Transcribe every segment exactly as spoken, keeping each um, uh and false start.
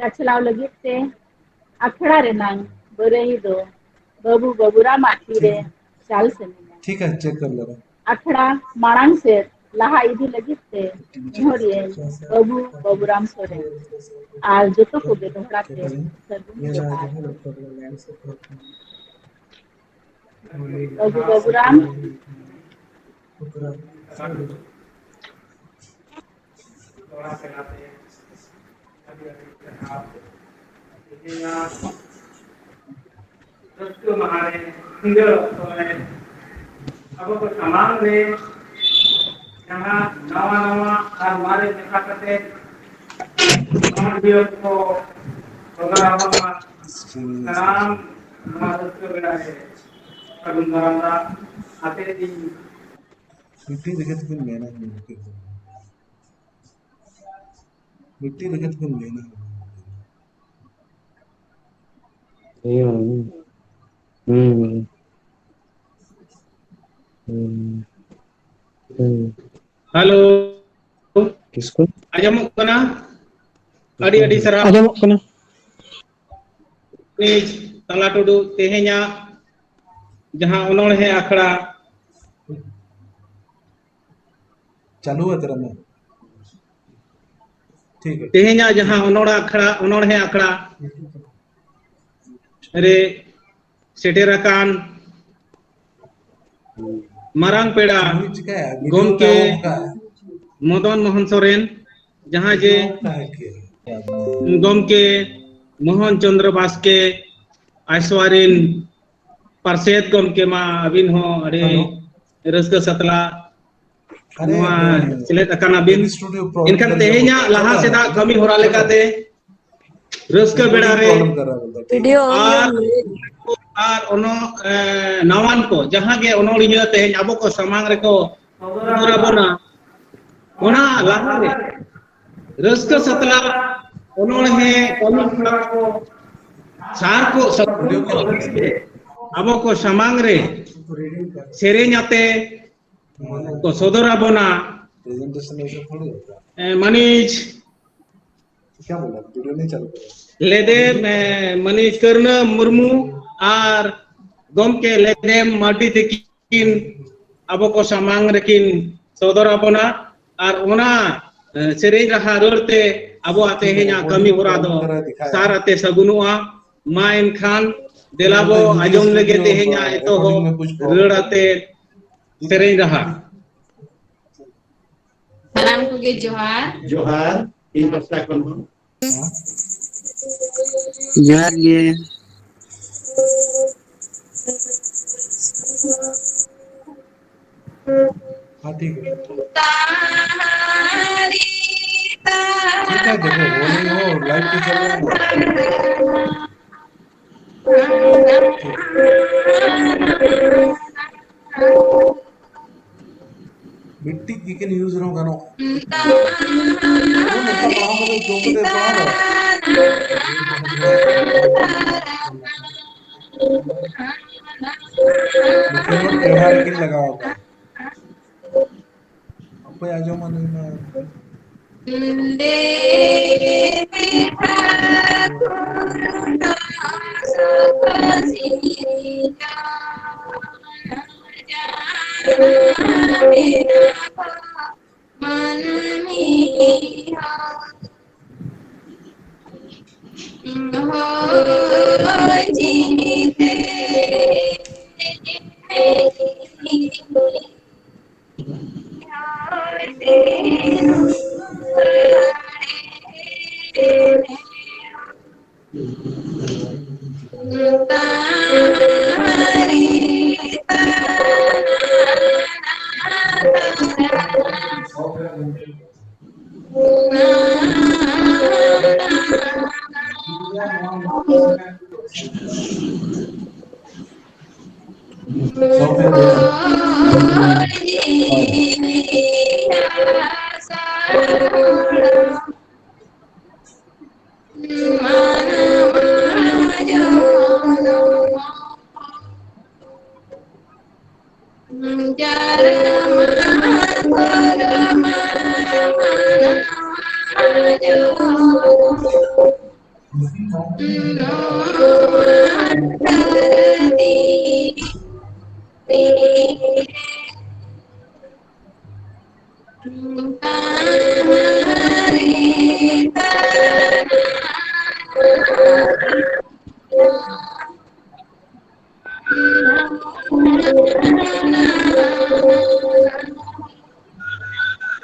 ᱪᱟᱪᱞᱟᱣ ᱞᱟᱹᱜᱤᱫ ᱛᱮ ᱟᱠᱷᱲᱟ ᱨᱮᱱᱟᱝ ᱵᱟᱹᱨᱟᱹᱭᱤ ᱫᱚ ᱵᱟᱹᱵᱩ ᱵᱟᱹᱵᱩᱨᱟᱢᱟᱜ ᱛᱤᱨᱮ ᱪᱟᱞ ᱥᱮᱱ ᱮᱱᱟ᱾ ᱴᱷᱤᱠ ᱟᱪᱷᱮ, ᱪᱮᱠ ᱠᱚᱨ ᱞᱮ ᱨᱮ᱾ ᱟᱠᱷᱲᱟ ᱢᱟᱲᱟᱝ ᱥᱮᱫ ᱞᱟᱦᱟ ᱤᱫᱤ ᱞᱟᱹᱜᱤᱫ ᱛᱮ ᱱᱮᱦᱚᱨᱤᱭᱟᱹᱧ ᱵᱟᱹᱵᱩ ᱵᱟᱹᱵᱩᱨᱟᱢ ᱥᱚᱨᱮᱱ ᱟᱨ ᱡᱚᱛᱚ ᱠᱚᱜᱮ ᱫᱚᱦᱲᱟ ᱛᱮ ᱥᱟᱹᱜᱩᱱ ᱡᱚᱦᱟᱨ᱾ ᱵᱟᱹᱵᱩ ᱵᱟᱹᱵᱩᱨᱟᱢ᱾ ᱛᱷᱚᱲᱟ ᱥᱮᱬᱟ ᱛᱮ ᱟᱹᱰᱤ ᱟᱹᱰᱤ ᱥᱟᱨᱦᱟᱣ᱾ ᱛᱮᱦᱮᱧᱟᱜ ᱨᱟᱹᱥᱠᱟᱹ ᱢᱟᱦᱟ ᱨᱮ, ᱥᱤᱸᱜᱟᱹᱲ ᱚᱠᱛᱚ ᱨᱮ ᱟᱵᱚ ᱠᱚ ᱥᱟᱢᱟᱝ ᱨᱮ ᱡᱟᱦᱟᱸ ᱱᱟᱣᱟ ᱱᱟᱣᱟ ᱟᱨ ᱢᱟᱨᱮ ᱢᱮᱥᱟ ᱠᱟᱛᱮ ᱚᱱᱚᱞᱤᱭᱟᱹ ᱠᱚ ᱥᱚᱫᱚᱨ ᱟᱵᱚᱱ ᱢᱟ, ᱥᱟᱱᱟᱢ ᱱᱚᱣᱟ ᱨᱟᱹᱥᱠᱟᱹ ᱵᱮᱲᱟ ᱨᱮ ᱥᱟᱹᱜᱩᱱ ᱫᱟᱨᱟᱢ ᱫᱟᱜ ᱟᱛᱮ ᱤᱧ ᱢᱤᱫᱴᱤᱡ ᱨᱮᱜᱮ ᱛᱚᱵᱮᱧ ᱢᱮᱱᱟ, ᱢᱤᱫᱴᱤᱡ ᱨᱮᱜᱮ ᱛᱚᱵᱮᱧ ᱢᱮᱱᱟ᱾ ᱦᱩᱸ᱾ ᱦᱩᱸ᱾ ᱦᱩᱸ᱾ ᱦᱩᱸ᱾ ᱦᱮᱞᱳ᱾ ᱠᱤᱥᱠᱩ? ᱟᱸᱡᱚᱢᱚᱜ ᱠᱟᱱᱟ? ᱟᱹᱰᱤ ᱟᱹᱰᱤ ᱥᱟᱨᱦᱟᱣ᱾ ᱟᱸᱡᱚᱢᱚᱜ ᱠᱟᱱᱟ᱾ ᱱᱤᱡ ᱛᱟᱞᱟ ᱴᱩᱰᱩ ᱛᱮᱦᱮᱧᱟᱜ ᱡᱟᱦᱟᱸ ᱚᱱᱚᱬᱦᱮ ᱟᱠᱷᱲᱟ, ᱪᱟᱹᱞᱩ ᱟᱠᱟᱱᱟ᱾ ᱴᱷᱤᱠ ᱜᱮᱭᱟ᱾ ᱛᱮᱦᱮᱧᱟᱜ ᱡᱟᱦᱟᱸ ᱚᱱᱚᱬᱦᱮ ᱟᱠᱷᱲᱟ, ᱚᱱᱚᱬᱦᱮ ᱟᱠᱷᱲᱟ ᱨᱮ ᱥᱮᱴᱮᱨ ᱟᱠᱟᱱ ᱢᱟᱨᱟᱝ ᱯᱮᱲᱟ ᱪᱮᱫ ᱪᱤᱠᱟᱹᱭᱟ? ᱜᱚᱢᱠᱮ ᱢᱚᱫᱚᱱ ᱢᱳᱦᱚᱱ ᱥᱚᱨᱮᱱ, ᱡᱟᱦᱟᱸ ᱡᱮ ᱜᱚᱢᱠᱮ ᱢᱳᱦᱚᱱ ᱪᱚᱸᱫᱽᱨᱚ ᱵᱟᱥᱠᱮ, ᱟᱭᱥᱣᱟ ᱨᱮᱱ ᱯᱟᱨᱥᱮᱛ ᱜᱚᱢᱠᱮ ᱢᱟ, ᱟᱹᱵᱤᱱ ᱦᱚᱸ ᱟᱹᱰᱤ ᱨᱟᱹᱥᱠᱟᱹ ᱥᱟᱛᱞᱟ ᱱᱚᱣᱟ ᱥᱮᱞᱮᱫ ᱟᱠᱟᱱᱟ ᱵᱤᱱ᱾ ᱮᱱᱠᱷᱟᱱ ᱛᱮᱦᱮᱧᱟᱜ ᱞᱟᱦᱟ ᱥᱮᱫᱟᱜ ᱠᱟᱹᱢᱤ ᱦᱚᱨᱟ ᱞᱮᱠᱟᱛᱮ ᱨᱟᱹᱥᱠᱟᱹ ᱵᱮᱲᱟ ᱨᱮ ᱵᱷᱤᱰᱤᱭᱳ ᱟᱨ, ᱟᱨ ᱚᱱᱚ-, ᱮ, ᱱᱟᱣᱟᱱ ᱠᱚ ᱡᱟᱦᱟᱸ ᱜᱮ ᱚᱱᱚᱞᱤᱭᱟᱹ ᱛᱮᱦᱮᱧ ᱟᱵᱚ ᱠᱚ ᱥᱟᱢᱟᱝ ᱨᱮᱠᱚ ᱥᱚᱫᱚᱨ ᱟᱵᱚᱱᱟ, ᱚᱱᱟ ᱞᱟᱦᱟ ᱨᱮ ᱨᱟᱹᱥᱠᱟᱹ ᱥᱟᱛᱞᱟ ᱚᱱᱚᱬᱦᱮ ᱠᱟᱹᱢᱤ ᱦᱚᱨᱟ ᱠᱚ ᱥᱟᱨ ᱠᱚ ᱥᱟᱹᱜᱩᱱ ᱠᱚ ᱟᱵᱚ ᱠᱚ ᱥᱟᱢᱟᱝ ᱨᱮ ᱥᱮᱨᱮᱧ ᱟᱛᱮ ᱠᱚ ᱥᱚᱫᱚᱨ ᱟᱵᱚᱱᱟ᱾ ᱮ, ᱢᱟᱹᱱᱤᱡ क्या बोला? वीडियो नहीं चालू करा। ᱞᱮᱫᱮᱢ, ᱮ, ᱢᱟᱹᱱᱤᱡ ᱠᱟᱹᱨᱱᱟᱹ ᱢᱩᱨᱢᱩ ᱟᱨ ᱜᱚᱢᱠᱮ ᱞᱮᱫᱮᱢ ᱢᱟᱨᱰᱤ ᱛᱟᱹᱠᱤᱱ ᱟᱵᱚ ᱠᱚ ᱥᱟᱢᱟᱝ ᱨᱮᱠᱤᱱ ᱥᱚᱫᱚᱨ ᱟᱵᱚᱱᱟ᱾ ᱟᱨ ᱚᱱᱟ, ᱮ, ᱥᱮᱨᱮᱧ ᱨᱟᱦᱟ ᱨᱟᱹᱲ ᱛᱮ ᱟᱵᱚᱣᱟᱜ ᱛᱮᱦᱮᱧᱟᱜ ᱠᱟᱹᱢᱤ ᱦᱚᱨᱟ ᱫᱚ ᱥᱟᱨ ᱟᱛᱮ ᱥᱟᱹᱜᱩᱱᱚᱜᱼᱟ᱾ ᱢᱟ ᱮᱱᱠᱷᱟᱱ ᱫᱮᱞᱟ ᱵᱚ ᱟᱸᱡᱚᱢ ᱞᱮᱜᱮ ᱛᱮᱦᱮᱧᱟᱜ ᱮᱛᱚᱦᱚᱵ ᱨᱟᱹᱲ ᱟᱛᱮ ᱥᱮᱨᱮᱧ ᱨᱟᱦᱟ᱾ ᱥᱟᱱᱟᱢ ᱠᱚᱜᱮ ᱡᱚᱦᱟᱨ᱾ ᱡᱚᱦᱟᱨ, ᱤᱧ ᱯᱟᱥᱴᱟ ᱠᱷᱚᱱ ᱦᱚᱸ᱾ ᱡᱚᱦᱟᱨ ᱜᱮ᱾ हाँ, ठीक है। ठीक है, देखो, वो नहीं हो, लाइव पे चल रहा है ना। ᱢᱤᱫᱴᱤᱡ ᱜᱮ ᱠᱤᱱ ᱤᱭᱩᱡᱽ ᱨᱮᱦᱚᱸ ᱜᱟᱱᱚᱜᱼᱟ᱾ ᱱᱚᱝᱠᱟ ᱯᱟᱲᱦᱟᱣ ᱠᱟᱛᱮ ᱡᱚᱢ ᱠᱟᱛᱮ ᱯᱟᱲᱦᱟᱣ ᱫᱚ᱾ ᱱᱩᱠᱤᱱ ᱦᱚᱸ ᱴᱮᱲᱦᱟ ᱨᱮᱠᱤᱱ ᱞᱟᱜᱟᱣ ᱟᱠᱟᱫ᱾ ᱚᱠᱚᱭ ᱟᱸᱡᱚᱢᱟ ᱱᱩᱭ ᱢᱟ?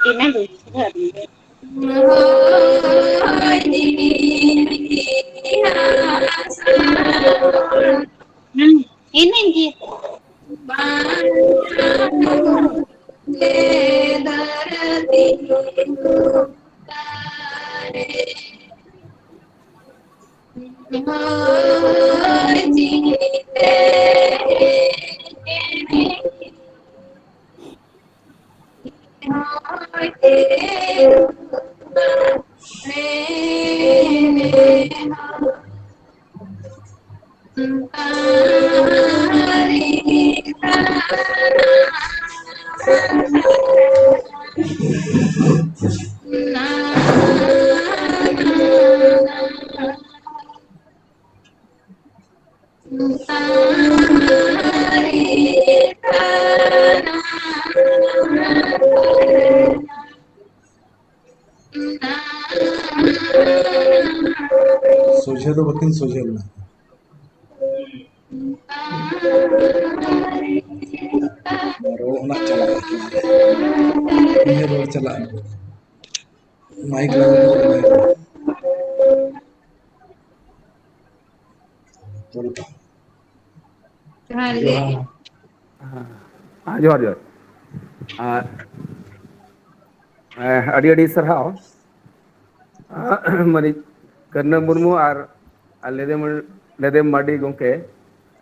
ᱤᱱᱟᱹᱜᱮ᱾ ᱦᱩᱸ, ᱤᱱᱟᱹᱜᱮ᱾ ᱥᱚᱡᱷᱮ ᱫᱚ ᱵᱟᱹᱠᱤᱱ ᱥᱚᱡᱷᱮ ᱞᱮᱱᱟ᱾ ᱨᱚᱲ ᱚᱱᱟ ᱪᱟᱞᱟᱜ ᱠᱟᱱᱟ᱾ ᱤᱧᱟᱹᱜ ᱨᱚᱲ ᱪᱟᱞᱟᱜ ᱠᱟᱱᱟ᱾ ᱢᱟᱭᱤᱠ ᱞᱟᱜᱟᱣ ᱠᱟᱛᱮ ᱨᱚᱲ ᱢᱮ᱾ ᱡᱚᱦᱟᱨ ᱜᱮ᱾ ᱡᱚᱦᱟᱨ᱾ ᱦᱮᱸ, ᱡᱚᱦᱟᱨ, ᱡᱚᱦᱟᱨ᱾ ᱟᱨ, ᱦᱮᱸ, ᱟᱹᱰᱤ, ᱟᱹᱰᱤ ᱥᱟᱨᱦᱟᱣ᱾ ᱢᱟᱹᱱᱤᱡ ᱠᱟᱹᱨᱱᱟᱹ ᱢᱩᱨᱢᱩ ᱟᱨ, ᱟᱨ ᱞᱮᱫᱮᱢ, ᱞᱮᱫᱮᱢ ᱢᱟᱨᱰᱤ ᱜᱚᱢᱠᱮ,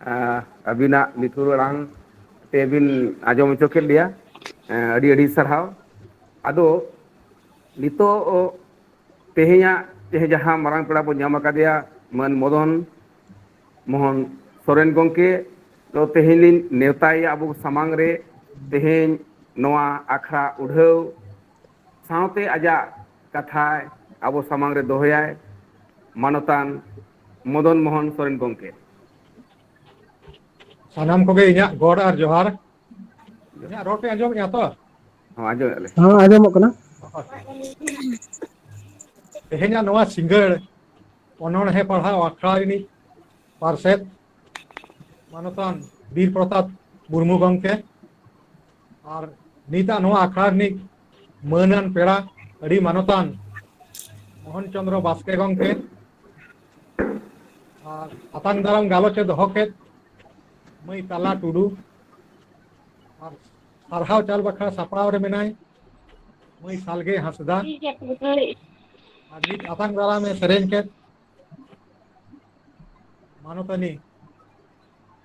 ᱟᱸ, ᱟᱹᱵᱤᱱᱟᱜ ᱞᱤᱴᱷᱩᱨ ᱟᱲᱟᱝ ᱛᱮᱵᱤᱱ ᱟᱸᱡᱚᱢ ᱦᱚᱪᱚ ᱠᱮᱫ ᱞᱮᱭᱟ᱾ ᱟᱸ, ᱟᱹᱰᱤ, ᱟᱹᱰᱤ ᱥᱟᱨᱦᱟᱣ᱾ ᱟᱫᱚ ᱱᱤᱛᱚᱜ ᱛᱮᱦᱮᱧᱟᱜ, ᱛᱮᱦᱮᱧ ᱡᱟᱦᱟᱸ ᱢᱟᱨᱟᱝ ᱯᱮᱲᱟ ᱵᱚᱱ ᱧᱟᱢ ᱟᱠᱟᱫᱮᱭᱟ, ᱢᱟᱹᱱ ᱢᱚᱫᱚᱱ ᱢᱳᱦᱚᱱ ᱥᱚᱨᱮᱱ ᱜᱚᱢᱠᱮ, ᱛᱚ ᱛᱮᱦᱮᱧ ᱞᱤᱧ ᱱᱮᱣᱛᱟᱭᱮᱭᱟ ᱟᱵᱚ ᱥᱟᱢᱟᱝ ᱨᱮ᱾ ᱛᱮᱦᱮᱧ ᱱᱚᱣᱟ ᱟᱠᱷᱲᱟ ᱩᱰᱷᱟᱹᱣ ᱥᱟᱶᱛᱮ ᱟᱡᱟᱜ ᱠᱟᱛᱷᱟᱭ ᱟᱵᱚ ᱥᱟᱢᱟᱝ ᱨᱮ ᱫᱚᱦᱚᱭᱟᱭ᱾ ᱢᱟᱱᱚᱛᱟᱱ ᱢᱚᱫᱚᱱ ᱢᱳᱦᱚᱱ ᱥᱚᱨᱮᱱ ᱜᱚᱢᱠᱮ᱾ ᱥᱟᱱᱟᱢ ᱠᱚᱜᱮ ᱤᱧᱟᱹᱜ ᱜᱚᱰ ᱟᱨ ᱡᱚᱦᱟᱨ᱾ ᱤᱧᱟᱹᱜ ᱨᱚᱲ ᱯᱮ ᱟᱸᱡᱚᱢᱮᱫᱼᱟ ᱛᱚ? ᱦᱚᱸ, ᱟᱸᱡᱚᱢᱮᱫᱼᱟ ᱞᱮ᱾ ᱦᱚᱸ, ᱟᱸᱡᱚᱢᱚᱜ ᱠᱟᱱᱟ᱾ ᱛᱮᱦᱮᱧᱟᱜ ᱱᱚᱣᱟ ᱥᱤᱸᱜᱟᱹᱲ ᱚᱱᱚᱬᱦᱮ ᱯᱟᱲᱦᱟᱣ ᱟᱠᱷᱲᱟ ᱨᱤᱱᱤᱡ ᱯᱟᱨᱥᱮᱛ ᱢᱟᱱᱚᱛᱟᱱ ᱵᱤᱨ ᱯᱨᱚᱛᱟᱯ ᱢᱩᱨᱢᱩ ᱜᱚᱢᱠᱮ ᱟᱨ ᱱᱤᱛᱟᱜ ᱱᱚᱣᱟ ᱟᱠᱷᱲᱟ ᱨᱤᱱᱤᱡ ᱢᱟᱹᱱᱟᱱ ᱯᱮᱲᱟ ᱟᱹᱰᱤ ᱢᱟᱱᱚᱛᱟᱱ ᱢᱳᱦᱚᱱ ᱪᱚᱸᱫᱽᱨᱚ ᱵᱟᱥᱠᱮ ᱜᱚᱢᱠᱮ ᱟᱨ ᱟᱛᱟᱝ ᱫᱟᱨᱟᱢ ᱜᱟᱞᱚᱪ ᱮ ᱫᱚᱦᱚ ᱠᱮᱫ ᱢᱟᱹᱭ ᱛᱟᱞᱟ ᱴᱩᱰᱩ ᱟᱨ ᱥᱟᱨᱦᱟᱣ ᱪᱟᱞ ᱵᱟᱠᱷᱨᱟ ᱥᱟᱯᱲᱟᱣ ᱨᱮ ᱢᱮᱱᱟᱭ ᱢᱟᱹᱭ ᱥᱟᱞᱜᱮ ᱦᱟᱸᱥᱫᱟ ᱟᱨ ᱱᱤᱛ ᱟᱛᱟᱝ ᱫᱟᱨᱟᱢ ᱮ ᱥᱮᱨᱮᱧ ᱠᱮᱫ ᱢᱟᱱᱚᱛᱟᱱᱤ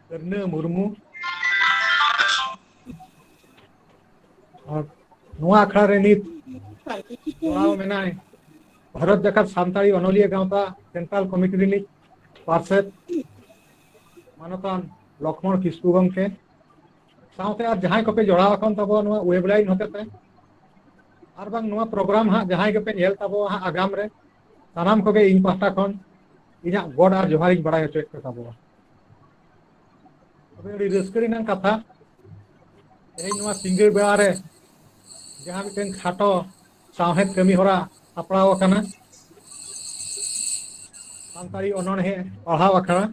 ᱠᱟᱹᱨᱱᱟᱹ ᱢᱩᱨᱢᱩ᱾ ᱟᱨ ᱱᱚᱣᱟ ᱟᱠᱷᱲᱟ ᱨᱮ ᱱᱤᱛ ᱡᱚᱲᱟᱣ ᱢᱮᱱᱟᱭ ᱵᱷᱟᱨᱚᱛ ᱡᱟᱠᱟᱛ ᱥᱟᱱᱛᱟᱲᱤ ᱚᱱᱚᱞᱤᱭᱟᱹ ᱜᱟᱶᱛᱟ ᱥᱮᱱᱴᱨᱟᱞ ᱠᱚᱢᱤᱴᱤ ᱨᱤᱱᱤᱡ ᱯᱟᱨᱥᱮᱛ ᱢᱟᱱᱚᱛᱟᱱ ᱞᱚᱠᱷᱢᱚᱬ ᱠᱤᱥᱠᱩ ᱜᱚᱢᱠᱮ, ᱥᱟᱶᱛᱮ ᱟᱨ ᱡᱟᱦᱟᱸᱭ ᱠᱚᱯᱮ ᱡᱚᱲᱟᱣ ᱟᱠᱟᱱ ᱛᱟᱵᱚᱱᱟ ᱱᱚᱣᱟ ᱣᱮᱵ ᱞᱟᱭᱤᱱ ᱦᱚᱛᱮᱛᱮ, ᱟᱨ ᱵᱟᱝ ᱱᱚᱣᱟ ᱯᱨᱳᱜᱨᱟᱢ ᱦᱟᱸᱜ ᱡᱟᱦᱟᱸᱭ ᱜᱮᱯᱮ ᱧᱮᱞ ᱛᱟᱵᱚᱣᱟ ᱦᱟᱸᱜ ᱟᱜᱟᱢ ᱨᱮ, ᱥᱟᱱᱟᱢ ᱠᱚᱜᱮ ᱤᱧ ᱯᱟᱦᱴᱟ ᱠᱷᱚᱱ ᱤᱧᱟᱹᱜ ᱜᱚᱰ ᱟᱨ ᱡᱚᱦᱟᱨᱤᱧ ᱵᱟᱲᱟᱭ ᱦᱚᱪᱚᱭᱮᱫ ᱯᱮ ᱛᱟᱵᱚᱣᱟ᱾ ᱛᱚᱵᱮ ᱟᱹᱰᱤ ᱨᱟᱹᱥᱠᱟᱹ ᱨᱮᱱᱟᱜ ᱠᱟᱛᱷᱟ, ᱛᱮᱦᱮᱧ ᱱᱚᱣᱟ ᱥᱤᱸᱜᱟᱹᱲ ᱵᱮᱲᱟ ᱨᱮ ᱡᱟᱦᱟᱸ ᱢᱤᱫᱴᱮᱱ ᱠᱷᱟᱴᱚ ᱥᱟᱶᱦᱮᱫ ᱠᱟᱹᱢᱤ ᱦᱚᱨᱟ ᱥᱟᱯᱲᱟᱣ ᱟᱠᱟᱱᱟ, ᱥᱟᱱᱛᱟᱲᱤ ᱚᱱᱚᱬᱦᱮ ᱯᱟᱲᱦᱟᱣ ᱟᱠᱷᱲᱟ᱾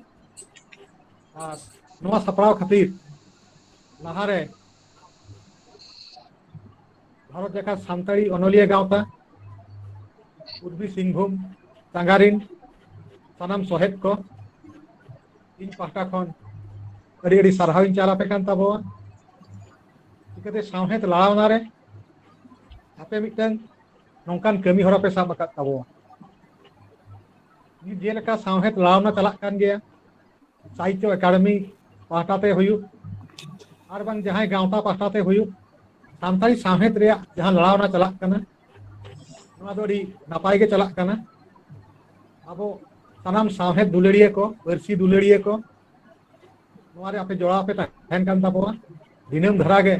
ᱟᱨ ᱱᱚᱣᱟ ᱥᱟᱯᱲᱟᱣ ᱠᱷᱟᱹᱛᱤᱨ ᱞᱟᱦᱟᱨᱮ ᱵᱷᱟᱨᱚᱛ ᱡᱟᱠᱟᱛ ᱥᱟᱱᱛᱟᱲᱤ ᱚᱱᱚᱞᱤᱭᱟᱹ ᱜᱟᱶᱛᱟ, ᱯᱩᱨᱵᱤ ᱥᱤᱝᱵᱷᱩᱢ ᱪᱟᱸᱜᱟ ᱨᱤᱱ ᱥᱟᱱᱟᱢ ᱥᱚᱦᱮᱫ ᱠᱚ, ᱤᱧ ᱯᱟᱦᱴᱟ ᱠᱷᱚᱱ ᱟᱹᱰᱤ ᱟᱹᱰᱤ ᱥᱟᱨᱦᱟᱣ ᱤᱧ ᱪᱟᱞ ᱟᱯᱮ ᱠᱟᱱ ᱛᱟᱵᱚᱣᱟ᱾ ᱪᱤᱠᱟᱹᱛᱮ ᱥᱟᱶᱦᱮᱫ ᱞᱟᱲᱟᱣᱱᱟ ᱨᱮ ᱟᱯᱮ ᱢᱤᱫᱴᱟᱝ ᱱᱚᱝᱠᱟᱱ ᱠᱟᱹᱢᱤ ᱦᱚᱨᱟ ᱯᱮ ᱥᱟᱵ ᱟᱠᱟᱫ ᱛᱟᱵᱚᱣᱟ᱾ ᱡᱮᱞᱮᱠᱟ ᱥᱟᱶᱦᱮᱫ ᱞᱟᱲᱟᱣᱱᱟ ᱪᱟᱞᱟᱜ ᱠᱟᱱ ᱜᱮᱭᱟ, ᱥᱟᱦᱤᱛᱛᱚ ᱮᱠᱟᱰᱮᱢᱤ ᱯᱟᱦᱴᱟ ᱛᱮ ᱦᱩᱭᱩᱜ, ᱟᱨ ᱵᱟᱝ ᱡᱟᱦᱟᱸᱭ ᱜᱟᱶᱛᱟ ᱯᱟᱦᱴᱟ ᱛᱮ ᱦᱩᱭᱩᱜ, ᱥᱟᱱᱛᱟᱲᱤ ᱥᱟᱶᱦᱮᱫ ᱨᱮᱭᱟᱜ ᱡᱟᱦᱟᱸ ᱞᱟᱲᱟᱣᱱᱟ ᱪᱟᱞᱟᱜ ᱠᱟᱱᱟ, ᱱᱚᱣᱟ ᱫᱚ ᱟᱹᱰᱤ ᱱᱟᱯᱟᱭ ᱜᱮ ᱪᱟᱞᱟᱜ ᱠᱟᱱᱟ᱾ ᱟᱵᱚ ᱥᱟᱱᱟᱢ ᱥᱟᱶᱦᱮᱫ ᱫᱩᱞᱟᱹᱲᱤᱭᱟᱹ ᱠᱚ, ᱯᱟᱹᱨᱥᱤ ᱫᱩᱞᱟᱹᱲᱤᱭᱟᱹ ᱠᱚ, ᱱᱚᱣᱟ ᱨᱮ ᱟᱯᱮ ᱡᱚᱲᱟᱣ ᱯᱮ ᱛᱟᱦᱮᱱ ᱠᱟᱱ ᱛᱟᱵᱚᱣᱟ᱾ ᱫᱤᱱᱟᱹᱢ ᱫᱷᱟᱨᱟ ᱜᱮ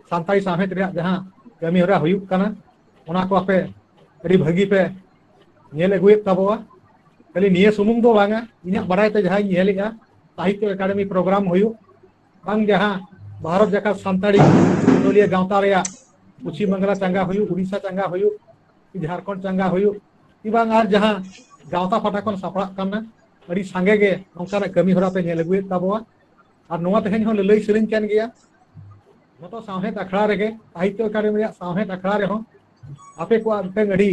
ᱥᱟᱱᱛᱟᱲᱤ ᱥᱟᱶᱦᱮᱫ ᱨᱮᱭᱟᱜ ᱡᱟᱦᱟᱸ ᱠᱟᱹᱢᱤ ᱦᱚᱨᱟ ᱦᱩᱭᱩᱜ ᱠᱟᱱᱟ, ᱚᱱᱟ ᱠᱚ ᱟᱯᱮ ᱟᱹᱰᱤ ᱵᱷᱟᱹᱜᱤ ᱯᱮ ᱧᱮᱞ ᱟᱹᱜᱩᱭᱮᱫ ᱛᱟᱵᱚᱣᱟ᱾ ᱠᱷᱟᱹᱞᱤ ᱱᱤᱭᱟᱹ ᱥᱩᱢᱩᱝ ᱫᱚ ᱵᱟᱝᱟ, ᱤᱧᱟᱹᱜ ᱵᱟᱲᱟᱭ ᱛᱮ ᱡᱟᱦᱟᱸᱧ ᱧᱮᱞᱮᱜᱼᱟ, ᱥᱟᱦᱤᱛᱛᱚ ᱮᱠᱟᱰᱮᱢᱤ ᱯᱨᱳᱜᱨᱟᱢ ᱦᱩᱭᱩᱜ, ᱵᱟᱝ ᱡᱟᱦᱟᱸ ᱵᱷᱟᱨᱚᱛ ᱡᱟᱠᱟᱛ ᱥᱟᱱᱛᱟᱲᱤ ᱚᱱᱚᱞᱤᱭᱟᱹ ᱜᱟᱶᱛᱟ ᱨᱮᱭᱟᱜ ᱯᱚᱪᱷᱤᱢ ᱵᱟᱝᱞᱟ ᱪᱟᱸᱜᱟ ᱦᱩᱭᱩᱜ, ᱩᱲᱤᱥᱥᱟ ᱪᱟᱸᱜᱟ ᱦᱩᱭᱩᱜ, ᱡᱷᱟᱲᱠᱷᱚᱸᱰ ᱪᱟᱸᱜᱟ ᱦᱩᱭᱩᱜ, ᱠᱤ ᱵᱟᱝ ᱟᱨ ᱡᱟᱦᱟᱸ ᱜᱟᱶᱛᱟ ᱯᱟᱦᱴᱟ ᱠᱷᱚᱱ ᱥᱟᱯᱲᱟᱜ ᱠᱟᱱᱟ, ᱟᱹᱰᱤ ᱥᱟᱸᱜᱮ ᱜᱮ ᱱᱚᱝᱠᱟᱱᱟᱜ ᱠᱟᱹᱢᱤ ᱦᱚᱨᱟ ᱯᱮ ᱧᱮᱞ ᱟᱹᱜᱩᱭᱮᱫ ᱛᱟᱵᱚᱣᱟ᱾ ᱟᱨ ᱱᱚᱣᱟ ᱛᱮᱦᱮᱧ ᱦᱚᱸ ᱞᱟᱹᱞᱟᱹᱭ ᱥᱟᱹᱱᱟᱹᱧ ᱠᱟᱱ ᱜᱮᱭᱟ, ᱡᱚᱛᱚ ᱥᱟᱶᱦᱮᱫ ᱟᱠᱷᱲᱟ ᱨᱮᱜᱮ, ᱥᱟᱦᱤᱛᱛᱚ ᱮᱠᱟᱰᱮᱢᱤ ᱨᱮᱭᱟᱜ ᱥᱟᱶᱦᱮᱫ ᱟᱠᱷᱲᱟ ᱨᱮᱦᱚᱸ ᱟᱯᱮ ᱠᱚᱣᱟᱜ ᱢᱤᱫᱴᱟᱝ ᱟᱹᱰᱤ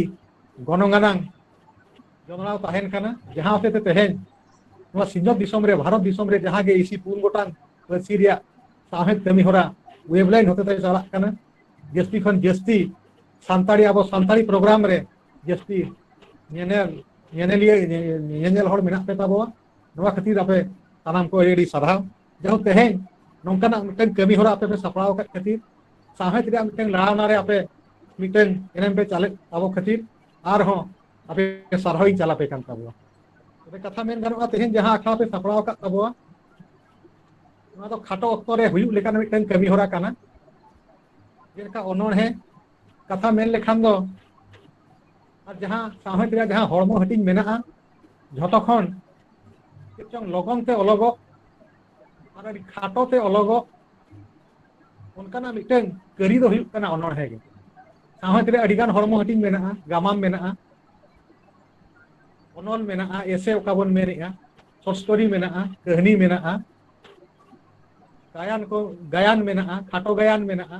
ᱜᱚᱱᱚᱝ ᱟᱱᱟᱝ ᱡᱚᱱᱚᱲᱟᱣ ᱛᱟᱦᱮᱱ ᱠᱟᱱᱟ, ᱡᱟᱦᱟᱸ ᱦᱚᱛᱮᱛᱮ ᱛᱮᱦᱮᱧ ᱱᱚᱣᱟ ᱥᱤᱧᱚᱛ ᱫᱤᱥᱚᱢ ᱨᱮ, ᱵᱷᱟᱨᱚᱛ ᱫᱤᱥᱚᱢ ᱨᱮ ᱡᱟᱦᱟᱸ ᱜᱮ ᱤᱥᱤ ᱯᱩᱱ ᱜᱚᱴᱟᱝ ᱯᱟᱹᱨᱥᱤ ᱨᱮᱭᱟᱜ ᱥᱟᱶᱦᱮᱫ ᱠᱟᱹᱢᱤ ᱦᱚᱨᱟ ᱣᱮᱵᱽᱞᱟᱭᱤᱱ ᱦᱚᱛᱮᱛᱮ ᱪᱟᱞᱟᱜ ᱠᱟᱱᱟ, ᱡᱟᱹᱥᱛᱤ ᱠᱷᱚᱱ ᱡᱟᱹᱥᱛᱤ ᱥᱟᱱᱛᱟᱲᱤ, ᱟᱵᱚ ᱥᱟᱱᱛᱟᱲᱤ ᱯᱨᱳᱜᱨᱟᱢ ᱨᱮ ᱡᱟᱹᱥᱛᱤ ᱧᱮᱧᱮᱞ, ᱧᱮᱧᱮᱞᱤᱭᱟᱹ, ᱧᱮᱧᱮᱞ ᱦᱚᱲ ᱢᱮᱱᱟᱜ ᱯᱮ ᱛᱟᱵᱚᱣᱟ᱾ ᱱᱚᱣᱟ ᱠᱷᱟᱹᱛᱤᱨ ᱟᱯᱮ ᱥᱟᱱᱟᱢ ᱠᱚ ᱟᱹᱰᱤ ᱟᱹᱰᱤ ᱥᱟᱨᱦᱟᱣ᱾ ᱡᱟᱭᱦᱳᱠ, ᱛᱮᱦᱮᱧ ᱱᱚᱝᱠᱟᱱᱟᱜ ᱢᱤᱫᱴᱟᱝ ᱠᱟᱹᱢᱤ ᱦᱚᱨᱟ ᱟᱯᱮ ᱯᱮ ᱥᱟᱯᱲᱟᱣ ᱟᱠᱟᱫ ᱠᱷᱟᱹᱛᱤᱨ, ᱥᱟᱶᱦᱮᱫ ᱨᱮᱭᱟᱜ ᱢᱤᱫᱴᱟᱝ ᱞᱟᱲᱟᱣᱱᱟ ᱨᱮ ᱟᱯᱮ ᱢᱤᱫᱴᱟᱝ ᱮᱱᱮᱢ ᱯᱮ ᱪᱟᱞᱮᱫ ᱛᱟᱵᱚ ᱠᱷᱟᱹᱛᱤᱨ ᱟᱨᱦᱚᱸ ᱟᱯᱮ ᱥᱟᱨᱦᱟᱣ ᱤᱧ ᱪᱟᱞ ᱟᱯᱮ ᱠᱟᱱ ᱛᱟᱵᱚᱣᱟ᱾ ᱛᱚᱵᱮ ᱠᱟᱛᱷᱟ ᱢᱮᱱ ᱜᱟᱱᱚᱜᱼᱟ, ᱛᱮᱦᱮᱧ ᱡᱟᱦᱟᱸ ᱟᱠᱷᱲᱟ ᱯᱮ ᱥᱟᱯᱲᱟᱣ ᱟᱠᱟᱫ ᱛᱟᱵᱚᱣᱟ, ᱱᱚᱣᱟ ᱫᱚ ᱠᱷᱟᱴᱚ ᱚᱠᱛᱚ ᱨᱮ ᱦᱩᱭᱩᱜ ᱞᱮᱠᱟᱱ ᱢᱤᱫᱴᱟᱝ ᱠᱟᱹᱢᱤ ᱦᱚᱨᱟ ᱠᱟᱱᱟ᱾ ᱡᱮᱞᱮᱠᱟ ᱚᱱᱚᱬᱦᱮ ᱠᱟᱛᱷᱟ ᱢᱮᱱ ᱞᱮᱠᱷᱟᱱ ᱫᱚ, ᱟᱨ ᱡᱟᱦᱟᱸ ᱥᱟᱶᱦᱮᱫ ᱨᱮᱭᱟᱜ ᱡᱟᱦᱟᱸ ᱦᱚᱲᱢᱚ ᱦᱟᱹᱴᱤᱧ ᱢᱮᱱᱟᱜᱼᱟ, ᱡᱷᱚᱛᱚ ᱠᱷᱚᱱ ᱪᱮᱫ ᱪᱚᱝ ᱞᱚᱜᱚᱱ ᱛᱮ ᱚᱞᱚᱜᱚᱜ ᱟᱨ ᱟᱹᱰᱤ ᱠᱷᱟᱴᱚ ᱛᱮ ᱚᱞᱚᱜᱚᱜ, ᱚᱱᱠᱟᱱᱟᱜ ᱢᱤᱫᱴᱟᱝ ᱠᱟᱹᱨᱤ ᱫᱚ ᱦᱩᱭᱩᱜ ᱠᱟᱱᱟ ᱚᱱᱚᱬᱦᱮ ᱜᱮ᱾ ᱥᱟᱶᱦᱮᱫ ᱨᱮ ᱟᱹᱰᱤᱜᱟᱱ ᱦᱚᱲᱢᱚ ᱦᱟᱹᱴᱤᱧ ᱢᱮᱱᱟᱜᱼᱟ, ᱜᱟᱢᱟᱢ ᱢᱮᱱᱟᱜᱼᱟ, ᱚᱱᱚᱞ ᱢᱮᱱᱟᱜᱼᱟ, ᱮᱥᱮ ᱚᱠᱟ ᱵᱚᱱ ᱢᱮᱱᱮᱜᱼᱟ, ᱥᱚᱨᱴ ᱥᱴᱳᱨᱤ ᱢᱮᱱᱟᱜᱼᱟ, ᱠᱟᱹᱦᱱᱤ ᱢᱮᱱᱟᱜᱼᱟ, ᱜᱟᱭᱟᱱ ᱠᱚ, ᱜᱟᱭᱟᱱ ᱢᱮᱱᱟᱜᱼᱟ, ᱠᱷᱟᱴᱚ ᱜᱟᱭᱟᱱ ᱢᱮᱱᱟᱜᱼᱟ,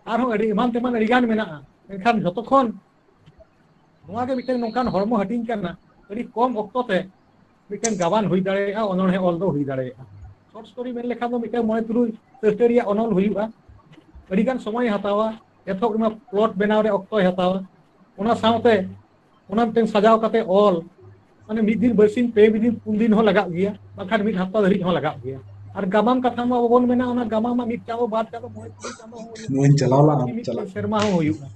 ᱟᱨᱦᱚᱸ ᱟᱹᱰᱤ ᱮᱢᱟᱱ ᱛᱮᱢᱟᱱ ᱟᱹᱰᱤᱜᱟᱱ ᱢᱮᱱᱟᱜᱼᱟ᱾ ᱢᱮᱱᱠᱷᱟᱱ ᱡᱷᱚᱛᱚ ᱠᱷᱚᱱ ᱱᱚᱣᱟ ᱜᱮ ᱢᱤᱫᱴᱟᱝ ᱱᱚᱝᱠᱟᱱ ᱦᱚᱲᱢᱚ ᱦᱟᱹᱴᱤᱧ ᱠᱟᱱᱟ, ᱟᱹᱰᱤ ᱠᱚᱢ ᱚᱠᱛᱚ ᱛᱮ ᱢᱤᱫᱴᱟᱝ ᱜᱟᱵᱟᱱ ᱦᱩᱭ ᱫᱟᱲᱮᱭᱟᱜᱼᱟ, ᱚᱱᱚᱬᱦᱮ ᱚᱞ ᱫᱚ ᱦᱩᱭ ᱫᱟᱲᱮᱭᱟᱜᱼᱟ᱾ ᱥᱚᱨᱴ ᱥᱴᱳᱨᱤ ᱢᱮᱱ ᱞᱮᱠᱷᱟᱱ ᱫᱚ ᱢᱤᱫᱴᱟᱝ ᱢᱚᱬᱮ ᱛᱩᱨᱩᱭ ᱥᱟᱹᱦᱴᱟᱹ ᱨᱮᱭᱟᱜ ᱚᱱᱚᱞ ᱦᱩᱭᱩᱜᱼᱟ, ᱟᱹᱰᱤᱜᱟᱱ ᱥᱚᱢᱚᱭ ᱦᱟᱛᱟᱣᱟ, ᱮᱛᱚᱦᱚᱵ ᱨᱮᱢᱟ ᱯᱞᱚᱴ ᱵᱮᱱᱟᱣ ᱨᱮ ᱚᱠᱛᱚᱭ ᱦᱟᱛᱟᱣᱟ, ᱚᱱᱟ ᱥᱟᱶᱛᱮ ᱚᱱᱟ ᱢᱤᱫᱴᱟᱝ ᱥᱟᱡᱟᱣ ᱠᱟᱛᱮ ᱚᱞ, ᱢᱟᱱᱮ ᱢᱤᱫ ᱫᱤᱱ ᱵᱟᱨᱥᱤᱧ, ᱯᱮ ᱫᱤᱱ, ᱯᱩᱱ ᱫᱤᱱ ᱦᱚᱸ ᱞᱟᱜᱟᱜ ᱜᱮᱭᱟ, ᱵᱟᱝᱠᱷᱟᱱ ᱢᱤᱫ ᱦᱟᱯᱛᱟ ᱫᱷᱟᱹᱨᱤᱡ ᱦᱚᱸ ᱞᱟᱜᱟᱜ ᱜᱮᱭᱟ᱾ ᱟᱨ ᱜᱟᱢᱟᱢ ᱠᱟᱛᱷᱟ ᱢᱟ ᱵᱟᱵᱚᱱ ᱢᱮᱱᱟ, ᱚᱱᱟ ᱜᱟᱢᱟᱢ ᱢᱟ ᱢᱤᱫ ᱪᱟᱸᱫᱚ, ᱵᱟᱨ ᱪᱟᱸᱫᱚ, ᱢᱚᱬᱮ ᱛᱩᱨᱩᱭ ᱪᱟᱸᱫᱚ ᱦᱚᱸ ᱦᱩᱭᱩᱜᱼᱟ, ᱱᱚᱣᱟᱧ ᱪᱟᱞᱟᱣ ᱞᱟᱜᱼᱟ, ᱢᱤᱫ ᱪᱟᱞᱟᱜ᱾ ᱥᱮᱨᱢᱟ ᱦᱚᱸ ᱦᱩᱭᱩᱜᱼᱟ᱾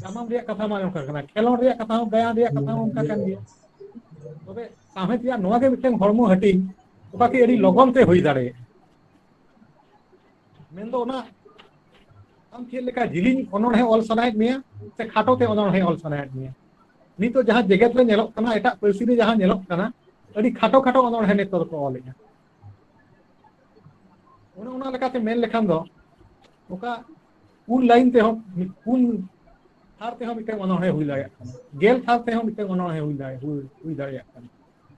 ᱜᱟᱢᱟᱢ ᱨᱮᱭᱟᱜ ᱠᱟᱛᱷᱟ ᱢᱟ ᱚᱱᱠᱟ ᱠᱟᱱᱟ, ᱠᱷᱮᱞᱳᱰ ᱨᱮᱭᱟᱜ ᱠᱟᱛᱷᱟ ᱦᱚᱸ, ᱜᱟᱭᱟᱱ ᱨᱮᱭᱟᱜ ᱠᱟᱛᱷᱟ ᱦᱚᱸ ᱚᱱᱠᱟ ᱠᱟᱱ ᱜᱮᱭᱟ᱾ ᱛᱚᱵᱮ ᱥᱟᱶᱦᱮᱫ ᱨᱮᱭᱟᱜ ᱱᱚᱣᱟ ᱜᱮ ᱢᱤᱫᱴᱟᱝ ᱦᱚᱲᱢᱚ ᱦᱟᱹᱴᱤᱧ, ᱚᱠᱟ ᱠᱤ ᱟᱹᱰᱤ ᱞᱚᱜᱚᱱ ᱛᱮ ᱦᱩᱭ ᱫᱟᱲᱮᱭᱟᱜᱼᱟ᱾ ᱢᱮᱱᱫᱚ ᱚᱱᱟ ᱟᱢ ᱪᱮᱫ ᱞᱮᱠᱟ ᱡᱤᱞᱤᱧ ᱚᱱᱚᱬᱦᱮ ᱚᱞ ᱥᱟᱱᱟᱭᱮᱫ ᱢᱮᱭᱟ ᱥᱮ ᱠᱷᱟᱴᱚ ᱛᱮ ᱚᱱᱚᱬᱦᱮ ᱚᱞ ᱥᱟᱱᱟᱭᱮᱫ ᱢᱮᱭᱟ? ᱱᱤᱛᱚᱜ ᱡᱟᱦᱟᱸ ᱡᱮᱜᱮᱛ ᱨᱮ ᱧᱮᱞᱚᱜ ᱠᱟᱱᱟ, ᱮᱴᱟᱜ ᱯᱟᱹᱨᱥᱤ ᱨᱮ ᱡᱟᱦᱟᱸ ᱧᱮᱞᱚᱜ ᱠᱟᱱᱟ, ᱟᱹᱰᱤ ᱠᱷᱟᱴᱚ ᱠᱷᱟᱴᱚ ᱚᱱᱚᱬᱦᱮ ᱱᱤᱛᱚᱜ ᱫᱚᱠᱚ ᱚᱞᱮᱫᱼᱟ᱾ ᱚᱱᱮ ᱚᱱᱟ ᱞᱮᱠᱟᱛᱮ ᱢᱮᱱ ᱞᱮᱠᱷᱟᱱ ᱫᱚ, ᱚᱠᱟ ᱯᱩᱱ ᱞᱟᱭᱤᱱ ᱛᱮᱦᱚᱸ, ᱯᱩᱱ ᱛᱷᱟᱨ ᱛᱮᱦᱚᱸ ᱢᱤᱫᱴᱟᱝ ᱚᱱᱚᱬᱦᱮ ᱦᱩᱭ ᱫᱟᱲᱮᱭᱟᱜ ᱠᱟᱱᱟ, ᱜᱮᱞ ᱛᱷᱟᱨ ᱛᱮᱦᱚᱸ ᱢᱤᱫᱴᱟᱝ ᱚᱱᱚᱬᱦᱮ ᱦᱩᱭ ᱫᱟᱲᱮ-, ᱦᱩᱭ, ᱦᱩᱭ ᱫᱟᱲᱮᱭᱟᱜ ᱠᱟᱱᱟ,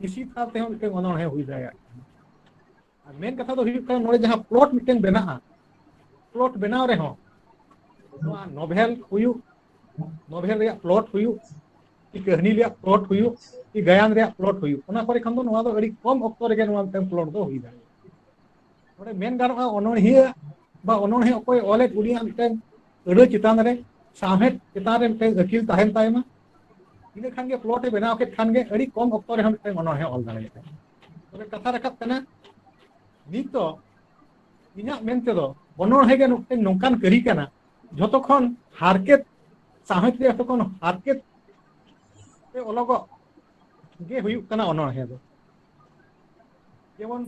ᱤᱥᱤ ᱛᱷᱟᱨ ᱛᱮᱦᱚᱸ ᱢᱤᱫᱴᱟᱝ ᱚᱱᱚᱬᱦᱮ ᱦᱩᱭ ᱫᱟᱲᱮᱭᱟᱜ ᱠᱟᱱᱟ᱾ ᱟᱨ ᱢᱮᱱ ᱠᱟᱛᱷᱟ ᱫᱚ ᱦᱩᱭᱩᱜ ᱠᱟᱱᱟ, ᱱᱚᱰᱮ ᱡᱟᱦᱟᱸ ᱯᱞᱚᱴ ᱢᱤᱫᱴᱟᱝ ᱵᱮᱱᱟᱜᱼᱟ, ᱯᱞᱚᱴ ᱵᱮᱱᱟᱣ ᱨᱮᱦᱚᱸ ᱱᱚᱣᱟ ᱱᱚᱵᱷᱮᱞ ᱦᱩᱭᱩᱜ, ᱱᱚᱵᱷᱮᱞ ᱨᱮᱭᱟᱜ ᱯᱞᱚᱴ ᱦᱩᱭᱩᱜ, ᱠᱤ ᱠᱟᱹᱦᱱᱤ ᱨᱮᱭᱟᱜ ᱯᱞᱚᱴ ᱦᱩᱭᱩᱜ, ᱠᱤ ᱜᱟᱭᱟᱱ ᱨᱮᱭᱟᱜ ᱯᱞᱚᱴ ᱦᱩᱭᱩᱜ, ᱚᱱᱟ ᱠᱚᱨᱮ ᱠᱷᱟᱱ ᱫᱚ ᱱᱚᱣᱟ ᱫᱚ ᱟᱹᱰᱤ ᱠᱚᱢ ᱚᱠᱛᱚ ᱨᱮᱜᱮ ᱱᱚᱣᱟ ᱢᱤᱫᱴᱟᱝ ᱯᱞᱚᱴ ᱫᱚ ᱦᱩᱭ ᱫᱟᱲᱮᱭᱟᱜᱼᱟ᱾ ᱱᱚᱰᱮ ᱢᱮᱱ ᱜᱟᱱᱚᱜᱼᱟ, ᱚᱱᱚᱬᱦᱤᱭᱟᱹ ᱵᱟ ᱚᱱᱚᱬᱦᱮ ᱚᱠᱚᱭ ᱚᱞᱮᱫ, ᱩᱱᱤᱭᱟᱜ ᱢᱤᱫᱴᱟᱝ ᱟᱹᱲᱟᱹ ᱪᱮᱛᱟᱱ ᱨᱮ, ᱥᱟᱶᱦᱮᱫ ᱪᱮᱛᱟᱱ ᱨᱮ ᱢᱤᱫᱴᱟᱝ ᱟᱹᱠᱤᱞ ᱛᱟᱦᱮᱱ ᱛᱟᱭ ᱢᱟ᱾ ᱤᱱᱟᱹ ᱠᱷᱟᱱ ᱜᱮ ᱯᱞᱚᱴ ᱮ ᱵᱮᱱᱟᱣ ᱠᱮᱫ ᱠᱷᱟᱱ ᱜᱮ ᱟᱹᱰᱤ ᱠᱚᱢ ᱚᱠᱛᱚ ᱨᱮᱦᱚᱸ ᱢᱤᱫᱴᱟᱝ ᱚᱱᱚᱬᱦᱮ ᱚᱞ ᱫᱟᱲᱮᱭᱟᱜᱼᱟ᱾ ᱛᱚᱵᱮ ᱠᱟᱛᱷᱟ ᱨᱟᱠᱟᱵ ᱠᱟᱱᱟ, ᱱᱤᱛ ᱫᱚ ᱤᱧᱟᱹᱜ ᱢᱮᱱ ᱛᱮᱫᱚ ᱚᱱᱚᱬᱦᱮ ᱜᱮ ᱢᱤᱫᱴᱟᱝ ᱱᱚᱝᱠᱟᱱ ᱠᱟᱹᱨᱤ ᱠᱟᱱᱟ, ᱡᱷᱚᱛᱚ ᱠᱷᱚᱱ ᱦᱟᱨᱠᱮᱛ, ᱥᱟᱶᱦᱮᱫ ᱨᱮ ᱡᱷᱚᱛᱚ ᱠᱷᱚᱱ ᱦᱟᱨᱠᱮᱛ ᱛᱮ ᱚᱞᱚᱜᱚᱜ ᱜᱮ ᱦᱩᱭᱩᱜ ᱠᱟᱱᱟ ᱚᱱᱚᱬᱦᱮ ᱫᱚ᱾ ᱡᱮᱢᱚᱱ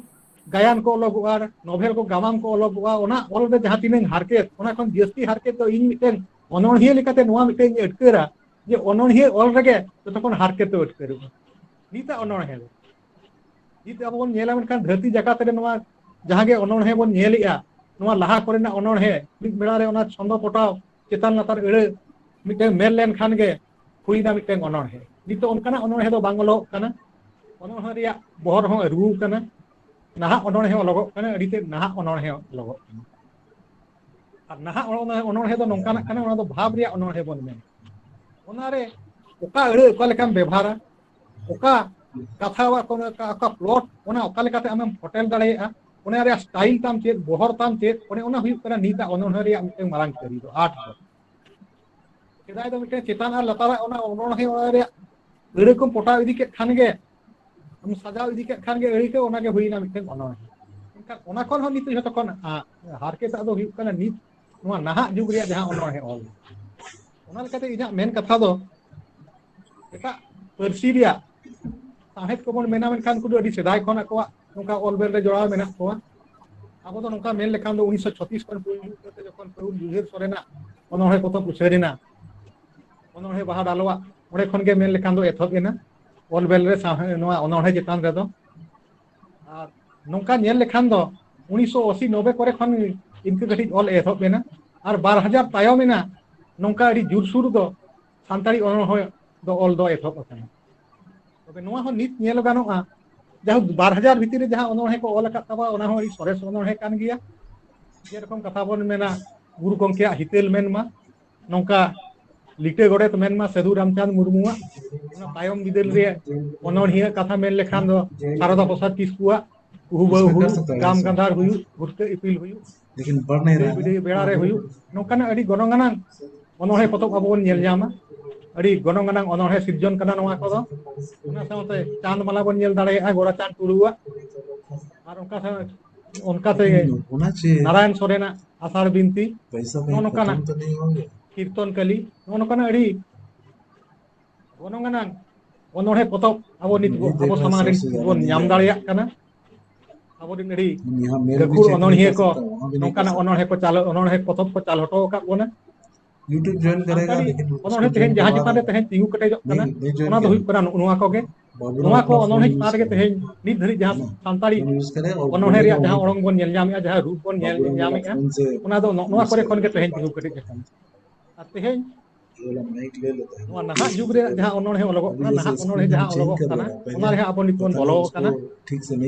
ᱜᱟᱭᱟᱱ ᱠᱚ ᱚᱞᱚᱜᱚᱜᱼᱟ, ᱱᱚᱵᱷᱮᱞ ᱠᱚ, ᱜᱟᱢᱟᱢ ᱠᱚ ᱚᱞᱚᱜᱚᱜᱼᱟ, ᱚᱱᱟ ᱚᱞ ᱨᱮ ᱡᱟᱦᱟᱸ ᱛᱤᱱᱟᱹᱜ ᱦᱟᱨᱠᱮᱛ, ᱚᱱᱟ ᱠᱷᱚᱱ ᱡᱟᱹᱥᱛᱤ ᱦᱟᱨᱠᱮᱛ ᱫᱚ ᱤᱧ ᱢᱤᱫᱴᱮᱱ ᱚᱱᱚᱬᱦᱤᱭᱟᱹ ᱞᱮᱠᱟᱛᱮ ᱱᱚᱣᱟ ᱢᱤᱫᱴᱮᱱ ᱤᱧ ᱟᱴᱠᱟᱹᱨᱟ, ᱡᱮ ᱚᱱᱚᱬᱦᱤᱭᱟᱹ ᱚᱞ ᱨᱮᱜᱮ ᱡᱚᱛᱚ ᱠᱷᱚᱱ ᱦᱟᱨᱠᱮᱛ ᱫᱚ ᱟᱴᱠᱟᱹᱨᱚᱜᱼᱟ᱾ ᱱᱤᱛᱟᱜ ᱚᱱᱚᱬᱦᱮ ᱫᱚ, ᱱᱤᱛ ᱟᱵᱚ ᱵᱚᱱ ᱧᱮᱞᱟ, ᱢᱮᱱᱠᱷᱟᱱ ᱫᱷᱟᱹᱨᱛᱤ ᱡᱟᱠᱟᱛ ᱨᱮ ᱱᱚᱣᱟ ᱡᱟᱦᱟᱸ ᱜᱮ ᱚᱱᱚᱬᱦᱮ ᱵᱚᱱ ᱧᱮᱞᱮᱜᱼᱟ, ᱱᱚᱣᱟ ᱞᱟᱦᱟ ᱠᱚᱨᱮᱱᱟᱜ ᱚᱱᱚᱬᱦᱮ ᱢᱤᱫ ᱵᱮᱲᱟ ᱨᱮ ᱚᱱᱟ ᱪᱷᱚᱱᱫᱚ ᱯᱚᱴᱟᱣ ᱪᱮᱛᱟᱱ ᱞᱟᱛᱟᱨ ᱟᱹᱲᱟᱹ ᱢᱤᱫᱴᱮᱱ ᱢᱮᱱ ᱞᱮᱱᱠᱷᱟᱱ ᱜᱮ ᱦᱩᱭᱱᱟ ᱢᱤᱫᱴᱮᱱ ᱚᱱᱚᱬᱦᱮ᱾ ᱱᱤᱛᱚᱜ ᱚᱱᱠᱟᱱᱟᱜ ᱚᱱᱚᱬᱦᱮ ᱫᱚ ᱵᱟᱝ ᱚᱞᱚᱜᱚᱜ ᱠᱟᱱᱟ᱾ ᱚᱱᱚᱬᱦᱮ ᱨᱮᱭᱟᱜ ᱵᱚᱦᱚᱨ ᱦᱚᱸ ᱟᱹᱨᱩ ᱠᱟᱱᱟ᱾ ᱱᱟᱦᱟᱜ ᱚᱱᱚᱬᱦᱮ ᱚᱞᱚᱜᱚᱜ ᱠᱟᱱᱟ, ᱟᱹᱰᱤ ᱛᱮᱫ ᱱᱟᱦᱟᱜ ᱚᱱᱚᱬᱦᱮ ᱚᱞᱚᱜᱚᱜ ᱠᱟᱱᱟ᱾ ᱟᱨ ᱱᱟᱦᱟᱜ ᱚᱱᱚᱬᱦᱮ, ᱚᱱᱚᱬᱦᱮ ᱫᱚ ᱱᱚᱝᱠᱟᱱᱟᱜ ᱠᱟᱱᱟ, ᱚᱱᱟ ᱫᱚ ᱵᱷᱟᱵᱽ ᱨᱮᱭᱟᱜ ᱚᱱᱚᱬᱦᱮ ᱵᱚᱱ ᱢᱮᱱᱟ᱾ ᱚᱱᱟᱨᱮ ᱚᱠᱟ ᱟᱹᱲᱟᱹ ᱚᱠᱟ ᱞᱮᱠᱟᱢ ᱵᱮᱵᱷᱟᱨᱟ, ᱚᱠᱟ ᱠᱟᱛᱷᱟ ᱚᱠᱟ, ᱚᱠᱟ, ᱚᱠᱟ ᱯᱞᱚᱴ, ᱚᱱᱟ ᱚᱠᱟ ᱞᱮᱠᱟᱛᱮ ᱟᱢᱮᱢ ᱯᱷᱚᱴᱮᱞ ᱫᱟᱲᱮᱭᱟᱜᱼᱟ, ᱚᱱᱟ ᱨᱮᱭᱟᱜ ᱥᱴᱟᱭᱤᱞ ᱛᱟᱢ ᱪᱮᱫ, ᱵᱚᱦᱚᱨ ᱛᱟᱢ ᱪᱮᱫ, ᱚᱱᱮ ᱚᱱᱟ ᱦᱩᱭᱩᱜ ᱠᱟᱱᱟ ᱱᱤᱛᱟᱜ ᱚᱱᱚᱬᱦᱮ ᱨᱮᱭᱟᱜ ᱢᱤᱫᱴᱟᱝ ᱢᱟᱨᱟᱝ ᱠᱟᱹᱨᱤ ᱫᱚ, ᱟᱨᱴ ᱫᱚ᱾ ᱥᱮᱫᱟᱭ ᱫᱚ ᱢᱤᱫᱴᱟᱝ ᱪᱮᱛᱟᱱ ᱟᱨ ᱞᱟᱛᱟᱨᱟᱜ ᱚᱱᱟ ᱚᱱᱚᱬᱦᱮ, ᱚᱱᱟ ᱨᱮᱭᱟᱜ ᱟᱹᱲᱟᱹ ᱠᱚᱢ ᱯᱚᱴᱟᱣ ᱤᱫᱤ ᱠᱮᱫ ᱠᱷᱟᱱ ᱜᱮ, ᱟᱢ ᱥᱟᱡᱟᱣ ᱤᱫᱤ ᱠᱮᱫ ᱠᱷᱟᱱ ᱜᱮ ᱟᱹᱲᱟᱹ ᱠᱚ, ᱚᱱᱟ ᱜᱮ ᱦᱩᱭᱱᱟ ᱢᱤᱫᱴᱟᱝ ᱚᱱᱚᱬᱦᱮ᱾ ᱢᱮᱱᱠᱷᱟᱱ ᱚᱱᱟ ᱠᱷᱚᱱ ᱦᱚᱸ ᱱᱤᱛᱚᱜ ᱡᱷᱚᱛᱚ ᱠᱷᱚᱱ, ᱟ, ᱦᱟᱨᱠᱮᱛᱟᱜ ᱫᱚ ᱦᱩᱭᱩᱜ ᱠᱟᱱᱟ ᱱᱤᱛ ᱱᱚᱣᱟ ᱱᱟᱦᱟᱜ ᱡᱩᱜᱽ ᱨᱮᱭᱟᱜ ᱡᱟᱦᱟᱸ ᱚᱱᱚᱬᱦᱮ ᱚᱞ᱾ ᱚᱱᱟ ᱞᱮᱠᱟᱛᱮ ᱤᱧᱟᱹᱜ ᱢᱮᱱ ᱠᱟᱛᱷᱟ ᱫᱚ, ᱮᱴᱟᱜ ᱯᱟᱹᱨᱥᱤ ᱨᱮᱭᱟᱜ ᱥᱟᱶᱦᱮᱫ ᱠᱚᱵᱚᱱ ᱢᱮᱱᱟ, ᱢᱮᱱᱠᱷᱟᱱ ᱩᱱᱠᱩ ᱫᱚ ᱟᱹᱰᱤ ᱥᱮᱫᱟᱭ ᱠᱷᱚᱱ ᱟᱠᱚᱣᱟᱜ ᱱᱚᱝᱠᱟ ᱚᱞ ᱵᱮᱞ ᱨᱮ ᱡᱚᱲᱟᱣ ᱢᱮᱱᱟᱜ ᱠᱚᱣᱟ᱾ ᱟᱵᱚ ᱫᱚ ᱱᱚᱝᱠᱟ ᱢᱮᱱ ᱞᱮᱠᱷᱟᱱ ᱫᱚ ᱩᱱᱤᱥᱥᱚ ᱪᱷᱚᱛᱤᱥ ᱠᱷᱚᱱ ᱯᱩᱭᱞᱩ ᱩᱛᱟᱹᱨ ᱛᱮ ᱡᱚᱠᱷᱚᱱ ᱯᱨᱚᱵᱷᱩ ᱵᱤᱵᱷᱩᱨ ᱥᱚᱨᱮᱱᱟᱜ ᱚᱱᱚᱬᱦᱮ ᱯᱚᱛᱚᱵ ᱩᱪᱷᱟᱹᱱ ᱮᱱᱟ, ᱚᱱᱚᱬᱦᱮ ᱵᱟᱦᱟ ᱰᱟᱞᱣᱟᱜ ᱚᱸᱰᱮ ᱠᱷᱚᱱ ᱜᱮ ᱢᱮᱱ ᱞᱮᱠᱷᱟᱱ ᱫᱚ ᱮᱛᱚᱦᱚᱵ ᱮᱱᱟ ᱚᱞ ᱵᱮᱞ ᱨᱮ ᱥᱟᱶᱦᱮ-, ᱱᱚᱣᱟ ᱚᱱᱚᱬᱦᱮ ᱪᱮᱛᱟᱱ ᱨᱮᱫᱚ᱾ ᱟᱨ ᱱᱚᱝᱠᱟ ᱧᱮᱞ ᱞᱮᱠᱷᱟᱱ ᱫᱚ ᱩᱱᱤᱥᱥᱚ ᱟᱥᱤ ᱱᱚᱵᱵᱳᱭ ᱠᱚᱨᱮ ᱠᱷᱚᱱ ᱤᱱᱠᱟᱹ ᱠᱟᱹᱴᱤᱡ ᱚᱞ ᱮᱛᱚᱦᱚᱵ ᱮᱱᱟ᱾ ᱟᱨ ᱵᱟᱨ ᱦᱟᱡᱟᱨ ᱛᱟᱭᱚᱢ ᱮᱱᱟ ᱱᱚᱝᱠᱟ ᱟᱹᱰᱤ ᱡᱳᱨᱥᱳᱨ ᱫᱚ ᱥᱟᱱᱛᱟᱲᱤ ᱚᱱᱚᱬᱦᱮ ᱫᱚ ᱚᱞ ᱫᱚ ᱮᱛᱚᱦᱚᱵ ᱟᱠᱟᱱᱟ᱾ ᱛᱚᱵᱮ ᱱᱚᱣᱟ ᱦᱚᱸ ᱱᱤᱛ ᱧᱮᱞ ᱜᱟᱱᱚᱜᱼᱟ, ᱡᱟᱭᱦᱳᱠ ᱵᱟᱨ ᱦᱟᱡᱟᱨ ᱵᱷᱤᱛᱤᱨ ᱨᱮ ᱡᱟᱦᱟᱸ ᱚᱱᱚᱬᱦᱮ ᱠᱚ ᱚᱞ ᱟᱠᱟᱫ ᱛᱟᱵᱚᱱᱟ, ᱚᱱᱟ ᱦᱚᱸ ᱟᱹᱰᱤ ᱥᱚᱨᱮᱥ ᱚᱱᱚᱬᱦᱮ ᱠᱟᱱ ᱜᱮᱭᱟ᱾ ᱡᱮᱨᱚᱠᱚᱢ ᱠᱟᱛᱷᱟ ᱵᱚᱱ ᱢᱮᱱᱟ, ᱜᱩᱨᱩ ᱜᱚᱢᱠᱮᱭᱟᱜ ᱦᱤᱛᱟᱹᱞ ᱢᱮᱱᱢᱟ, ᱱᱚᱝᱠᱟ ᱞᱤᱴᱟᱹ ᱜᱚᱰᱮᱛ ᱢᱮᱱᱢᱟ, ᱥᱟᱹᱫᱷᱩ ᱨᱟᱢᱪᱟᱸᱫᱽ ᱢᱩᱨᱢᱩᱣᱟᱜ, ᱚᱱᱟ ᱛᱟᱭᱚᱢ ᱵᱤᱫᱟᱹᱞ ᱨᱮ ᱚᱱᱚᱬᱦᱤᱭᱟᱹ ᱠᱟᱛᱷᱟ ᱢᱮᱱ ᱞᱮᱠᱷᱟᱱ ᱫᱚ ᱥᱟᱨᱚᱫᱟ ᱯᱨᱚᱥᱟᱫᱽ ᱠᱤᱥᱠᱩᱣᱟᱜ ᱠᱩᱦᱩ ᱵᱟᱹᱦᱩ ᱦᱩᱭᱩᱜ, ᱜᱟᱢ ᱜᱟᱱᱫᱷᱟᱨ ᱦᱩᱭᱩᱜ, ᱵᱷᱩᱨᱠᱟᱹ ᱤᱯᱤᱞ ᱦᱩᱭᱩᱜ, ᱫᱟᱹᱭ ᱵᱤᱰᱟᱹᱣ ᱵᱮᱲᱟ ᱨᱮ ᱦᱩᱭᱩᱜ, ᱱᱚᱝᱠᱟᱱᱟᱜ ᱟᱹᱰᱤ ᱜᱚᱱᱚᱝ ᱟᱱᱟᱝ ᱚᱱᱚᱬᱦᱮ ᱯᱚᱛᱚᱵ ᱟᱵᱚ ᱵᱚᱱ ᱧᱮᱞ ᱧᱟᱢᱟ᱾ ᱟᱹᱰᱤ ᱜᱚᱱᱚᱝ ᱟᱱᱟᱝ ᱚᱱᱚᱬᱦᱮ ᱥᱤᱨᱡᱚᱱ ᱠᱟᱱᱟ ᱱᱚᱣᱟ ᱠᱚᱫᱚ᱾ ᱚᱱᱟ ᱥᱟᱶᱛᱮ ᱪᱟᱸᱫᱽ ᱢᱟᱞᱟ ᱵᱚᱱ ᱧᱮᱞ ᱫᱟᱲᱮᱭᱟᱜᱼᱟ ᱜᱳᱨᱟᱪᱟᱸᱫᱽ ᱴᱩᱰᱩᱣᱟᱜ, ᱟᱨ ᱚᱱᱠᱟ ᱥᱟᱶ-, ᱚᱱᱠᱟ ᱛᱮᱜᱮ ᱱᱟᱨᱟᱭᱚᱱ ᱥᱚᱨᱮᱱᱟᱜ ᱟᱥᱟᱲ ᱵᱤᱱᱛᱤ, ᱱᱚᱜᱼᱚ ᱱᱚᱝᱠᱟᱱᱟᱜ ᱠᱤᱨᱛᱚᱱ ᱠᱟᱹᱞᱤ, ᱱᱚᱜᱼᱚ ᱱᱚᱝᱠᱟᱱᱟᱜ ᱟᱹᱰᱤ ᱜᱚᱱᱚᱝ ᱟᱱᱟᱝ ᱚᱱᱚᱬᱦᱮ ᱯᱚᱛᱚᱵ ᱟᱵᱚ ᱱᱤᱛ ᱵᱚ-, ᱟᱵᱚ ᱥᱟᱢᱟᱝ ᱨᱮ ᱵᱚᱱ ᱧᱟᱢ ᱫᱟᱲᱮᱭᱟᱜ ᱠᱟᱱᱟ᱾ ᱟᱵᱚᱨᱮᱱ ᱟᱹᱰᱤ ᱜᱟᱹᱠᱷᱩᱲ ᱚᱱᱚᱬᱦᱤᱭᱟᱹ ᱠᱚ ᱱᱚᱝᱠᱟᱱᱟᱜ ᱚᱱᱚᱬᱦᱮ ᱠᱚ ᱪᱟᱞ-, ᱚᱱᱚᱬᱦᱮ ᱯᱚᱛᱚᱵ ᱠᱚ ᱪᱟᱞ ᱦᱚᱴᱚ ᱟᱠᱟᱫ ᱵᱚᱱᱟ᱾ YouTube join ᱠᱟᱨᱮᱜᱟ, ᱥᱟᱱᱛᱟᱲᱤ ᱞᱮᱠᱤᱱ ᱚᱱᱚᱬᱦᱮ ᱛᱮᱦᱮᱧ ᱡᱟᱦᱟᱸ ᱪᱮᱛᱟᱱ ᱨᱮ ᱛᱮᱦᱮᱧ ᱛᱤᱸᱜᱩ ᱠᱮᱴᱮᱡᱚᱜ ᱠᱟᱱᱟ, ᱚᱱᱟ ᱫᱚ ᱦᱩᱭᱩᱜ ᱠᱟᱱᱟ ᱱᱚᱜᱼᱚ ᱱᱚᱣᱟ ᱠᱚᱜᱮ᱾ ᱱᱚᱣᱟ ᱠᱚ ᱚᱱᱚᱬᱦᱮ ᱪᱮᱛᱟᱱ ᱨᱮᱜᱮ ᱛᱮᱦᱮᱧ ᱱᱤᱛ ᱫᱷᱟᱹᱨᱤᱡ ᱡᱟᱦᱟᱸ ᱥᱟᱱᱛᱟᱲᱤ ᱚᱱᱚᱬᱦᱮ ᱨᱮᱭᱟᱜ ᱡᱟᱦᱟᱸ ᱚᱲᱚᱝ ᱵᱚᱱ ᱧᱮᱞ ᱧᱟᱢᱮᱫᱼᱟ, ᱡᱟᱦᱟᱸ ᱨᱩᱯ ᱵᱚᱱ ᱧᱮᱞ ᱧᱟᱢᱮᱫᱼᱟ, ᱚᱱᱟ ᱫᱚ ᱱᱚᱜᱼᱚ ᱱᱚᱣᱟ ᱠᱚᱨᱮ ᱠᱷᱚᱱ ᱜᱮ ᱛᱮᱦᱮᱧ ᱛᱤᱸᱜᱩ ᱠᱮᱴᱮᱡ ᱟᱠᱟᱱᱟ᱾ ᱟᱨ ᱛᱮᱦᱮᱧ ᱱᱚᱣᱟ ᱱᱟᱦᱟᱜ ᱡᱩᱜᱽ ᱨᱮᱭᱟᱜ ᱡᱟᱦᱟᱸ ᱚᱱᱚᱬᱦᱮ ᱚᱞᱚᱜᱚᱜ ᱠᱟᱱᱟ, ᱱᱟᱦᱟᱜ ᱚᱱᱚᱬᱦᱮ ᱡᱟᱦᱟᱸ ᱚᱞᱚᱜᱚᱜ ᱠᱟᱱᱟ, ᱚᱱᱟ ᱨᱮᱦᱚᱸ ᱟᱵᱚ ᱱᱤᱛ ᱵᱚᱱ ᱵᱚᱞᱚ ᱟᱠᱟᱱᱟ᱾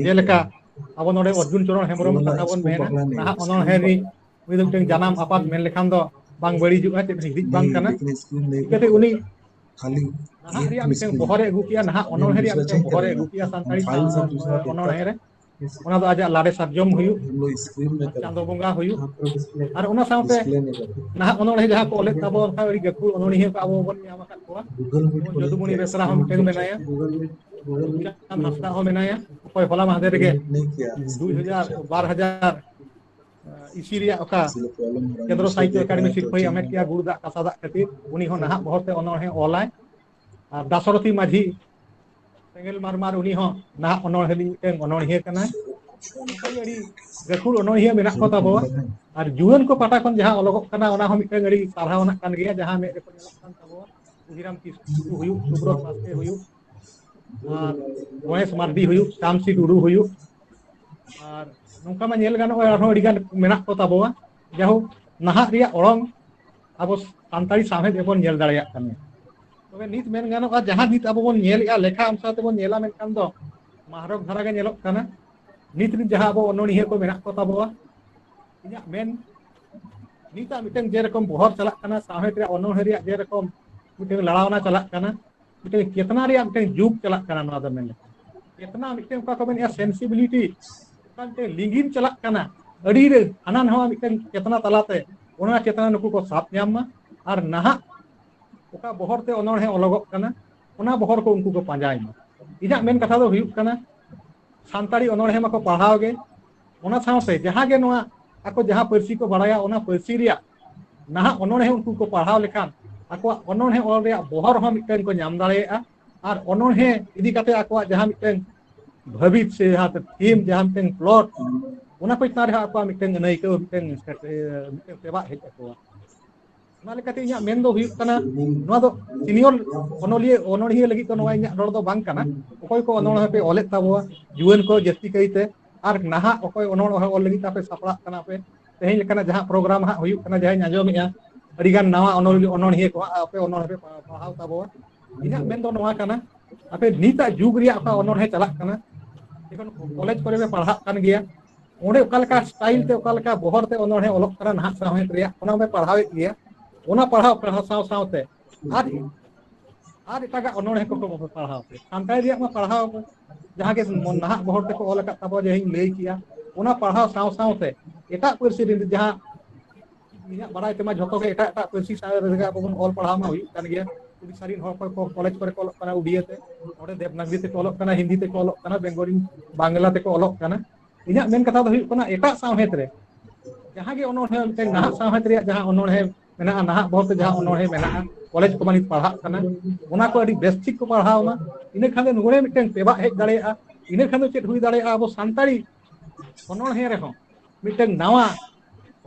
ᱡᱮᱞᱮᱠᱟ ᱟᱵᱚ ᱱᱚᱰᱮ ᱚᱨᱡᱩᱱ ᱪᱚᱨᱚᱬ ᱦᱮᱢᱵᱨᱚᱢ ᱠᱟᱛᱷᱟ ᱵᱚᱱ ᱢᱮᱱᱟ, ᱱᱟᱦᱟᱜ ᱚᱱᱚᱬᱦᱮ ᱨᱤᱱᱤᱡ ᱩᱱᱤ ᱫᱚ ᱢᱤᱫᱴᱟᱝ ᱡᱟᱱᱟᱢ ᱟᱯᱟᱛ ᱢᱮᱱ ᱞᱮᱠᱷᱟᱱ ᱫᱚ ᱵᱟᱝ ᱵᱟᱹᱲᱤᱡᱚᱜᱼᱟ, ᱪᱮᱫ ᱦᱤᱸᱥ ᱵᱟᱝ ᱠᱟᱱᱟ᱾ ᱪᱤᱠᱟᱹᱛᱮ ᱩᱱᱤ ᱱᱟᱦᱟᱜ ᱨᱮᱭᱟᱜ ᱢᱤᱫᱴᱟᱝ ᱵᱚᱦᱚᱨ ᱮ ᱟᱹᱜᱩ ᱠᱮᱜᱼᱟ, ᱱᱟᱦᱟᱜ ᱚᱱᱚᱬᱦᱮ ᱨᱮᱭᱟᱜ ᱢᱤᱫᱴᱟᱝ ᱵᱚᱦᱚᱨ ᱮ ᱟᱹᱜᱩ ᱠᱮᱜᱼᱟ ᱥᱟᱱᱛᱟᱲᱤ ᱥᱟ-, ᱚᱱᱚᱬᱦᱮ ᱨᱮ᱾ ᱚᱱᱟ ᱫᱚ ᱟᱡᱟᱜ ᱞᱟᱰᱮ ᱥᱟᱨᱡᱚᱢ ᱦᱩᱭᱩᱜ, ᱪᱟᱸᱫᱚ ᱵᱚᱸᱜᱟ ᱦᱩᱭᱩᱜ, ᱟᱨ ᱚᱱᱟ ᱥᱟᱶᱛᱮ ᱱᱟᱦᱟᱜ ᱚᱱᱚᱬᱦᱮ ᱡᱟᱦᱟᱸ ᱠᱚ ᱚᱞᱮᱫ ᱛᱟᱵᱚᱱ, ᱚᱱᱠᱟ ᱟᱹᱰᱤ ᱜᱟᱹᱠᱷᱩᱲ ᱚᱱᱚᱬᱦᱤᱭᱟᱹ ᱠᱚ ᱟᱵᱚ ᱵᱚᱱ ᱧᱟᱢ ᱟᱠᱟᱫ ᱠᱚᱣᱟ᱾ ᱡᱮᱢᱚᱱ ᱡᱚᱫᱩᱢᱚᱬᱤ ᱵᱮᱥᱨᱟ ᱦᱚᱸ ᱢᱤᱫᱴᱟᱝ ᱢᱮᱱᱟᱭᱟ, ᱪᱟᱸᱫ ᱦᱟᱸᱥᱫᱟ ᱦᱚᱸ ᱢᱮᱱᱟᱭᱟ, ᱚᱠᱚᱭ ᱦᱚᱞᱟ ᱢᱟᱦᱫᱮᱨ ᱨᱮᱜᱮ ᱫᱩᱭ ᱦᱟᱡᱟᱨ, ᱵᱟᱨ ᱦᱟᱡᱟᱨ ᱤᱥᱤ ᱨᱮᱭᱟᱜ ᱚᱠᱟ ᱠᱮᱱᱫᱨᱚ ᱥᱟᱦᱤᱛᱛᱚ ᱮᱠᱟᱰᱮᱢᱤ ᱥᱤᱨᱯᱷᱟᱹᱭ ᱦᱟᱢᱮᱴ ᱠᱮᱜᱼᱟ, ᱜᱩᱲ ᱫᱟᱜ ᱠᱟᱥᱟ ᱫᱟᱜ ᱠᱷᱟᱹᱛᱤᱨ, ᱩᱱᱤ ᱦᱚᱸ ᱱᱟᱦᱟᱜ ᱵᱚᱦᱚᱨ ᱛᱮ ᱚᱱᱚᱬᱦᱮ ᱚᱞᱟᱭ᱾ ᱟᱨ ᱫᱟᱥᱚᱨᱚᱛᱷᱤ ᱢᱟᱹᱡᱷᱤ ᱥᱮᱸᱜᱮᱞ ᱢᱟᱨᱢᱟᱨ, ᱩᱱᱤ ᱦᱚᱸ ᱱᱟᱦᱟᱜ ᱚᱱᱚᱬᱦᱮ ᱨᱤᱱᱤᱡ ᱢᱤᱫᱴᱟᱝ ᱚᱱᱚᱬᱦᱤᱭᱟᱹ ᱠᱟᱱᱟᱭ᱾ ᱚᱱᱠᱟᱜᱮ ᱟᱹᱰᱤ ᱜᱟᱹᱠᱷᱩᱲ ᱚᱱᱚᱬᱦᱤᱭᱟᱹ ᱢᱮᱱᱟᱜ ᱠᱚ ᱛᱟᱵᱚᱣᱟ᱾ ᱟᱨ ᱡᱩᱣᱟᱹᱱ ᱠᱚ ᱯᱟᱦᱴᱟ ᱠᱷᱚᱱ ᱡᱟᱦᱟᱸ ᱚᱞᱚᱜᱚᱜ ᱠᱟᱱᱟ, ᱚᱱᱟ ᱦᱚᱸ ᱢᱤᱫᱴᱟᱝ ᱟᱹᱰᱤ ᱥᱟᱨᱦᱟᱣ ᱟᱱᱟᱜ ᱠᱟᱱ ᱜᱮᱭᱟ, ᱡᱟᱦᱟᱸ ᱢᱮᱫ ᱨᱮᱠᱚ ᱧᱮᱞᱚᱜ ᱠᱟᱱ ᱛᱟᱵᱚᱣᱟ᱾ ᱠᱩᱦᱤᱨᱟᱢ ᱠᱤᱥᱠᱩ ᱦᱩᱭᱩᱜ, ᱥᱩᱵᱨᱚᱛ ᱵᱟᱥᱠᱮ ᱦᱩᱭᱩᱜ, ᱟᱨ ᱜᱚᱬᱮᱥ ᱢᱟᱨᱰᱤ ᱦᱩᱭᱩᱜ, ᱪᱟᱢᱥᱤ ᱴᱩᱰᱩ ᱦᱩᱭᱩᱜ, ᱟᱨ ᱱᱚᱝᱠᱟ ᱢᱟ ᱧᱮᱞ ᱜᱟᱱᱚᱜᱼᱟ, ᱟᱨᱦᱚᱸ ᱟᱹᱰᱤ ᱜᱟᱱ ᱢᱮᱱᱟᱜ ᱠᱚ ᱛᱟᱵᱚᱣᱟ᱾ ᱡᱟᱭᱦᱳᱠ, ᱱᱟᱦᱟᱜ ᱨᱮᱭᱟᱜ ᱚᱲᱚᱝ ᱟᱵᱚ ᱥᱟᱱᱛᱟᱲᱤ ᱥᱟᱶᱦᱮᱫ ᱨᱮᱵᱚᱱ ᱧᱮᱞ ᱫᱟᱲᱮᱭᱟᱜ ᱠᱟᱱᱟ᱾ ᱛᱚᱵᱮ ᱱᱤᱛ ᱢᱮᱱ ᱜᱟᱱᱚᱜᱼᱟ, ᱡᱟᱦᱟᱸ ᱱᱤᱛ ᱟᱵᱚ ᱵᱚᱱ ᱧᱮᱞᱮᱜᱼᱟ, ᱞᱮᱠᱷᱟ ᱚᱱᱩᱥᱟᱨ ᱛᱮᱵᱚᱱ ᱧᱮᱞᱟ, ᱢᱮᱱᱠᱷᱟᱱ ᱫᱚ ᱢᱟᱦᱨᱚᱠ ᱫᱷᱟᱨᱟ ᱜᱮ ᱧᱮᱞᱚᱜ ᱠᱟᱱᱟ᱾ ᱱᱤᱛ ᱨᱮᱱ ᱡᱟᱦᱟᱸ ᱟᱵᱚ ᱚᱱᱚᱬᱦᱤᱭᱟᱹ ᱠᱚ ᱢᱮᱱᱟᱜ ᱠᱚ ᱛᱟᱵᱚᱣᱟ, ᱤᱧᱟᱹᱜ ᱢᱮᱱ, ᱱᱤᱛᱟᱜ ᱢᱤᱫᱴᱟᱝ ᱡᱮᱨᱚᱠᱚᱢ ᱵᱚᱦᱚᱨ ᱪᱟᱞᱟᱜ ᱠᱟᱱᱟ, ᱥᱟᱶᱦᱮᱫ ᱨᱮᱭᱟᱜ ᱚᱱᱚᱬᱦᱮ ᱨᱮᱭᱟᱜ ᱡᱮᱨᱚᱠᱚᱢ ᱢᱤᱫᱴᱟᱝ ᱞᱟᱲᱟᱣᱱᱟ ᱪᱟᱞᱟᱜ ᱠᱟᱱᱟ, ᱢᱤᱫᱴᱟᱝ ᱪᱮᱛᱱᱟ ᱨᱮᱭᱟᱜ ᱢᱤᱫᱴᱟᱝ ᱡᱩᱜᱽ ᱪᱟᱞᱟᱜ ᱠᱟᱱᱟ᱾ ᱱᱚᱣᱟ ᱫᱚ ᱢᱮᱱ ᱞᱮᱠᱷᱟᱱ ᱪᱮᱛᱱᱟ ᱢᱤᱫᱴᱟᱝ, ᱚᱠᱟ ᱠᱚ ᱢᱮᱱᱮᱜᱼᱟ, ᱥᱮᱱᱥᱤᱵᱤᱞᱤᱴᱤ, ᱚᱠᱟ ᱢᱤᱫᱴᱟᱝ ᱞᱤᱸᱜᱤᱱ ᱪᱟᱞᱟᱜ ᱠᱟᱱᱟ᱾ ᱟᱹᱰᱤ ᱨᱮ ᱦᱟᱱᱟ ᱱᱟᱣᱟ ᱢᱤᱫᱴᱟᱝ ᱪᱮᱛᱱᱟ ᱛᱟᱞᱟᱛᱮ ᱚᱱᱟ ᱪᱮᱛᱱᱟ ᱱᱩᱠᱩ ᱠᱚ ᱥᱟᱵ ᱧᱟᱢ ᱢᱟ, ᱟᱨ ᱱᱟᱦᱟᱜ ᱚᱠᱟ ᱵᱚᱦᱚᱨ ᱛᱮ ᱚᱱᱚᱬᱦᱮ ᱚᱞᱚᱜᱚᱜ ᱠᱟᱱᱟ, ᱚᱱᱟ ᱵᱚᱦᱚᱨ ᱠᱚ ᱩᱱᱠᱩ ᱠᱚ ᱯᱟᱸᱡᱟᱭ ᱢᱟ᱾ ᱤᱧᱟᱹᱜ ᱢᱮᱱ ᱠᱟᱛᱷᱟ ᱫᱚ ᱦᱩᱭᱩᱜ ᱠᱟᱱᱟ, ᱥᱟᱱᱛᱟᱲᱤ ᱚᱱᱚᱬᱦᱮ ᱢᱟᱠᱚ ᱯᱟᱲᱦᱟᱣ ᱜᱮ, ᱚᱱᱟ ᱥᱟᱶᱛᱮ ᱡᱟᱦᱟᱸ ᱜᱮ ᱱᱚᱣᱟ ᱟᱠᱚ ᱡᱟᱦᱟᱸ ᱯᱟᱹᱨᱥᱤ ᱠᱚ ᱵᱟᱲᱟᱭᱟ, ᱚᱱᱟ ᱯᱟᱹᱨᱥᱤ ᱨᱮᱭᱟᱜ ᱱᱟᱦᱟᱜ ᱚᱱᱚᱬᱦᱮ ᱩᱱᱠᱩ ᱠᱚ ᱯᱟᱲᱦᱟᱣ ᱞᱮᱠᱷᱟᱱ ᱟᱠᱚᱣᱟᱜ ᱚᱱᱚᱬᱦᱮ ᱚᱞ ᱨᱮᱭᱟᱜ ᱵᱚᱦᱚᱨ ᱦᱚᱸ ᱢᱤᱫᱴᱮᱱ ᱠᱚ ᱧᱟᱢ ᱫᱟᱲᱮᱭᱟᱜᱼᱟ᱾ ᱟᱨ ᱚᱱᱚᱬᱦᱮ ᱤᱫᱤ ᱠᱟᱛᱮ ᱟᱠᱚᱣᱟᱜ ᱡᱟᱦᱟᱸ ᱢᱤᱫᱴᱮᱱ ᱵᱷᱟᱹᱵᱤᱛ ᱥᱮ ᱡᱟᱦᱟᱸ ᱛᱷᱤᱢ, ᱡᱟᱦᱟᱸ ᱢᱤᱫᱴᱮᱱ ᱯᱞᱚᱴ, ᱚᱱᱟ ᱠᱚ ᱪᱮᱛᱟᱱ ᱨᱮᱦᱚᱸ ᱟᱠᱚᱣᱟᱜ ᱢᱤᱫᱴᱮᱱ ᱟᱹᱱᱟᱹᱭᱠᱟᱹᱣ ᱢᱤᱫᱴᱮᱱ ᱥᱮᱴ-, ᱢᱤᱫᱴᱮᱱ ᱛᱮᱵᱟᱜ ᱦᱮᱡ ᱟᱠᱚᱣᱟ᱾ ᱚᱱᱟ ᱞᱮᱠᱟᱛᱮ ᱤᱧᱟᱹᱜ ᱢᱮᱱ ᱫᱚ ᱦᱩᱭᱩᱜ ᱠᱟᱱᱟ, ᱱᱚᱣᱟ ᱫᱚ ᱥᱤᱱᱤᱭᱚᱨ ᱚᱱᱚᱞᱤᱭᱟᱹ, ᱚᱱᱚᱬᱦᱤᱭᱟᱹ ᱞᱟᱹᱜᱤᱫ ᱫᱚ ᱱᱚᱣᱟ ᱤᱧᱟᱹᱜ ᱨᱚᱲ ᱫᱚ ᱵᱟᱝ ᱠᱟᱱᱟ᱾ ᱚᱠᱚᱭ ᱠᱚ ᱚᱱᱚᱬᱦᱮ ᱯᱮ ᱚᱞᱮᱫ ᱛᱟᱵᱚᱣᱟ, ᱡᱩᱣᱟᱹᱱ ᱠᱚ ᱡᱟᱹᱥᱛᱤ ᱠᱟᱭᱛᱮ, ᱟᱨ ᱱᱟᱦᱟᱜ ᱚᱠᱚᱭ ᱚᱱᱚᱬᱦᱮ ᱚᱞ ᱞᱟᱹᱜᱤᱫ ᱛᱮ ᱟᱯᱮ ᱥᱟᱯᱲᱟᱜ ᱠᱟᱱᱟ ᱯᱮ, ᱛᱮᱦᱮᱧ ᱞᱮᱠᱟᱱᱟᱜ ᱡᱟᱦᱟᱸ ᱯᱨᱳᱜᱨᱟᱢ ᱦᱟᱸᱜ ᱦᱩᱭᱩᱜ ᱠᱟᱱᱟ, ᱡᱟᱦᱟᱸᱧ ᱟᱸᱡᱚᱢᱮᱜᱼᱟ, ᱟᱹᱰᱤᱜᱟᱱ ᱱᱟᱣᱟ ᱚᱱᱚᱞᱤᱭᱟᱹ, ᱚᱱᱚᱬᱦᱤᱭᱟᱹ ᱠᱚ ᱦᱟᱸᱜ ᱟᱯᱮ ᱚᱱᱚᱬᱦᱮ ᱯᱮ ᱯᱟᱲᱦᱟᱣ ᱛᱟᱵᱚᱣᱟ᱾ ᱤᱧᱟᱹᱜ ᱢᱮᱱ ᱫᱚ ᱱᱚᱣᱟ ᱠᱟᱱᱟ, ᱟᱯᱮ ᱱᱤᱛᱟᱜ ᱡᱩᱜᱽ ᱨᱮᱭᱟᱜ ᱚᱠᱟ ᱚᱱᱚᱬᱦᱮ ᱪᱟᱞᱟᱜ ᱠᱟᱱᱟ, ᱡᱚᱠᱷᱚᱱ ᱠᱚᱞᱮᱡᱽ ᱠᱚᱨᱮ ᱯᱮ ᱯᱟᱲᱦᱟᱜ ᱠᱟᱱ ᱜᱮᱭᱟ, ᱚᱸᱰᱮ ᱚᱠᱟ ᱞᱮᱠᱟ ᱥᱴᱟᱭᱤᱞ ᱛᱮ, ᱚᱠᱟ ᱞᱮᱠᱟ ᱵᱚᱦᱚᱨ ᱛᱮ ᱚᱱᱚᱬᱦᱮ ᱚᱞᱚᱜ ᱠᱟᱱᱟ ᱱᱟᱦᱟᱜ ᱥᱟᱶᱦᱮᱫ ᱨᱮᱭᱟᱜ, ᱚᱱᱟ ᱯᱮ ᱯᱟᱲᱦᱟᱣᱮᱫ ᱜᱮᱭᱟ᱾ ᱚᱱᱟ ᱯᱟᱲᱦᱟᱣ, ᱯᱟᱲᱦᱟᱣ ᱥᱟᱶ ᱥᱟᱶᱛᱮ ᱟᱨ, ᱟᱨ ᱮᱴᱟᱜᱟᱜ ᱚᱱᱚᱬᱦᱮ ᱠᱚᱠᱚ ᱯᱟᱲᱦᱟᱣ ᱯᱮ᱾ ᱥᱟᱱᱛᱟᱲᱤ ᱨᱮᱭᱟᱜ ᱢᱟ ᱯᱟᱲᱦᱟᱣ ᱯᱮ, ᱡᱟᱦᱟᱸ ᱜᱮ ᱱᱟᱦᱟᱜ ᱵᱚᱦᱚᱨ ᱛᱮᱠᱚ ᱚᱞ ᱟᱠᱟᱫ ᱛᱟᱵᱚ, ᱡᱟᱦᱟᱸᱧ ᱞᱟᱹᱭ ᱠᱮᱜᱼᱟ, ᱚᱱᱟ ᱯᱟᱲᱦᱟᱣ ᱥᱟᱶ ᱥᱟᱶᱛᱮ ᱮᱴᱟᱜ ᱯᱟᱹᱨᱥᱤ ᱨᱮ ᱡᱟᱦᱟᱸ ᱤᱧᱟᱹᱜ ᱵᱟᱲᱟᱭ ᱛᱮᱢᱟ ᱡᱷᱚᱛᱚ ᱜᱮ ᱮᱴᱟᱜ ᱮᱴᱟᱜ ᱯᱟᱹᱨᱥᱤ ᱥᱟᱶ ᱨᱮᱜᱮ ᱟᱵᱚ ᱵᱚᱱ ᱚᱞ ᱯᱟᱲᱦᱟᱣ ᱢᱟ ᱦᱩᱭᱩᱜ ᱠᱟᱱ ᱜᱮᱭᱟ᱾ ᱩᱲᱤᱥᱥᱟ ᱨᱮᱱ ᱦᱚᱲ ᱠᱚ ᱠᱚᱞᱮᱡᱽ ᱠᱚᱨᱮ ᱠᱚ ᱚᱞᱚᱜ ᱠᱟᱱᱟ ᱩᱲᱤᱭᱟᱹ ᱛᱮ, ᱱᱚᱰᱮ ᱫᱮᱵᱽᱱᱟᱜᱽᱨᱤ ᱛᱮᱠᱚ ᱚᱞᱚᱜ ᱠᱟᱱᱟ, ᱦᱤᱱᱫᱤ ᱛᱮᱠᱚ ᱚᱞᱚᱜ ᱠᱟᱱᱟ, ᱵᱮᱝᱜᱚᱞᱤ, ᱵᱟᱝᱞᱟ ᱛᱮᱠᱚ ᱚᱞᱚᱜ ᱠᱟᱱᱟ᱾ ᱤᱧᱟᱹᱜ ᱢᱮᱱ ᱠᱟᱛᱷᱟ ᱫᱚ ᱦᱩᱭᱩᱜ ᱠᱟᱱᱟ, ᱮᱴᱟᱜ ᱥᱟᱶᱦᱮᱫ ᱨᱮ ᱡᱟᱦᱟᱸ ᱜᱮ ᱚᱱᱚᱬᱦᱮ, ᱢᱤᱫᱴᱮᱱ ᱱᱟᱦᱟᱜ ᱥᱟᱶᱦᱮᱫ ᱨᱮᱭᱟᱜ ᱡᱟᱦᱟᱸ ᱚᱱᱚᱬᱦᱮ ᱢᱮᱱᱟᱜᱼᱟ, ᱱᱟᱦᱟᱜ ᱵᱚᱦᱚᱨ ᱛᱮ ᱡᱟᱦᱟᱸ ᱚᱱᱚᱬᱦᱮ ᱢᱮᱱᱟᱜᱼᱟ, ᱠᱚᱞᱮᱡᱽ ᱠᱚ ᱢᱟᱹᱱᱤᱡ ᱯᱟᱲᱦᱟᱜ ᱠᱟᱱᱟ, ᱚᱱᱟ ᱠᱚ ᱟᱹᱰᱤ ᱵᱮᱥ ᱴᱷᱤᱠ ᱠᱚ ᱯᱟᱲᱦᱟᱣ ᱢᱟ᱾ ᱤᱱᱟᱹ ᱠᱷᱟᱱ ᱫᱚ ᱱᱚᱰᱮ ᱢᱤᱫᱴᱮᱱ ᱛᱮᱵᱟᱜ ᱦᱮᱡ ᱫᱟᱲᱮᱭᱟᱜᱼᱟ᱾ ᱤᱱᱟᱹ ᱠᱷᱟᱱ ᱫᱚ ᱪᱮᱫ ᱦᱩᱭ ᱫᱟᱲᱮᱭᱟᱜᱼᱟ, ᱟᱵᱚ ᱥᱟᱱᱛᱟᱲᱤ ᱚᱱᱚᱬᱦᱮ ᱨᱮᱦᱚᱸ ᱢᱤᱫᱴᱮᱱ ᱱᱟᱣᱟ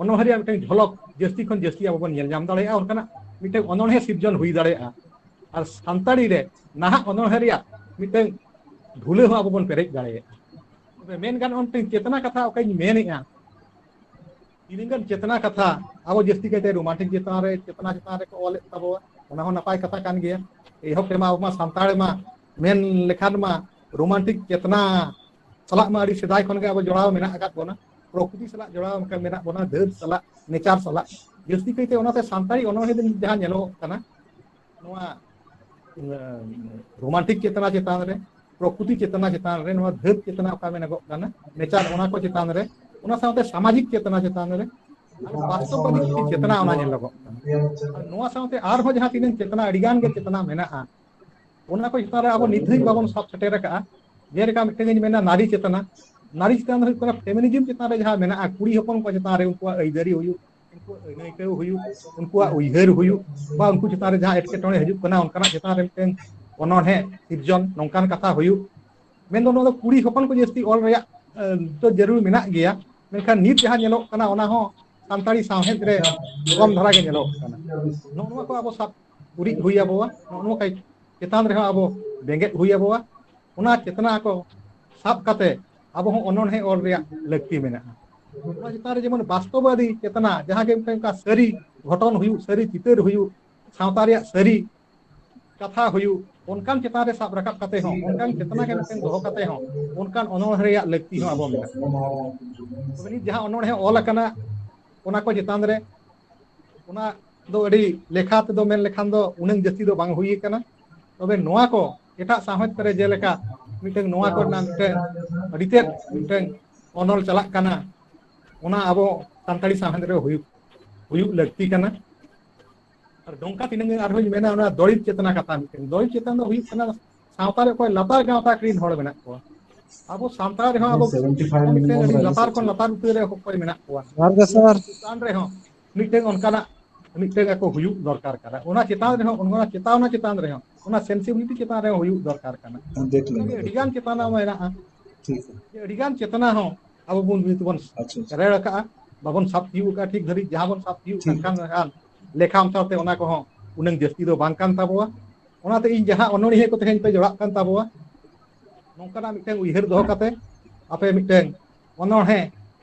ᱚᱱᱚᱬᱦᱮ ᱨᱮᱭᱟᱜ ᱢᱤᱫᱴᱮᱱ ᱡᱷᱚᱞᱚᱠ ᱡᱟᱹᱥᱛᱤ ᱠᱷᱚᱱ ᱡᱟᱹᱥᱛᱤ ᱟᱵᱚ ᱵᱚᱱ ᱧᱮᱞ ᱧᱟᱢ ᱫᱟᱲᱮᱭᱟᱜᱼᱟ᱾ ᱚᱱᱠᱟᱱᱟᱜ ᱢᱤᱫᱴᱮᱱ ᱚᱱᱚᱬᱦᱮ ᱥᱤᱨᱡᱚᱱ ᱦᱩᱭ ᱫᱟᱲᱮᱭᱟᱜᱼᱟ᱾ ᱟᱨ ᱥᱟᱱᱛᱟᱲᱤ ᱨᱮ ᱱᱟᱦᱟᱜ ᱚᱱᱚᱬᱦᱮ ᱨᱮᱭᱟᱜ ᱢᱤᱫᱴᱟᱝ ᱫᱷᱩᱞᱟᱹ ᱦᱚᱸ ᱟᱵᱚ ᱵᱚᱱ ᱯᱮᱨᱮᱡ ᱫᱟᱲᱮᱭᱟᱜᱼᱟ᱾ ᱛᱚᱵᱮ ᱢᱮᱱ ᱜᱟᱱᱚᱜᱼᱟ, ᱢᱤᱫᱴᱟᱝ ᱪᱮᱛᱱᱟ ᱠᱟᱛᱷᱟ ᱚᱠᱟᱧ ᱢᱮᱱᱮᱫᱼᱟ, ᱛᱤᱱᱟᱹᱜ ᱜᱟᱱ ᱪᱮᱛᱱᱟ ᱠᱟᱛᱷᱟ ᱟᱵᱚ ᱡᱟᱹᱥᱛᱤ ᱠᱟᱭᱛᱮ ᱨᱳᱢᱟᱱᱴᱤᱠ ᱪᱮᱛᱟᱱ ᱨᱮ, ᱪᱮᱛᱱᱟ ᱪᱮᱛᱟᱱ ᱨᱮᱠᱚ ᱚᱞᱮᱫ ᱛᱟᱵᱚᱣᱟ, ᱚᱱᱟ ᱦᱚᱸ ᱱᱟᱯᱟᱭ ᱠᱟᱛᱷᱟ ᱠᱟᱱ ᱜᱮᱭᱟ᱾ ᱮᱦᱚᱵ ᱛᱮᱢᱟ ᱟᱵᱚ ᱢᱟ ᱥᱟᱱᱛᱟᱲ ᱢᱟ ᱢᱮᱱ ᱞᱮᱠᱷᱟᱱ ᱢᱟ ᱨᱳᱢᱟᱱᱴᱤᱠ ᱪᱮᱛᱱᱟ ᱥᱟᱞᱟᱜ ᱢᱟ ᱟᱹᱰᱤ ᱥᱮᱫᱟᱭ ᱠᱷᱚᱱ ᱜᱮ ᱟᱵᱚ ᱡᱚᱲᱟᱣ ᱢᱮᱱᱟᱜ ᱟᱠᱟᱫ ᱵᱚᱱᱟ, ᱯᱨᱚᱠᱨᱤᱛᱤ ᱥᱟᱞᱟᱜ ᱡᱚᱲᱟᱣ ᱢᱮᱱᱟᱜ ᱵᱚᱱᱟ, ᱫᱷᱟᱹᱨ ᱥᱟᱞᱟᱜ, ᱱᱮᱪᱟᱨ ᱥᱟᱞᱟᱜ᱾ ᱡᱟᱹᱥᱛᱤ ᱠᱟᱭᱛᱮ ᱚᱱᱟᱛᱮ ᱥᱟᱱᱛᱟᱲᱤ ᱚᱱᱚᱬᱦᱮ ᱫᱚ ᱡᱟᱦᱟᱸ ᱧᱮᱞᱚᱜᱚᱜ ᱠᱟᱱᱟ, ᱱᱚᱣᱟ ᱨᱳᱢᱟᱱᱴᱤᱠ ᱪᱮᱛᱱᱟ ᱪᱮᱛᱟᱱ ᱨᱮ, ᱯᱨᱚᱠᱨᱤᱛᱤ ᱪᱮᱛᱱᱟ ᱪᱮᱛᱟᱱ ᱨᱮ, ᱱᱚᱣᱟ ᱫᱷᱟᱹᱨ ᱪᱮᱛᱱᱟ ᱚᱠᱟ ᱢᱮᱱᱚᱜᱚᱜ ᱠᱟᱱᱟ, ᱱᱮᱪᱟᱨ, ᱚᱱᱟ ᱠᱚ ᱪᱮᱛᱟᱱ ᱨᱮ, ᱚᱱᱟ ᱥᱟᱶᱛᱮ ᱥᱟᱢᱟᱡᱤᱠ ᱪᱮᱛᱱᱟ ᱪᱮᱛᱟᱱ ᱨᱮ, ᱟᱨ ᱵᱟᱥᱛᱚᱵ ᱪᱮᱛᱱᱟ ᱚᱱᱟ ᱧᱮᱞᱚᱜᱚᱜ ᱠᱟᱱᱟ᱾ ᱟᱨ ᱱᱚᱣᱟ ᱥᱟᱶᱛᱮ ᱟᱨᱦᱚᱸ ᱡᱟᱦᱟᱸ ᱛᱤᱱᱟᱹᱜ ᱪᱮᱛᱱᱟ, ᱟᱹᱰᱤ ᱜᱟᱱ ᱜᱮ ᱪᱮᱛᱱᱟ ᱢᱮᱱᱟᱜᱼᱟ, ᱚᱱᱟ ᱠᱚ ᱪᱮᱛᱟᱱ ᱨᱮ ᱟᱵᱚ ᱱᱤᱛ ᱫᱷᱟᱹᱵᱤᱡ ᱵᱟᱵᱚᱱ ᱥᱟᱵ ᱥᱮᱴᱮᱨ ᱟᱠᱟᱫᱼᱟ᱾ ᱡᱮᱞᱮᱠᱟ ᱢᱤᱫᱴᱟᱝ ᱤᱧ ᱢᱮᱱᱟ ᱱᱟᱨᱤ ᱪᱮᱛᱱᱟ, ᱱᱟᱨᱤ ᱪᱮᱛᱟᱱ ᱫᱚ ᱦᱩᱭᱩᱜ ᱠᱟᱱᱟ ᱯᱷᱮᱢᱤᱱᱤᱡᱚᱢ ᱪᱮᱛᱟᱱ ᱨᱮ ᱡᱟᱦᱟᱸ ᱢᱮᱱᱟᱜᱼᱟ, ᱠᱩᱲᱤ ᱦᱚᱯᱚᱱ ᱠᱚ ᱪᱮᱛᱟᱱ ᱨᱮ ᱩᱱᱠᱩᱣᱟᱜ ᱟᱹᱭᱫᱟᱹᱨᱤ ᱦᱩᱭᱩᱜ, ᱩᱱᱠᱩᱣᱟᱜ ᱟᱹᱭᱠᱟᱹᱣ ᱦᱩᱭᱩᱜ, ᱩᱱᱠᱩᱣᱟᱜ ᱩᱭᱦᱟᱹᱨ ᱦᱩᱭᱩᱜ, ᱵᱟ ᱩᱱᱠᱩ ᱪᱮᱛᱟᱱ ᱨᱮ ᱡᱟᱦᱟᱸ ᱮᱴᱠᱮᱴᱚᱬᱮ ᱦᱤᱡᱩᱜ ᱠᱟᱱᱟ, ᱚᱱᱠᱟᱱᱟᱜ ᱪᱮᱛᱟᱱ ᱨᱮ ᱢᱤᱫᱴᱟᱝ ᱚᱱᱚᱬᱦᱮ ᱥᱤᱨᱡᱚᱱ, ᱱᱚᱝᱠᱟᱱ ᱠᱟᱛᱷᱟ ᱦᱩᱭᱩᱜ᱾ ᱢᱮᱱᱫᱚ ᱱᱚᱣᱟ ᱫᱚ ᱠᱩᱲᱤ ᱦᱚᱯᱚᱱ ᱠᱚ ᱡᱟᱹᱥᱛᱤ ᱚᱞ ᱨᱮᱭᱟᱜ ᱫᱚ ᱡᱟᱹᱨᱩᱲ ᱢᱮᱱᱟᱜ ᱜᱮᱭᱟ, ᱢᱮᱱᱠᱷᱟᱱ ᱱᱤᱛ ᱡᱟᱦᱟᱸ ᱧᱮᱞᱚᱜ ᱠᱟᱱᱟ ᱚᱱᱟ ᱦᱚᱸ ᱥᱟᱱᱛᱟᱲᱤ ᱥᱟᱶᱦᱮᱫ ᱨᱮ ᱠᱚᱢ ᱫᱷᱟᱨᱟ ᱜᱮ ᱧᱮᱞᱚᱜ ᱠᱟᱱᱟ᱾ ᱱᱚᱜᱼᱚ ᱱᱚᱣᱟ ᱠᱚ ᱟᱵᱚ ᱥᱟᱵ ᱩᱨᱤᱡ ᱦᱩᱭ ᱟᱵᱚᱣᱟ, ᱱᱚᱜᱼᱚ ᱱᱚᱣᱟ ᱠᱚ ᱪᱮᱛᱟᱱ ᱨᱮᱦᱚᱸ ᱟᱵᱚ ᱵᱮᱸᱜᱮᱫ ᱦᱩᱭ ᱟᱵᱚᱣᱟ᱾ ᱚᱱᱟ ᱪᱮᱛᱱᱟ ᱠᱚ ᱥᱟᱵ ᱠᱟᱛᱮ ᱟᱵᱚ ᱦᱚᱸ ᱚᱱᱚᱬᱦᱮ ᱚᱞ ᱨᱮᱭᱟᱜ ᱞᱟᱹᱠᱛᱤ ᱢᱮᱱᱟᱜᱼᱟ᱾ ᱚᱱᱟ ᱪᱮᱛᱟᱱ ᱨᱮ ᱡᱮᱢᱚᱱ ᱵᱟᱥᱛᱚᱵᱟᱫᱤ ᱪᱮᱛᱱᱟ, ᱡᱟᱦᱟᱸ ᱜᱮ ᱢᱤᱫᱴᱟᱝ ᱚᱱᱠᱟ ᱥᱟᱹᱨᱤ ᱜᱷᱚᱴᱚᱱ ᱦᱩᱭᱩᱜ, ᱥᱟᱹᱨᱤ ᱪᱤᱛᱟᱹᱨ ᱦᱩᱭᱩᱜ, ᱥᱟᱶᱛᱟ ᱨᱮᱭᱟᱜ ᱥᱟᱹᱨᱤ ᱠᱟᱛᱷᱟ ᱦᱩᱭᱩᱜ, ᱚᱱᱠᱟᱱ ᱪᱮᱛᱟᱱ ᱨᱮ ᱥᱟᱵ ᱨᱟᱠᱟᱵ ᱠᱟᱛᱮ ᱦᱚᱸ, ᱚᱱᱠᱟᱱ ᱪᱮᱛᱱᱟ ᱜᱮ ᱢᱤᱫᱴᱟᱝ ᱫᱚᱦᱚ ᱠᱟᱛᱮ ᱦᱚᱸ ᱚᱱᱠᱟᱱ ᱚᱱᱚᱬᱦᱮ ᱨᱮᱭᱟᱜ ᱞᱟᱹᱠᱛᱤ ᱦᱚᱸ ᱟᱵᱚ ᱢᱮᱱᱟᱜᱼᱟ᱾ ᱛᱚᱵᱮ ᱱᱤᱛ ᱡᱟᱦᱟᱸ ᱚᱱᱚᱬᱦᱮ ᱚᱞ ᱟᱠᱟᱱᱟ, ᱚᱱᱟ ᱠᱚ ᱪᱮᱛᱟᱱ ᱨᱮ, ᱚᱱᱟ ᱫᱚ ᱟᱹᱰᱤ ᱞᱮᱠᱷᱟ ᱛᱮᱫᱚ ᱢᱮᱱ ᱞᱮᱠᱷᱟᱱ ᱫᱚ ᱩᱱᱟᱹᱝ ᱡᱟᱹᱥᱛᱤ ᱫᱚ ᱵᱟᱝ ᱦᱩᱭ ᱟᱠᱟᱱᱟ᱾ ᱛᱚᱵᱮ ᱱᱚᱣᱟ ᱠᱚ ᱮᱴᱟᱜ ᱥᱟᱶᱦᱮᱫ ᱠᱚᱨᱮ ᱡᱮᱞᱮᱠᱟ ᱢᱤᱫᱴᱟᱝ ᱱᱚᱣᱟ ᱠᱚᱨᱮᱱᱟᱜ ᱢᱤᱫᱴᱟᱝ ᱟᱹᱰᱤ ᱛᱮᱫ ᱢᱤᱫᱴᱟᱝ ᱚᱱᱚᱞ ᱪᱟᱞᱟᱜ ᱠᱟᱱᱟ, ᱚᱱᱟ ᱟᱵᱚ ᱥᱟᱱᱛᱟᱲᱤ ᱥᱟᱶᱦᱮᱫ ᱨᱮ ᱦᱩᱭᱩᱜ, ᱦᱩᱭᱩᱜ ᱞᱟᱹᱠᱛᱤ ᱠᱟᱱᱟ᱾ ᱟᱨ ᱱᱚᱝᱠᱟ ᱛᱤᱱᱟᱹᱝ ᱟᱨᱦᱚᱸᱧ ᱢᱮᱱᱟ, ᱚᱱᱟ ᱫᱚᱨᱤᱵ ᱪᱮᱛᱱᱟ ᱠᱟᱛᱷᱟ ᱢᱤᱫᱴᱟᱝ, ᱫᱚᱨᱤᱵ ᱪᱮᱛᱱᱟ ᱫᱚ ᱦᱩᱭᱩᱜ ᱠᱟᱱᱟ ᱥᱟᱶᱛᱟ ᱨᱮ ᱚᱠᱚᱭ ᱞᱟᱛᱟᱨ ᱜᱟᱶᱛᱟ ᱨᱮᱱ ᱦᱚᱲ ᱢᱮᱱᱟᱜ ᱠᱚᱣᱟ᱾ ᱟᱵᱚ ᱥᱟᱱᱛᱟᱲ ᱨᱮᱦᱚᱸ ᱟᱵᱚ ᱥᱮᱵᱷᱮᱱᱴᱤ ᱯᱷᱟᱭᱤᱵᱷ ᱢᱤᱫᱴᱟᱝ ᱢᱤᱱᱤᱢᱟᱢ ᱟᱹᱰᱤ ᱨᱟᱱ ᱞᱟᱛᱟᱨ ᱥᱮ ᱠᱷᱚᱱ ᱪᱮᱫ? ᱞᱟᱛᱟᱨ ᱩᱛᱟᱹᱨ ᱨᱮ ᱚᱠᱚᱭ ᱢᱮᱱᱟᱜ ᱠᱚᱣᱟ᱾ ᱡᱚᱦᱟᱨ ᱜᱮ ᱥᱟᱨ᱾ ᱪᱮᱛᱟᱱ ᱨᱮᱦᱚᱸ ᱢᱤᱫᱴᱟᱝ ᱚᱱᱠᱟᱱᱟᱜ ᱢᱤᱫᱴᱟᱝ ᱟᱠᱚ ᱦᱩᱭᱩᱜ ᱫᱚᱨᱠᱟᱨ ᱠᱟᱱᱟ᱾ ᱚᱱᱟ ᱪᱮᱛᱟᱱ ᱨᱮᱦᱚᱸ, ᱚᱱᱟ ᱪᱮᱛᱟᱣᱱᱟ ᱪᱮᱛᱟᱱ ᱨᱮᱦᱚᱸ, ᱚᱱᱟ ᱥᱮᱱᱥᱤᱵᱤᱞᱤᱴᱤ ᱪᱮᱛᱟᱱ ᱨᱮᱦᱚᱸ ᱦᱩᱭᱩᱜ ᱫᱚᱨᱠᱟᱨ ᱠᱟᱱᱟ᱾ ᱦᱮᱸ, ᱫᱮᱠᱷ ᱞᱮᱱ ᱚᱱᱠᱟᱜᱮ ᱜᱮ᱾ ᱟᱹᱰᱤᱜᱟᱱ ᱪᱮᱛᱟᱱᱟ ᱢᱮᱱᱟᱜᱼᱟ᱾ ᱴᱷᱤᱠ᱾ ᱡᱮ ᱟᱹᱰᱤᱜᱟᱱ ᱪᱮᱛᱱᱟ ᱦᱚᱸ ᱟᱵᱚ ᱵᱚᱱ ᱱᱤᱛ ᱵᱚᱱ ᱟᱪᱪᱷᱟ, ᱟᱪᱪᱷᱟ᱾ ᱨᱮᱲ ᱟᱠᱟᱜᱼᱟ, ᱵᱟᱵᱚᱱ ᱥᱟᱵ ᱛᱤᱭᱳᱜ ᱟᱠᱟᱫᱼᱟ ᱴᱷᱤᱠ ᱫᱷᱟᱹᱨᱤᱡ᱾ ᱡᱟᱦᱟᱸ ᱵᱚᱱ ᱥᱟᱵ ᱛᱤᱭᱳᱜ ᱴᱷᱤᱠ᱾ ᱠᱟᱱ ᱠᱷᱟᱱ ᱞᱮᱠᱷᱟ ᱚᱱᱩᱥᱟᱨ ᱛᱮ ᱚᱱᱟ ᱠᱚᱦᱚᱸ ᱩᱱᱟᱹᱝ ᱡᱟᱹᱥᱛᱤ ᱫᱚ ᱵᱟᱝ ᱠᱟᱱ ᱛᱟᱵᱚᱣᱟ᱾ ᱚᱱᱟᱛᱮ ᱤᱧ ᱡᱟᱦᱟᱸ ᱚᱱᱚᱬᱦᱤᱭᱟᱹ ᱠᱚ ᱛᱮᱦᱮᱧ ᱯᱮ ᱡᱚᱲᱟᱜ ᱠᱟᱱ ᱛᱟᱵᱚᱣᱟ, ᱱᱚᱝᱠᱟᱱᱟᱜ ᱢᱤᱫᱴᱟᱝ ᱩᱭᱦᱟᱹᱨ ᱫᱚᱦᱚ ᱠᱟᱛᱮ ᱟᱯᱮ ᱢᱤᱫᱴᱟᱝ ᱚᱱᱚᱬᱦᱮ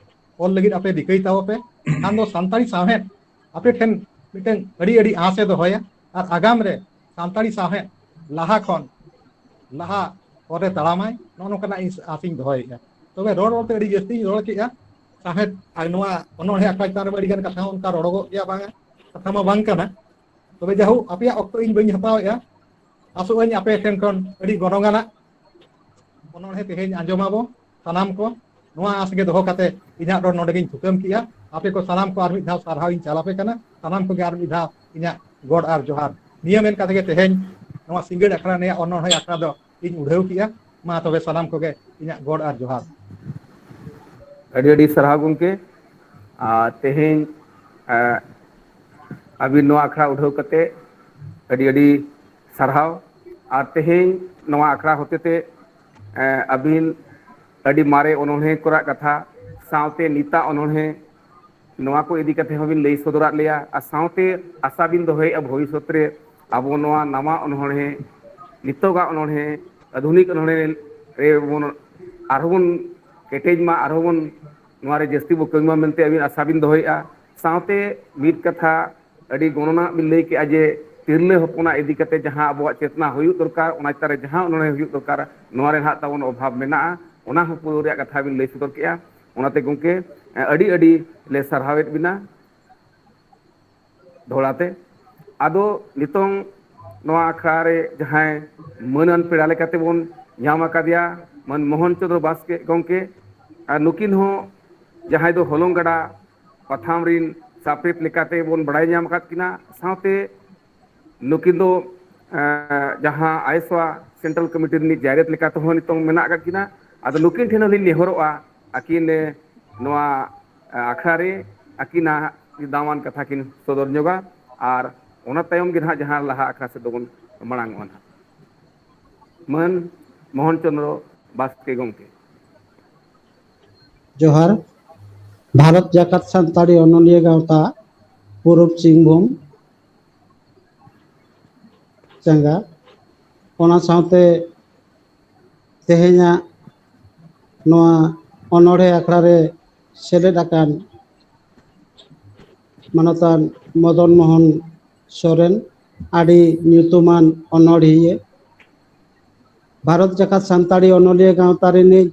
ᱚᱞ ᱞᱟᱹᱜᱤᱫ ᱟᱯᱮ ᱨᱤᱠᱟᱹᱭ ᱛᱟᱵᱚ ᱯᱮ᱾ ᱠᱷᱟᱱ ᱫᱚ ᱥᱟᱱᱛᱟᱲᱤ ᱥᱟᱶᱦᱮᱫ ᱟᱯᱮ ᱴᱷᱮᱱ ᱢᱤᱫᱴᱟᱝ ᱟᱹᱰᱤ ᱟᱹᱰᱤ ᱟᱸᱥ ᱮ ᱫᱚᱦᱚᱭᱟ, ᱟᱨ ᱟᱜᱟᱢ ᱨᱮ ᱥᱟᱱᱛᱟᱲᱤ ᱥᱟᱶᱦᱮᱫ ᱞᱟᱦᱟ ᱠᱷᱚᱱ ᱞᱟᱦᱟ ᱦᱚᱨ ᱨᱮ ᱛᱟᱲᱟᱢᱟᱭ, ᱱᱚᱜᱼᱚ ᱱᱚᱝᱠᱟᱱᱟᱜ ᱤᱧ ᱟᱸᱥ ᱤᱧ ᱫᱚᱦᱚᱭᱮᱫᱼᱟ᱾ ᱛᱚᱵᱮ ᱨᱚᱲ ᱨᱚᱲᱛᱮ ᱟᱹᱰᱤ ᱡᱟᱹᱥᱛᱤᱧ ᱨᱚᱲ ᱠᱮᱫᱼᱟ᱾ ᱥᱟᱶᱦᱮᱫ ᱟᱨ ᱱᱚᱣᱟ ᱚᱱᱚᱬᱦᱮ ᱟᱠᱷᱲᱟ ᱪᱮᱛᱟᱱ ᱨᱮ ᱟᱹᱰᱤ ᱜᱟᱱ ᱠᱟᱛᱷᱟ ᱦᱚᱸ ᱚᱱᱠᱟ ᱨᱚᱲᱚᱜᱚᱜ ᱜᱮᱭᱟ, ᱵᱟᱝᱟ ᱠᱟᱛᱷᱟ ᱢᱟ ᱵᱟᱝ ᱠᱟᱱᱟ᱾ ᱛᱚᱵᱮ ᱡᱟᱭᱦᱳᱠ, ᱟᱯᱮᱭᱟᱜ ᱚᱠᱛᱚ ᱤᱧ ᱵᱟᱹᱧ ᱦᱟᱛᱟᱣᱮᱫᱼᱟ᱾ ᱟᱥᱚᱜ ᱟᱹᱧ ᱟᱯᱮ ᱴᱷᱮᱱ ᱠᱷᱚᱱ ᱟᱹᱰᱤ ᱜᱚᱱᱚᱝ ᱟᱱᱟᱜ ᱚᱱᱚᱬᱦᱮ ᱛᱮᱦᱮᱧ ᱟᱸᱡᱚᱢᱟᱵᱚ ᱥᱟᱱᱟᱢ ᱠᱚ᱾ ᱱᱚᱣᱟ ᱟᱸᱥ ᱜᱮ ᱫᱚᱦᱚ ᱠᱟᱛᱮ ᱤᱧᱟᱹᱜ ᱨᱚᱲ ᱱᱚᱰᱮ ᱜᱤᱧ ᱛᱷᱩᱠᱟᱹᱢ ᱠᱮᱜᱼᱟ᱾ ᱟᱯᱮ ᱠᱚ ᱥᱟᱱᱟᱢ ᱠᱚ ᱟᱨ ᱢᱤᱫ ᱫᱷᱟᱣ ᱥᱟᱨᱦᱟᱣ ᱤᱧ ᱪᱟᱞ ᱟᱯᱮ ᱠᱟᱱᱟ᱾ ᱥᱟᱱᱟᱢ ᱠᱚᱜᱮ ᱟᱨ ᱢᱤᱫ ᱫᱷᱟᱣ ᱤᱧᱟᱹᱜ ᱜᱚᱰ ᱟᱨ ᱡᱚᱦᱟᱨ᱾ ᱱᱤᱭᱟᱹ ᱢᱮᱱ ᱠᱟᱛᱮ ᱜᱮ ᱛᱮᱦᱮᱧ ᱱᱚᱣᱟ ᱥᱤᱸᱜᱟᱹᱲ ᱟᱠᱷᱲᱟ ᱨᱮᱭᱟᱜ ᱚᱱᱚᱬᱦᱮ ᱟᱠᱷᱲᱟ ᱫᱚ ᱤᱧ ᱩᱰᱷᱟᱹᱣ ᱠᱮᱜᱼᱟ᱾ ᱢᱟ ᱛᱚᱵᱮ ᱥᱟᱱᱟᱢ ᱠᱚᱜᱮ ᱤᱧᱟᱹᱜ ᱜᱚᱰ ᱟᱨ ᱡᱚᱦᱟᱨ᱾ ᱟᱹᱰᱤ ᱟᱹᱰᱤ ᱥᱟᱨᱦᱟᱣ ᱜᱚᱢᱠᱮ᱾ ᱟᱨ ᱛᱮᱦᱮᱧ ᱟᱹᱵᱤᱱ ᱱᱚᱣᱟ ᱟᱠᱷᱲᱟ ᱩᱰᱷᱟᱹᱣ ᱠᱟᱛᱮ ᱟᱹᱰᱤ ᱟᱹᱰᱤ ᱥᱟᱨᱦᱟᱣ᱾ ᱟᱨ ᱛᱮᱦᱮᱧ ᱱᱚᱣᱟ ᱟᱠᱷᱲᱟ ᱦᱚᱛᱮᱛᱮ ᱟᱹᱵᱤᱱ ᱟᱹᱰᱤ ᱢᱟᱨᱮ ᱚᱱᱚᱬᱦᱮ ᱠᱚᱨᱟᱜ ᱠᱟᱛᱷᱟ ᱥᱟᱶᱛᱮ ᱱᱤᱛᱟᱜ ᱚᱱᱚᱬᱦᱮ ᱱᱚᱣᱟ ᱠᱚ ᱤᱫᱤ ᱠᱟᱛᱮ ᱦᱚᱸᱵᱤᱱ ᱞᱟᱹᱭ ᱥᱚᱫᱚᱨᱟᱫ ᱞᱮᱭᱟ᱾ ᱟᱨ ᱥᱟᱶᱛᱮ ᱟᱥᱟ ᱵᱤᱱ ᱫᱚᱦᱚᱭᱮᱫᱼᱟ ᱵᱷᱚᱵᱤᱥᱥᱚᱛ ᱨᱮ ᱟᱵᱚ ᱱᱚᱣᱟ ᱱᱟᱣᱟ ᱚᱱᱚᱬᱦᱮ, ᱱᱤᱛᱚᱜᱟᱜ ᱚᱱᱚᱬᱦᱮ, ᱟᱫᱷᱩᱱᱤᱠ ᱚᱱᱚᱬᱦᱮ ᱨᱮᱵᱚᱱ ᱟᱨᱦᱚᱸ ᱵᱚᱱ ᱠᱮᱴᱮᱡ ᱢᱟ, ᱟᱨᱦᱚᱸ ᱵᱚᱱ ᱱᱚᱣᱟ ᱨᱮ ᱡᱟᱹᱥᱛᱤ ᱵᱚ ᱠᱟᱹᱢᱤ ᱢᱟ ᱢᱮᱱᱛᱮ ᱟᱹᱵᱤᱱ ᱟᱥᱟ ᱵᱤᱱ ᱫᱚᱦᱚᱭᱮᱫᱼᱟ᱾ ᱥᱟᱶᱛᱮ ᱢᱤᱫ ᱠᱟᱛᱷᱟ ᱟᱹᱰᱤ ᱜᱚᱱᱚᱱᱟᱜ ᱵᱤᱱ ᱞᱟᱹᱭ ᱠᱮᱫᱼᱟ ᱡᱮ ᱛᱤᱨᱞᱟᱹ ᱦᱚᱯᱚᱱᱟᱜ ᱤᱫᱤ ᱠᱟᱛᱮ ᱡᱟᱦᱟᱸ ᱟᱵᱚᱣᱟᱜ ᱪᱮᱛᱱᱟ ᱦᱩᱭᱩᱜ ᱫᱚᱨᱠᱟᱨ, ᱚᱱᱟ ᱪᱮᱛᱟᱱ ᱨᱮ ᱡᱟᱦᱟᱸ ᱚᱱᱚᱬᱦᱮ ᱦᱩᱭᱩᱜ ᱫᱚᱨᱠᱟᱨ, ᱱᱚᱣᱟ ᱨᱮ ᱱᱟᱦᱟᱜ ᱛᱟᱵᱚᱱ ᱚᱵᱷᱟᱵᱽ ᱢᱮᱱᱟᱜᱼᱟ, ᱚᱱᱟ ᱦᱚᱸ ᱯᱩᱨᱟᱹᱣ ᱨᱮᱭᱟᱜ ᱠᱟᱛᱷᱟ ᱵᱤᱱ ᱞᱟᱹᱭ ᱥᱚᱫᱚᱨ ᱠᱮᱫᱼᱟ᱾ ᱚᱱᱟᱛᱮ ᱜᱚᱢᱠᱮ, ᱟᱹᱰᱤ ᱟᱹᱰᱤ ᱞᱮ ᱥᱟᱨᱦᱟᱣᱮᱫ ᱵᱤᱱᱟ᱾ ᱫᱚᱦᱲᱟ ᱛᱮ ᱟᱫᱚ ᱱᱤᱛᱚᱝ ᱱᱚᱣᱟ ᱟᱠᱷᱲᱟ ᱨᱮ ᱡᱟᱦᱟᱸᱭ ᱢᱟᱹᱱᱟᱱ ᱯᱮᱲᱟ ᱞᱮᱠᱟᱛᱮ ᱵᱚᱱ ᱧᱟᱢ ᱟᱠᱟᱫᱮᱭᱟ, ᱢᱟᱹᱱ ᱢᱳᱦᱚᱱ ᱪᱚᱸᱫᱽᱨᱚ ᱵᱟᱥᱠᱮ ᱜᱚᱢᱠᱮ, ᱟᱨ ᱱᱩᱠᱤᱱ ᱦᱚᱸ ᱡᱟᱦᱟᱸᱭ ᱫᱚ ᱦᱚᱞᱚᱝ ᱜᱟᱰᱟ ᱯᱟᱛᱷᱟᱢ ᱨᱤᱱ ᱥᱟᱯᱲᱮᱛ ᱞᱮᱠᱟᱛᱮ ᱵᱚᱱ ᱵᱟᱲᱟᱭ ᱧᱟᱢ ᱟᱠᱟᱫ ᱠᱤᱱᱟ, ᱥᱟᱶᱛᱮ ᱱᱩᱠᱤᱱ ᱫᱚ ᱡᱟᱦᱟᱸ ᱟᱭᱮᱥᱣᱟ ᱥᱮᱱᱴᱨᱟᱞ ᱠᱚᱢᱤᱴᱤ ᱨᱤᱱᱤᱡ ᱡᱟᱭᱨᱮᱛ ᱞᱮᱠᱟ ᱛᱮᱦᱚᱸ ᱱᱤᱛᱚᱝ ᱢᱮᱱᱟᱜ ᱟᱠᱟᱫ ᱠᱤᱱᱟ᱾ ᱟᱫᱚ ᱱᱩᱠᱤᱱ ᱴᱷᱮᱱ ᱦᱚᱸᱞᱤᱧ ᱱᱮᱦᱚᱨᱚᱜᱼᱟ, ᱟᱹᱠᱤᱱ ᱱᱚᱣᱟ ᱟᱠᱷᱲᱟ ᱨᱮ ᱟᱹᱠᱤᱱᱟᱜ ᱫᱟᱢᱟᱱ ᱠᱟᱛᱷᱟ ᱠᱤᱱ ᱥᱚᱫᱚᱨ ᱧᱚᱜᱟ, ᱟᱨ ᱚᱱᱟ ᱛᱟᱭᱚᱢ ᱜᱮ ᱱᱟᱦᱟᱜ ᱡᱟᱦᱟᱸ ᱞᱟᱦᱟ ᱟᱠᱷᱲᱟ ᱥᱮᱫ ᱫᱚᱵᱚᱱ ᱢᱟᱲᱟᱝᱚᱜᱼᱟ ᱱᱟᱦᱟᱜ᱾ ᱢᱟᱹᱱ ᱢᱳᱦᱚᱱ ᱪᱚᱸᱫᱽᱨᱚ ᱵᱟᱥᱠᱮ ᱜᱚᱢᱠᱮ᱾ ᱡᱚᱦᱟᱨ᱾ ᱵᱷᱟᱨᱚᱛ ᱡᱟᱠᱟᱛ ᱥᱟᱱᱛᱟᱲᱤ ᱚᱱᱚᱞᱤᱭᱟᱹ ᱜᱟᱶᱛᱟ, ᱯᱩᱨᱩᱵ ᱥᱤᱝᱵᱷᱩᱢ ᱪᱟᱸᱜᱟ, ᱚᱱᱟ ᱥᱟᱶᱛᱮ ᱛᱮᱦᱮᱧᱟᱜ ᱱᱚᱣᱟ ᱚᱱᱚᱬᱦᱮ ᱟᱠᱷᱲᱟ ᱨᱮ ᱥᱮᱞᱮᱫ ᱟᱠᱟᱱ ᱢᱟᱱᱚᱛᱟᱱ ᱢᱚᱫᱚᱱ ᱢᱳᱦᱚᱱ ᱥᱚᱨᱮᱱ, ᱟᱹᱰᱤ ᱧᱩᱛᱩᱢᱟᱱ ᱚᱱᱚᱬᱦᱤᱭᱟᱹ, ᱵᱷᱟᱨᱚᱛ ᱡᱟᱠᱟᱛ ᱥᱟᱱᱛᱟᱲᱤ ᱚᱱᱚᱞᱤᱭᱟᱹ ᱜᱟᱶᱛᱟ ᱨᱤᱱᱤᱡ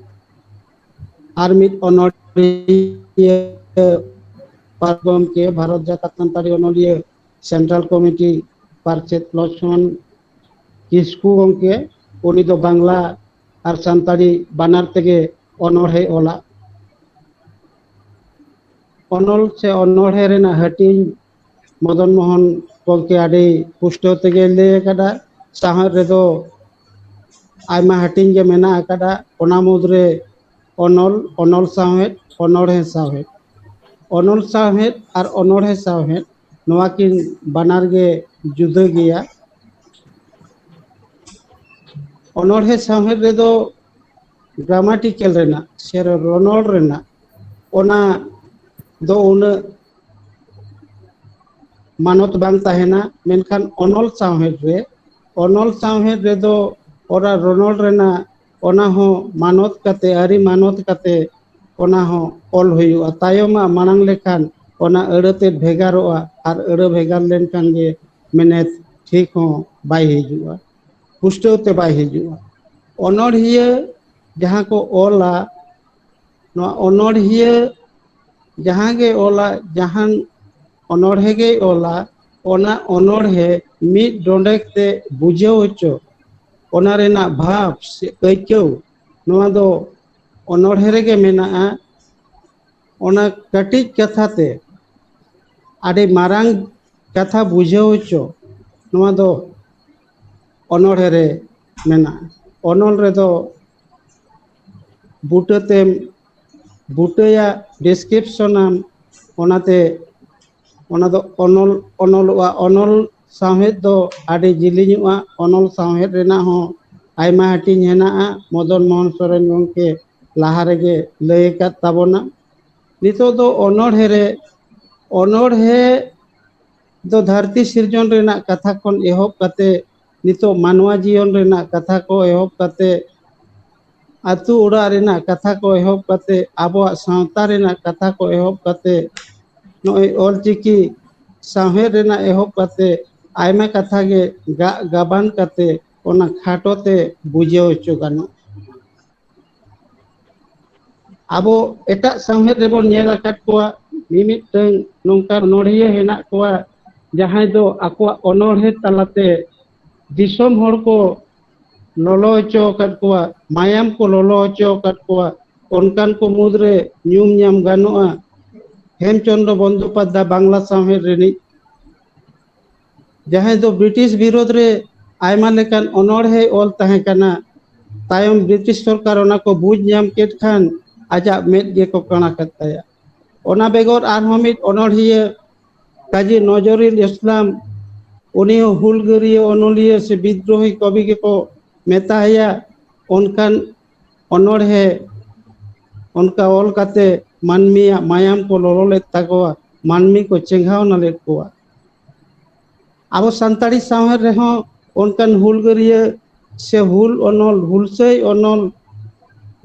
ᱟᱨ ᱢᱤᱫ ᱚᱱᱚᱬᱦᱤᱭᱟᱹ ᱯᱟᱨᱜᱚᱢᱠᱮ, ᱵᱷᱟᱨᱚᱛ ᱡᱟᱠᱟᱛ ᱥᱟᱱᱛᱟᱲᱤ ᱚᱱᱚᱞᱤᱭᱟᱹ ᱥᱮᱱᱴᱨᱟᱞ ᱠᱚᱢᱤᱴᱤ ᱯᱟᱨᱪᱮᱛ ᱞᱚᱪᱷᱢᱚᱱ ᱠᱤᱥᱠᱩ ᱜᱚᱢᱠᱮ᱾ ᱩᱱᱤ ᱫᱚ ᱵᱟᱝᱞᱟ ᱟᱨ ᱥᱟᱱᱛᱟᱲᱤ ᱵᱟᱱᱟᱨ ᱛᱮᱜᱮ ᱚᱱᱚᱬᱦᱮ ᱚᱞᱟ᱾ ᱚᱱᱚᱞ ᱥᱮ ᱚᱱᱚᱬᱦᱮ ᱨᱮᱱᱟᱜ ᱦᱟᱹᱴᱤᱧ ᱢᱚᱫᱚᱱ ᱢᱳᱦᱚᱱ ᱜᱚᱢᱠᱮ ᱟᱹᱰᱤ ᱯᱩᱥᱴᱟᱹᱣ ᱛᱮᱜᱮ ᱞᱟᱹᱭ ᱟᱠᱟᱫᱟ᱾ ᱥᱟᱶᱦᱮᱫ ᱨᱮᱫᱚ ᱟᱭᱢᱟ ᱦᱟᱹᱴᱤᱧ ᱜᱮ ᱢᱮᱱᱟᱜ ᱟᱠᱟᱫᱟ, ᱚᱱᱟ ᱢᱩᱫᱽᱨᱮ ᱚᱱᱚᱞ, ᱚᱱᱚᱞ ᱥᱟᱶᱦᱮᱫ, ᱚᱱᱚᱬᱦᱮ ᱥᱟᱶᱦᱮᱫ᱾ ᱚᱱᱚᱞ ᱥᱟᱶᱦᱮᱫ ᱟᱨ ᱚᱱᱚᱬᱦᱮ ᱥᱟᱶᱦᱮᱫ ᱱᱚᱣᱟ ᱠᱤᱱ ᱵᱟᱱᱟᱨ ᱜᱮ ᱡᱩᱫᱟᱹ ᱜᱮᱭᱟ᱾ ᱚᱱᱚᱬᱦᱮ ᱥᱟᱶᱦᱮᱫ ᱨᱮᱫᱚ ᱜᱨᱟᱢᱟᱴᱤᱠᱮᱞ ᱨᱮᱱᱟᱜ ᱥᱮ ᱨᱚᱱᱚᱲ ᱨᱮᱱᱟᱜ ᱚᱱᱟ ᱫᱚ ᱩᱱᱟᱹᱜ ᱢᱟᱱᱚᱛ ᱵᱟᱝ ᱛᱟᱦᱮᱱᱟ, ᱢᱮᱱᱠᱷᱟᱱ ᱚᱱᱚᱞ ᱥᱟᱶᱦᱮᱫ ᱨᱮ, ᱚᱱᱚᱞ ᱥᱟᱶᱦᱮᱫ ᱨᱮᱫᱚ ᱚᱱᱟ ᱨᱚᱱᱚᱲ ᱨᱮᱱᱟᱜ ᱚᱱᱟ ᱦᱚᱸ ᱢᱟᱱᱚᱛ ᱠᱟᱛᱮ, ᱟᱹᱨᱤ ᱢᱟᱱᱚᱛ ᱠᱟᱛᱮ ᱚᱱᱟ ᱦᱚᱸ ᱚᱞ ᱦᱩᱭᱩᱜᱼᱟ᱾ ᱛᱟᱭᱚᱢᱟᱜ ᱢᱟᱲᱟᱝ ᱞᱮᱠᱷᱟᱱ ᱚᱱᱟ ᱟᱹᱲᱟᱹ ᱛᱮᱫ ᱵᱷᱮᱜᱟᱨᱚᱜᱼᱟ, ᱟᱨ ᱟᱹᱲᱟᱹ ᱵᱷᱮᱜᱟᱨ ᱞᱮᱱᱠᱷᱟᱱ ᱜᱮ ᱢᱮᱱᱮᱛ ᱴᱷᱤᱠ ᱦᱚᱸ ᱵᱟᱭ ᱦᱤᱡᱩᱜᱼᱟ, ᱯᱩᱥᱴᱟᱹᱣ ᱛᱮ ᱵᱟᱭ ᱦᱤᱡᱩᱜᱼᱟ᱾ ᱚᱱᱚᱬᱦᱤᱭᱟᱹ ᱡᱟᱦᱟᱸ ᱠᱚ ᱚᱞᱟ, ᱱᱚᱣᱟ ᱚᱱᱚᱬᱦᱤᱭᱟᱹ ᱡᱟᱦᱟᱸ ᱜᱮ ᱚᱞᱟ, ᱡᱟᱦᱟᱱ ᱚᱱᱚᱬᱦᱮ ᱜᱮᱭ ᱚᱞᱟ, ᱚᱱᱟ ᱚᱱᱚᱬᱦᱮ ᱢᱤᱫ ᱰᱚᱸᱰᱮᱠ ᱛᱮ ᱵᱩᱡᱷᱟᱹᱣ ᱦᱚᱪᱚ, ᱚᱱᱟ ᱨᱮᱱᱟᱜ ᱵᱷᱟᱵᱽ ᱥᱮ ᱟᱹᱭᱠᱟᱹᱣ, ᱱᱚᱣᱟ ᱫᱚ ᱚᱱᱚᱬᱦᱮ ᱨᱮᱜᱮ ᱢᱮᱱᱟᱜᱼᱟ᱾ ᱚᱱᱟ ᱠᱟᱹᱴᱤᱡ ᱠᱟᱛᱷᱟ ᱛᱮ ᱟᱹᱰᱤ ᱢᱟᱨᱟᱝ ᱠᱟᱛᱷᱟ ᱵᱩᱡᱷᱟᱹᱣ ᱦᱚᱪᱚ, ᱱᱚᱣᱟ ᱫᱚ ᱚᱱᱚᱬᱦᱮ ᱨᱮ ᱢᱮᱱᱟᱜᱼᱟ᱾ ᱚᱱᱚᱞ ᱨᱮᱫᱚ ᱵᱩᱴᱟᱹ ᱛᱮᱢ ᱵᱩᱴᱟᱹᱭᱟ, ᱰᱤᱥᱠᱨᱤᱯᱥᱚᱱᱟᱢ, ᱚᱱᱟᱛᱮ ᱚᱱᱟ ᱫᱚ ᱚᱱᱚᱞ ᱚᱱᱚᱞᱚᱜᱼᱟ᱾ ᱚᱱᱚᱞ ᱥᱟᱶᱦᱮᱫ ᱫᱚ ᱟᱹᱰᱤ ᱡᱤᱞᱤᱧᱚᱜᱼᱟ᱾ ᱚᱱᱚᱞ ᱥᱟᱶᱦᱮᱫ ᱨᱮᱱᱟᱜ ᱦᱚᱸ ᱟᱭᱢᱟ ᱦᱟᱹᱴᱤᱧ ᱦᱮᱱᱟᱜᱼᱟ᱾ ᱢᱚᱫᱚᱱ ᱢᱳᱦᱚᱱ ᱥᱚᱨᱮᱱ ᱜᱚᱢᱠᱮ ᱞᱟᱦᱟ ᱨᱮᱜᱮ ᱞᱟᱹᱭ ᱟᱠᱟᱫ ᱛᱟᱵᱚᱱᱟ᱾ ᱱᱤᱛᱚᱜ ᱫᱚ ᱚᱱᱚᱬᱦᱮ ᱨᱮ, ᱚᱱᱚᱬᱦᱮ ᱫᱚ ᱫᱷᱟᱹᱨᱛᱤ ᱥᱤᱨᱡᱚᱱ ᱨᱮᱱᱟᱜ ᱠᱟᱛᱷᱟ ᱠᱷᱚᱱ ᱮᱦᱚᱵ ᱠᱟᱛᱮ ᱱᱤᱛᱚᱜ ᱢᱟᱱᱣᱟ ᱡᱤᱭᱚᱱ ᱨᱮᱱᱟᱜ ᱠᱟᱛᱷᱟ ᱠᱚ ᱮᱦᱚᱵ ᱠᱟᱛᱮ, ᱟᱹᱛᱩ ᱚᱲᱟᱜ ᱨᱮᱱᱟᱜ ᱠᱟᱛᱷᱟ ᱠᱚ ᱮᱦᱚᱵ ᱠᱟᱛᱮ, ᱟᱵᱚᱣᱟᱜ ᱥᱟᱶᱛᱟ ᱨᱮᱱᱟᱜ ᱠᱟᱛᱷᱟ ᱠᱚ ᱮᱦᱚᱵ ᱠᱟᱛᱮ, ᱱᱚᱜᱼᱚᱭ ᱚᱞᱪᱤᱠᱤ ᱥᱟᱶᱦᱮᱫ ᱨᱮᱱᱟᱜ ᱮᱦᱚᱵ ᱠᱟᱛᱮ ᱟᱭᱢᱟ ᱠᱟᱛᱷᱟ ᱜᱮ ᱜᱟᱜ ᱜᱟᱵᱟᱱ ᱠᱟᱛᱮ ᱚᱱᱟ ᱠᱷᱟᱴᱚ ᱛᱮ ᱵᱩᱡᱷᱟᱹᱣ ᱦᱚᱪᱚ ᱜᱟᱱᱚᱜ᱾ ᱟᱵᱚ ᱮᱴᱟᱜ ᱥᱟᱶᱦᱮᱫ ᱨᱮᱵᱚᱱ ᱧᱮᱞ ᱟᱠᱟᱫ ᱠᱚᱣᱟ, ᱢᱤᱢᱤᱫᱴᱟᱝ ᱱᱚᱝᱠᱟ ᱚᱱᱚᱬᱦᱤᱭᱟᱹ ᱦᱮᱱᱟᱜ ᱠᱚᱣᱟ, ᱡᱟᱦᱟᱸᱭ ᱫᱚ ᱟᱠᱚᱣᱟᱜ ᱚᱱᱚᱬᱦᱮ ᱛᱟᱞᱟᱛᱮ ᱫᱤᱥᱚᱢ ᱦᱚᱲ ᱠᱚ ᱞᱚᱞᱚ ᱦᱚᱪᱚ ᱟᱠᱟᱫ ᱠᱚᱣᱟ, ᱢᱟᱭᱟᱢ ᱠᱚ ᱞᱚᱞᱚ ᱦᱚᱪᱚ ᱟᱠᱟᱫ ᱠᱚᱣᱟ᱾ ᱚᱱᱠᱟᱱ ᱠᱚ ᱢᱩᱫᱽᱨᱮ ᱧᱩᱢ ᱧᱟᱢ ᱜᱟᱱᱚᱜᱼᱟ ᱦᱮᱢᱪᱚᱸᱫᱽᱨᱚ ᱵᱚᱱᱫᱳᱯᱟᱫᱽᱫᱷᱟᱭ, ᱵᱟᱝᱞᱟ ᱥᱟᱶᱦᱮᱫ ᱨᱤᱱᱤᱡ, ᱡᱟᱦᱟᱸᱭ ᱫᱚ ᱵᱨᱤᱴᱤᱥ ᱵᱤᱨᱳᱫᱷ ᱨᱮ ᱟᱭᱢᱟ ᱞᱮᱠᱟᱱ ᱚᱱᱚᱬᱦᱮ ᱚᱞ ᱛᱟᱦᱮᱸ ᱠᱟᱱᱟ᱾ ᱛᱟᱭᱚᱢ ᱵᱨᱤᱴᱤᱥ ᱥᱚᱨᱠᱟᱨ ᱚᱱᱟ ᱠᱚ ᱵᱩᱡᱽ ᱧᱟᱢ ᱠᱮᱫ ᱠᱷᱟᱱ ᱟᱡᱟᱜ ᱢᱮᱫ ᱜᱮᱠᱚ ᱠᱟᱬᱟ ᱠᱮᱫ ᱛᱟᱭᱟ᱾ ᱚᱱᱟ ᱵᱮᱜᱚᱨ ᱟᱨᱦᱚᱸ ᱢᱤᱫ ᱚᱱᱚᱬᱦᱤᱭᱟᱹ ᱠᱟᱡᱤ ᱱᱚᱡᱚᱨᱩᱞ ᱤᱥᱞᱟᱢ, ᱩᱱᱤ ᱦᱚᱸ ᱦᱩᱞᱜᱟᱹᱨᱤᱭᱟᱹ ᱚᱱᱚᱞᱤᱭᱟᱹ ᱥᱮ ᱵᱤᱫᱽᱨᱳᱦᱤ ᱠᱚᱵᱤ ᱜᱮᱠᱚ ᱢᱮᱛᱟᱭᱟ᱾ ᱚᱱᱠᱟᱱ ᱚᱱᱚᱬᱦᱮ ᱚᱱᱠᱟ ᱚᱞ ᱠᱟᱛᱮ ᱢᱟᱹᱱᱢᱤᱭᱟᱜ ᱢᱟᱭᱟᱢ ᱠᱚ ᱞᱚᱞᱚ ᱞᱮᱫ ᱛᱟᱠᱚᱣᱟ, ᱢᱟᱹᱱᱢᱤ ᱠᱚ ᱪᱮᱸᱜᱷᱟᱣᱱᱟ ᱞᱮᱫ ᱠᱚᱣᱟ᱾ ᱟᱵᱚ ᱥᱟᱱᱛᱟᱲᱤ ᱥᱟᱶᱦᱮᱫ ᱨᱮᱦᱚᱸ ᱚᱱᱠᱟᱱ ᱦᱩᱞᱜᱟᱹᱨᱤᱭᱟᱹ ᱥᱮ ᱦᱩᱞ ᱚᱱᱚᱞ, ᱦᱩᱞᱥᱟᱹᱭ ᱚᱱᱚᱞ,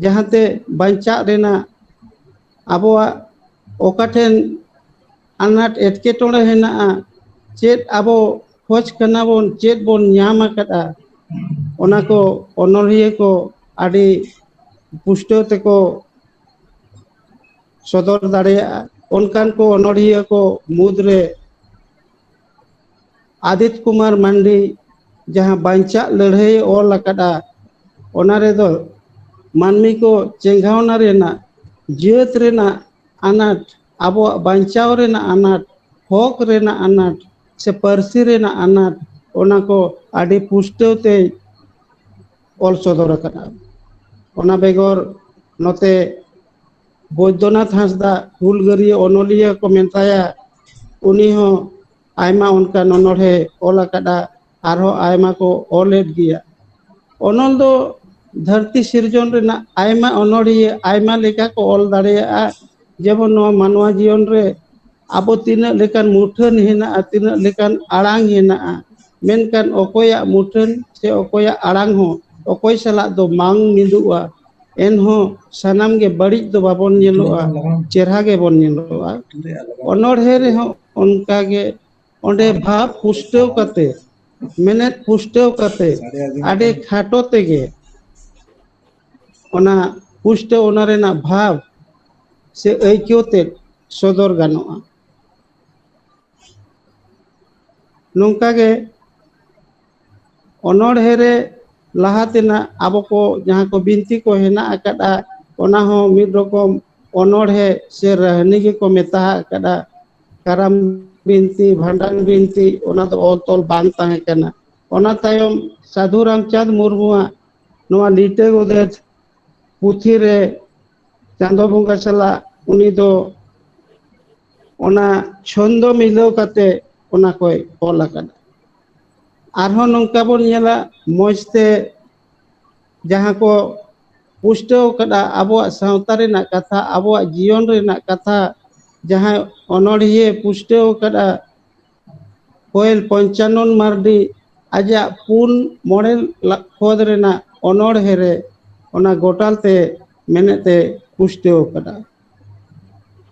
ᱡᱟᱦᱟᱸᱛᱮ ᱵᱟᱧᱪᱟᱜ ᱨᱮᱱᱟᱜ ᱟᱵᱚᱣᱟᱜ ᱚᱠᱟ ᱴᱷᱮᱱ ᱟᱱᱟᱴ ᱮᱴᱠᱮᱴᱚᱬᱮ ᱦᱮᱱᱟᱜᱼᱟ, ᱪᱮᱫ ᱟᱵᱚ ᱠᱷᱚᱡᱽ ᱠᱟᱱᱟ ᱵᱚᱱ, ᱪᱮᱫ ᱵᱚᱱ ᱧᱟᱢ ᱟᱠᱟᱫᱼᱟ, ᱚᱱᱟ ᱠᱚ ᱚᱱᱚᱞᱤᱭᱟᱹ ᱠᱚ ᱟᱹᱰᱤ ᱯᱩᱥᱴᱟᱹᱣ ᱛᱮᱠᱚ ᱥᱚᱫᱚᱨ ᱫᱟᱲᱮᱭᱟᱜᱼᱟ᱾ ᱚᱱᱠᱟᱱ ᱠᱚ ᱚᱱᱚᱞᱤᱭᱟᱹ ᱠᱚ ᱢᱩᱫᱽᱨᱮ ᱟᱫᱤᱛ ᱠᱩᱢᱟᱨ ᱢᱟᱱᱰᱤ ᱡᱟᱦᱟᱸ ᱵᱟᱧᱪᱟᱜ ᱞᱟᱹᱲᱦᱟᱹᱭ ᱚᱞ ᱟᱠᱟᱫᱼᱟ, ᱚᱱᱟ ᱨᱮᱫᱚ ᱢᱟᱹᱱᱢᱤ ᱠᱚ ᱪᱮᱸᱜᱷᱟᱣᱱᱟ ᱨᱮᱱᱟᱜ, ᱡᱟᱹᱛ ᱨᱮᱱᱟᱜ ᱟᱱᱟᱴ, ᱟᱵᱚᱣᱟᱜ ᱵᱟᱧᱪᱟᱣ ᱨᱮᱱᱟᱜ ᱟᱱᱟᱴ, ᱦᱚᱠ ᱨᱮᱱᱟᱜ ᱟᱱᱟᱴ ᱥᱮ ᱯᱟᱹᱨᱥᱤ ᱨᱮᱱᱟᱜ ᱟᱱᱟᱴ, ᱚᱱᱟ ᱠᱚ ᱟᱹᱰᱤ ᱯᱩᱥᱴᱟᱹᱣ ᱛᱮᱭ ᱚᱞ ᱥᱚᱫᱚᱨ ᱟᱠᱟᱫᱼᱟ᱾ ᱚᱱᱟ ᱵᱮᱜᱚᱨ ᱱᱚᱛᱮ ᱵᱳᱭᱫᱚᱱᱟᱛᱷ ᱦᱟᱸᱥᱫᱟ, ᱦᱩᱞᱜᱟᱹᱨᱤᱭᱟᱹ ᱚᱱᱚᱞᱤᱭᱟᱹ ᱠᱚ ᱢᱮᱛᱟᱭᱟ, ᱩᱱᱤ ᱦᱚᱸ ᱟᱭᱢᱟ ᱚᱱᱠᱟᱱ ᱚᱱᱚᱬᱦᱮ ᱚᱞ ᱟᱠᱟᱫᱼᱟ, ᱟᱨᱦᱚᱸ ᱟᱭᱢᱟ ᱠᱚ ᱚᱞᱮᱫ ᱜᱮᱭᱟ᱾ ᱚᱱᱚᱞ ᱫᱚ ᱫᱷᱟᱹᱨᱛᱤ ᱥᱤᱨᱡᱚᱱ ᱨᱮᱱᱟᱜ ᱟᱭᱢᱟ ᱚᱱᱚᱬᱦᱤᱭᱟᱹ ᱟᱭᱢᱟ ᱞᱮᱠᱟ ᱠᱚ ᱚᱞ ᱫᱟᱲᱮᱭᱟᱜᱼᱟ᱾ ᱡᱮᱢᱚᱱ ᱱᱚᱣᱟ ᱢᱟᱱᱣᱟ ᱡᱤᱭᱚᱱ ᱨᱮ ᱟᱵᱚ ᱛᱤᱱᱟᱹᱜ ᱞᱮᱠᱟᱱ ᱢᱩᱴᱷᱟᱹᱱ ᱦᱮᱱᱟᱜᱼᱟ, ᱛᱤᱱᱟᱹᱜ ᱞᱮᱠᱟᱱ ᱟᱲᱟᱝ ᱦᱮᱱᱟᱜᱼᱟ, ᱢᱮᱱᱠᱷᱟᱱ ᱚᱠᱚᱭᱟᱜ ᱢᱩᱴᱷᱟᱹᱱ ᱥᱮ ᱚᱠᱚᱭᱟᱜ ᱟᱲᱟᱝ ᱦᱚᱸ ᱚᱠᱚᱭ ᱥᱟᱞᱟᱜ ᱫᱚ ᱵᱟᱝ ᱢᱤᱫᱚᱜᱼᱟ᱾ ᱮᱱᱦᱚᱸ ᱥᱟᱱᱟᱢ ᱜᱮ ᱵᱟᱹᱲᱤᱡ ᱫᱚ ᱵᱟᱵᱚᱱ ᱧᱮᱞᱚᱜᱼᱟ, ᱪᱮᱨᱦᱟ ᱜᱮᱵᱚᱱ ᱧᱮᱞᱚᱜᱼᱟ᱾ ᱚᱱᱚᱬᱦᱮ ᱨᱮᱦᱚᱸ ᱚᱱᱠᱟ ᱜᱮ ᱚᱸᱰᱮ ᱵᱷᱟᱵᱽ ᱯᱩᱥᱴᱟᱹᱣ ᱠᱟᱛᱮ, ᱢᱮᱱᱮᱫ ᱯᱩᱥᱴᱟᱹᱣ ᱠᱟᱛᱮ, ᱟᱹᱰᱤ ᱠᱷᱟᱴᱚ ᱛᱮᱜᱮ ᱚᱱᱟ ᱯᱩᱥᱴᱟᱹᱣ, ᱚᱱᱟ ᱨᱮᱱᱟᱜ ᱵᱷᱟᱵᱽ ᱥᱮ ᱟᱹᱭᱠᱟᱹᱣ ᱛᱮ ᱥᱚᱫᱚᱨ ᱜᱟᱱᱚᱜᱼᱟ᱾ ᱱᱚᱝᱠᱟ ᱜᱮ ᱚᱱᱚᱬᱦᱮ ᱨᱮ ᱞᱟᱦᱟ ᱛᱮᱱᱟᱜ ᱟᱵᱚ ᱠᱚ ᱡᱟᱦᱟᱸ ᱠᱚ ᱵᱤᱱᱛᱤ ᱠᱚ ᱦᱮᱱᱟᱜ ᱟᱠᱟᱫᱼᱟ, ᱚᱱᱟ ᱦᱚᱸ ᱢᱤᱫ ᱨᱚᱠᱚᱢ ᱚᱱᱚᱬᱦᱮ ᱥᱮ ᱨᱟᱹᱦᱱᱤ ᱜᱮᱠᱚ ᱢᱮᱛᱟ ᱟᱠᱟᱫᱼᱟ᱾ ᱠᱟᱨᱟᱢ ᱵᱤᱱᱛᱤ, ᱵᱷᱟᱸᱰᱟᱱ ᱵᱤᱱᱛᱤ, ᱚᱱᱟ ᱫᱚ ᱚᱞ ᱛᱚᱞ ᱵᱟᱝ ᱛᱟᱦᱮᱸ ᱠᱟᱱᱟ᱾ ᱚᱱᱟ ᱛᱟᱭᱚᱢ ᱥᱟᱹᱫᱷᱩ ᱨᱟᱢᱪᱟᱸᱫᱽ ᱢᱩᱨᱢᱩᱣᱟᱜ ᱱᱚᱣᱟ ᱞᱤᱴᱟᱹ ᱜᱚᱰᱮᱛ ᱯᱩᱛᱷᱤ ᱨᱮ ᱪᱟᱸᱫᱚ ᱵᱚᱸᱜᱟ ᱥᱟᱞᱟᱜ ᱩᱱᱤ ᱫᱚ ᱚᱱᱟ ᱪᱷᱚᱱᱫᱚ ᱢᱤᱞᱟᱹᱣ ᱠᱟᱛᱮ ᱚᱱᱟ ᱠᱚᱭ ᱚᱞ ᱟᱠᱟᱫᱟ᱾ ᱟᱨᱦᱚᱸ ᱱᱚᱝᱠᱟ ᱵᱚᱱ ᱧᱮᱞᱟ, ᱢᱚᱡᱽ ᱛᱮ ᱡᱟᱦᱟᱸ ᱠᱚ ᱯᱩᱥᱴᱟᱹᱣ ᱠᱟᱫᱟ ᱟᱵᱚᱣᱟᱜ ᱥᱟᱶᱛᱟ ᱨᱮᱱᱟᱜ ᱠᱟᱛᱷᱟ, ᱟᱵᱚᱣᱟᱜ ᱡᱤᱭᱚᱱ ᱨᱮᱱᱟᱜ ᱠᱟᱛᱷᱟ, ᱡᱟᱦᱟᱸᱭ ᱚᱱᱚᱬᱦᱤᱭᱟᱹ ᱯᱩᱥᱴᱟᱹᱣ ᱠᱟᱫᱟ ᱠᱚᱭᱮᱞ ᱯᱚᱧᱪᱟᱱᱚᱱ ᱢᱟᱨᱰᱤ, ᱟᱡᱟᱜ ᱯᱩᱱ ᱢᱚᱬᱮ ᱞᱟ-, ᱠᱷᱚᱫ ᱨᱮᱱᱟᱜ ᱚᱱᱚᱬᱦᱮ ᱨᱮ ᱚᱱᱟ ᱜᱚᱴᱟᱞ ᱛᱮ ᱢᱮᱱᱮᱫ ᱛᱮ ᱯᱩᱥᱴᱟᱹᱣ ᱠᱟᱫᱟ᱾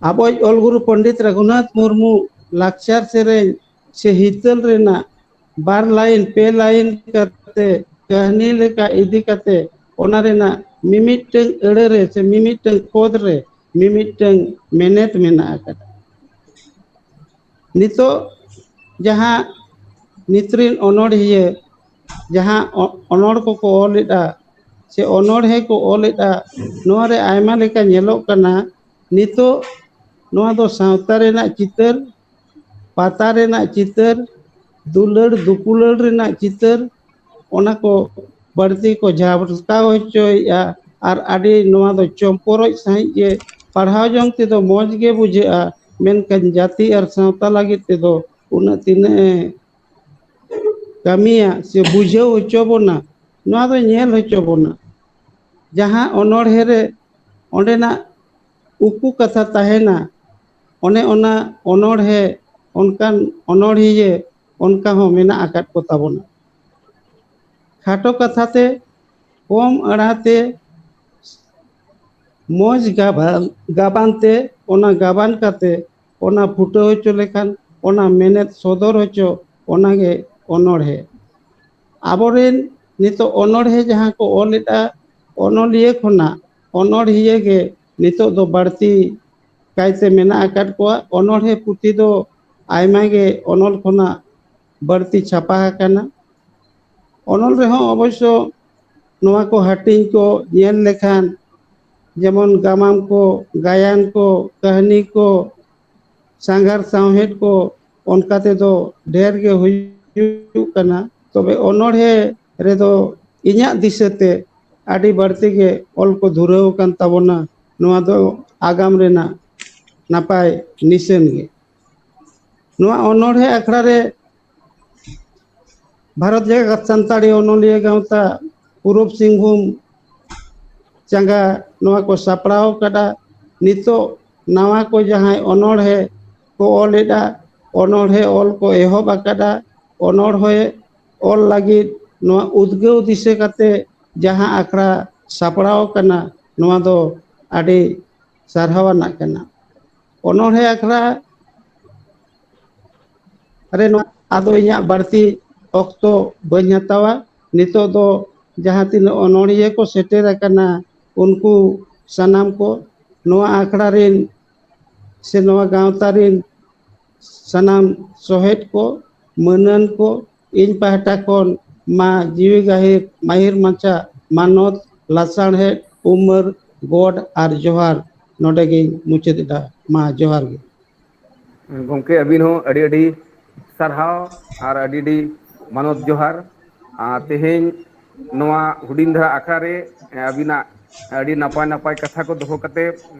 ᱟᱵᱚᱭᱤᱡ ᱚᱞ ᱜᱩᱨᱩ ᱯᱚᱱᱰᱤᱛ ᱨᱟᱹᱜᱷᱩᱱᱟᱛᱷ ᱢᱩᱨᱢᱩ ᱞᱟᱠᱪᱟᱨ ᱥᱮᱨᱮᱧ ᱥᱮ ᱦᱤᱛᱟᱹᱞ ᱨᱮᱱᱟᱜ ᱵᱟᱨ ᱞᱟᱭᱤᱱ, ᱯᱮ ᱞᱟᱭᱤᱱ ᱠᱟᱛᱮ ᱠᱟᱹᱦᱱᱤ ᱞᱮᱠᱟ ᱤᱫᱤ ᱠᱟᱛᱮ ᱚᱱᱟ ᱨᱮᱱᱟᱜ ᱢᱤᱢᱤᱫᱴᱟᱹᱝ ᱟᱹᱲᱟᱹ ᱨᱮ ᱥᱮ ᱢᱤᱢᱤᱫᱴᱟᱹᱝ ᱠᱷᱚᱫ ᱨᱮ ᱢᱤᱢᱤᱫᱴᱟᱹᱝ ᱢᱮᱱᱮᱛ ᱢᱮᱱᱟᱜ ᱟᱠᱟᱫᱟ᱾ ᱱᱤᱛᱚᱜ ᱡᱟᱦᱟᱸ ᱱᱤᱛ ᱨᱤᱱ ᱚᱱᱚᱬᱦᱤᱭᱟᱹ ᱡᱟᱦᱟᱸ ᱚ-, ᱚᱱᱚᱬ ᱠᱚᱠᱚ ᱚᱞᱮᱫᱼᱟ ᱥᱮ ᱚᱱᱚᱬᱦᱮ ᱠᱚ ᱚᱞᱮᱫᱼᱟ, ᱱᱚᱣᱟ ᱨᱮ ᱟᱭᱢᱟ ᱞᱮᱠᱟ ᱧᱮᱞᱚᱜ ᱠᱟᱱᱟ᱾ ᱱᱤᱛᱚᱜ ᱱᱚᱣᱟ ᱫᱚ ᱥᱟᱶᱛᱟ ᱨᱮᱱᱟᱜ ᱪᱤᱛᱟᱹᱨ, ᱯᱟᱛᱟ ᱨᱮᱱᱟᱜ ᱪᱤᱛᱟᱹᱨ, ᱫᱩᱞᱟᱹᱲ ᱫᱩᱯᱩᱞᱟᱹᱲ ᱨᱮᱱᱟᱜ ᱪᱤᱛᱟᱹᱨ, ᱚᱱᱟ ᱠᱚ ᱵᱟᱹᱲᱛᱤ ᱠᱚ ᱡᱷᱟᱞᱠᱟᱣ ᱦᱚᱪᱚᱭᱮᱫᱼᱟ᱾ ᱟᱨ ᱟᱹᱰᱤ ᱱᱚᱣᱟ ᱫᱚ ᱪᱚᱢᱯᱚᱨᱚᱡ ᱥᱟᱺᱦᱤᱡ ᱜᱮ ᱯᱟᱲᱦᱟᱣ ᱡᱚᱝ ᱛᱮᱫᱚ ᱢᱚᱡᱽ ᱜᱮ ᱵᱩᱡᱷᱟᱹᱜᱼᱟ, ᱢᱮᱱᱠᱷᱟᱱ ᱡᱟᱹᱛᱤ ᱟᱨ ᱥᱟᱶᱛᱟ ᱞᱟᱹᱜᱤᱫ ᱛᱮᱫᱚ ᱩᱱᱟᱹᱜ ᱛᱤᱱᱟᱹᱜ ᱮ ᱠᱟᱹᱢᱤᱭᱟ ᱥᱮ ᱵᱩᱡᱷᱟᱹᱣ ᱦᱚᱪᱚ ᱵᱚᱱᱟ, ᱱᱚᱣᱟ ᱫᱚ ᱧᱮᱞ ᱦᱚᱪᱚ ᱵᱚᱱᱟ᱾ ᱡᱟᱦᱟᱸ ᱚᱱᱚᱬᱦᱮ ᱨᱮ ᱚᱸᱰᱮᱱᱟᱜ ᱩᱠᱩ ᱠᱟᱛᱷᱟ ᱛᱟᱦᱮᱱᱟ, ᱚᱱᱮ ᱚᱱᱟ ᱚᱱᱚᱬᱦᱮ, ᱚᱱᱠᱟᱱ ᱚᱱᱚᱬᱦᱤᱭᱟᱹ ᱚᱱᱠᱟ ᱦᱚᱸ ᱢᱮᱱᱟᱜ ᱟᱠᱟᱫ ᱠᱚ ᱛᱟᱵᱚᱱᱟ᱾ ᱠᱷᱟᱴᱚ ᱠᱟᱛᱷᱟ ᱛᱮ, ᱠᱚᱢ ᱟᱹᱲᱟ ᱛᱮ, ᱢᱚᱡᱽ ᱜᱟᱵᱟᱱ, ᱜᱟᱵᱟᱱ ᱛᱮ, ᱚᱱᱟ ᱜᱟᱵᱟᱱ ᱠᱟᱛᱮ, ᱚᱱᱟ ᱯᱷᱩᱴᱟᱹᱣ ᱦᱚᱪᱚ ᱞᱮᱠᱷᱟᱱ, ᱚᱱᱟ ᱢᱮᱱᱮᱫ ᱥᱚᱫᱚᱨ ᱦᱚᱪᱚ, ᱚᱱᱟᱜᱮ ᱚᱱᱚᱬᱦᱮ᱾ ᱟᱵᱚᱨᱮᱱ ᱱᱤᱛᱚᱜ ᱚᱱᱚᱬᱦᱮ ᱡᱟᱦᱟᱸ ᱠᱚ ᱚᱞ ᱮᱫᱟ, ᱚᱱᱚᱞᱤᱭᱟᱹ ᱠᱷᱚᱱᱟᱜ ᱚᱱᱚᱬᱦᱤᱭᱟᱹ ᱜᱮ ᱱᱤᱛᱚᱜ ᱫᱚ ᱵᱟᱹᱲᱛᱤ ᱠᱟᱭᱛᱮ ᱢᱮᱱᱟᱜ ᱟᱠᱟᱫ ᱠᱚᱣᱟ᱾ ᱚᱱᱚᱬᱦᱮ ᱯᱩᱛᱷᱤ ᱫᱚ ᱟᱭᱢᱟ ᱜᱮ ᱚᱱᱚᱞ ᱠᱷᱚᱱᱟᱜ ᱵᱟᱹᱲᱛᱤ ᱪᱷᱟᱯᱟ ᱟᱠᱟᱱᱟ᱾ ᱚᱱᱚᱞ ᱨᱮᱦᱚᱸ ᱚᱵᱚᱥᱥᱚ ᱱᱚᱣᱟ ᱠᱚ ᱦᱟᱹᱴᱤᱧ ᱠᱚ ᱧᱮᱞ ᱞᱮᱠᱷᱟᱱ, ᱡᱮᱢᱚᱱ ᱜᱟᱢᱟᱢ ᱠᱚ, ᱜᱟᱭᱟᱱ ᱠᱚ, ᱠᱟᱹᱦᱱᱤ ᱠᱚ, ᱥᱟᱸᱜᱷᱟᱨ ᱥᱟᱶᱦᱮᱫ ᱠᱚ, ᱚᱱᱠᱟ ᱛᱮᱫᱚ ᱰᱷᱮᱨ ᱜᱮ ᱦᱩᱭᱩᱜ ᱠᱟᱱᱟ᱾ ᱛᱚᱵᱮ ᱚᱱᱚᱬᱦᱮ ᱨᱮᱫᱚ ᱤᱧᱟᱹᱜ ᱫᱤᱥᱟᱹᱛᱮ ᱟᱹᱰᱤ ᱵᱟᱹᱲᱛᱤ ᱜᱮ ᱚᱞ ᱠᱚ ᱫᱷᱩᱨᱟᱹᱣ ᱟᱠᱟᱱ ᱛᱟᱵᱚᱱᱟ᱾ ᱱᱚᱣᱟ ᱫᱚ ᱟᱜᱟᱢ ᱨᱮᱱᱟᱜ ᱱᱟᱯᱟᱭ ᱱᱤᱥᱟᱹᱱ ᱜᱮ᱾ ᱱᱚᱣᱟ ᱚᱱᱚᱬᱦᱮ ᱟᱠᱷᱲᱟ ᱨᱮ ᱵᱷᱟᱨᱚᱛ ᱡᱟᱠᱟᱛ ᱥᱟᱱᱛᱟᱲᱤ ᱚᱱᱚᱞᱤᱭᱟᱹ ᱜᱟᱶᱛᱟ ᱯᱩᱨᱩᱵ ᱥᱤᱝᱵᱷᱩᱢ ᱪᱟᱸᱜᱟ ᱱᱚᱣᱟ ᱠᱚ ᱥᱟᱯᱲᱟᱣ ᱟᱠᱟᱫᱟ᱾ ᱱᱤᱛᱚᱜ ᱱᱟᱣᱟ ᱠᱚ ᱡᱟᱦᱟᱸᱭ ᱚᱱᱚᱬᱦᱮ ᱠᱚ ᱚᱞ ᱮᱫᱟ, ᱚᱱᱚᱬᱦᱮ ᱚᱞ ᱠᱚ ᱮᱦᱚᱵ ᱟᱠᱟᱫᱟ᱾ ᱚᱱᱚᱬᱦᱮ ᱚᱞ ᱞᱟᱹᱜᱤᱫ ᱱᱚᱣᱟ ᱩᱫᱽᱜᱟᱹᱣ ᱫᱤᱥᱟᱹ ᱠᱟᱛᱮ ᱡᱟᱦᱟᱸ ᱟᱠᱷᱲᱟ ᱥᱟᱯᱲᱟᱣ ᱟᱠᱟᱱᱟ, ᱱᱚᱣᱟ ᱫᱚ ᱟᱹᱰᱤ ᱥᱟᱨᱦᱟᱣ ᱟᱱᱟᱜ ᱠᱟᱱᱟ᱾ ᱚᱱᱚᱬᱦᱮ ᱟᱠᱷᱲᱟ ᱨᱮ ᱱᱚᱣᱟ, ᱟᱫᱚ ᱤᱧᱟᱹᱜ ᱵᱟᱹᱲᱛᱤ ᱚᱠᱛᱚ ᱵᱟᱹᱧ ᱦᱟᱛᱟᱣᱟ᱾ ᱱᱤᱛᱚᱜ ᱫᱚ ᱡᱟᱦᱟᱸ ᱛᱤᱱᱟᱹᱜ ᱚᱱᱚᱬᱦᱤᱭᱟᱹ ᱠᱚ ᱥᱮᱴᱮᱨ ᱟᱠᱟᱱᱟ, ᱩᱱᱠᱩ ᱥᱟᱱᱟᱢ ᱠᱚ, ᱱᱚᱣᱟ ᱟᱠᱷᱲᱟ ᱨᱮᱱ ᱥᱮ ᱱᱚᱣᱟ ᱜᱟᱶᱛᱟ ᱨᱮᱱ ᱥᱟᱱᱟᱢ ᱥᱚᱦᱮᱫ ᱠᱚ, ᱢᱟᱹᱱᱟᱱ ᱠᱚ, ᱤᱧ ᱯᱟᱦᱴᱟ ᱠᱷᱚᱱ ᱢᱟ ᱡᱤᱣᱤ ᱜᱟᱹᱦᱤᱨ ᱢᱟᱹᱦᱤᱨ ᱢᱟᱪᱷᱟ ᱢᱟᱱᱚᱛ, ᱞᱟᱥᱟᱬᱦᱮᱫ, ᱩᱢᱟᱹᱨ, ᱜᱚᱰ ᱟᱨ ᱡᱚᱦᱟᱨ ᱱᱚᱰᱮ ᱜᱤᱧ ᱢᱩᱪᱟᱹᱫ ᱮᱫᱟ᱾ ᱢᱟ ᱡᱚᱦᱟᱨ ᱜᱮ᱾ ᱜᱚᱢᱠᱮ, ᱟᱹᱵᱤᱱ ᱦᱚᱸ ᱟᱹᱰᱤ ᱟᱹᱰᱤ ᱥᱟᱨᱦᱟᱣ ᱟᱨ ᱟᱹᱰᱤ ᱟᱹᱰᱤ ᱢᱟᱱᱚᱛ ᱡᱚᱦᱟᱨ᱾ ᱟᱨ ᱛᱮᱦᱮᱧ ᱱᱚᱣᱟ ᱦᱩᱰᱤᱧ ᱫᱷᱟᱨᱟ ᱟᱠᱷᱲᱟ ᱨᱮ ᱟᱹᱵᱤᱱᱟᱜ ᱟᱹᱰᱤ ᱱᱟᱯᱟᱭ ᱱᱟᱯᱟᱭ ᱠᱟᱛᱷᱟ ᱠᱚ ᱫᱚᱦᱚ ᱠᱟᱛᱮ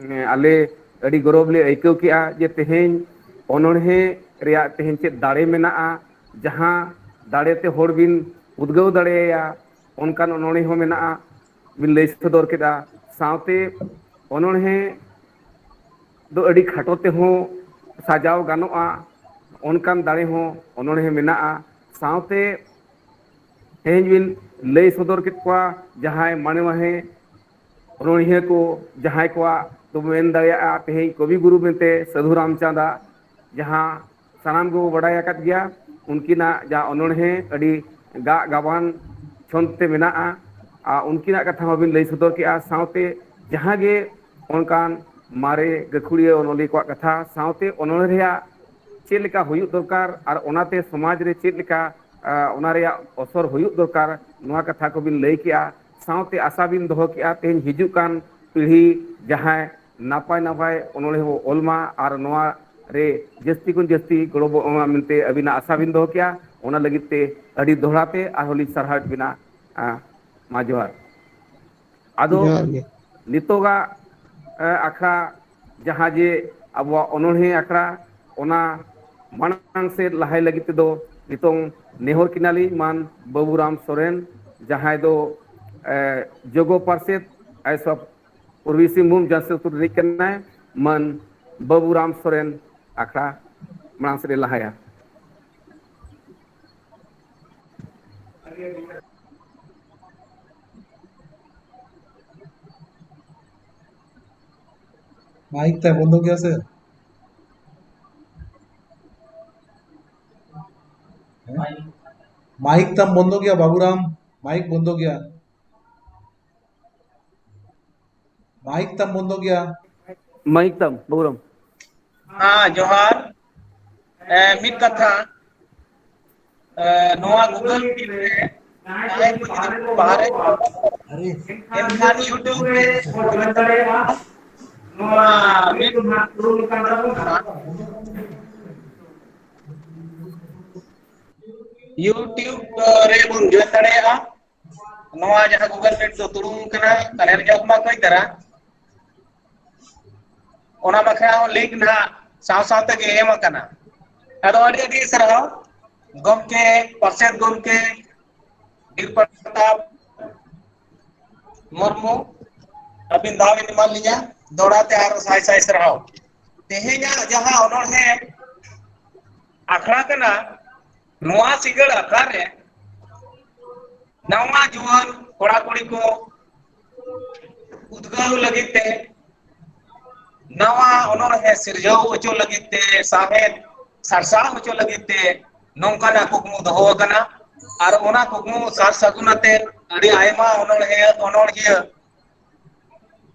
ᱟᱞᱮ ᱟᱹᱰᱤ ᱜᱚᱨᱚᱵᱽ ᱞᱮ ᱟᱹᱭᱠᱟᱹᱣ ᱠᱮᱜᱼᱟ ᱡᱮ ᱛᱮᱦᱮᱧ ᱚᱱᱚᱬᱦᱮ ᱨᱮᱭᱟᱜ ᱛᱮᱦᱮᱧ ᱪᱮᱫ ᱫᱟᱲᱮ ᱢᱮᱱᱟᱜᱼᱟ, ᱡᱟᱦᱟᱸ ᱫᱟᱲᱮ ᱛᱮ ᱦᱚᱲ ᱵᱤᱱ ᱩᱫᱽᱜᱟᱹᱣ ᱫᱟᱲᱮᱭᱟᱭᱟ, ᱚᱱᱠᱟᱱ ᱚᱱᱚᱬᱦᱮ ᱦᱚᱸ ᱢᱮᱱᱟᱜᱼᱟ, ᱵᱤᱱ ᱞᱟᱹᱭ ᱥᱚᱫᱚᱨ ᱠᱮᱫᱟ᱾ ᱥᱟᱶᱛᱮ ᱚᱱᱚᱬᱦᱮ ᱫᱚ ᱟᱹᱰᱤ ᱠᱷᱟᱴᱚ ᱛᱮᱦᱚᱸ ᱥᱟᱡᱟᱣ ᱜᱟᱱᱚᱜᱼᱟ, ᱚᱱᱠᱟᱱ ᱫᱟᱲᱮ ᱦᱚᱸ ᱚᱱᱚᱬᱦᱮ ᱢᱮᱱᱟᱜᱼᱟ᱾ ᱥᱟᱶᱛᱮ ᱛᱮᱦᱮᱧ ᱵᱤᱱ ᱞᱟᱹᱭ ᱥᱚᱫᱚᱨ ᱠᱮᱫ ᱠᱚᱣᱟ ᱡᱟᱦᱟᱸᱭ ᱢᱟᱱᱮ ᱢᱟᱦᱮ ᱚᱱᱚᱬᱦᱤᱭᱟᱹ ᱠᱚ, ᱡᱟᱦᱟᱸᱭ ᱠᱚᱣᱟᱜ ᱫᱚᱵᱚ ᱢᱮᱱ ᱫᱟᱲᱮᱭᱟᱜᱼᱟ ᱛᱮᱦᱮᱧ ᱠᱚᱵᱤ ᱜᱩᱨᱩ ᱢᱮᱱᱛᱮ ᱥᱟᱹᱫᱷᱩ ᱨᱟᱢᱪᱟᱸᱫᱽ ᱟᱜ ᱡᱟᱦᱟᱸ ᱥᱟᱱᱟᱢ ᱜᱮᱵᱚ ᱵᱟᱰᱟᱭ ᱟᱠᱟᱫ ᱜᱮᱭᱟ, ᱩᱱᱠᱤᱱᱟᱜ ᱡᱟᱦᱟᱸ ᱚᱱᱚᱬᱦᱮ ᱟᱹᱰᱤ ᱜᱟᱜ ᱜᱟᱵᱟᱱ ᱪᱷᱚᱸᱫᱽ ᱛᱮ ᱢᱮᱱᱟᱜᱼᱟ᱾ ᱟᱨ ᱩᱱᱠᱤᱱᱟᱜ ᱠᱟᱛᱷᱟ ᱦᱚᱸᱵᱤᱱ ᱞᱟᱹᱭ ᱥᱚᱫᱚᱨ ᱠᱮᱜᱼᱟ, ᱥᱟᱶᱛᱮ ᱡᱟᱦᱟᱸ ᱜᱮ ᱚᱱᱠᱟᱱ ᱢᱟᱨᱮ ᱜᱟᱹᱠᱷᱩᱲᱤᱭᱟᱹ ᱚᱱᱚᱞᱤᱭᱟᱹ ᱠᱚᱣᱟᱜ ᱠᱟᱛᱷᱟ, ᱥᱟᱶᱛᱮ ᱚᱱᱚᱬᱦᱮ ᱨᱮᱭᱟᱜ ᱪᱮᱫ ᱞᱮᱠᱟ ᱦᱩᱭᱩᱜ ᱫᱚᱨᱠᱟᱨ ᱟᱨ ᱚᱱᱟᱛᱮ ᱥᱚᱢᱟᱡᱽ ᱨᱮ ᱪᱮᱫ ᱞᱮᱠᱟ, ᱟ, ᱚᱱᱟ ᱨᱮᱭᱟᱜ ᱚᱥᱚᱨ ᱦᱩᱭᱩᱜ ᱫᱚᱨᱠᱟᱨ, ᱱᱚᱣᱟ ᱠᱟᱛᱷᱟ ᱠᱚᱵᱤᱱ ᱞᱟᱹᱭ ᱠᱮᱜᱼᱟ᱾ ᱥᱟᱶᱛᱮ ᱟᱥᱟ ᱵᱤᱱ ᱫᱚᱦᱚ ᱠᱮᱜᱼᱟ ᱛᱮᱦᱮᱧ ᱦᱤᱡᱩᱜ ᱠᱟᱱ ᱯᱤᱲᱦᱤ ᱡᱟᱦᱟᱸᱭ ᱱᱟᱯᱟᱭ ᱱᱟᱯᱟᱭ ᱚᱱᱚᱬᱦᱮ ᱵᱚ ᱚᱞ ᱢᱟ ᱟᱨ ᱱᱚᱣᱟ ᱨᱮ ᱡᱟᱹᱥᱛᱤ ᱠᱷᱚᱱ ᱡᱟᱹᱥᱛᱤ ᱜᱚᱲᱚ ᱵᱚ ᱮᱢᱟ ᱢᱮᱱᱛᱮ ᱟᱹᱵᱤᱱᱟᱜ ᱟᱥᱟ ᱵᱤᱱ ᱫᱚᱦᱚ ᱠᱮᱜᱼᱟ᱾ ᱚᱱᱟ ᱞᱟᱹᱜᱤᱫ ᱛᱮ ᱟᱹᱰᱤ ᱫᱚᱦᱲᱟ ᱛᱮ ᱟᱨᱦᱚᱸ ᱞᱤᱧ ᱥᱟᱨᱦᱟᱣᱮᱫ ᱵᱤᱱᱟ᱾ ᱟ, ᱢᱟ ᱡᱚᱦᱟᱨ᱾ ᱟᱫᱚ ᱡᱚᱦᱟᱨ ᱜᱮ᱾ ᱱᱤᱛᱚᱜᱟᱜ, ᱮ, ᱟᱠᱷᱲᱟ ᱡᱟᱦᱟᱸ ᱡᱮ ᱟᱵᱚᱣᱟᱜ ᱚᱱᱚᱬᱦᱮ ᱟᱠᱷᱲᱟ, ᱚᱱᱟ ᱢᱟᱲᱟᱝ ᱥᱮᱫ ᱞᱟᱦᱟᱭ ᱞᱟᱹᱜᱤᱫ ᱛᱮᱫᱚ ᱱᱤᱛᱚᱝ ᱱᱮᱦᱚᱨ ᱠᱤᱱᱟᱞᱤᱧ ᱢᱟᱱ ᱵᱟᱹᱵᱩᱨᱟᱢ ᱥᱚᱨᱮᱱ, ᱡᱟᱦᱟᱸᱭ ᱫᱚ, ᱮ, ᱡᱚᱜᱚ ᱯᱟᱨᱥᱮᱛ ᱟᱭᱮᱥ ᱚᱯᱷ ᱯᱩᱨᱵᱤ ᱥᱤᱝᱵᱷᱩᱢ ᱡᱟᱢᱥᱮᱫᱽᱯᱩᱨ ᱨᱤᱱᱤᱡ ᱠᱟᱱᱟᱭ, ᱢᱟᱱ ᱵᱟᱹᱵᱩᱨᱟᱢ ᱥᱚᱨᱮᱱ ᱟᱠᱷᱲᱟ ᱢᱟᱲᱟᱝ ᱥᱮᱫ ᱮ ᱞᱟᱦᱟᱭᱟ᱾ ᱢᱟᱭᱤᱠ ᱛᱟᱭ ᱵᱚᱱᱫᱚ ᱜᱮᱭᱟ ᱥᱮ? ᱦᱮᱸ? ᱢᱟᱭᱤᱠ ᱛᱟᱢ ᱵᱚᱱᱫᱚ ᱜᱮᱭᱟ ᱵᱟᱵᱩᱨᱟᱢ, ᱢᱟᱭᱤᱠ ᱵᱚᱱᱫᱚ ᱜᱮᱭᱟ, ᱢᱟᱭᱤᱠ ᱛᱟᱢ ᱵᱚᱱᱫᱚ ᱜᱮᱭᱟ᱾ ᱢᱟᱭᱤᱠ ᱛᱟᱢ ᱵᱟᱵᱩᱨᱟᱢ᱾ ᱦᱮᱸ, ᱡᱚᱦᱟᱨ᱾ ᱮ, ᱢᱤᱫ ᱠᱟᱛᱷᱟ, ᱮ, ᱱᱚᱣᱟ Google Meet ᱨᱮ ᱡᱟᱦᱟᱸᱭ ᱠᱚ ᱡᱩᱫᱤ ᱠᱚ ᱵᱟᱦᱨᱮ ᱠᱚ, ᱮᱱᱠᱷᱟᱱ YouTube ᱨᱮ ᱠᱚ join ᱫᱟᱲᱮᱭᱟᱜᱼᱟ᱾ ᱱᱚᱣᱟ Meet ᱨᱮᱱᱟᱜ ᱛᱩᱨᱩᱢ ᱠᱟᱱ ᱛᱟᱵᱚᱱᱟ᱾ YouTube ᱨᱮ ᱵᱚᱱ join ᱫᱟᱲᱮᱭᱟᱜᱼᱟ᱾ ᱱᱚᱣᱟ ᱡᱟᱦᱟᱸ Google Meet ᱫᱚ ᱛᱩᱨᱩᱢ ᱠᱟᱱᱟ, ᱛᱟᱦᱞᱮ ᱧᱮᱞ ᱢᱟ ᱠᱟᱹᱡ ᱫᱷᱟᱨᱟ᱾ ᱚᱱᱟ ᱵᱟᱠᱷᱨᱟ ᱦᱚᱸ link ᱱᱟᱦᱟᱜ ᱥᱟᱶ ᱥᱟᱶ ᱛᱮᱜᱮ ᱮᱢ ᱟᱠᱟᱱᱟ᱾ ᱟᱫᱚ ᱟᱹᱰᱤ ᱟᱹᱰᱤ ᱥᱟᱨᱦᱟᱣ ᱜᱚᱢᱠᱮ, ᱯᱟᱨᱥᱮᱛ ᱜᱚᱢᱠᱮ ᱵᱤᱨ ᱯᱨᱚᱛᱟᱯ ᱢᱩᱨᱢᱩ, ᱟᱹᱵᱤᱱ ᱫᱟᱣ ᱵᱤᱱ ᱮᱢᱟᱫ ᱞᱤᱧᱟ, ᱫᱚᱦᱲᱟ ᱛᱮ ᱟᱨ ᱥᱟᱭ ᱥᱟᱭ ᱥᱟᱨᱦᱟᱣ᱾ ᱛᱮᱦᱮᱧᱟᱜ ᱡᱟᱦᱟᱸ ᱚᱱᱚᱬᱦᱮ ᱟᱠᱷᱲᱟ ᱠᱟᱱᱟ᱾ ᱱᱚᱣᱟ ᱥᱤᱸᱜᱟᱹᱲ ᱟᱠᱷᱲᱟ ᱨᱮ ᱱᱟᱣᱟ ᱡᱩᱣᱟᱹᱱ ᱠᱚᱲᱟ ᱠᱩᱲᱤ ᱠᱚ ᱩᱫᱽᱜᱟᱹᱣ ᱞᱟᱹᱜᱤᱫ ᱛᱮ, ᱱᱟᱣᱟ ᱚᱱᱚᱬᱦᱮ ᱥᱤᱨᱡᱟᱹᱣ ᱦᱚᱪᱚ ᱞᱟᱹᱜᱤᱫ ᱛᱮ, ᱥᱟᱶᱦᱮᱫ ᱥᱟᱨᱥᱟᱣ ᱦᱚᱪᱚ ᱞᱟᱹᱜᱤᱫ ᱛᱮ ᱱᱚᱝᱠᱟᱱᱟᱜ ᱠᱩᱠᱢᱩ ᱫᱚᱦᱚ ᱟᱠᱟᱱᱟ᱾ ᱟᱨ ᱚᱱᱟ ᱠᱩᱠᱢᱩ ᱥᱟᱨ ᱥᱟᱹᱜᱩᱱ ᱟᱛᱮ ᱟᱹᱰᱤ ᱟᱭᱢᱟ ᱚᱱᱚᱬᱦᱮ, ᱚᱱᱚᱬᱦᱤᱭᱟᱹ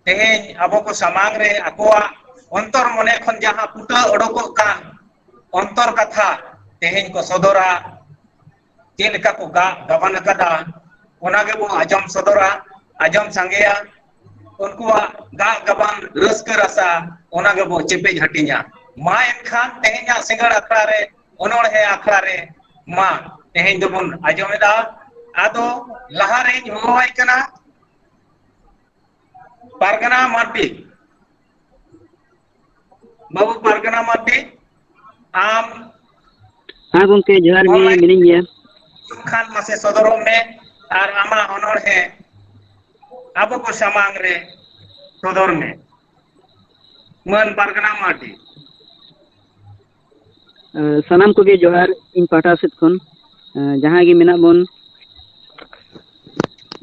ᱛᱮᱦᱮᱧ ᱟᱵᱚ ᱠᱚ ᱥᱟᱢᱟᱝ ᱨᱮ ᱟᱠᱚᱣᱟᱜ ᱚᱱᱛᱚᱨ ᱢᱚᱱᱮ ᱠᱷᱚᱱ ᱡᱟᱦᱟᱸ ᱯᱷᱩᱴᱟᱹᱣ ᱚᱰᱚᱠᱚᱜ ᱠᱟᱱ ᱚᱱᱛᱚᱨ ᱠᱟᱛᱷᱟ ᱛᱮᱦᱮᱧ ᱠᱚ ᱥᱚᱫᱚᱨᱟ᱾ ᱪᱮᱫ ᱞᱮᱠᱟ ᱠᱚ ᱜᱟᱜ ᱜᱟᱵᱟᱱ ᱟᱠᱟᱫᱟ, ᱚᱱᱟ ᱜᱮᱵᱚ ᱟᱸᱡᱚᱢ ᱥᱚᱫᱚᱨᱟ, ᱟᱸᱡᱚᱢ ᱥᱟᱸᱜᱮᱭᱟ᱾ ᱩᱱᱠᱩᱣᱟᱜ ᱜᱟᱜ ᱜᱟᱵᱟᱱ ᱨᱟᱹᱥᱠᱟᱹ ᱨᱟᱥᱟ, ᱚᱱᱟ ᱜᱮᱵᱚ ᱪᱮᱯᱮᱡ ᱦᱟᱹᱴᱤᱧᱟ᱾ ᱢᱟ ᱮᱱᱠᱷᱟᱱ ᱛᱮᱦᱮᱧᱟᱜ ᱥᱤᱸᱜᱟᱹᱲ ᱟᱠᱷᱲᱟ ᱨᱮ, ᱚᱱᱚᱬᱦᱮ ᱟᱠᱷᱲᱟ ᱨᱮ, ᱢᱟ ᱛᱮᱦᱮᱧ ᱫᱚᱵᱚᱱ ᱟᱸᱡᱚᱢᱮᱫᱟ᱾ ᱟᱫᱚ ᱞᱟᱦᱟ ᱨᱮᱧ ᱦᱚᱦᱚᱣᱟᱭ ᱠᱟᱱᱟ ᱯᱟᱨᱜᱟᱱᱟ ᱢᱟᱨᱰᱤ᱾ ᱵᱟᱹᱵᱩ ᱯᱟᱨᱜᱟᱱᱟ ᱢᱟᱨᱰᱤ, ᱟᱢ ᱦᱮᱸ ᱜᱚᱢᱠᱮ, ᱡᱚᱦᱟᱨ ᱜᱮ, ᱚᱱᱞᱟᱭᱤᱱ ᱢᱤᱱᱟᱹᱧ ᱜᱮᱭᱟ᱾ ᱠᱷᱟᱱ ᱢᱟᱥᱮ ᱥᱚᱫᱚᱨᱚᱜ ᱢᱮ ᱟᱨ ᱟᱢᱟᱜ ᱚᱱᱚᱬᱦᱮ ᱟᱵᱚ ᱠᱚ ᱥᱟᱢᱟᱝ ᱨᱮ ᱥᱚᱫᱚᱨ ᱢᱮ᱾ ᱢᱟᱹᱱ ᱯᱟᱨᱜᱟᱱᱟ ᱢᱟᱨᱰᱤ᱾ ᱥᱟᱱᱟᱢ ᱠᱚᱜᱮ ᱡᱚᱦᱟᱨ ᱤᱧ ᱯᱟᱦᱴᱟ ᱥᱮᱫ ᱠᱷᱚᱱ᱾ ᱡᱟᱦᱟᱸᱭ ᱜᱮ ᱢᱮᱱᱟᱜ ᱵᱚᱱ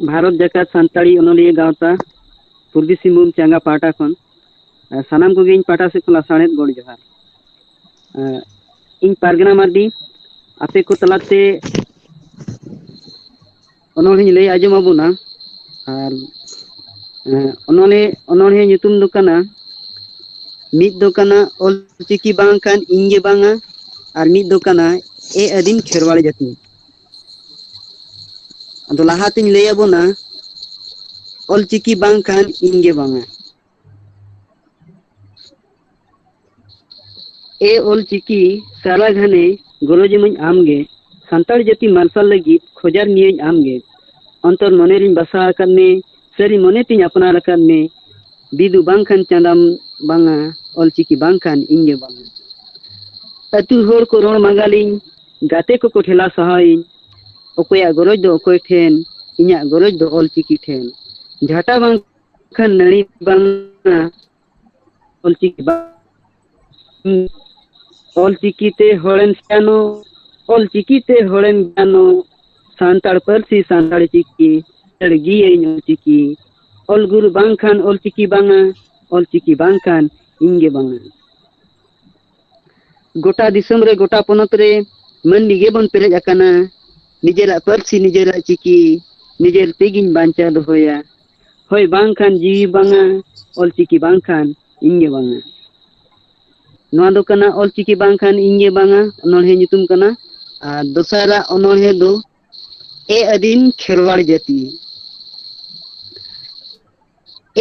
ᱵᱷᱟᱨᱚᱛ ᱡᱟᱠᱟᱛ ᱥᱟᱱᱛᱟᱲᱤ ᱚᱱᱚᱞᱤᱭᱟᱹ ᱜᱟᱶᱛᱟ ᱯᱩᱨᱵᱤ ᱥᱤᱝᱵᱷᱩᱢ ᱪᱟᱸᱜᱟ ᱯᱟᱦᱴᱟ ᱠᱷᱚᱱ, ᱥᱟᱱᱟᱢ ᱠᱚᱜᱮ ᱤᱧ ᱯᱟᱦᱴᱟ ᱥᱮᱫ ᱠᱷᱚᱱ ᱞᱟᱥᱟᱲᱦᱮᱫ ᱜᱚᱰ ᱡᱚᱦᱟᱨ᱾ ᱤᱧ ᱯᱟᱨᱜᱟᱱᱟ ᱢᱟᱨᱰᱤ ᱟᱯᱮ ᱠᱚ ᱛᱟᱞᱟᱛᱮ ᱚᱱᱚᱬᱦᱮᱧ ᱞᱟᱹᱭ ᱟᱸᱡᱚᱢ ᱟᱵᱚᱱᱟ᱾ ᱟᱨ ᱚᱱᱚᱬᱦᱮ, ᱚᱱᱚᱬᱦᱮ ᱧᱩᱛᱩᱢ ᱫᱚ ᱠᱟᱱᱟ, ᱢᱤᱫ ᱫᱚ ᱠᱟᱱᱟ ᱚᱞ ᱪᱤᱠᱤ ᱵᱟᱝ ᱠᱷᱟᱱ ᱤᱧ ᱜᱮ ᱵᱟᱝᱟ, ᱟᱨ ᱢᱤᱫ ᱫᱚ ᱠᱟᱱᱟ ᱮ ᱟᱹᱫᱤᱢ ᱠᱷᱮᱨᱣᱟᱲ ᱡᱟᱹᱛᱤ᱾ ᱟᱫᱚ ᱞᱟᱦᱟᱛᱤᱧ ᱞᱟᱹᱭ ᱟᱵᱚᱱᱟ, ᱚᱞ ᱪᱤᱠᱤ ᱵᱟᱝ ᱠᱷᱟᱱ ᱤᱧ ᱜᱮ ᱵᱟᱝᱟ᱾ ᱮ ᱚᱞ ᱪᱤᱠᱤ ᱥᱟᱨᱟ ᱜᱷᱟᱱᱮ ᱜᱚᱨᱚᱡᱽ ᱮᱢᱟᱹᱧ ᱟᱢᱜᱮ, ᱥᱟᱱᱛᱟᱲ ᱡᱟᱹᱛᱤ ᱢᱟᱨᱥᱟᱞ ᱞᱟᱹᱜᱤᱫ ᱠᱷᱚᱡᱟᱨ ᱢᱤᱭᱟᱹᱧ ᱟᱢᱜᱮ᱾ ᱚᱱᱛᱚᱨ ᱢᱚᱱᱮ ᱨᱤᱧ ᱵᱟᱥᱟ ᱟᱠᱟᱫ ᱢᱮ, ᱥᱟᱹᱨᱤ ᱢᱚᱱᱮ ᱛᱤᱧ ᱟᱯᱱᱟᱨ ᱟᱠᱟᱫ ᱢᱮ᱾ ᱵᱤᱫᱩ ᱵᱟᱝᱠᱷᱟᱱ ᱪᱟᱸᱫᱟᱢ ᱵᱟᱝᱟ, ᱚᱞ ᱪᱤᱠᱤ ᱵᱟᱝᱠᱷᱟᱱ ᱤᱧ ᱜᱮ ᱵᱟᱝᱟ᱾ ᱟᱹᱛᱩ ᱦᱚᱲ ᱠᱚ ᱨᱚᱲ ᱢᱟᱸᱜᱟᱞᱤᱧ, ᱜᱟᱛᱮ ᱠᱚᱠᱚ ᱴᱷᱮᱞᱟᱣ ᱥᱟᱦᱟᱣᱤᱧ᱾ ᱚᱠᱚᱭᱟᱜ ᱜᱚᱨᱚᱡᱽ ᱫᱚ ᱚᱠᱚᱭ ᱴᱷᱮᱱ, ᱤᱧᱟᱹᱜ ᱜᱚᱨᱚᱡᱽ ᱫᱚ ᱚᱞ ᱪᱤᱠᱤ ᱴᱷᱮᱱ᱾ ᱡᱷᱟᱴᱟ ᱵᱟᱝ ᱠᱷᱟᱱ ᱱᱟᱹᱲᱤ ᱵᱟᱝᱟ, ᱚᱞ ᱪᱤᱠᱤ ᱵᱟᱝ᱾ ᱚᱞ ᱪᱤᱠᱤ ᱛᱮ ᱦᱚᱲᱮᱢ ᱥᱮᱱᱚᱜ, ᱚᱞ ᱪᱤᱠᱤ ᱛᱮ ᱦᱚᱲᱮᱢ ᱜᱟᱱᱚᱜ, ᱥᱟᱱᱛᱟᱲ ᱯᱟᱹᱨᱥᱤ ᱥᱟᱱᱛᱟᱲ ᱪᱤᱠᱤ, ᱥᱟᱹᱲᱜᱤᱭᱟᱹᱧ ᱚᱞ ᱪᱤᱠᱤ᱾ ᱚᱞ ᱜᱩᱨᱩ ᱵᱟᱝᱠᱷᱟᱱ ᱚᱞ ᱪᱤᱠᱤ ᱵᱟᱝᱟ, ᱚᱞ ᱪᱤᱠᱤ ᱵᱟᱝᱠᱷᱟᱱ ᱤᱧ ᱜᱮ ᱵᱟᱝᱟ᱾ ᱜᱚᱴᱟ ᱫᱤᱥᱚᱢ ᱨᱮ ᱜᱚᱴᱟ ᱯᱚᱱᱚᱛ ᱨᱮ ᱢᱟᱹᱱᱢᱤ ᱜᱮᱵᱚᱱ ᱯᱮᱨᱮᱡ ᱟᱠᱟᱱᱟ᱾ ᱱᱤᱡᱮᱨᱟᱜ ᱯᱟᱹᱨᱥᱤ ᱱᱤᱡᱮᱨᱟᱜ ᱪᱤᱠᱤ ᱱᱤᱡᱮᱨ ᱛᱮᱜᱤᱧ ᱵᱟᱧᱪᱟᱣ ᱫᱚᱦᱚᱭᱟ᱾ ᱦᱳᱭ ᱵᱟᱝᱠᱷᱟᱱ ᱡᱤᱣᱤ ᱵᱟᱝᱟ, ᱚᱞ ᱪᱤᱠᱤ ᱵᱟᱝᱠᱷᱟᱱ ᱤᱧ ᱜᱮ ᱵᱟᱝᱟ᱾ ᱱᱚᱣᱟ ᱫᱚ ᱠᱟᱱᱟ ᱚᱞ ᱪᱤᱠᱤ ᱵᱟᱝᱠᱷᱟᱱ ᱤᱧ ᱜᱮ ᱵᱟᱝᱟ ᱚᱱᱚᱬᱦᱮ ᱧᱩᱛᱩᱢ ᱠᱟᱱᱟ᱾ ᱟᱨ ᱫᱚᱥᱟᱨᱟᱜ ᱚᱱᱚᱬᱦᱮ ᱫᱚ ᱮ ᱟᱹᱫᱤᱢ ᱠᱷᱮᱨᱣᱟᱲ ᱡᱟᱹᱛᱤ᱾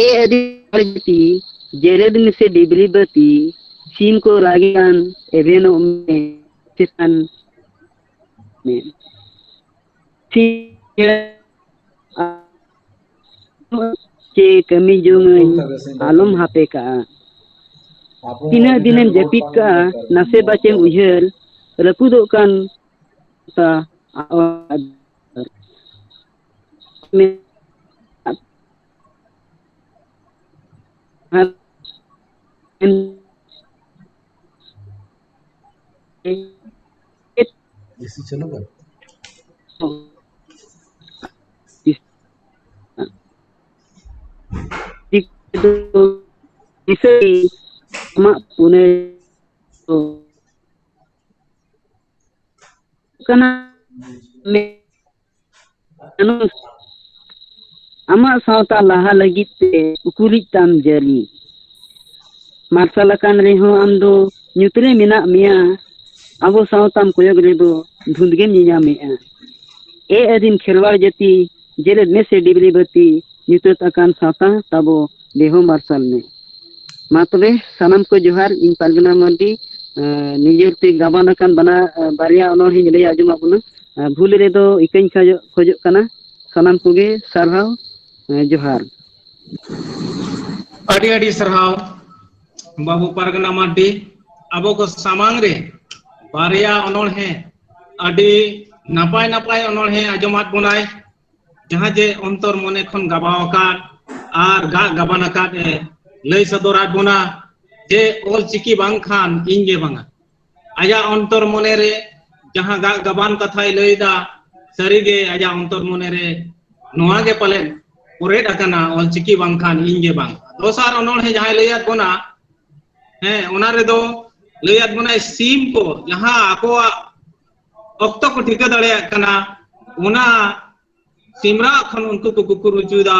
ᱮ ᱟᱹᱫᱤᱢ ᱠᱷᱮᱨᱣᱟᱲ ᱡᱟᱹᱛᱤ, ᱡᱮᱨᱮᱫ ᱢᱮᱥᱮ ᱰᱤᱵᱨᱤ ᱵᱟᱹᱛᱤ, ᱥᱤᱢ ᱠᱚ ᱨᱟᱜᱮᱫ ᱠᱟᱱ ᱮᱵᱷᱮᱱᱚᱜ ᱢᱮ, ᱪᱮᱛᱟᱱ ᱢᱮ᱾ ᱥᱤᱧ ᱪᱮ ᱠᱟᱹᱢᱤ ᱡᱚᱝᱟᱹᱧ, ᱟᱞᱚᱢ ᱦᱟᱯᱮ ᱠᱟᱜᱼᱟ᱾ ᱛᱤᱱᱟᱹᱜ ᱫᱤᱱᱮᱢ ᱡᱟᱹᱯᱤᱫ ᱠᱟᱜᱼᱟ, ᱱᱟᱥᱮ ᱵᱟᱪᱮᱢ ᱩᱭᱦᱟᱹᱨ, ᱨᱟᱹᱯᱩᱫᱚᱜ ᱠᱟᱱ ᱛᱟ ᱮᱥᱤ ᱪᱟᱹᱞᱩ ᱠᱟᱱ? ᱟᱢᱟᱜ ᱯᱩᱱᱟᱹᱭ ᱠᱟᱱᱟ᱾ ᱟᱢᱟᱜ ᱥᱟᱶᱛᱟ ᱞᱟᱦᱟ ᱞᱟᱹᱜᱤᱫ ᱛᱮ ᱩᱠᱩᱨᱤᱡ ᱛᱟᱢ ᱡᱟᱹᱞᱤ᱾ ᱢᱟᱨᱥᱟᱞ ᱟᱠᱟᱱ ᱨᱮᱦᱚᱸ ᱟᱢ ᱫᱚ ᱧᱩᱛ ᱨᱮ ᱢᱮᱱᱟᱜ ᱢᱮᱭᱟ᱾ ᱟᱵᱚ ᱥᱟᱶᱛᱟᱢ ᱠᱚᱭᱚᱜ ᱨᱮᱫᱚ ᱫᱷᱩᱸᱫ ᱜᱮᱢ ᱧᱮᱧᱟᱢᱮᱜᱼᱟ᱾ ᱮ ᱟᱹᱫᱤᱢ ᱠᱷᱮᱨᱣᱟᱲ ᱡᱟᱹᱛᱤ, ᱡᱮᱨᱮᱫ ᱢᱮᱥᱮ ᱰᱤᱵᱨᱤ ᱵᱟᱹᱛᱤ, ᱧᱩᱛᱟᱹᱛ ᱟᱠᱟᱱ ᱥᱟᱶᱛᱟ ᱛᱟᱵᱚ ᱫᱮᱦᱚ ᱢᱟᱨᱥᱟᱞ ᱢᱮ᱾ ᱢᱟ ᱛᱚᱵᱮ ᱥᱟᱱᱟᱢ ᱠᱚ ᱡᱚᱦᱟᱨ, ᱤᱧ ᱯᱟᱨᱜᱟᱱᱟ ᱢᱟᱹᱨᱰᱤ, ᱮᱸ, ᱱᱤᱡᱮᱨ ᱛᱮ ᱜᱟᱵᱟᱱ ᱟᱠᱟᱱ ᱵᱟᱱᱟ-, ᱮᱸ, ᱵᱟᱨᱭᱟ ᱚᱱᱚᱬᱦᱮᱧ ᱞᱟᱹᱭ ᱟᱸᱡᱚᱢᱟᱜ ᱵᱚᱱᱟ᱾ ᱮᱸ, ᱵᱷᱩᱞ ᱨᱮᱫᱚ ᱤᱠᱟᱹᱧ ᱠᱷᱚᱡᱚᱜ, ᱠᱷᱚᱡᱚᱜ ᱠᱟᱱᱟ᱾ ᱥᱟᱱᱟᱢ ᱠᱚᱜᱮ ᱥᱟᱨᱦᱟᱣ, ᱮᱸ, ᱡᱚᱦᱟᱨ᱾ ᱟᱹᱰᱤ ᱟᱹᱰᱤ ᱥᱟᱨᱦᱟᱣ ᱵᱟᱹᱵᱩ ᱯᱟᱨᱜᱟᱱᱟ ᱢᱟᱨᱰᱤ, ᱟᱵᱚ ᱠᱚ ᱥᱟᱢᱟᱝ ᱨᱮ ᱵᱟᱨᱭᱟ ᱚᱱᱚᱬᱦᱮ, ᱟᱹᱰᱤ ᱱᱟᱯᱟᱭ ᱱᱟᱯᱟᱭ ᱚᱱᱚᱬᱦᱮ ᱟᱸᱡᱚᱢᱟᱫ ᱵᱚᱱᱟᱭ, ᱡᱟᱦᱟᱸ ᱡᱮ ᱚᱱᱛᱚᱨ ᱢᱚᱱᱮ ᱠᱷᱚᱱ ᱜᱟᱵᱟᱣ ᱟᱠᱟᱫ ᱟᱨ ᱜᱟᱜ ᱜᱟᱵᱟᱱ ᱟᱠᱟᱫ ᱮ ᱞᱟᱹᱭ ᱥᱚᱫᱚᱨᱟᱫ ᱵᱚᱱᱟ ᱡᱮ ᱚᱞ ᱪᱤᱠᱤ ᱵᱟᱝᱠᱷᱟᱱ ᱤᱧ ᱜᱮ ᱵᱟᱝᱟ᱾ ᱟᱡᱟᱜ ᱚᱱᱛᱚᱨ ᱢᱚᱱᱮ ᱨᱮ ᱡᱟᱦᱟᱸ ᱜᱟᱜ ᱜᱟᱵᱟᱱ ᱠᱟᱛᱷᱟᱭ ᱞᱟᱹᱭ ᱮᱫᱟ, ᱥᱟᱹᱨᱤ ᱜᱮ ᱟᱡᱟᱜ ᱚᱱᱛᱚᱨ ᱢᱚᱱᱮ ᱨᱮ ᱱᱚᱣᱟ ᱜᱮ ᱯᱟᱞᱮᱱ ᱯᱚᱨᱮᱫ ᱟᱠᱟᱱᱟ, ᱚᱞᱪᱤᱠᱤ ᱵᱟᱝᱠᱷᱟᱱ ᱤᱧ ᱜᱮ ᱵᱟᱝ᱾ ᱫᱚᱥᱟᱨ ᱚᱱᱚᱬᱦᱮ ᱡᱟᱦᱟᱸᱭ ᱞᱟᱹᱭᱟᱫ ᱵᱚᱱᱟ, ᱦᱮᱸ, ᱚᱱᱟ ᱨᱮᱫᱚ ᱞᱟᱹᱭᱟᱫ ᱵᱚᱱᱟᱭ ᱥᱤᱢ ᱠᱚ ᱡᱟᱦᱟᱸ ᱟᱠᱚᱣᱟᱜ ᱚᱠᱛᱚ ᱠᱚ ᱴᱷᱤᱠᱟᱹ ᱫᱟᱲᱮᱭᱟᱜ ᱠᱟᱱᱟ, ᱚᱱᱟ ᱥᱤᱢᱨᱟᱜ ᱠᱷᱚᱱ ᱩᱱᱠᱩ ᱠᱚ ᱠᱩᱠᱩᱨ ᱦᱚᱪᱚᱭᱮᱫᱟ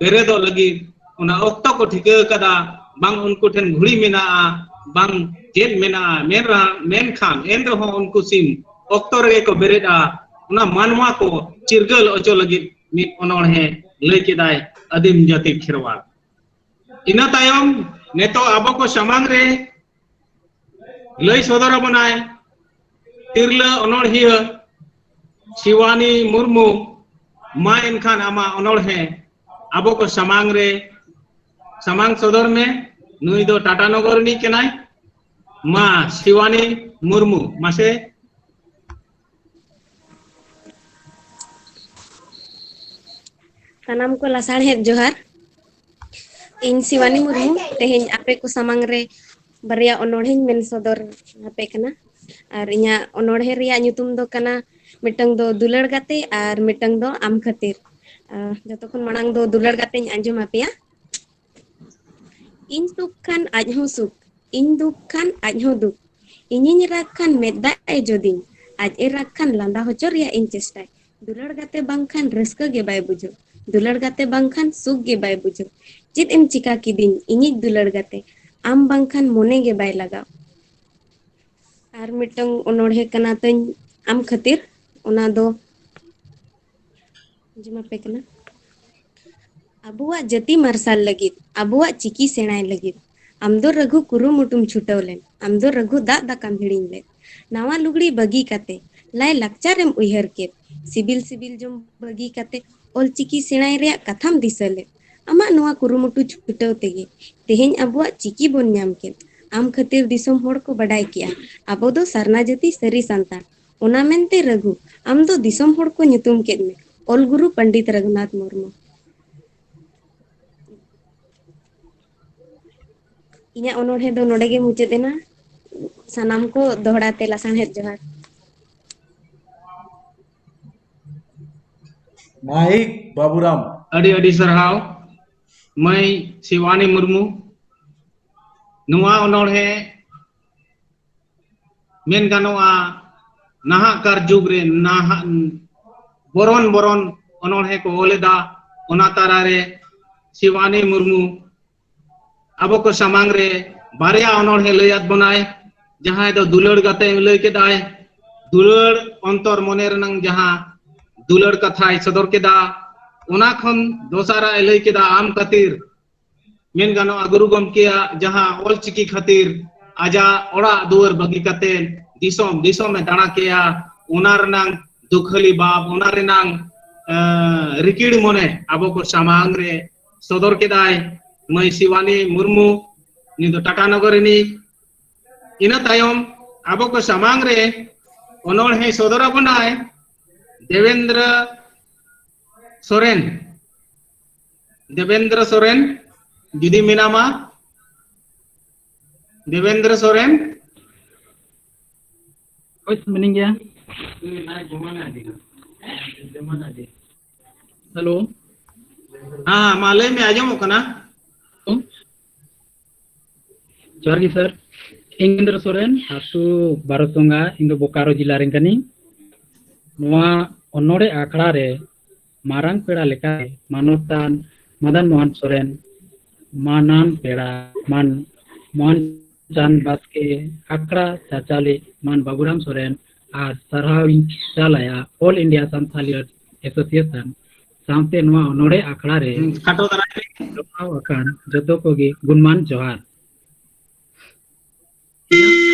ᱵᱮᱨᱮᱫᱚᱜ ᱞᱟᱹᱜᱤᱫ᱾ ᱚᱱᱟ ᱚᱠᱛᱚ ᱠᱚ ᱴᱷᱤᱠᱟᱹ ᱟᱠᱟᱫᱟ, ᱵᱟᱝ ᱩᱱᱠᱩ ᱴᱷᱮᱱ ᱜᱷᱩᱲᱤ ᱢᱮᱱᱟᱜᱼᱟ, ᱵᱟᱝ ᱪᱮᱫ ᱢᱮᱱᱟᱜᱼᱟ, ᱢᱮᱱ ᱨᱮᱦᱚᱸ, ᱢᱮᱱᱠᱷᱟᱱ ᱮᱱ ᱨᱮᱦᱚᱸ ᱩᱱᱠᱩ ᱥᱤᱢ ᱚᱠᱛᱚ ᱨᱮᱜᱮ ᱠᱚ ᱵᱮᱨᱮᱫᱼᱟ᱾ ᱚᱱᱟ ᱢᱟᱱᱣᱟ ᱠᱚ ᱪᱤᱨᱜᱟᱹᱞ ᱦᱚᱪᱚ ᱞᱟᱹᱜᱤᱫ ᱢᱤᱫ ᱚᱱᱚᱬᱦᱮ ᱞᱟᱹᱭ ᱠᱮᱫᱟᱭ, ᱟᱹᱫᱤᱢ ᱡᱟᱹᱛᱤ ᱠᱷᱮᱨᱣᱟᱲ᱾ ᱤᱱᱟᱹ ᱛᱟᱭᱚᱢ ᱱᱤᱛᱚᱜ ᱟᱵᱚ ᱠᱚ ᱥᱟᱢᱟᱝ ᱨᱮ ᱞᱟᱹᱭ ᱥᱚᱫᱚᱨ ᱟᱵᱚᱱᱟᱭ ᱛᱤᱨᱞᱟᱹ ᱚᱱᱚᱬᱦᱤᱭᱟᱹ ᱥᱤᱣᱟᱱᱤ ᱢᱩᱨᱢᱩ᱾ ᱢᱟ ᱮᱱᱠᱷᱟᱱ ᱟᱢᱟᱜ ᱚᱱᱚᱬᱦᱮ ᱟᱵᱚ ᱠᱚ ᱥᱟᱢᱟᱝ ᱨᱮ ᱥᱟᱢᱟᱝ ᱥᱚᱫᱚᱨ ᱢᱮ᱾ ᱱᱩᱭ ᱫᱚ ᱴᱟᱴᱟᱱᱚᱜᱚᱨ ᱨᱤᱱᱤᱡ ᱠᱟᱱᱟᱭ᱾ ᱢᱟ ᱥᱤᱣᱟᱱᱤ ᱢᱩᱨᱢᱩ, ᱢᱟᱥᱮ᱾ ᱥᱟᱱᱟᱢ ᱠᱚ ᱞᱟᱥᱟᱲᱦᱮᱫ ᱡᱚᱦᱟᱨ᱾ ᱤᱧ ᱥᱤᱣᱟᱱᱤ ᱢᱩᱨᱢᱩ ᱛᱮᱦᱮᱧ ᱟᱯᱮ ᱠᱚ ᱥᱟᱢᱟᱝ ᱨᱮ ᱵᱟᱨᱭᱟ ᱚᱱᱚᱬᱦᱮᱧ ᱢᱮᱱ ᱥᱚᱫᱚᱨ ᱟᱯᱮ ᱠᱟᱱᱟ᱾ ᱟᱨ ᱤᱧᱟᱹᱜ ᱚᱱᱚᱬᱦᱮ ᱨᱮᱭᱟᱜ ᱧᱩᱛᱩᱢ ᱫᱚ ᱠᱟᱱᱟ, ᱢᱤᱫᱴᱟᱝ ᱫᱚ ᱫᱩᱞᱟᱹᱲ ᱜᱟᱛᱮ ᱟᱨ ᱢᱤᱫᱴᱟᱝ ᱫᱚ ᱟᱢ ᱠᱷᱟᱹᱛᱤᱨ᱾ ᱟᱨ ᱡᱚᱛᱚ ᱠᱷᱚᱱ ᱢᱟᱲᱟᱝ ᱫᱚ ᱫᱩᱞᱟᱹᱲ ᱜᱟᱛᱮᱧ ᱟᱸᱡᱚᱢ ᱟᱯᱮᱭᱟ᱾ ᱤᱧ ᱥᱩᱠ ᱠᱷᱟᱱ ᱟᱡ ᱦᱚᱸ ᱥᱩᱠ, ᱤᱧ ᱫᱩᱠ ᱠᱷᱟᱱ ᱟᱡ ᱦᱚᱸ ᱫᱩᱠ᱾ ᱤᱧᱤᱧ ᱨᱟᱜᱽ ᱠᱷᱟᱱ ᱢᱮᱫ ᱫᱟᱜ ᱮ ᱡᱚᱫᱤᱧ, ᱟᱡ ᱮ ᱨᱟᱜᱽ ᱠᱷᱟᱱ ᱞᱟᱸᱫᱟ ᱦᱚᱪᱚ ᱨᱮᱭᱟᱜ ᱤᱧ ᱪᱮᱥᱴᱟᱭ᱾ ᱫᱩᱞᱟᱹᱲ ᱜᱟᱛᱮ ᱵᱟᱝᱠᱷᱟᱱ ᱨᱟᱹᱥᱠᱟᱹ ᱜᱮ ᱵᱟᱭ ᱵᱩᱡᱷᱟᱹᱣ, ᱫᱩᱞᱟᱹᱲ ᱜᱟᱛᱮ ᱵᱟᱝᱠᱷᱟᱱ ᱥᱩᱠ ᱜᱮ ᱵᱟᱭ ᱵᱩᱡᱷᱟᱹᱣ᱾ ᱪᱮᱫ ᱮᱢ ᱪᱤᱠᱟ ᱠᱤᱫᱤᱧ ᱤᱧᱤᱡ ᱫᱩᱞᱟᱹᱲ ᱜᱟᱛᱮ, ᱟᱢ ᱵᱟᱝᱠᱷᱟᱱ ᱢᱚᱱᱮ ᱜᱮ ᱵᱟᱭ ᱞᱟᱜᱟᱣ᱾ ᱟᱨ ᱢᱤᱫᱴᱟᱝ ᱚᱱᱚᱬᱦᱮ ᱠᱟᱱᱟ ᱛᱟᱹᱧ ᱟᱢ ᱠᱷᱟᱹᱛᱤᱨ, ᱚᱱᱟ ᱫᱚ ᱟᱸᱡᱚᱢ ᱟᱯᱮ ᱠᱟᱱᱟ᱾ ᱟᱵᱚᱣᱟᱜ ᱡᱟᱹᱛᱤ ᱢᱟᱨᱥᱟᱞ ᱞᱟᱹᱜᱤᱫ, ᱟᱵᱚᱣᱟᱜ ᱪᱤᱠᱤ ᱥᱮᱬᱟᱭ ᱞᱟᱹᱜᱤᱫ, ᱟᱢ ᱫᱚ ᱨᱟᱹᱜᱷᱩ ᱠᱩᱨᱩᱢᱩᱴᱩᱢ ᱪᱷᱩᱴᱟᱹᱣ ᱞᱮᱱ, ᱟᱢ ᱫᱚ ᱨᱟᱹᱜᱷᱩ ᱫᱟᱜ ᱫᱟᱠᱟᱢ ᱦᱤᱲᱤᱧ ᱞᱮᱫ, ᱱᱟᱣᱟ ᱞᱩᱜᱽᱲᱤ ᱵᱟᱹᱜᱤ ᱠᱟᱛᱮ ᱞᱟᱭ ᱞᱟᱠᱪᱟᱨ ᱮᱢ ᱩᱭᱦᱟᱹᱨ ᱠᱮᱫ, ᱥᱤᱵᱤᱞ ᱥᱤᱵᱤᱞ ᱡᱚᱢ ᱵᱟᱹᱜᱤ ᱠᱟᱛᱮ ᱚᱞ ᱪᱤᱠᱤ ᱥᱮᱬᱟᱭ ᱨᱮᱭᱟᱜ ᱠᱟᱛᱷᱟᱢ ᱫᱤᱥᱟᱹ ᱞᱮᱫ᱾ ᱟᱢᱟᱜ ᱱᱚᱣᱟ ᱠᱩᱨᱩᱢᱩᱴᱩ ᱪᱷᱩᱴᱟᱹᱣ ᱛᱮᱜᱮ ᱛᱮᱦᱮᱧ ᱟᱵᱚᱣᱟᱜ ᱪᱤᱠᱤ ᱵᱚᱱ ᱧᱟᱢ ᱠᱮᱫ᱾ ᱟᱢ ᱠᱷᱟᱹᱛᱤᱨ ᱫᱤᱥᱚᱢ ᱦᱚᱲ ᱠᱚ ᱵᱟᱰᱟᱭ ᱠᱮᱜᱼᱟ ᱟᱵᱚ ᱫᱚ ᱥᱟᱨᱱᱟ ᱡᱟᱹᱛᱤ ᱥᱟᱹᱨᱤ ᱥᱟᱱᱛᱟᱲ᱾ ᱚᱱᱟ ᱢᱮᱱᱛᱮ ᱨᱟᱹᱜᱷᱩ, ᱟᱢ ᱫᱚ ᱫᱤᱥᱚᱢ ᱦᱚᱲ ᱠᱚ ᱧᱩᱛᱩᱢ ᱠᱮᱫ ᱢᱮ, ᱚᱞ ᱜᱩᱨᱩ ᱯᱚᱱᱰᱤᱛ ᱨᱟᱹᱜᱷᱩᱱᱟᱛᱷ ᱢᱩᱨᱢᱩ᱾ ᱤᱧᱟᱹᱜ ᱚᱱᱚᱬᱦᱮ ᱫᱚ ᱱᱚᱰᱮ ᱜᱮ ᱢᱩᱪᱟᱹᱫ ᱮᱱᱟ᱾ ᱥᱟᱱᱟᱢ ᱠᱚ ᱫᱚᱦᱲᱟ ᱛᱮ ᱞᱟᱥᱟᱬᱦᱮᱫ ᱡᱚᱦᱟᱨ᱾ ᱢᱟᱹᱭ ᱵᱟᱵᱩᱨᱟᱢ᱾ ᱟᱹᱰᱤ ᱟᱹᱰᱤ ᱥᱟᱨᱦᱟᱣ ᱢᱟᱹᱭ ᱥᱤᱣᱟᱱᱤ ᱢᱩᱨᱢᱩ᱾ ᱱᱚᱣᱟ ᱚᱱᱚᱬᱦᱮ ᱢᱮᱱ ᱜᱟᱱᱚᱜᱼᱟ, ᱱᱟᱦᱟᱜ ᱠᱟᱨ ᱡᱩᱜᱽ ᱨᱮ ᱱᱟᱦᱟᱜ ᱵᱚᱨᱚᱱ ᱵᱚᱨᱚᱱ ᱚᱱᱚᱬᱦᱮ ᱠᱚ ᱚᱞ ᱮᱫᱟ᱾ ᱚᱱᱟ ᱛᱟᱞᱟᱨᱮ ᱥᱤᱣᱟᱱᱤ ᱢᱩᱨᱢᱩ ᱟᱵᱚ ᱠᱚ ᱥᱟᱢᱟᱝ ᱨᱮ ᱵᱟᱨᱭᱟ ᱚᱱᱚᱬᱦᱮ ᱞᱟᱹᱭᱟᱫ ᱵᱚᱱᱟᱭ, ᱡᱟᱦᱟᱸᱭ ᱫᱚ ᱫᱩᱞᱟᱹᱲ ᱜᱟᱛᱮ ᱞᱟᱹᱭ ᱠᱮᱫᱟᱭ, ᱫᱩᱞᱟᱹᱲ ᱚᱱᱛᱚᱨ ᱢᱚᱱᱮ ᱨᱮᱱᱟᱝ ᱡᱟᱦᱟᱸ ᱫᱩᱞᱟᱹᱲ ᱠᱟᱛᱷᱟᱭ ᱥᱚᱫᱚᱨ ᱠᱮᱫᱟ, ᱚᱱᱟ ᱠᱷᱚᱱ ᱫᱚᱥᱟᱨᱟᱜ ᱮ ᱞᱟᱹᱭ ᱠᱮᱫᱟ ᱟᱢ ᱠᱷᱟᱹᱛᱤᱨ᱾ ᱢᱮᱱ ᱜᱟᱱᱚᱜᱼᱟ, ᱜᱩᱨᱩ ᱜᱚᱢᱠᱮᱭᱟᱜ ᱡᱟᱦᱟᱸ ᱚᱞᱪᱤᱠᱤ ᱠᱷᱟᱹᱛᱤᱨ ᱟᱡᱟᱜ ᱚᱲᱟᱜ ᱫᱩᱣᱟᱹᱨ ᱵᱟᱹᱜᱤ ᱠᱟᱛᱮ ᱫᱤᱥᱚᱢ ᱫᱤᱥᱚᱢ ᱮ ᱫᱟᱬᱟ ᱠᱮᱜᱼᱟ, ᱚᱱᱟ ᱨᱮᱱᱟᱝ ᱫᱩᱠᱷᱟᱹᱞᱤ ᱵᱟᱵ, ᱚᱱᱟ ᱨᱮᱱᱟᱝ ᱮᱸ, ᱨᱤᱠᱤᱲ ᱢᱚᱱᱮ ᱟᱵᱚ ᱠᱚ ᱥᱟᱢᱟᱝ ᱨᱮ ᱥᱚᱫᱚᱨ ᱠᱮᱫᱟᱭ ᱢᱟᱹᱭ ᱥᱤᱣᱟᱱᱤ ᱢᱩᱨᱢᱩ᱾ ᱩᱱᱤ ᱫᱚ ᱴᱟᱴᱟ ᱱᱚᱜᱚᱨ ᱨᱤᱱᱤᱡ᱾ ᱤᱱᱟᱹ ᱛᱟᱭᱚᱢ ᱟᱵᱚ ᱠᱚ ᱥᱟᱢᱟᱝ ᱨᱮ ᱚᱱᱚᱬᱦᱮ ᱥᱚᱫᱚᱨ ᱟᱵᱚᱱᱟᱭ ᱫᱮᱵᱮᱱᱫᱨᱚ ᱥᱚᱨᱮᱱ᱾ ᱫᱮᱵᱮᱱᱫᱨᱚ ᱥᱚᱨᱮᱱ, ᱡᱩᱫᱤ ᱢᱮᱱᱟᱢᱟ, ᱫᱮᱵᱮᱱᱫᱨᱚ ᱥᱚᱨᱮᱱ᱾ ᱦᱳᱭ, ᱢᱮᱱᱟᱹᱧ ᱜᱮᱭᱟ᱾ ᱦᱮᱞᱳ᱾ ᱦᱮᱸ, ᱢᱟ ᱞᱟᱹᱭ ᱢᱮ, ᱟᱸᱡᱚᱢᱚᱜ ᱠᱟᱱᱟ᱾ ᱡᱚᱦᱟᱨ ᱜᱮ ᱥᱟᱨ᱾ ᱤᱧ ᱫᱮᱵᱮᱱᱫᱨᱚ ᱥᱚᱨᱮᱱ, ᱟᱹᱛᱩ ᱵᱟᱨᱚᱥᱚᱝᱜᱟ, ᱤᱧ ᱫᱚ ᱵᱳᱠᱟᱨᱳ ᱡᱮᱞᱟ ᱨᱮᱱ ᱠᱟᱹᱱᱟᱹᱧ᱾ ᱱᱚᱣᱟ ᱚᱱᱚᱬᱦᱮ ᱟᱠᱷᱲᱟ ᱨᱮ ᱢᱟᱨᱟᱝ ᱯᱮᱲᱟ ᱞᱮᱠᱟᱛᱮ ᱢᱟᱱᱚᱛᱟᱱ ᱢᱚᱫᱚᱱ ᱢᱳᱦᱚᱱ ᱥᱚᱨᱮᱱ, ᱢᱟᱱᱟᱱ ᱯᱮᱲᱟ ᱢᱟᱱ ᱢᱳᱦᱚᱱ ᱪᱟᱸᱫᱽ ᱵᱟᱥᱠᱮ, ᱟᱠᱷᱲᱟ ᱪᱟᱪᱟᱞᱤᱡ ᱢᱟᱱ ᱵᱟᱵᱩᱨᱟᱢ ᱥᱚᱨᱮᱱ ᱟᱨ ᱥᱟᱨᱦᱟᱣ ᱤᱧ ᱪᱟᱞ ᱟᱭᱟ All India Santhali Association ᱥᱟᱶᱛᱮ ᱱᱚᱣᱟ ᱚᱱᱚᱬᱦᱮ ᱟᱠᱷᱲᱟ ᱨᱮ ᱦᱩᱸ, ᱠᱷᱟᱴᱚ ᱫᱷᱟᱨᱟ ᱜᱮ᱾ ᱡᱚᱯᱲᱟᱣ ᱟᱠᱟᱱ ᱡᱚᱛᱚ ᱠᱚᱜᱮ ᱜᱩᱱᱢᱟᱱ ᱡᱚᱦᱟᱨ᱾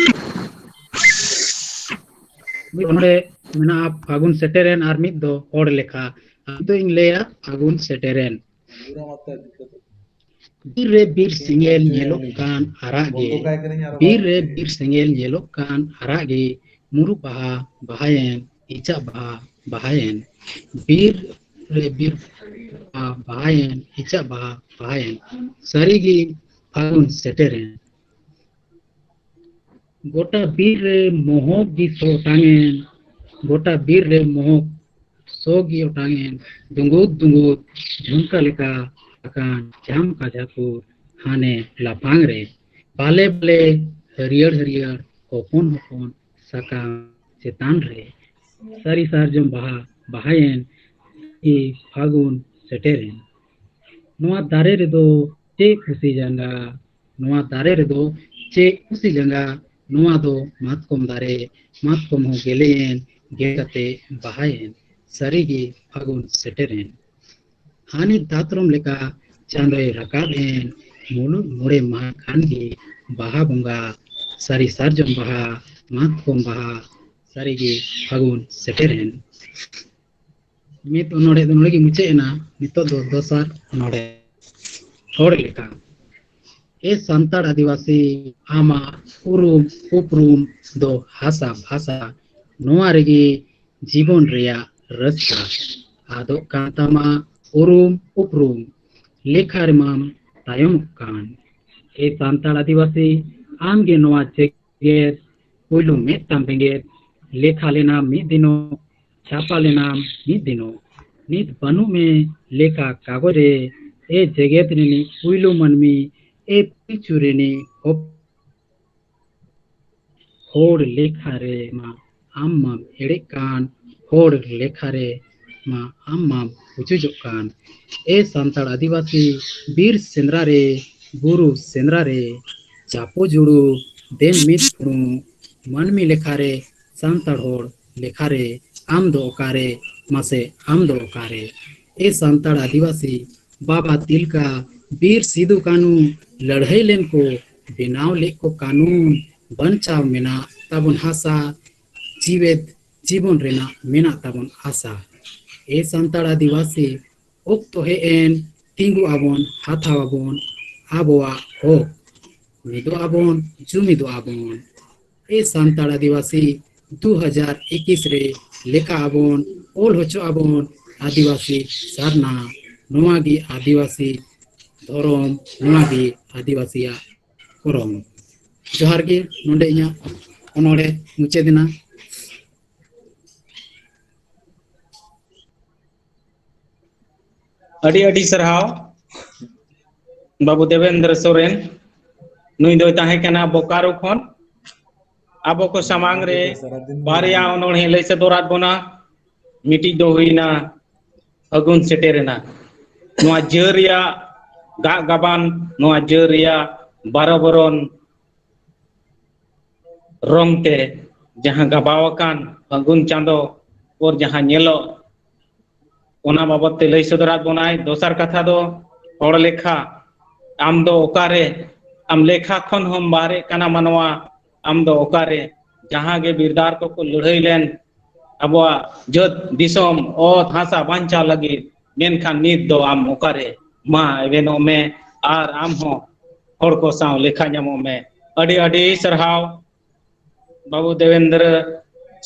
ᱢᱤᱫ ᱚᱸᱰᱮ ᱢᱮᱱᱟᱜᱼᱟ ᱯᱷᱟᱹᱜᱩᱱ ᱥᱮᱴᱮᱨᱮᱱ ᱟᱨ ᱢᱤᱫ ᱫᱚ ᱦᱚᱲ ᱞᱮᱠᱟ᱾ ᱟᱫᱚ ᱤᱧ ᱞᱟᱹᱭᱟ ᱯᱷᱟᱹᱜᱩᱱ ᱥᱮᱴᱮᱨᱮᱱ᱾ ᱵᱤᱨ ᱨᱮ ᱵᱤᱨ ᱥᱮᱸᱜᱮᱞ ᱧᱮᱞᱚᱜ ᱠᱟᱱ ᱟᱨᱟᱜ ᱜᱮ, ᱵᱤᱨ ᱨᱮ ᱵᱤᱨ ᱥᱮᱸᱜᱮᱞ ᱧᱮᱞᱚᱜ ᱠᱟᱱ ᱟᱨᱟᱜ ᱜᱮ, ᱢᱩᱨᱩᱫ ᱵᱟᱦᱟ ᱵᱟᱦᱟᱭᱮᱱ, ᱤᱪᱟᱜ ᱵᱟᱦᱟ ᱵᱟᱦᱟᱭᱮᱱ, ᱵᱤᱨ ᱨᱮ ᱵᱤᱨ ᱵᱟᱦᱟ ᱵᱟᱦᱟᱭᱮᱱ, ᱤᱪᱟᱜ ᱵᱟᱦᱟ ᱵᱟᱦᱟᱭᱮᱱ, ᱥᱟᱹᱨᱤᱜᱮ ᱯᱷᱟᱹᱜᱩᱱ ᱥᱮᱴᱮᱨᱮᱱ᱾ ᱜᱚᱴᱟ ᱵᱤᱨ ᱨᱮ ᱢᱚᱦᱚᱠ ᱜᱮ ᱥᱚ ᱚᱴᱟᱝ ᱮᱱ, ᱜᱚᱴᱟ ᱵᱤᱨ ᱨᱮ ᱢᱚᱦᱚᱠ ᱥᱚ ᱜᱮ ᱚᱴᱟᱝ ᱮᱱ, ᱫᱩᱸᱜᱩᱫ ᱫᱩᱸᱜᱩᱫ ᱡᱷᱩᱢᱠᱟ ᱞᱮᱠᱟ ᱟᱠᱟᱱ ᱡᱟᱢ ᱠᱟᱡᱟᱠᱩ ᱦᱟᱱᱮ ᱞᱟᱯᱷᱟᱝ ᱨᱮ, ᱵᱟᱞᱮ ᱵᱟᱞᱮ ᱦᱟᱹᱨᱭᱟᱹᱲ ᱦᱟᱹᱨᱭᱟᱹᱲ ᱦᱚᱯᱚᱱ ᱦᱚᱯᱚᱱ ᱥᱟᱠᱟᱢ ᱪᱮᱛᱟᱱ ᱨᱮ ᱥᱟᱹᱨᱤ ᱥᱟᱨᱡᱚᱢ ᱵᱟᱦᱟ ᱵᱟᱦᱟᱭᱮᱱ, ᱤ ᱯᱷᱟᱹᱜᱩᱱ ᱥᱮᱴᱮᱨᱮᱱ᱾ ᱱᱚᱣᱟ ᱫᱟᱨᱮ ᱨᱮᱫᱚ ᱪᱮᱫ ᱠᱩᱥᱤ ᱡᱟᱸᱜᱟ, ᱱᱚᱣᱟ ᱫᱟᱨᱮ ᱨᱮᱫᱚ ᱪᱮᱫ ᱠᱩᱥᱤ ᱡᱟᱸᱜᱟ, ᱱᱚᱣᱟ ᱫᱚ ᱢᱟᱛᱠᱚᱢ ᱫᱟᱨᱮ, ᱢᱟᱛᱠᱚᱢ ᱦᱚᱸ ᱜᱮᱞᱮᱭᱮᱱ, ᱜᱮᱞ ᱠᱟᱛᱮ ᱵᱟᱦᱟᱭᱮᱱ, ᱥᱟᱹᱨᱤᱜᱮ ᱯᱷᱟᱹᱜᱩᱱ ᱥᱮᱴᱮᱨᱮᱱ᱾ ᱦᱟᱹᱱᱤ ᱫᱟᱛᱨᱚᱢ ᱞᱮᱠᱟ ᱪᱟᱸᱫᱚᱭ ᱨᱟᱠᱟᱵ ᱮᱱ, ᱢᱩᱞᱩᱜ ᱢᱚᱬᱮ ᱢᱟᱦᱟ ᱠᱷᱟᱱ ᱜᱮ ᱵᱟᱦᱟ ᱵᱚᱸᱜᱟ, ᱥᱟᱹᱨᱤ ᱥᱟᱨᱡᱚᱢ ᱵᱟᱦᱟ, ᱢᱟᱛᱠᱚᱢ ᱵᱟᱦᱟ, ᱥᱟᱹᱨᱤᱜᱮ ᱯᱷᱟᱹᱜᱩᱱ ᱥᱮᱴᱮᱨᱮᱱ᱾ ᱢᱤᱫ ᱚᱱᱚᱬᱦᱮ ᱫᱚ ᱱᱚᱰᱮ ᱜᱮ ᱢᱩᱪᱟᱹᱫ ᱮᱱᱟ᱾ ᱱᱤᱛᱚᱜ ᱫᱚ ᱫᱚᱥᱟᱨ ᱚᱱᱚᱬᱦᱮ, ᱦᱚᱲ ᱞᱮᱠᱟ᱾ ᱮ ᱥᱟᱱᱛᱟᱲ ᱟᱹᱫᱤᱵᱟᱹᱥᱤ, ᱟᱢᱟᱜ ᱩᱨᱩᱢ ᱩᱯᱨᱩᱢ ᱫᱚ ᱦᱟᱥᱟ ᱵᱷᱟᱥᱟ, ᱱᱚᱣᱟ ᱨᱮᱜᱮ ᱡᱤᱵᱚᱱ ᱨᱮᱭᱟᱜ ᱨᱟᱹᱥᱠᱟᱹ᱾ ᱟᱫᱚᱜ ᱠᱟᱱ ᱛᱟᱢᱟ ᱩᱨᱩᱢ ᱩᱯᱨᱩᱢ, ᱞᱮᱠᱷᱟ ᱨᱮᱢᱟᱢ ᱛᱟᱭᱚᱢᱚᱜ ᱠᱟᱱ᱾ ᱮ ᱥᱟᱱᱛᱟᱲ ᱟᱹᱫᱤᱵᱟᱹᱥᱤ, ᱟᱢᱜᱮ ᱱᱚᱣᱟ ᱡᱮᱜᱮᱛ ᱯᱩᱭᱞᱩ ᱢᱮᱫ ᱛᱟᱢ ᱵᱮᱸᱜᱮᱫ, ᱞᱮᱠᱷᱟ ᱞᱮᱱᱟᱢ ᱢᱤᱫ ᱫᱤᱱᱚᱜ, ᱪᱷᱟᱯᱟ ᱞᱮᱱᱟᱢ ᱢᱤᱫ ᱫᱤᱱᱚᱜ᱾ ᱱᱤᱛ ᱵᱟᱹᱱᱩᱜ ᱢᱮ ᱞᱮᱠᱷᱟ ᱠᱟᱜᱚᱡᱽ ᱨᱮ, ᱮ ᱡᱮᱜᱮᱛ ᱨᱤᱱᱤᱡ ᱯᱩᱭᱞᱩ ᱢᱟᱹᱱᱢᱤ, ᱮ ᱯᱤᱞᱪᱩ ᱨᱤᱱᱤᱡ ᱦᱚᱯ-, ᱦᱚᱲ ᱞᱮᱠᱷᱟ ᱨᱮ ᱢᱟ ᱟᱢ ᱢᱟᱢ ᱮᱲᱮᱜ ᱠᱟᱱ, ᱦᱚᱲ ᱞᱮᱠᱷᱟ ᱨᱮ ᱢᱟ ᱟᱢ ᱢᱟᱢ ᱯᱩᱪᱩᱡᱚᱜ ᱠᱟᱱ᱾ ᱮ ᱥᱟᱱᱛᱟᱲ ᱟᱹᱫᱤᱵᱟᱹᱥᱤ, ᱵᱤᱨ ᱥᱮᱸᱫᱽᱨᱟ ᱨᱮ, ᱵᱩᱨᱩ ᱥᱮᱸᱫᱽᱨᱟ ᱨᱮ, ᱪᱟᱯᱚ ᱡᱩᱲᱩ, ᱫᱮᱱ ᱢᱤᱫ ᱯᱷᱩᱲᱩ, ᱢᱟᱹᱱᱢᱤ ᱞᱮᱠᱷᱟ ᱨᱮ, ᱥᱟᱱᱛᱟᱲ ᱦᱚᱲ ᱞᱮᱠᱷᱟ ᱨᱮ, ᱟᱢ ᱫᱚ ᱚᱠᱟ ᱨᱮ, ᱢᱟᱥᱮ ᱟᱢ ᱫᱚ ᱚᱠᱟ ᱨᱮ? ᱮ ᱥᱟᱱᱛᱟᱲ ᱟᱹᱫᱤᱵᱟᱹᱥᱤ, ᱵᱟᱵᱟ ᱛᱤᱞᱠᱟ, ᱵᱤᱨ ᱥᱤᱫᱩ ᱠᱟᱹᱱᱩ, ᱞᱟᱹᱲᱦᱟᱹᱭ ᱞᱮᱱ ᱠᱚ, ᱵᱮᱱᱟᱣ ᱞᱮᱫ ᱠᱚ ᱠᱟᱹᱱᱩᱱ, ᱵᱟᱧᱪᱟᱣ ᱢᱮᱱᱟᱜ ᱛᱟᱵᱚᱱ ᱦᱟᱥᱟ, ᱡᱤᱣᱮᱫ ᱡᱤᱵᱚᱱ ᱨᱮᱱᱟᱜ ᱢᱮᱱᱟᱜ ᱛᱟᱵᱚᱱ ᱟᱥᱟ᱾ ᱮ ᱥᱟᱱᱛᱟᱲ ᱟᱹᱫᱤᱵᱟᱹᱥᱤ, ᱚᱠᱛᱚ ᱦᱮᱡ ᱮᱱ, ᱛᱤᱸᱜᱩ ᱟᱵᱚᱱ, ᱦᱟᱛᱟᱣ ᱟᱵᱚᱱ ᱟᱵᱚᱣᱟᱜ ᱦᱚᱠ, ᱢᱤᱫᱚᱜ ᱟᱵᱚᱱ, ᱡᱩᱢᱤᱫᱚᱜ ᱟᱵᱚᱱ᱾ ᱮ ᱥᱟᱱᱛᱟᱲ ᱟᱹᱫᱤᱵᱟᱹᱥᱤ, ᱫᱩ ᱦᱟᱡᱟᱨ ᱮᱠᱤᱥ ᱨᱮ ᱞᱮᱠᱟ ᱟᱵᱚᱱ, ᱚᱞ ᱦᱚᱪᱚ ᱟᱵᱚᱱ ᱟᱹᱫᱤᱵᱟᱹᱥᱤ ᱥᱟᱨᱱᱟ, ᱱᱚᱣᱟ ᱜᱮ ᱟᱹᱫᱤᱵᱟᱹᱥᱤ ᱫᱷᱚᱨᱚᱢ, ᱱᱚᱣᱟ ᱜᱮ ᱟᱹᱫᱤᱵᱟᱹᱥᱤᱭᱟᱜ ᱠᱚᱨᱚᱢ᱾ ᱡᱚᱦᱟᱨ ᱜᱮ, ᱱᱚᱰᱮ ᱤᱧᱟᱹᱜ ᱚᱱᱚᱬᱦᱮ ᱢᱩᱪᱟᱹᱫ ᱮᱱᱟ᱾ ᱟᱹᱰᱤ ᱟᱹᱰᱤ ᱥᱟᱨᱦᱟᱣ ᱵᱟᱹᱵᱩ ᱫᱮᱵᱮᱱᱫᱨᱚ ᱥᱚᱨᱮᱱ, ᱱᱩᱭ ᱫᱚᱭ ᱛᱟᱦᱮᱸ ᱠᱟᱱᱟ ᱵᱳᱠᱟᱨᱳ ᱠᱷᱚᱱ᱾ ᱟᱵᱚ ᱠᱚ ᱥᱟᱢᱟᱝ ᱨᱮ ᱵᱟᱨᱭᱟ ᱚᱱᱚᱬᱦᱮ ᱞᱟᱹᱭ ᱥᱚᱫᱚᱨᱟᱫ ᱵᱚᱱᱟ᱾ ᱢᱤᱫᱴᱤᱡ ᱫᱚ ᱦᱩᱭᱱᱟ ᱯᱷᱟᱹᱜᱩᱱ ᱥᱮᱴᱮᱨᱮᱱᱟ, ᱱᱚᱣᱟ ᱡᱟᱹ ᱨᱮᱭᱟᱜ ᱜᱟᱜ ᱜᱟᱵᱟᱱ, ᱱᱚᱣᱟ ᱡᱟᱹ ᱨᱮᱭᱟᱜ ᱵᱟᱨᱚ ᱵᱚᱨᱚᱱ ᱨᱚᱝ ᱛᱮ ᱡᱟᱦᱟᱸ ᱜᱟᱵᱟᱣ ᱟᱠᱟᱱ ᱯᱷᱟᱹᱜᱩᱱ ᱪᱟᱸᱫᱚ ᱯᱚᱨ ᱡᱟᱦᱟᱸ ᱧᱮᱞᱚᱜ, ᱚᱱᱟ ᱵᱟᱵᱚᱫ ᱛᱮ ᱞᱟᱹᱭ ᱥᱚᱫᱚᱨᱟᱫ ᱵᱚᱱᱟᱭ᱾ ᱫᱚᱥᱟᱨ ᱠᱟᱛᱷᱟ ᱫᱚ ᱦᱚᱲ ᱞᱮᱠᱷᱟ, ᱟᱢ ᱫᱚ ᱚᱠᱟᱨᱮ? ᱟᱢ ᱞᱮᱠᱷᱟ ᱠᱷᱚᱱ ᱦᱚᱸᱢ ᱵᱟᱦᱨᱮᱜ ᱠᱟᱱᱟ ᱢᱟᱱᱣᱟ, ᱟᱢ ᱫᱚ ᱚᱠᱟᱨᱮ? ᱡᱟᱦᱟᱸ ᱜᱮ ᱵᱤᱨᱫᱟᱨ ᱠᱚᱠᱚ ᱞᱟᱹᱲᱦᱟᱹᱭ ᱞᱮᱱ, ᱟᱵᱚᱣᱟᱜ ᱡᱟᱹᱛ ᱫᱤᱥᱚᱢ ᱚᱛ ᱦᱟᱥᱟ ᱵᱟᱧᱪᱟᱣ ᱞᱟᱹᱜᱤᱫ, ᱢᱮᱱᱠᱷᱟᱱ ᱱᱤᱛ ᱫᱚ ᱟᱢ ᱚᱠᱟᱨᱮ? ᱢᱟ ᱮᱵᱷᱮᱱᱚᱜ ᱢᱮ ᱟᱨ ᱟᱢ ᱦᱚᱸ ᱦᱚᱲ ᱠᱚ ᱥᱟᱶ ᱞᱮᱠᱷᱟ ᱧᱟᱢᱚᱜ ᱢᱮ᱾ ᱟᱹᱰᱤ ᱟᱹᱰᱤ ᱥᱟᱨᱦᱟᱣ ᱵᱟᱹᱵᱩ ᱫᱮᱵᱮᱱᱫᱨᱚ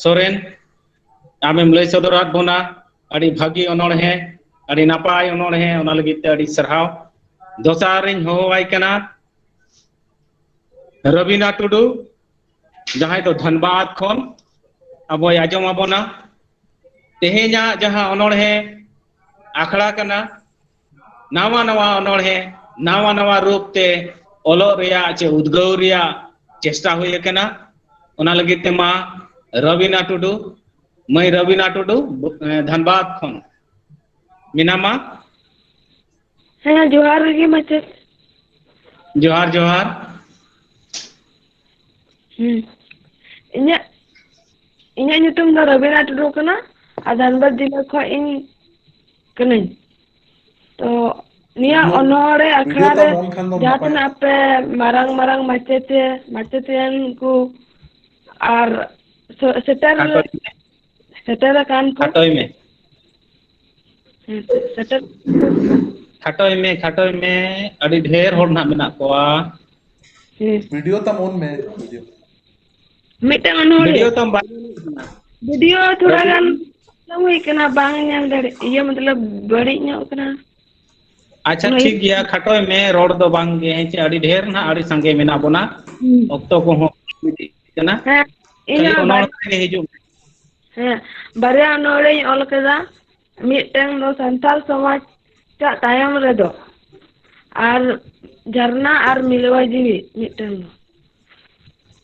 ᱥᱚᱨᱮᱱ, ᱟᱢᱮᱢ ᱞᱟᱹᱭ ᱥᱚᱫᱚᱨᱟᱫ ᱵᱚᱱᱟ ᱟᱹᱰᱤ ᱵᱷᱟᱹᱜᱤ ᱚᱱᱚᱬᱦᱮ, ᱟᱹᱰᱤ ᱱᱟᱯᱟᱭ ᱚᱱᱚᱬᱦᱮ, ᱚᱱᱟ ᱞᱟᱹᱜᱤᱫ ᱛᱮ ᱟᱹᱰᱤ ᱥᱟᱨᱦᱟᱣ᱾ ᱫᱚᱥᱟᱨᱤᱧ ᱦᱚᱦᱚᱣᱟᱭ ᱠᱟᱱᱟ ᱨᱚᱵᱤᱱᱟ ᱴᱩᱰᱩ, ᱡᱟᱦᱟᱸᱭ ᱫᱚ ᱫᱷᱟᱱᱵᱟᱫᱽ ᱠᱷᱚᱱ ᱟᱵᱚᱭ ᱟᱸᱡᱚᱢ ᱟᱵᱚᱱᱟ᱾ ᱛᱮᱦᱮᱧᱟᱜ ᱡᱟᱦᱟᱸ ᱚᱱᱚᱬᱦᱮ ᱟᱠᱷᱲᱟ ᱠᱟᱱᱟ, ᱱᱟᱣᱟ ᱱᱟᱣᱟ ᱚᱱᱚᱬᱦᱮ, ᱱᱟᱣᱟ ᱱᱟᱣᱟ ᱨᱩᱯ ᱛᱮ ᱚᱞᱚᱜ ᱨᱮᱭᱟᱜ ᱪᱮ ᱩᱫᱽᱜᱟᱹᱣ ᱨᱮᱭᱟᱜ ᱪᱮᱥᱴᱟ ᱦᱩᱭ ᱟᱠᱟᱱᱟ᱾ ᱚᱱᱟ ᱞᱟᱹᱜᱤᱫ ᱛᱮ ᱢᱟ ᱨᱚᱵᱤᱱᱟ ᱴᱩᱰᱩ, ᱢᱟᱹᱭ ᱨᱚᱵᱤᱱᱟ ᱴᱩᱰᱩ, ᱮ, ᱫᱷᱟᱱᱵᱟᱫᱽ ᱠᱷᱚᱱ ᱢᱮᱱᱟᱢᱟ᱾ ᱦᱮᱸ, ᱡᱚᱦᱟᱨ ᱜᱮ ᱢᱟᱪᱮᱫ᱾ ᱡᱚᱦᱟᱨ, ᱡᱚᱦᱟᱨ᱾ ᱦᱩᱸ᱾ ᱤᱧᱟᱹᱜ, ᱤᱧᱟᱹᱜ ᱧᱩᱛᱩᱢ ᱫᱚ ᱨᱚᱵᱤᱱᱟ ᱴᱩᱰᱩ ᱠᱟᱱᱟ ᱟᱨ ᱫᱷᱟᱱᱵᱟᱫᱽ ᱡᱮᱞᱟ ᱠᱷᱚᱱ ᱤᱧ ᱠᱟᱹᱱᱟᱹᱧ᱾ ᱛᱚ ᱱᱤᱭᱟᱹ video, ᱚᱱᱚᱬᱦᱮ ᱟᱠᱷᱲᱟ video ᱨᱮ ᱛᱟᱢ on ᱠᱷᱟᱱ ᱫᱚ ᱡᱟᱦᱟᱸ ᱱᱟᱯᱟᱭᱚᱜᱼᱟ᱾ ᱛᱤᱱᱟᱹᱜ ᱟᱯᱮ ᱢᱟᱨᱟᱝ ᱢᱟᱨᱟᱝ ᱢᱟᱪᱮᱛᱮ, ᱢᱟᱪᱮᱛᱤᱭᱟᱹᱱ ᱠᱚ ᱟᱨ ᱥᱮ-, ᱥᱮᱴᱮᱨ, ᱠᱷᱟᱴᱚᱭ ᱢᱮ᱾ ᱥᱮᱴᱮᱨ ᱟᱠᱟᱱ ᱠᱚ᱾ ᱠᱷᱟᱴᱚᱭ ᱢᱮ᱾ ᱦᱮᱸ, ᱥᱮᱴᱮᱨ᱾ ᱠᱷᱟᱴᱚᱭ ᱢᱮ, ᱠᱷᱟᱴᱚᱭ ᱢᱮ, ᱟᱹᱰᱤ ᱰᱷᱮᱨ ᱦᱚᱲ ᱱᱟᱦᱟᱜ ᱢᱮᱱᱟᱜ ᱠᱚᱣᱟ᱾ ᱦᱮᱸ᱾ video ᱛᱟᱢ on ᱢᱮ, video᱾ ᱢᱤᱫᱴᱟᱝ ᱚᱱᱚᱬᱦᱮ᱾ video ᱛᱟᱢ ᱵᱟᱭ ᱧᱮᱞᱚᱜ ᱠᱟᱱᱟ᱾ video ᱛᱷᱚᱲᱟ ᱨᱚᱵᱤ ᱜᱟᱱ ᱵᱟᱝ ᱦᱩᱭ ᱠᱟᱱᱟ, ᱵᱟᱝ ᱧᱮᱞ ᱫᱟᱲᱮ-, ᱤᱭᱟᱹ ᱢᱚᱛᱞᱚᱵ ᱵᱟᱹᱲᱤᱡ ᱧᱚᱜ ᱠᱟᱱᱟ᱾ ᱟᱪᱪᱷᱟ, ᱚᱱᱟ ᱴᱷᱤᱠ ᱜᱮᱭᱟ, ᱠᱷᱟᱴᱚᱭ ᱢᱮ, ᱨᱚᱲ ᱫᱚ ᱵᱟᱝ ᱜᱮ, ᱦᱮᱸ ᱪᱮ? ᱟᱹᱰᱤ ᱰᱷᱮᱨ ᱱᱟᱦᱟᱜ, ᱟᱹᱰᱤ ᱥᱟᱸᱜᱮ ᱢᱮᱱᱟᱜ ᱵᱚᱱᱟ, ᱦᱩᱸ᱾ ᱚᱠᱛᱚ ᱠᱚᱦᱚᱸ ᱤᱫᱤᱜ ᱠᱟᱱᱟ᱾ ᱦᱮᱸ, ᱤᱧ ᱠᱷᱟᱹᱞᱤ ᱦᱚᱸ ᱚᱱᱚᱬᱦᱮ ᱵᱟᱨ-, ᱨᱮ ᱦᱤᱡᱩᱜ ᱢᱮ᱾ ᱦᱮᱸ, ᱵᱟᱨᱭᱟ ᱚᱱᱚᱬᱦᱮᱧ ᱚᱞ ᱠᱟᱫᱟ, ᱢᱤᱫᱴᱟᱝ ᱫᱚ ᱥᱟᱱᱛᱟᱲ ᱥᱚᱢᱟᱡᱽ ᱪᱟᱜ ᱛᱟᱭᱚᱢ ᱨᱮᱫᱚ, ᱟᱨ ᱡᱷᱟᱨᱱᱟ ᱟᱨ ᱢᱤᱞᱣᱟ ᱡᱤᱣᱤ ᱢᱤᱫᱴᱟᱝ ᱫᱚ᱾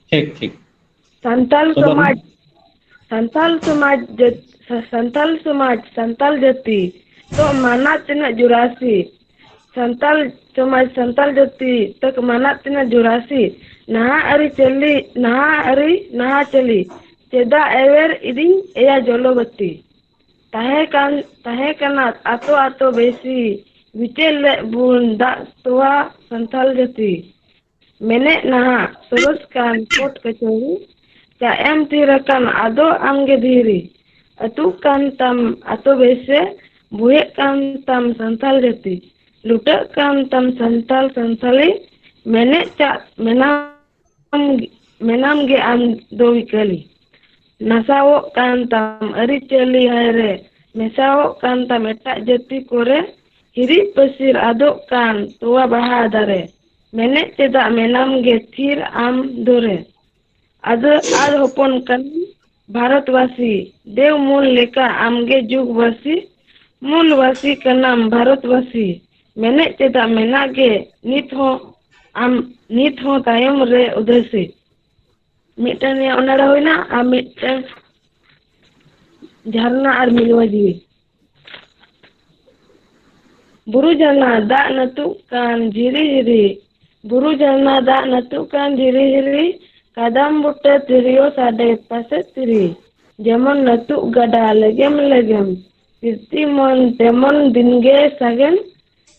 ᱴᱷᱤᱠ, ᱴᱷᱤᱠ᱾ ᱥᱟᱱᱛᱟᱞ ᱥᱚᱫᱚᱨ ᱢᱮ᱾ ᱥᱚᱢᱟᱡᱽ, ᱥᱟᱱᱛᱟᱞ ᱥᱚᱢᱟᱡᱽ ᱡᱟᱹᱛ-, ᱥᱟ-, ᱥᱟᱱᱛᱟᱞ ᱥᱚᱢᱟᱡᱽ, ᱥᱟᱱᱛᱟᱞ ᱡᱟᱹᱛᱤ ᱛᱚ ᱢᱟᱱᱟ ᱛᱤᱱᱟᱹᱜ ᱡᱩᱨᱟᱥᱤ, ᱥᱟᱱᱛᱟᱞ ᱥᱚᱢᱟᱡᱽ, ᱥᱟᱱᱛᱟᱞ ᱡᱟᱹᱛᱤ ᱛᱚ ᱢᱟᱱᱟ ᱛᱤᱱᱟᱹᱜ ᱡᱩᱨᱟᱥᱤ, ᱱᱟᱦᱟᱜ ᱟᱹᱨᱤᱪᱟᱹᱞᱤ, ᱱᱟᱦᱟᱜ ᱟᱹᱨᱤ, ᱱᱟᱦᱟᱜ ᱪᱟᱹᱞᱤ, ᱪᱮᱫᱟᱜ ᱮᱣᱮᱨ ᱤᱫᱤᱧ ᱮᱭᱟ ᱡᱚᱞᱚᱵᱚᱛᱤ? ᱛᱟᱦᱮᱸ ᱠᱟᱱ, ᱛᱟᱦᱮᱸ ᱠᱟᱱᱟ ᱟᱛᱳ ᱟᱛᱳ ᱵᱮᱥᱤ, ᱵᱤᱪᱟᱹᱨ ᱞᱮᱫ ᱵᱚᱱ ᱫᱟᱜ ᱛᱚᱣᱟ ᱥᱟᱱᱛᱟᱞ ᱡᱟᱹᱛᱤ᱾ ᱢᱮᱱᱮᱫ ᱱᱟᱦᱟᱜ ᱥᱚᱨᱚᱥ ᱠᱟᱱ ᱠᱳᱴ ᱠᱟᱹᱪᱷᱟᱹᱨᱤ, ᱪᱟ ᱮᱢ ᱛᱷᱤᱨ ᱟᱠᱟᱱ ᱟᱫᱚ ᱟᱢᱜᱮ ᱫᱷᱤᱨᱤ᱾ ᱟᱹᱛᱩᱜ ᱠᱟᱱ ᱛᱟᱢ ᱟᱛᱳ ᱵᱮᱥᱮ, ᱵᱩᱦᱮᱜ ᱠᱟᱱ ᱛᱟᱢ ᱥᱟᱱᱛᱟᱞ ᱡᱟᱹᱛᱤ, ᱞᱩᱴᱟᱹᱜ ᱠᱟᱱ ᱛᱟᱢ ᱥᱟᱱᱛᱟᱞ ᱥᱟᱱᱛᱟᱞᱤ, ᱢᱮᱱᱮᱫ ᱪᱟᱜ ᱢᱮᱱᱟᱢ, ᱢᱮᱱᱟᱢ ᱜᱮ ᱟᱢ ᱫᱚ ᱵᱤᱠᱟᱹᱞᱤ᱾ ᱱᱟᱥᱟᱣᱚᱜ ᱠᱟᱱ ᱛᱟᱢ ᱟᱹᱨᱤᱪᱟᱹᱞᱤ ᱦᱟᱭ ᱨᱮ, ᱢᱮᱥᱟᱣᱚᱜ ᱠᱟᱱ ᱛᱟᱢ ᱮᱴᱟᱜ ᱡᱟᱹᱛᱤ ᱠᱚᱨᱮ, ᱦᱤᱨᱤᱡ ᱯᱟᱹᱥᱤᱨ ᱟᱫᱚᱜ ᱠᱟᱱ ᱛᱚᱣᱟ ᱵᱟᱦᱟ ᱫᱟᱨᱮ, ᱢᱮᱱᱮᱫ ᱪᱮᱫᱟᱜ ᱢᱮᱱᱟᱢ ᱜᱮ ᱛᱷᱤᱨ ᱟᱢ ᱫᱚᱨᱮ? ᱟᱫᱚ ᱟᱨ ᱦᱚᱯᱚᱱ ᱠᱟᱱᱟᱢ ᱵᱷᱟᱨᱚᱛᱵᱟᱥᱤ, ᱫᱮᱣ ᱢᱩᱞ ᱞᱮᱠᱟ ᱟᱢᱜᱮ ᱡᱩᱜᱽᱵᱟᱥᱤ, ᱢᱩᱞᱵᱟᱥᱤ ᱠᱟᱱᱟᱢ ᱵᱷᱟᱨᱚᱛᱵᱟᱥᱤ, ᱢᱮᱱᱮᱫ ᱪᱮᱫᱟᱜ ᱢᱮᱱᱟᱜ ᱜᱮ ᱱᱤᱛ ᱦᱚᱸ ᱟᱢ, ᱱᱤᱛ ᱦᱚᱸ ᱛᱟᱭᱚᱢ ᱨᱮ ᱩᱫᱟᱹᱥᱤ᱾ ᱢᱤᱫᱴᱮᱱ ᱱᱤᱭᱟᱹ ᱚᱱᱚᱬᱦᱮ ᱦᱩᱭᱱᱟ, ᱟᱨ ᱢᱤᱫᱴᱮᱱ ᱡᱷᱟᱨᱱᱟ ᱟᱨ ᱢᱤᱞᱣᱟ ᱡᱤᱣᱤ᱾ ᱵᱩᱨᱩ ᱡᱷᱟᱨᱱᱟ ᱫᱟᱜ ᱱᱟᱹᱛᱩᱜ ᱠᱟᱱ ᱡᱷᱤᱨᱤ ᱦᱤᱨᱤ, ᱵᱩᱨᱩ ᱡᱷᱟᱨᱱᱟ ᱫᱟᱜ ᱱᱟᱹᱛᱩᱜ ᱠᱟᱱ ᱡᱷᱤᱨᱤ ᱦᱤᱨᱤ, ᱠᱟᱫᱟᱢ ᱵᱩᱴᱟᱹ ᱛᱤᱨᱭᱳ ᱥᱟᱰᱮ ᱯᱟᱥᱮ ᱛᱤᱨᱤ, ᱡᱮᱢᱚᱱ ᱱᱟᱹᱛᱩᱜ ᱜᱟᱰᱟ ᱞᱮᱜᱮᱢ ᱞᱮᱜᱮᱢ, ᱯᱤᱨᱛᱤ ᱢᱚᱱ ᱛᱮᱢᱚᱱ ᱫᱤᱱᱜᱮ ᱥᱟᱜᱮᱱ,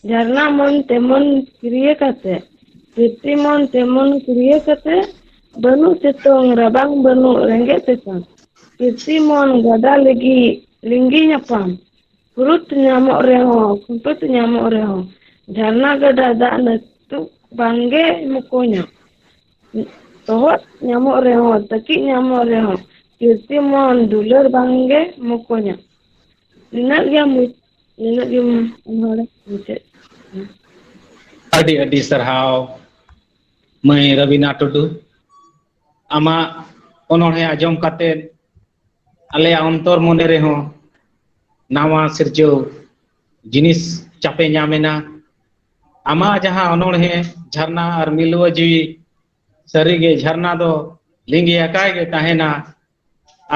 ᱡᱷᱟᱨᱱᱟ ᱢᱚᱱ ᱛᱮᱢᱚᱱ ᱠᱤᱨᱤᱭᱟᱹ ᱠᱟᱛᱮ, ᱯᱤᱨᱛᱤ ᱢᱚᱱ ᱛᱮᱢᱚᱱ ᱠᱤᱨᱤᱭᱟᱹ ᱠᱟᱛᱮ, ᱵᱟᱹᱱᱩᱜ ᱥᱤᱛᱩᱝ ᱨᱟᱵᱟᱝ ᱵᱟᱹᱱᱩᱜ ᱨᱮᱸᱜᱮᱡ ᱛᱮᱛᱟᱝ᱾ ᱯᱤᱨᱛᱤ ᱢᱚᱱ ᱜᱟᱰᱟ ᱞᱟᱹᱜᱤᱫ ᱞᱤᱸᱜᱤ ᱧᱟᱯᱟᱢ᱾ ᱠᱷᱩᱨᱩᱛ ᱧᱟᱢᱚᱜ ᱨᱮᱦᱚᱸ, ᱠᱷᱩᱨᱩᱛ ᱧᱟᱢᱚᱜ ᱨᱮᱦᱚᱸ, ᱡᱷᱟᱨᱱᱟ ᱜᱟᱰᱟ ᱫᱟᱜ ᱱᱟᱹᱛᱩᱜ ᱵᱟᱝᱜᱮ ᱢᱚᱠᱚᱧᱟ᱾ ᱛᱚᱦᱚᱫ ᱧᱟᱢᱚᱜ ᱨᱮᱦᱚᱸ, ᱛᱟᱹᱠᱤᱡ ᱧᱟᱢᱚᱜ ᱨᱮᱦᱚᱸ, ᱯᱤᱨᱛᱤ ᱢᱚᱱ ᱫᱩᱞᱟᱹᱲ ᱵᱟᱝᱜᱮ ᱢᱚᱠᱚᱧᱟ᱾ ᱱᱤᱱᱟᱹᱜ ᱜᱮ ᱢᱩ-, ᱱᱤᱱᱟᱹᱜ ᱜᱮ ᱚᱱᱚᱬᱦᱮ ᱢᱩᱪᱟᱹᱫ᱾ ᱟᱹᱰᱤ ᱟᱹᱰᱤ ᱥᱟᱨᱦᱟᱣ ᱢᱟᱹᱭ ᱨᱟᱵᱤᱱᱟ ᱴᱩᱰᱩ, ᱟᱢᱟᱜ ᱚᱱᱚᱬᱦᱮ ᱟᱸᱡᱚᱢ ᱠᱟᱛᱮ ᱟᱞᱮᱭᱟᱜ ᱚᱱᱛᱚᱨ ᱢᱚᱱᱮ ᱨᱮᱦᱚᱸ ᱱᱟᱣᱟ ᱥᱤᱨᱡᱟᱹᱣ ᱡᱤᱱᱤᱥ ᱪᱟᱯᱮ ᱧᱟᱢ ᱮᱱᱟ᱾ ᱟᱢᱟᱜ ᱡᱟᱦᱟᱸ ᱚᱱᱚᱬᱦᱮ ᱡᱷᱟᱨᱱᱟ ᱟᱨ ᱢᱤᱞᱣᱟᱹ ᱡᱤᱣᱤ, ᱥᱟᱹᱨᱤᱜᱮ ᱡᱷᱟᱨᱱᱟ ᱫᱚ ᱞᱤᱸᱜᱤ ᱟᱠᱟᱭ ᱜᱮ ᱛᱟᱦᱮᱱᱟ᱾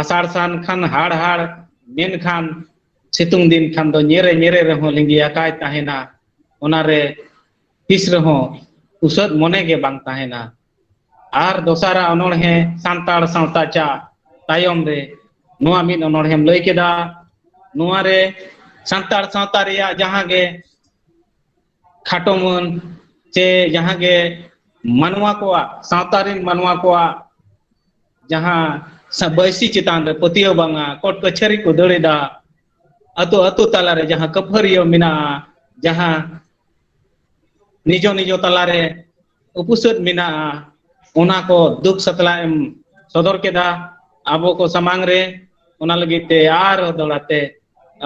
ᱟᱥᱟᱲ ᱥᱟᱱ ᱠᱷᱟᱱ ᱦᱟᱲ ᱦᱟᱲ, ᱢᱮᱱᱠᱷᱟᱱ ᱥᱤᱛᱩᱝ ᱫᱤᱱ ᱠᱷᱟᱱ ᱫᱚ ᱧᱮᱨᱮ ᱧᱮᱨᱮ ᱨᱮᱦᱚᱸ ᱞᱤᱸᱜᱤ ᱟᱠᱟᱭ ᱛᱟᱦᱮᱱᱟ᱾ ᱚᱱᱟᱨᱮ ᱛᱤᱥ ᱨᱮᱦᱚᱸ ᱩᱥᱟᱹᱫ ᱢᱚᱱᱮ ᱜᱮ ᱵᱟᱝ ᱛᱟᱦᱮᱱᱟ᱾ ᱟᱨ ᱫᱚᱥᱟᱨᱟᱜ ᱚᱱᱚᱬᱦᱮ ᱥᱟᱱᱛᱟᱲ ᱥᱟᱶᱛᱟ ᱪᱟ ᱛᱟᱭᱚᱢ ᱨᱮ ᱱᱚᱣᱟ ᱢᱤᱫ ᱚᱱᱚᱬᱦᱮᱢ ᱞᱟᱹᱭ ᱠᱮᱫᱟ᱾ ᱱᱚᱣᱟ ᱨᱮ ᱥᱟᱱᱛᱟᱲ ᱥᱟᱶᱛᱟ ᱨᱮᱭᱟᱜ ᱡᱟᱦᱟᱸ ᱜᱮ ᱠᱷᱟᱴᱚ ᱢᱟᱹᱱ ᱪᱮ ᱡᱟᱦᱟᱸ ᱜᱮ ᱢᱟᱱᱣᱟ ᱠᱚᱣᱟᱜ, ᱥᱟᱶᱛᱟ ᱨᱮᱱ ᱢᱟᱱᱣᱟ ᱠᱚᱣᱟᱜ ᱡᱟᱦᱟᱸ ᱥᱟ-, ᱵᱟᱹᱭᱥᱤ ᱪᱮᱛᱟᱱ ᱨᱮ ᱯᱟᱹᱛᱭᱟᱹᱣ ᱵᱟᱝᱟ, ᱠᱳᱨᱴ ᱠᱟᱹᱪᱷᱟᱹᱨᱤ ᱠᱚ ᱫᱟᱹᱲ ᱮᱫᱟ, ᱟᱹᱛᱩ ᱟᱹᱛᱩ ᱛᱟᱞᱟᱨᱮ ᱡᱟᱦᱟᱸ ᱠᱟᱹᱯᱷᱟᱹᱨᱤᱭᱟᱹ ᱢᱮᱱᱟᱜᱼᱟ, ᱡᱟᱦᱟᱸ ᱱᱤᱡᱚ ᱱᱤᱡᱚ ᱛᱟᱞᱟᱨᱮ ᱩᱯᱩᱥᱟᱹᱫ ᱢᱮᱱᱟᱜᱼᱟ, ᱚᱱᱟ ᱠᱚ ᱫᱩᱠ ᱥᱟᱛᱞᱟ ᱮᱢ ᱥᱚᱫᱚᱨ ᱠᱮᱫᱟ ᱟᱵᱚ ᱠᱚ ᱥᱟᱢᱟᱝ ᱨᱮ᱾ ᱚᱱᱟ ᱞᱟᱹᱜᱤᱫ ᱛᱮ ᱟᱨ ᱫᱚᱦᱲᱟ ᱛᱮ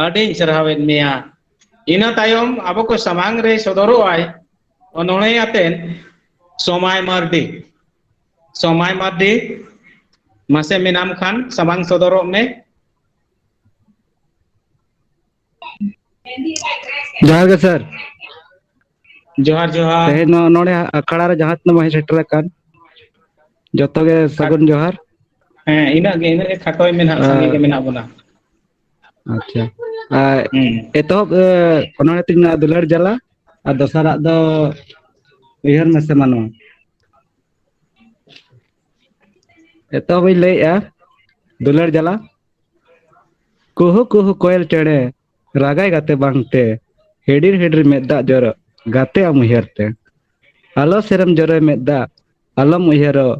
ᱟᱹᱰᱤᱧ ᱥᱟᱨᱦᱟᱣᱮᱫ ᱢᱮᱭᱟ᱾ ᱤᱱᱟᱹ ᱛᱟᱭᱚᱢ ᱟᱵᱚ ᱠᱚ ᱥᱟᱢᱟᱝ ᱨᱮ ᱥᱚᱫᱚᱨᱚᱜᱼᱟᱭ ᱚᱱᱚᱬᱦᱮ ᱟᱛᱮᱱ ᱥᱚᱢᱟᱭ ᱢᱟᱨᱰᱤ᱾ ᱥᱚᱢᱟᱭ ᱢᱟᱨᱰᱤ, ᱢᱟᱥᱮ ᱢᱮᱱᱟᱢ ᱠᱷᱟᱱ ᱥᱟᱢᱟᱝ ᱥᱚᱫᱚᱨᱚᱜ ᱢᱮ᱾ ᱡᱚᱦᱟᱨ ᱜᱮ ᱥᱟᱨ᱾ ᱡᱚᱦᱟᱨ, ᱡᱚᱦᱟᱨ᱾ ᱛᱮᱦᱮᱧ ᱱᱚ-, ᱱᱚᱰᱮ ᱟᱠᱷᱲᱟ ᱨᱮ ᱡᱟᱦᱟᱸ ᱛᱤᱱᱟᱹᱜ ᱵᱚᱱ ᱥᱮᱴᱮᱨ ᱟᱠᱟᱱ, ᱡᱚᱛᱚ ᱜᱮ ᱥᱟᱹᱜᱩᱱ ᱡᱚᱦᱟᱨ᱾ ᱦᱮᱸ, ᱤᱱᱟᱹᱜ ᱜᱮ, ᱤᱱᱟᱹᱜ ᱜᱮ ᱠᱷᱟᱴᱚᱭ ᱢᱮ ᱱᱟᱦᱟᱜ, ᱥᱟᱸᱜᱮ ᱜᱮ ᱟᱨ ᱢᱮᱱᱟᱜ ᱵᱚᱱᱟ᱾ ᱟᱪᱪᱷᱟ, ᱟᱨ ᱦᱩᱸ᱾ ᱮᱛᱚᱦᱚᱵ, ᱮ, ᱚᱱᱚᱬᱦᱮ ᱛᱤᱧ ᱢᱮᱱᱟᱜᱼᱟ ᱫᱩᱞᱟᱹᱲ ᱡᱟᱞᱟ, ᱟᱨ ᱫᱚᱥᱟᱨᱟᱜ ᱫᱚ ᱩᱭᱦᱟᱹᱨ ᱢᱮᱥᱮ ᱢᱟᱱᱣᱟ᱾ ᱮᱛᱚᱦᱚᱵ ᱤᱧ ᱞᱟᱹᱭᱮᱜᱼᱟ, ᱫᱩᱞᱟᱹᱲ ᱡᱟᱞᱟ᱾ ᱠᱩᱦᱩ ᱠᱩᱦᱩ ᱠᱚᱭᱮᱞ ᱪᱮᱬᱮ ᱨᱟᱜᱟᱭ ᱜᱟᱛᱮ ᱵᱟᱝᱛᱮ, ᱦᱤᱰᱤᱨ ᱦᱤᱰᱤᱨ ᱢᱮᱫ ᱫᱟᱜ ᱡᱚᱨᱚᱜ ᱜᱟᱛᱮ ᱟᱢ ᱩᱭᱦᱟᱹᱨ ᱛᱮ᱾ ᱟᱞᱚ ᱥᱮᱨᱮᱢ ᱡᱚᱨᱚᱭ ᱢᱮᱫ ᱫᱟᱜ, ᱟᱞᱚᱢ ᱩᱭᱦᱟᱹᱨᱚᱜ,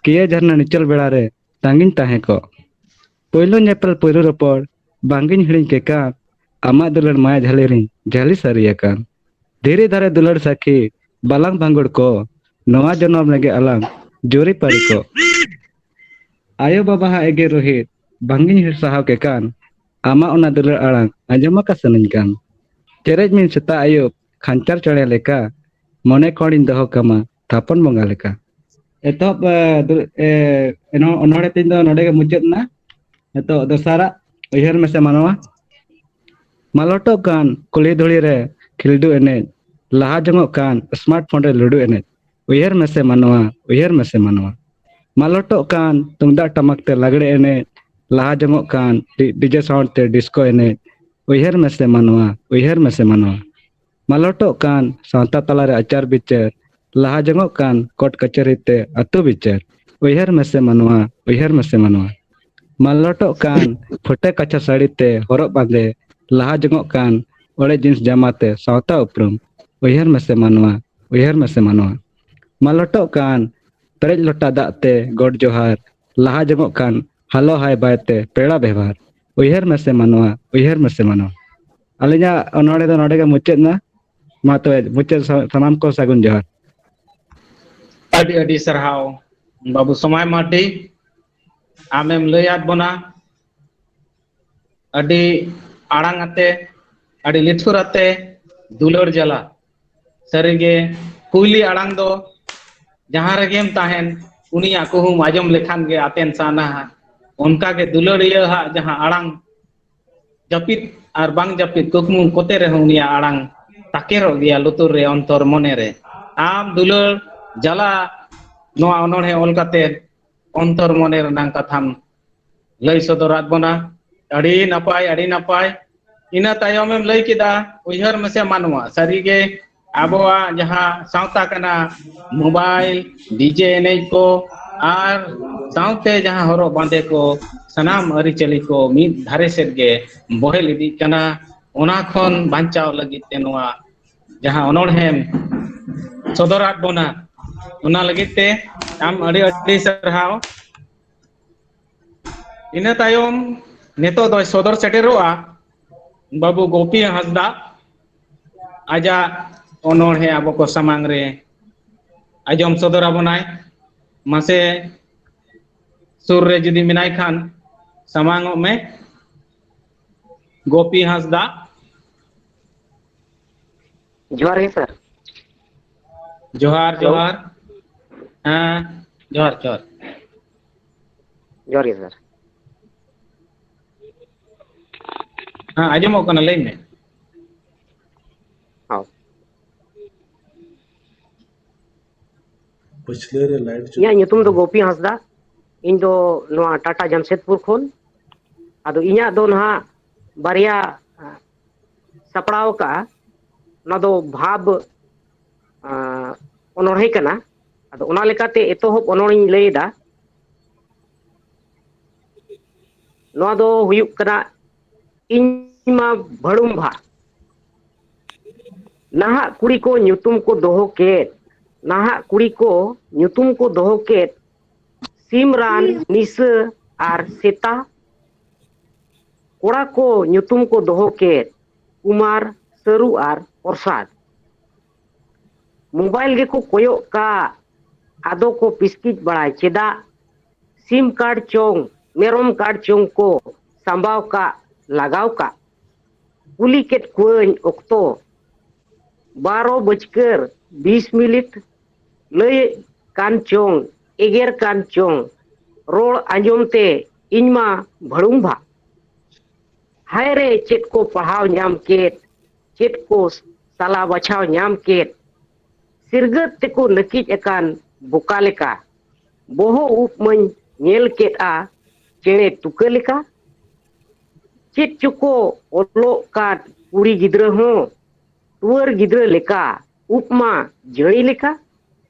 ᱠᱤᱭᱟᱹ ᱡᱷᱟᱨᱱᱟ ᱱᱤᱪᱚᱞ ᱵᱮᱲᱟ ᱨᱮ ᱛᱟᱺᱜᱤᱧ ᱛᱟᱦᱮᱸ ᱠᱚᱜ᱾ ᱯᱳᱭᱞᱳ ᱧᱮᱯᱮᱞ ᱯᱳᱭᱞᱳ ᱨᱚᱯᱚᱲ ᱵᱟᱝᱜᱤᱧ ᱦᱤᱲᱤᱧ ᱠᱮ ᱠᱟᱱ, ᱟᱢᱟᱜ ᱫᱩᱞᱟᱹᱲ ᱢᱟᱭᱟ ᱡᱷᱟᱹᱞᱤ ᱨᱤᱧ ᱡᱷᱟᱹᱞᱤ ᱥᱟᱹᱨᱤ ᱟᱠᱟᱱ᱾ ᱫᱷᱤᱨᱤ ᱫᱷᱟᱨᱮ ᱫᱩᱞᱟᱹᱲ ᱥᱟᱹᱠᱷᱤ ᱵᱟᱞᱟᱝ ᱵᱷᱟᱸᱜᱩᱲ ᱠᱚ, ᱱᱚᱣᱟ ᱡᱚᱱᱚᱢ ᱨᱮᱜᱮ ᱟᱞᱟᱝ ᱡᱩᱨᱤ ᱯᱟᱹᱨᱤ ᱠᱚ᱾ ᱟᱭᱳ ᱵᱟᱵᱟ ᱦᱟᱜ ᱮᱜᱮᱨ ᱨᱳᱦᱤᱛ ᱵᱟᱝᱜᱤᱧ ᱦᱤᱲ ᱥᱟᱦᱟᱣ ᱠᱮ ᱠᱟᱱ, ᱟᱢᱟᱜ ᱚᱱᱟ ᱫᱩᱞᱟᱹᱲ ᱟᱲᱟᱝ ᱟᱸᱡᱚᱢ ᱟᱠᱟ ᱥᱟᱱᱟᱧ ᱠᱟᱱ᱾ ᱪᱮᱨᱮᱡ ᱢᱤᱧ ᱥᱮᱛᱟᱜ ᱟᱹᱭᱩᱵ ᱠᱷᱟᱧᱪᱟᱨ ᱪᱮᱬᱮ ᱞᱮᱠᱟ, ᱢᱚᱱᱮ ᱠᱷᱚᱱᱤᱧ ᱫᱚᱦᱚ ᱠᱟᱢᱟ ᱛᱷᱟᱯᱚᱱ ᱵᱚᱸᱜᱟ ᱞᱮᱠᱟ᱾ ᱮᱛᱚᱦᱚᱵ ᱮ, ᱫᱩ- ᱮ, ᱮᱱᱦᱚ- ᱚᱱᱚᱲᱦᱮ ᱛᱤᱧ ᱫᱚ ᱱᱚᱰᱮ ᱜᱮ ᱢᱩᱪᱟᱹᱫ ᱮᱱᱟ᱾ ᱱᱤᱛᱚᱜ ᱫᱚᱥᱟᱨᱟᱜ, ᱩᱭᱦᱟᱹᱨ ᱢᱮᱥᱮ ᱢᱟᱱᱣᱟ᱾ ᱢᱟᱞᱚᱴᱚᱜ ᱠᱟᱱ ᱠᱩᱞᱦᱤ ᱫᱷᱩᱲᱤ ᱨᱮ ᱠᱷᱤᱞᱰᱩ ᱮᱱᱮᱡ, ᱞᱟᱦᱟ ᱡᱚᱝᱚᱜ ᱠᱟᱱ ᱥᱢᱟᱨᱴ ᱯᱷᱳᱱ ᱨᱮ ᱞᱩᱰᱩ ᱮᱱᱮᱡ, ᱩᱭᱦᱟᱹᱨ ᱢᱮᱥᱮ ᱢᱟᱱᱣᱟ, ᱩᱭᱦᱟᱹᱨ ᱢᱮᱥᱮ ᱢᱟᱱᱣᱟ᱾ ᱢᱟᱞᱚᱴᱚᱜ ᱠᱟᱱ ᱛᱩᱢᱫᱟᱜ ᱴᱟᱢᱟᱠ ᱛᱮ ᱞᱟᱜᱽᱲᱮ ᱮᱱᱮᱡ, ᱞᱟᱦᱟ ᱡᱚᱝᱚᱜ ᱠᱟᱱ ᱰᱤ- ᱰᱤᱡᱮ ᱥᱟᱣᱩᱱᱰ ᱛᱮ ᱰᱤᱥᱠᱳ ᱮᱱᱮᱡ, ᱩᱭᱦᱟᱹᱨ ᱢᱮᱥᱮ ᱢᱟᱱᱣᱟ, ᱩᱭᱦᱟᱹᱨ ᱢᱮᱥᱮ ᱢᱟᱱᱣᱟ᱾ ᱢᱟᱞᱚᱴᱚᱜ ᱠᱟᱱ ᱥᱟᱶᱛᱟ ᱛᱟᱞᱟᱨᱮ ᱟᱪᱟᱨ ᱵᱤᱪᱟᱹᱨ, ᱞᱟᱦᱟ ᱡᱚᱝᱚᱜ ᱠᱟᱱ ᱠᱳᱨᱴ ᱠᱟᱪᱷᱟᱹᱨᱤ ᱛᱮ ᱟᱹᱛᱩ ᱵᱤᱪᱟᱹᱨ, ᱩᱭᱦᱟᱹᱨ ᱢᱮᱥᱮ ᱢᱟᱱᱣᱟ, ᱩᱭᱦᱟᱹᱨ ᱢᱮᱥᱮ ᱢᱟᱱᱣᱟ᱾ ᱢᱟᱞᱚᱴᱚᱜ ᱠᱟᱱ ᱯᱷᱩᱴᱟᱹ ᱠᱟᱪᱷᱟ ᱥᱟᱹᱲᱤ ᱛᱮ ᱦᱚᱨᱚᱜ ᱵᱟᱸᱫᱮ, ᱞᱟᱦᱟ ᱡᱚᱝᱚᱜ ᱠᱟᱱ ᱚᱲᱮᱡ ᱡᱤᱱᱥ ᱡᱟᱢᱟ ᱛᱮ ᱥᱟᱶᱛᱟ ᱩᱯᱨᱩᱢ, ᱩᱭᱦᱟᱹᱨ ᱢᱮᱥᱮ ᱢᱟᱱᱣᱟ, ᱩᱭᱦᱟᱹᱨ ᱢᱮᱥᱮ ᱢᱟᱱᱣᱟ᱾ ᱢᱟᱞᱚᱴᱚᱜ ᱠᱟᱱ ᱯᱮᱨᱮᱡ ᱞᱚᱴᱟ ᱫᱟᱜ ᱛᱮ ᱜᱚᱰ ᱡᱚᱦᱟᱨ, ᱞᱟᱦᱟ ᱡᱚᱝᱚᱜ ᱠᱟᱱ ᱦᱟᱞᱚ ᱦᱟᱭ ᱵᱟᱭ ᱛᱮ ᱯᱮᱲᱟ ᱵᱮᱣᱦᱟᱨ, ᱩᱭᱦᱟᱹᱨ ᱢᱮᱥᱮ ᱢᱟᱱᱣᱟ, ᱩᱭᱦᱟᱹᱨ ᱢᱮᱥᱮ ᱢᱟᱱᱣᱟ᱾ ᱟᱹᱞᱤᱧᱟᱜ ᱚᱱᱚᱬᱦᱮ ᱫᱚ ᱱᱚᱰᱮ ᱜᱮ ᱢᱩᱪᱟᱹᱫ ᱮᱱᱟ᱾ ᱢᱟ ᱛᱚᱵᱮ ᱢᱩᱪᱟᱹᱫ ᱥᱟ- ᱥᱟᱱᱟᱢ ᱠᱚ ᱥᱟᱹᱜᱩᱱ ᱡᱚᱦᱟᱨ᱾ ᱟᱹᱰᱤ ᱟᱹᱰᱤ ᱥᱟᱨᱦᱟᱣ ᱵᱟᱹᱵᱩ ᱥᱚᱢᱟᱭ ᱢᱟᱨᱰᱤ, ᱟᱢᱮᱢ ᱞᱟᱹᱭᱟᱫ ᱵᱚᱱᱟ ᱟᱹᱰᱤ ᱟᱲᱟᱝ ᱟᱛᱮ, ᱟᱹᱰᱤ ᱞᱤᱴᱷᱩᱨ ᱟᱛᱮ, ᱫᱩᱞᱟᱹᱲ ᱡᱟᱞᱟ᱾ ᱥᱟᱹᱨᱤᱜᱮ ᱠᱩᱭᱞᱤ ᱟᱲᱟᱝ ᱫᱚ ᱡᱟᱦᱟᱸ ᱨᱮᱜᱮᱢ ᱛᱟᱦᱮᱱ, ᱩᱱᱤᱭᱟᱜ ᱠᱩᱦᱩᱢ ᱟᱸᱡᱚᱢ ᱞᱮᱠᱷᱟᱱ ᱜᱮ ᱟᱛᱮᱱ ᱥᱟᱱᱟᱦᱟ᱾ ᱚᱱᱠᱟᱜᱮ ᱫᱩᱞᱟᱹᱲᱤᱭᱟᱹ ᱦᱟᱜ ᱡᱟᱦᱟᱸ ᱟᱲᱟᱝ, ᱡᱟᱹᱯᱤᱫ ᱟᱨ ᱵᱟᱝ ᱡᱟᱹᱯᱤᱫ ᱠᱩᱠᱢᱩ ᱠᱚᱛᱮ ᱨᱮᱦᱚᱸ ᱩᱱᱤᱭᱟᱜ ᱟᱲᱟᱝ ᱛᱟᱠᱮᱨᱚᱜ ᱜᱮᱭᱟ ᱞᱩᱛᱩᱨ ᱨᱮ, ᱚᱱᱛᱚᱨ ᱢᱚᱱᱮ ᱨᱮ᱾ ᱟᱢ ᱫᱩᱞᱟᱹᱲ ᱡᱟᱞᱟ ᱱᱚᱣᱟ ᱚᱱᱚᱬᱦᱮ ᱚᱞ ᱠᱟᱛᱮ ᱚᱱᱛᱚᱨ ᱢᱚᱱᱮ ᱨᱮᱱᱟᱜ ᱠᱟᱛᱷᱟᱢ ᱞᱟᱹᱭ ᱥᱚᱫᱚᱨᱟᱫ ᱵᱚᱱᱟ᱾ ᱟᱹᱰᱤ ᱱᱟᱯᱟᱭ, ᱟᱹᱰᱤ ᱱᱟᱯᱟᱭ᱾ ᱤᱱᱟᱹ ᱛᱟᱭᱚᱢᱮᱢ ᱞᱟᱹᱭ ᱠᱮᱫᱟ ᱩᱭᱦᱟᱹᱨ ᱢᱮᱥᱮ ᱢᱟᱱᱣᱟ᱾ ᱥᱟᱹᱨᱤᱜᱮ ᱟᱵᱚᱣᱟᱜ ᱡᱟᱦᱟᱸ ᱥᱟᱶᱛᱟ ᱠᱟᱱᱟ, ᱢᱳᱵᱟᱭᱤᱞ, ᱰᱤᱡᱮ ᱮᱱᱮᱡ ᱠᱚ ᱟᱨ ᱥᱟᱶᱛᱮ ᱡᱟᱦᱟᱸ ᱦᱚᱨᱚᱜ ᱵᱟᱸᱫᱮ ᱠᱚ, ᱥᱟᱱᱟᱢ ᱟᱹᱨᱤᱪᱟᱹᱞᱤ ᱠᱚ ᱢᱤᱫ ᱫᱷᱟᱨᱮ ᱥᱮᱫ ᱜᱮ ᱵᱚᱦᱮᱞ ᱤᱫᱤᱜ ᱠᱟᱱᱟ᱾ ᱚᱱᱟ ᱠᱷᱚᱱ ᱵᱟᱧᱪᱟᱣ ᱞᱟᱹᱜᱤᱫ ᱛᱮ ᱱᱚᱣᱟ ᱡᱟᱦᱟᱸ ᱚᱱᱚᱬᱦᱮᱢ ᱥᱚᱫᱚᱨᱟᱫ ᱵᱚᱱᱟ, ᱚᱱᱟ ᱞᱟᱹᱜᱤᱫ ᱛᱮ ᱟᱢ ᱟᱹᱰᱤ ᱟᱹᱰᱤ ᱥᱟᱨᱦᱟᱣ᱾ ᱤᱱᱟᱹ ᱛᱟᱭᱚᱢ ᱱᱤᱛᱚᱜ ᱫᱚᱭ ᱥᱚᱫᱚᱨ ᱥᱮᱴᱮᱨᱚᱜᱼᱟ ᱵᱟᱹᱵᱩ ᱜᱳᱯᱤ ᱦᱟᱸᱥᱫᱟ, ᱟᱡᱟᱜ ᱚᱱᱚᱬᱦᱮ ᱟᱵᱚ ᱠᱚ ᱥᱟᱢᱟᱝ ᱨᱮ ᱟᱸᱡᱚᱢ ᱥᱚᱫᱚᱨ ᱟᱵᱚᱱᱟᱭ᱾ ᱢᱟᱥᱮ ᱥᱩᱨ ᱨᱮ ᱡᱩᱫᱤ ᱢᱮᱱᱟᱭ ᱠᱷᱟᱱ ᱥᱟᱢᱟᱝ ᱚᱜ ᱢᱮ ᱜᱳᱯᱤ ᱦᱟᱸᱥᱫᱟ᱾ ᱡᱚᱦᱟᱨ ᱜᱮ ᱥᱟᱨ᱾ ᱡᱚᱦᱟᱨ ᱦᱮᱞᱳ᱾ ᱡᱚᱦᱟᱨ᱾ ᱦᱮᱸ, ᱡᱚᱦᱟᱨ ᱡᱚᱦᱟᱨ᱾ ᱡᱚᱦᱟᱨ ᱜᱮ ᱥᱟᱨ᱾ ᱦᱮᱸ, ᱟᱸᱡᱚᱢᱚᱜ ᱠᱟᱱᱟ, ᱞᱟᱹᱭ ᱢᱮ᱾ ᱦᱚᱸ᱾ ᱯᱟᱹᱪᱷᱞᱟᱹ ᱨᱮ ᱞᱟᱭᱤᱴ ᱪᱚᱞᱚᱜ ᱤᱧᱟᱹᱜ ᱧᱩᱛᱩᱢ ᱫᱚ ᱠᱟᱱᱟ᱾ ᱜᱳᱯᱤ ᱦᱟᱸᱥᱫᱟ᱾ ᱤᱧ ᱫᱚ ᱱᱚᱣᱟ ᱴᱟᱴᱟ ᱡᱟᱢᱥᱮᱫᱽᱯᱩᱨ ᱠᱷᱚᱱ᱾ ᱟᱫᱚ ᱤᱧᱟᱹᱜ ᱫᱚ ᱱᱟᱦᱟᱜ ᱵᱟᱨᱭᱟ ᱥᱟᱯᱲᱟᱣ ᱟᱠᱟᱫᱼᱟ᱾ ᱚᱱᱟ ᱫᱚ ᱵᱷᱟᱵᱽ, ᱟᱸ, ᱚᱱᱚᱬᱦᱮ ᱠᱟᱱᱟ᱾ ᱟᱫᱚ ᱚᱱᱟ ᱞᱮᱠᱟᱛᱮ ᱮᱛᱚᱦᱚᱵ ᱚᱱᱚᱬᱤᱧ ᱞᱟᱹᱭ ᱮᱫᱟ᱾ ᱱᱚᱣᱟ ᱫᱚ ᱦᱩᱭᱩᱜ ᱠᱟᱱᱟ ᱤᱧ ᱢᱟ ᱵᱷᱟᱹᱲᱩᱢ ᱵᱷᱟ᱾ ᱱᱟᱦᱟᱜ ᱠᱩᱲᱤ ᱠᱚ ᱧᱩᱛᱩᱢ ᱠᱚ ᱫᱚᱦᱚ ᱠᱮᱫ, ᱱᱟᱦᱟᱜ ᱠᱩᱲᱤ ᱠᱚ ᱧᱩᱛᱩᱢ ᱠᱚ ᱫᱚᱦᱚ ᱠᱮᱫ, ᱥᱤᱢᱨᱟᱱ, ᱱᱤᱥᱟᱹ ᱟᱨ ᱥᱮᱛᱟ᱾ ᱠᱚᱲᱟ ᱠᱚ ᱧᱩᱛᱩᱢ ᱠᱚ ᱫᱚᱦᱚ ᱠᱮᱫ, ᱠᱩᱢᱟᱨ, ᱥᱟᱹᱨᱩ ᱟᱨ ᱯᱨᱚᱥᱟᱫᱽ᱾ ᱢᱳᱵᱟᱭᱤᱞ ᱜᱮᱠᱚ ᱠᱚᱭᱚᱜ ᱠᱟᱜ, ᱟᱫᱚ ᱠᱚ ᱯᱤᱥᱠᱤᱡ ᱵᱟᱲᱟᱭ ᱪᱮᱫᱟᱜ? ᱥᱤᱢ ᱠᱟᱨᱰ ᱪᱚᱝ, ᱢᱮᱨᱚᱢ ᱠᱟᱨᱰ ᱪᱚᱝ ᱠᱚ ᱥᱟᱢᱵᱟᱣ ᱠᱟᱜ, ᱞᱟᱜᱟᱣ ᱠᱟᱜ᱾ ᱠᱩᱞᱤ ᱠᱮᱫ ᱠᱚᱣᱟᱹᱧ ᱚᱠᱛᱚ, ᱵᱟᱨᱚ ᱵᱟᱹᱡᱠᱟᱹᱨ ᱵᱤᱥ ᱢᱤᱱᱤᱴ᱾ ᱞᱟᱹᱭᱮᱫ ᱠᱟᱱ ᱪᱚᱝ, ᱮᱜᱮᱨ ᱠᱟᱱ ᱪᱚᱝ, ᱨᱚᱲ ᱟᱸᱡᱚᱢ ᱛᱮ ᱤᱧ ᱢᱟ ᱵᱷᱟᱹᱲᱩᱢ ᱵᱷᱟ᱾ ᱦᱟᱭ ᱨᱮ, ᱪᱮᱫ ᱠᱚ ᱯᱟᱲᱦᱟᱣ ᱧᱟᱢ ᱠᱮᱫ, ᱪᱮᱫ ᱠᱚ ᱥᱟᱞᱟ ᱵᱟᱪᱷᱟᱣ ᱧᱟᱢ ᱠᱮᱫ᱾ ᱥᱤᱨᱜᱟᱹᱫ ᱛᱮᱠᱚ ᱱᱟᱹᱠᱤᱡ ᱟᱠᱟᱱ ᱵᱚᱠᱟ ᱞᱮᱠᱟ᱾ ᱵᱚᱦᱚᱜ ᱩᱵ ᱢᱟᱹᱧ ᱧᱮᱞ ᱠᱮᱫᱼᱟ ᱪᱮᱬᱮ ᱛᱩᱠᱟᱹ ᱞᱮᱠᱟ᱾ ᱪᱮᱫ ᱪᱚᱠᱚ ᱚᱞᱚᱜ ᱠᱟᱱ ᱠᱩᱲᱤ ᱜᱤᱫᱽᱨᱟᱹ ᱦᱚᱸ ᱴᱩᱣᱟᱹᱨ ᱜᱤᱫᱽᱨᱟᱹ ᱞᱮᱠᱟ, ᱩᱵ ᱢᱟ ᱡᱟᱹᱲᱤ ᱞᱮᱠᱟ᱾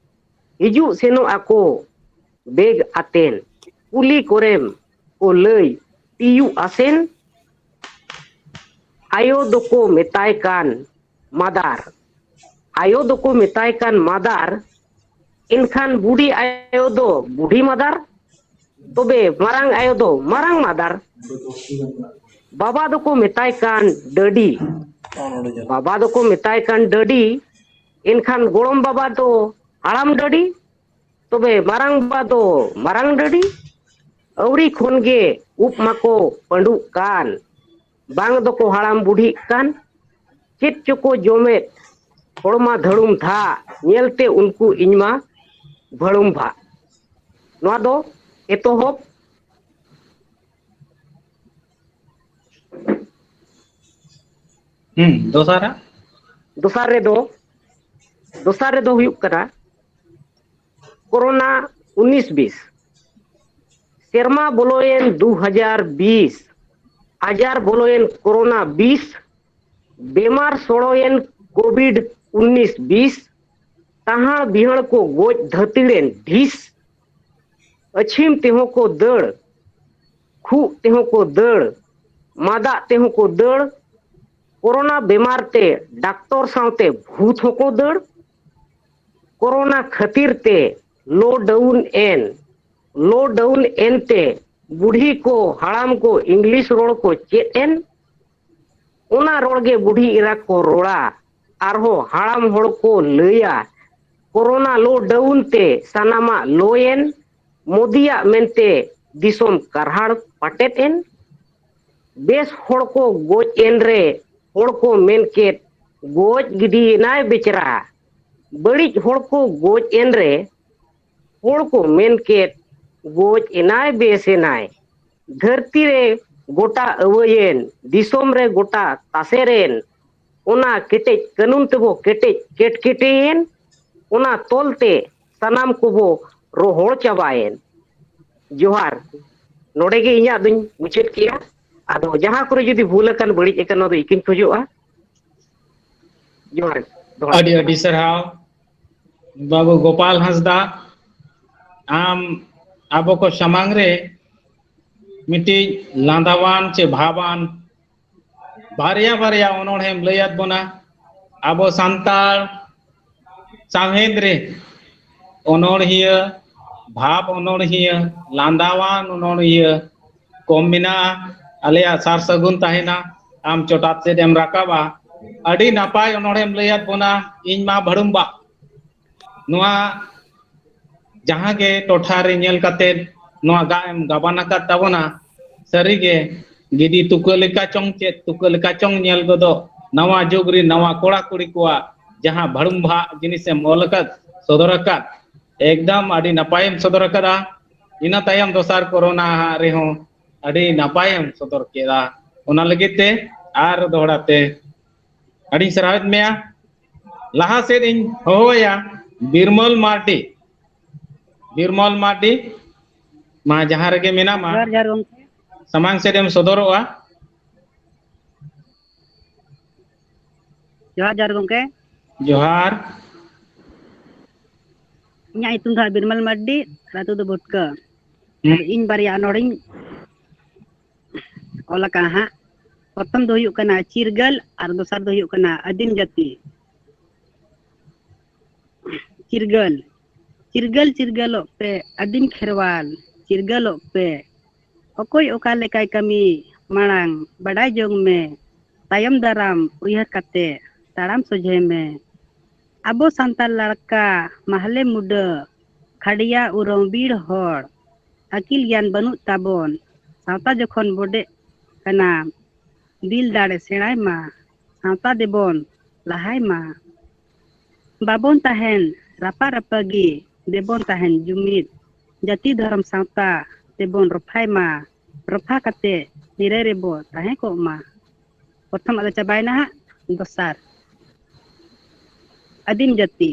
ᱦᱤᱡᱩᱜ ᱥᱮᱱᱚᱜ ᱟᱠᱚ ᱵᱮᱜᱽ ᱟᱛᱮᱱ, ᱠᱩᱞᱤ ᱠᱚᱨᱮᱢ ᱠᱚ ᱞᱟᱹᱭ ᱛᱤᱭᱩᱜ ᱟᱥᱮᱱ᱾ ᱟᱭᱳ ᱫᱚᱠᱚ ᱢᱮᱛᱟᱭ ᱠᱟᱱ ᱢᱟᱫᱟᱨ, ᱟᱭᱳ ᱫᱚᱠᱚ ᱢᱮᱛᱟᱭ ᱠᱟᱱ ᱢᱟᱫᱟᱨ, ᱮᱱᱠᱷᱟᱱ ᱵᱩᱰᱷᱤ ᱟᱭᱳ ᱫᱚ ᱵᱩᱰᱷᱤ ᱢᱟᱫᱟᱨ, ᱛᱚᱵᱮ ᱢᱟᱨᱟᱝ ᱟᱭᱳ ᱫᱚ ᱢᱟᱨᱟᱝ ᱢᱟᱫᱟᱨ᱾ ᱵᱟᱵᱟ ᱫᱚᱠᱚ ᱢᱮᱛᱟᱭ ᱠᱟᱱ ᱰᱟᱹᱰᱤ, ᱵᱟᱵᱟ ᱫᱚᱠᱚ ᱢᱮᱛᱟᱭ ᱠᱟᱱ ᱰᱟᱹᱰᱤ, ᱮᱱᱠᱷᱟᱱ ᱜᱚᱲᱚᱢ ᱵᱟᱵᱟ ᱫᱚ ᱦᱟᱲᱟᱢ ᱰᱟᱹᱰᱤ, ᱛᱚᱵᱮ ᱢᱟᱨᱟᱝ ᱵᱟᱵᱟ ᱫᱚ ᱢᱟᱨᱟᱝ ᱰᱟᱹᱰᱤ᱾ ᱟᱹᱣᱨᱤ ᱠᱷᱚᱱ ᱜᱮ ᱩᱵ ᱢᱟᱠᱚ ᱯᱟᱹᱰᱩᱜ ᱠᱟᱱ, ᱵᱟᱝ ᱫᱚᱠᱚ ᱦᱟᱲᱟᱢ ᱵᱩᱰᱷᱤᱜ ᱠᱟᱱ᱾ ᱪᱮᱫ ᱪᱚᱠᱚ ᱡᱚᱢᱮᱫ, ᱦᱚᱲᱢᱟ ᱫᱷᱟᱹᱲᱩᱢ ᱫᱷᱟᱜ, ᱧᱮᱞᱛᱮ ᱩᱱᱠᱩ ᱤᱧᱢᱟ ᱵᱷᱟᱹᱲᱩᱢ ᱵᱷᱟᱜ᱾ ᱱᱚᱣᱟ ᱫᱚ ᱮᱛᱚᱦᱚᱵ᱾ ᱦᱩᱸ, ᱫᱚᱥᱟᱨᱟᱜ? ᱫᱚᱥᱟᱨ ᱨᱮᱫᱚ, ᱫᱚᱥᱟᱨ ᱨᱮᱫᱚ ᱦᱩᱭᱩᱜ ᱠᱟᱱᱟ ᱠᱳᱨᱳᱱᱟ ᱩᱱᱤᱥ ᱵᱤᱥ᱾ ᱥᱮᱨᱢᱟ ᱵᱚᱞᱚᱭᱮᱱ ᱫᱩ ᱦᱟᱡᱟᱨ ᱵᱤᱥ, ᱟᱡᱟᱨ ᱵᱚᱞᱚᱭᱮᱱ ᱠᱳᱨᱳᱱᱟ ᱵᱤᱥ, ᱵᱮᱢᱟᱨ ᱥᱚᱲᱚᱭᱮᱱ ᱠᱳᱵᱷᱤᱰ ᱩᱱᱤᱥ ᱵᱤᱥ, ᱛᱟᱦᱟᱸᱲ ᱵᱤᱦᱟᱹᱲ ᱠᱚ ᱜᱚᱡ ᱫᱷᱟᱹᱛᱤᱲᱮᱱ ᱰᱷᱤᱥ, ᱟᱹᱪᱷᱤᱢ ᱛᱮᱦᱚᱸ ᱠᱚ ᱫᱟᱹᱲ, ᱠᱷᱩᱜ ᱛᱮᱦᱚᱸ ᱠᱚ ᱫᱟᱹᱲ, ᱢᱟᱫᱟᱜ ᱛᱮᱦᱚᱸ ᱠᱚ ᱫᱟᱹᱲ, ᱠᱳᱨᱳᱱᱟ ᱵᱮᱢᱟᱨ ᱛᱮ ᱰᱟᱠᱛᱚᱨ ᱥᱟᱶᱛᱮ ᱵᱷᱩᱛ ᱦᱚᱸᱠᱚ ᱫᱟᱹᱲ, ᱠᱳᱨᱳᱱᱟ ᱠᱷᱟᱹᱛᱤᱨ ᱛᱮ ᱞᱚᱠᱰᱟᱣᱩᱱ ᱮᱱ, ᱞᱚᱠᱰᱟᱣᱩᱱ ᱮᱱᱛᱮ ᱵᱩᱰᱷᱤ ᱠᱚ ᱦᱟᱲᱟᱢ ᱠᱚ ᱤᱝᱞᱤᱥ ᱨᱚᱲ ᱠᱚ ᱪᱮᱫ ᱮᱱ, ᱚᱱᱟ ᱨᱚᱲ ᱜᱮ ᱵᱩᱰᱷᱤ ᱮᱨᱟ ᱠᱚ ᱨᱚᱲᱟ, ᱟᱨᱦᱚᱸ ᱦᱟᱲᱟᱢ ᱦᱚᱲ ᱠᱚ ᱞᱟᱹᱭᱟ, ᱠᱳᱨᱳᱱᱟ ᱞᱚᱠᱰᱟᱣᱩᱱ ᱛᱮ ᱥᱟᱱᱟᱢᱟᱜ ᱞᱚᱭᱮᱱ, ᱢᱳᱫᱤᱭᱟᱜ ᱢᱮᱱᱛᱮ ᱫᱤᱥᱚᱢ ᱠᱟᱨᱦᱟᱲ ᱯᱟᱴᱮᱫ ᱮᱱ᱾ ᱵᱮᱥ ᱦᱚᱲ ᱠᱚ ᱜᱚᱡ ᱮᱱ ᱨᱮ ᱦᱚᱲ ᱠᱚ ᱢᱮᱱ ᱠᱮᱫ, ᱜᱚᱡ ᱜᱤᱰᱤᱭᱮᱱᱟᱭ ᱵᱮᱪᱟᱨᱟ᱾ ᱵᱟᱹᱲᱤᱡ ᱦᱚᱲ ᱠᱚ ᱜᱚᱡ ᱮᱱ ᱨᱮ ᱦᱚᱲ ᱠᱚ ᱢᱮᱱ ᱠᱮᱫ, ᱜᱚᱡ ᱮᱱᱟᱭ ᱵᱮᱥ ᱮᱱᱟᱭ᱾ ᱫᱷᱟᱹᱨᱛᱤ ᱨᱮ ᱜᱚᱴᱟ ᱟᱹᱣᱟᱹᱭᱮᱱ, ᱫᱤᱥᱚᱢ ᱨᱮ ᱜᱚᱴᱟ ᱛᱟᱥᱮᱨᱮᱱ, ᱚᱱᱟ ᱠᱮᱴᱮᱡ ᱠᱟᱹᱱᱩᱱ ᱛᱮᱵᱚ ᱠᱮᱴᱮᱡ ᱠᱮᱴᱠᱮᱴᱮᱭᱮᱱ, ᱚᱱᱟ ᱛᱚᱞ ᱛᱮ ᱥᱟᱱᱟᱢ ᱠᱚᱵᱚ ᱨᱚᱦᱚᱲ ᱪᱟᱵᱟᱭᱮᱱ᱾ ᱡᱚᱦᱟᱨ᱾ ᱱᱚᱰᱮ ᱜᱮ ᱤᱧᱟᱹᱜ ᱫᱚᱧ ᱢᱩᱪᱟᱹᱫ ᱠᱮᱜᱼᱟ᱾ ᱟᱫᱚ ᱡᱟᱦᱟᱸ ᱠᱚᱨᱮ ᱡᱩᱫᱤ ᱵᱷᱩᱞ ᱟᱠᱟᱱ, ᱵᱟᱹᱲᱤᱡ ᱟᱠᱟᱱ, ᱱᱚᱣᱟ ᱫᱚ ᱤᱠᱟᱹᱧ ᱠᱷᱚᱡᱚᱜᱼᱟ᱾ ᱡᱚᱦᱟᱨ᱾ ᱫᱚᱦᱲᱟ ᱟᱹᱰᱤ ᱛᱮ᱾ ᱟᱹᱰᱤ ᱥᱟᱨᱦᱟᱣ ᱵᱟᱹᱵᱩ ᱜᱳᱯᱟᱞ ᱦᱟᱸᱥᱫᱟ, ᱟᱢ ᱟᱵᱚ ᱠᱚ ᱥᱟᱢᱟᱝ ᱨᱮ ᱢᱤᱫᱴᱤᱡ ᱞᱟᱸᱫᱟᱣᱟᱱ ᱪᱮ ᱵᱷᱟᱵᱟᱱ ᱵᱟᱨᱭᱟ ᱵᱟᱨᱭᱟ ᱚᱱᱚᱬᱦᱮᱢ ᱞᱟᱹᱭᱟᱫ ᱵᱚᱱᱟ᱾ ᱟᱵᱚ ᱥᱟᱱᱛᱟᱲ ᱥᱟᱶᱦᱮᱫ ᱨᱮ ᱚᱱᱚᱬᱦᱤᱭᱟᱹ, ᱵᱷᱟᱵᱽ ᱚᱱᱚᱬᱦᱤᱭᱟᱹ, ᱞᱟᱸᱫᱟᱣᱟᱱ ᱚᱱᱚᱬᱦᱤᱭᱟᱹ ᱠᱚᱢ ᱢᱮᱱᱟᱜᱼᱟ᱾ ᱟᱞᱮᱭᱟᱜ ᱥᱟᱨ ᱥᱟᱹᱜᱩᱱ ᱛᱟᱦᱮᱱᱟ, ᱟᱢ ᱪᱚᱴᱟᱛ ᱥᱮᱫ ᱮᱢ ᱨᱟᱠᱟᱵᱼᱟ᱾ ᱟᱹᱰᱤ ᱱᱟᱯᱟᱭ ᱚᱱᱚᱬᱦᱮᱢ ᱞᱟᱹᱭᱟᱫ ᱵᱚᱱᱟ, ᱤᱧ ᱢᱟ ᱵᱷᱟᱹᱲᱩᱢᱵᱟ᱾ ᱱᱚᱣᱟ ᱡᱟᱦᱟᱸ ᱜᱮ ᱴᱚᱴᱷᱟ ᱨᱮ ᱧᱮᱞ ᱠᱟᱛᱮ ᱱᱚᱣᱟ ᱜᱟᱜ ᱮᱢ ᱜᱟᱵᱟᱱ ᱟᱠᱟᱫ ᱛᱟᱵᱚᱱᱟ, ᱥᱟᱹᱨᱤᱜᱮ ᱜᱤᱫᱤ ᱛᱩᱠᱟᱹ ᱞᱮᱠᱟ ᱪᱚᱝ ᱪᱮᱫ ᱛᱩᱠᱟᱹ ᱞᱮᱠᱟ ᱪᱚᱝ ᱧᱮᱞ ᱜᱚᱫᱚᱜ ᱱᱟᱣᱟ ᱡᱩᱜᱽ ᱨᱮ ᱱᱟᱣᱟ ᱠᱚᱲᱟ ᱠᱩᱲᱤ ᱠᱚᱣᱟᱜ ᱡᱟᱦᱟᱸ ᱵᱷᱟᱹᱲᱩᱢ ᱵᱷᱟᱜ ᱡᱤᱱᱤᱥᱮᱢ ᱚᱞ ᱟᱠᱟᱫ, ᱥᱚᱫᱚᱨ ᱟᱠᱟᱫ, ᱮᱠᱫᱚᱢ ᱟᱹᱰᱤ ᱱᱟᱯᱟᱭᱮᱢ ᱥᱚᱫᱚᱨ ᱟᱠᱟᱫᱟ᱾ ᱤᱱᱟᱹ ᱛᱟᱭᱚᱢ ᱫᱚᱥᱟᱨ ᱠᱳᱨᱳᱱᱟ ᱦᱟᱸᱜ ᱨᱮᱦᱚᱸ ᱟᱹᱰᱤ ᱱᱟᱯᱟᱭᱮᱢ ᱥᱚᱫᱚᱨ ᱠᱮᱫᱟ᱾ ᱚᱱᱟ ᱞᱟᱹᱜᱤᱫ ᱛᱮ ᱟᱨ ᱫᱚᱦᱲᱟ ᱛᱮ ᱟᱹᱰᱤᱧ ᱥᱟᱨᱦᱟᱣᱮᱫ ᱢᱮᱭᱟ᱾ ᱞᱟᱦᱟ ᱥᱮᱫ ᱤᱧ ᱦᱚᱦᱚᱣᱟᱭᱟ ᱵᱤᱨᱢᱚᱞ ᱢᱟᱨᱰᱤ᱾ ᱵᱤᱨᱢᱚᱞ ᱢᱟᱨᱰᱤ, ᱢᱟ ᱡᱟᱦᱟᱸ ᱨᱮᱜᱮ ᱢᱮᱱᱟᱢᱟ, ᱡᱚᱦᱟᱨ ᱡᱚᱦᱟᱨ ᱜᱚᱢᱠᱮ᱾ ᱥᱟᱢᱟᱝ ᱥᱮᱫ ᱮᱢ ᱥᱚᱫᱚᱨᱚᱜᱼᱟ᱾ ᱡᱚᱦᱟᱨ ᱡᱚᱦᱟᱨ ᱜᱚᱢᱠᱮ᱾ ᱡᱚᱦᱟᱨ᱾ ᱤᱧᱟᱹᱜ ᱧᱩᱛᱩᱢ ᱫᱚ ᱦᱟᱸᱜ ᱵᱤᱨᱢᱟᱞ ᱢᱟᱨᱰᱤ, ᱟᱹᱛᱩ ᱫᱚ ᱵᱷᱩᱴᱠᱟᱹ᱾ ᱦᱩᱸ᱾ ᱟᱫᱚ ᱤᱧ ᱵᱟᱨᱭᱟ ᱚᱱᱚᱲᱤᱧ ᱚᱞ ᱟᱠᱟᱫᱼᱟ ᱦᱟᱸᱜ᱾ ᱯᱨᱚᱛᱷᱚᱢ ᱫᱚ ᱦᱩᱭᱩᱜ ᱠᱟᱱᱟ ᱪᱤᱨᱜᱟᱹᱞ ᱟᱨ ᱫᱚᱥᱟᱨ ᱫᱚ ᱦᱩᱭᱩᱜ ᱠᱟᱱᱟ ᱟᱹᱫᱤᱢ ᱡᱟᱹᱛᱤ᱾ ᱪᱤᱨᱜᱟᱹᱞ᱾ ᱪᱤᱨᱜᱟᱹᱞ ᱪᱤᱨᱜᱟᱹᱞᱚᱜ ᱯᱮ ᱟᱹᱫᱤᱢ ᱠᱷᱮᱨᱣᱟᱞ, ᱪᱤᱨᱜᱟᱹᱞᱚᱜ ᱯᱮ᱾ ᱚᱠᱚᱭ ᱚᱠᱟ ᱞᱮᱠᱟᱭ ᱠᱟᱹᱢᱤ ᱢᱟᱲᱟᱝ ᱵᱟᱰᱟᱭ ᱡᱚᱝ ᱢᱮ, ᱛᱟᱭᱚᱢ ᱫᱟᱨᱟᱢ ᱩᱭᱦᱟᱹᱨ ᱠᱟᱛᱮ ᱛᱟᱲᱟᱢ ᱥᱚᱡᱷᱮ ᱢᱮ᱾ ᱟᱵᱚ ᱥᱟᱱᱛᱟᱲ ᱞᱟᱲᱠᱟ ᱢᱟᱦᱞᱮ ᱢᱩᱰᱟᱹ ᱠᱷᱟᱰᱭᱟ ᱩᱨᱟᱹᱣ ᱵᱤᱲ ᱦᱚᱲ, ᱟᱹᱠᱤᱞ ᱜᱮᱭᱟᱱ ᱵᱟᱹᱱᱩᱜ ᱛᱟᱵᱚᱱ, ᱥᱟᱶᱛᱟ ᱡᱚᱠᱷᱚᱱ ᱵᱚᱰᱮᱜ ᱠᱟᱱᱟ, ᱫᱤᱞ ᱫᱟᱲᱮ ᱥᱮᱬᱟᱭ ᱢᱟ, ᱥᱟᱶᱛᱟ ᱫᱮᱵᱚᱱ ᱞᱟᱦᱟᱭ ᱢᱟ᱾ ᱵᱟᱵᱚᱱ ᱛᱟᱦᱮᱱ ᱨᱟᱯᱟ ᱨᱟᱯᱟᱜᱤ, ᱫᱮᱵᱚᱱ ᱛᱟᱦᱮᱱ ᱡᱩᱢᱤᱫ, ᱡᱟᱹᱛᱤ ᱫᱷᱚᱨᱚᱢ ᱥᱟᱶᱛᱟ ᱛᱮᱵᱚᱱ ᱨᱚᱯᱷᱟᱭ ᱢᱟ, ᱨᱚᱯᱷᱟ ᱠᱟᱛᱮ ᱱᱤᱨᱟᱹᱭ ᱨᱮᱵᱚ ᱛᱟᱦᱮᱸ ᱠᱚᱜ ᱢᱟ᱾ ᱯᱨᱚᱛᱷᱚᱢ ᱟᱫᱚ ᱪᱟᱵᱟᱭᱮᱱᱟ ᱦᱟᱸᱜ, ᱫᱚᱥᱟᱨ ᱟᱹᱫᱤᱢ ᱡᱟᱹᱛᱤ᱾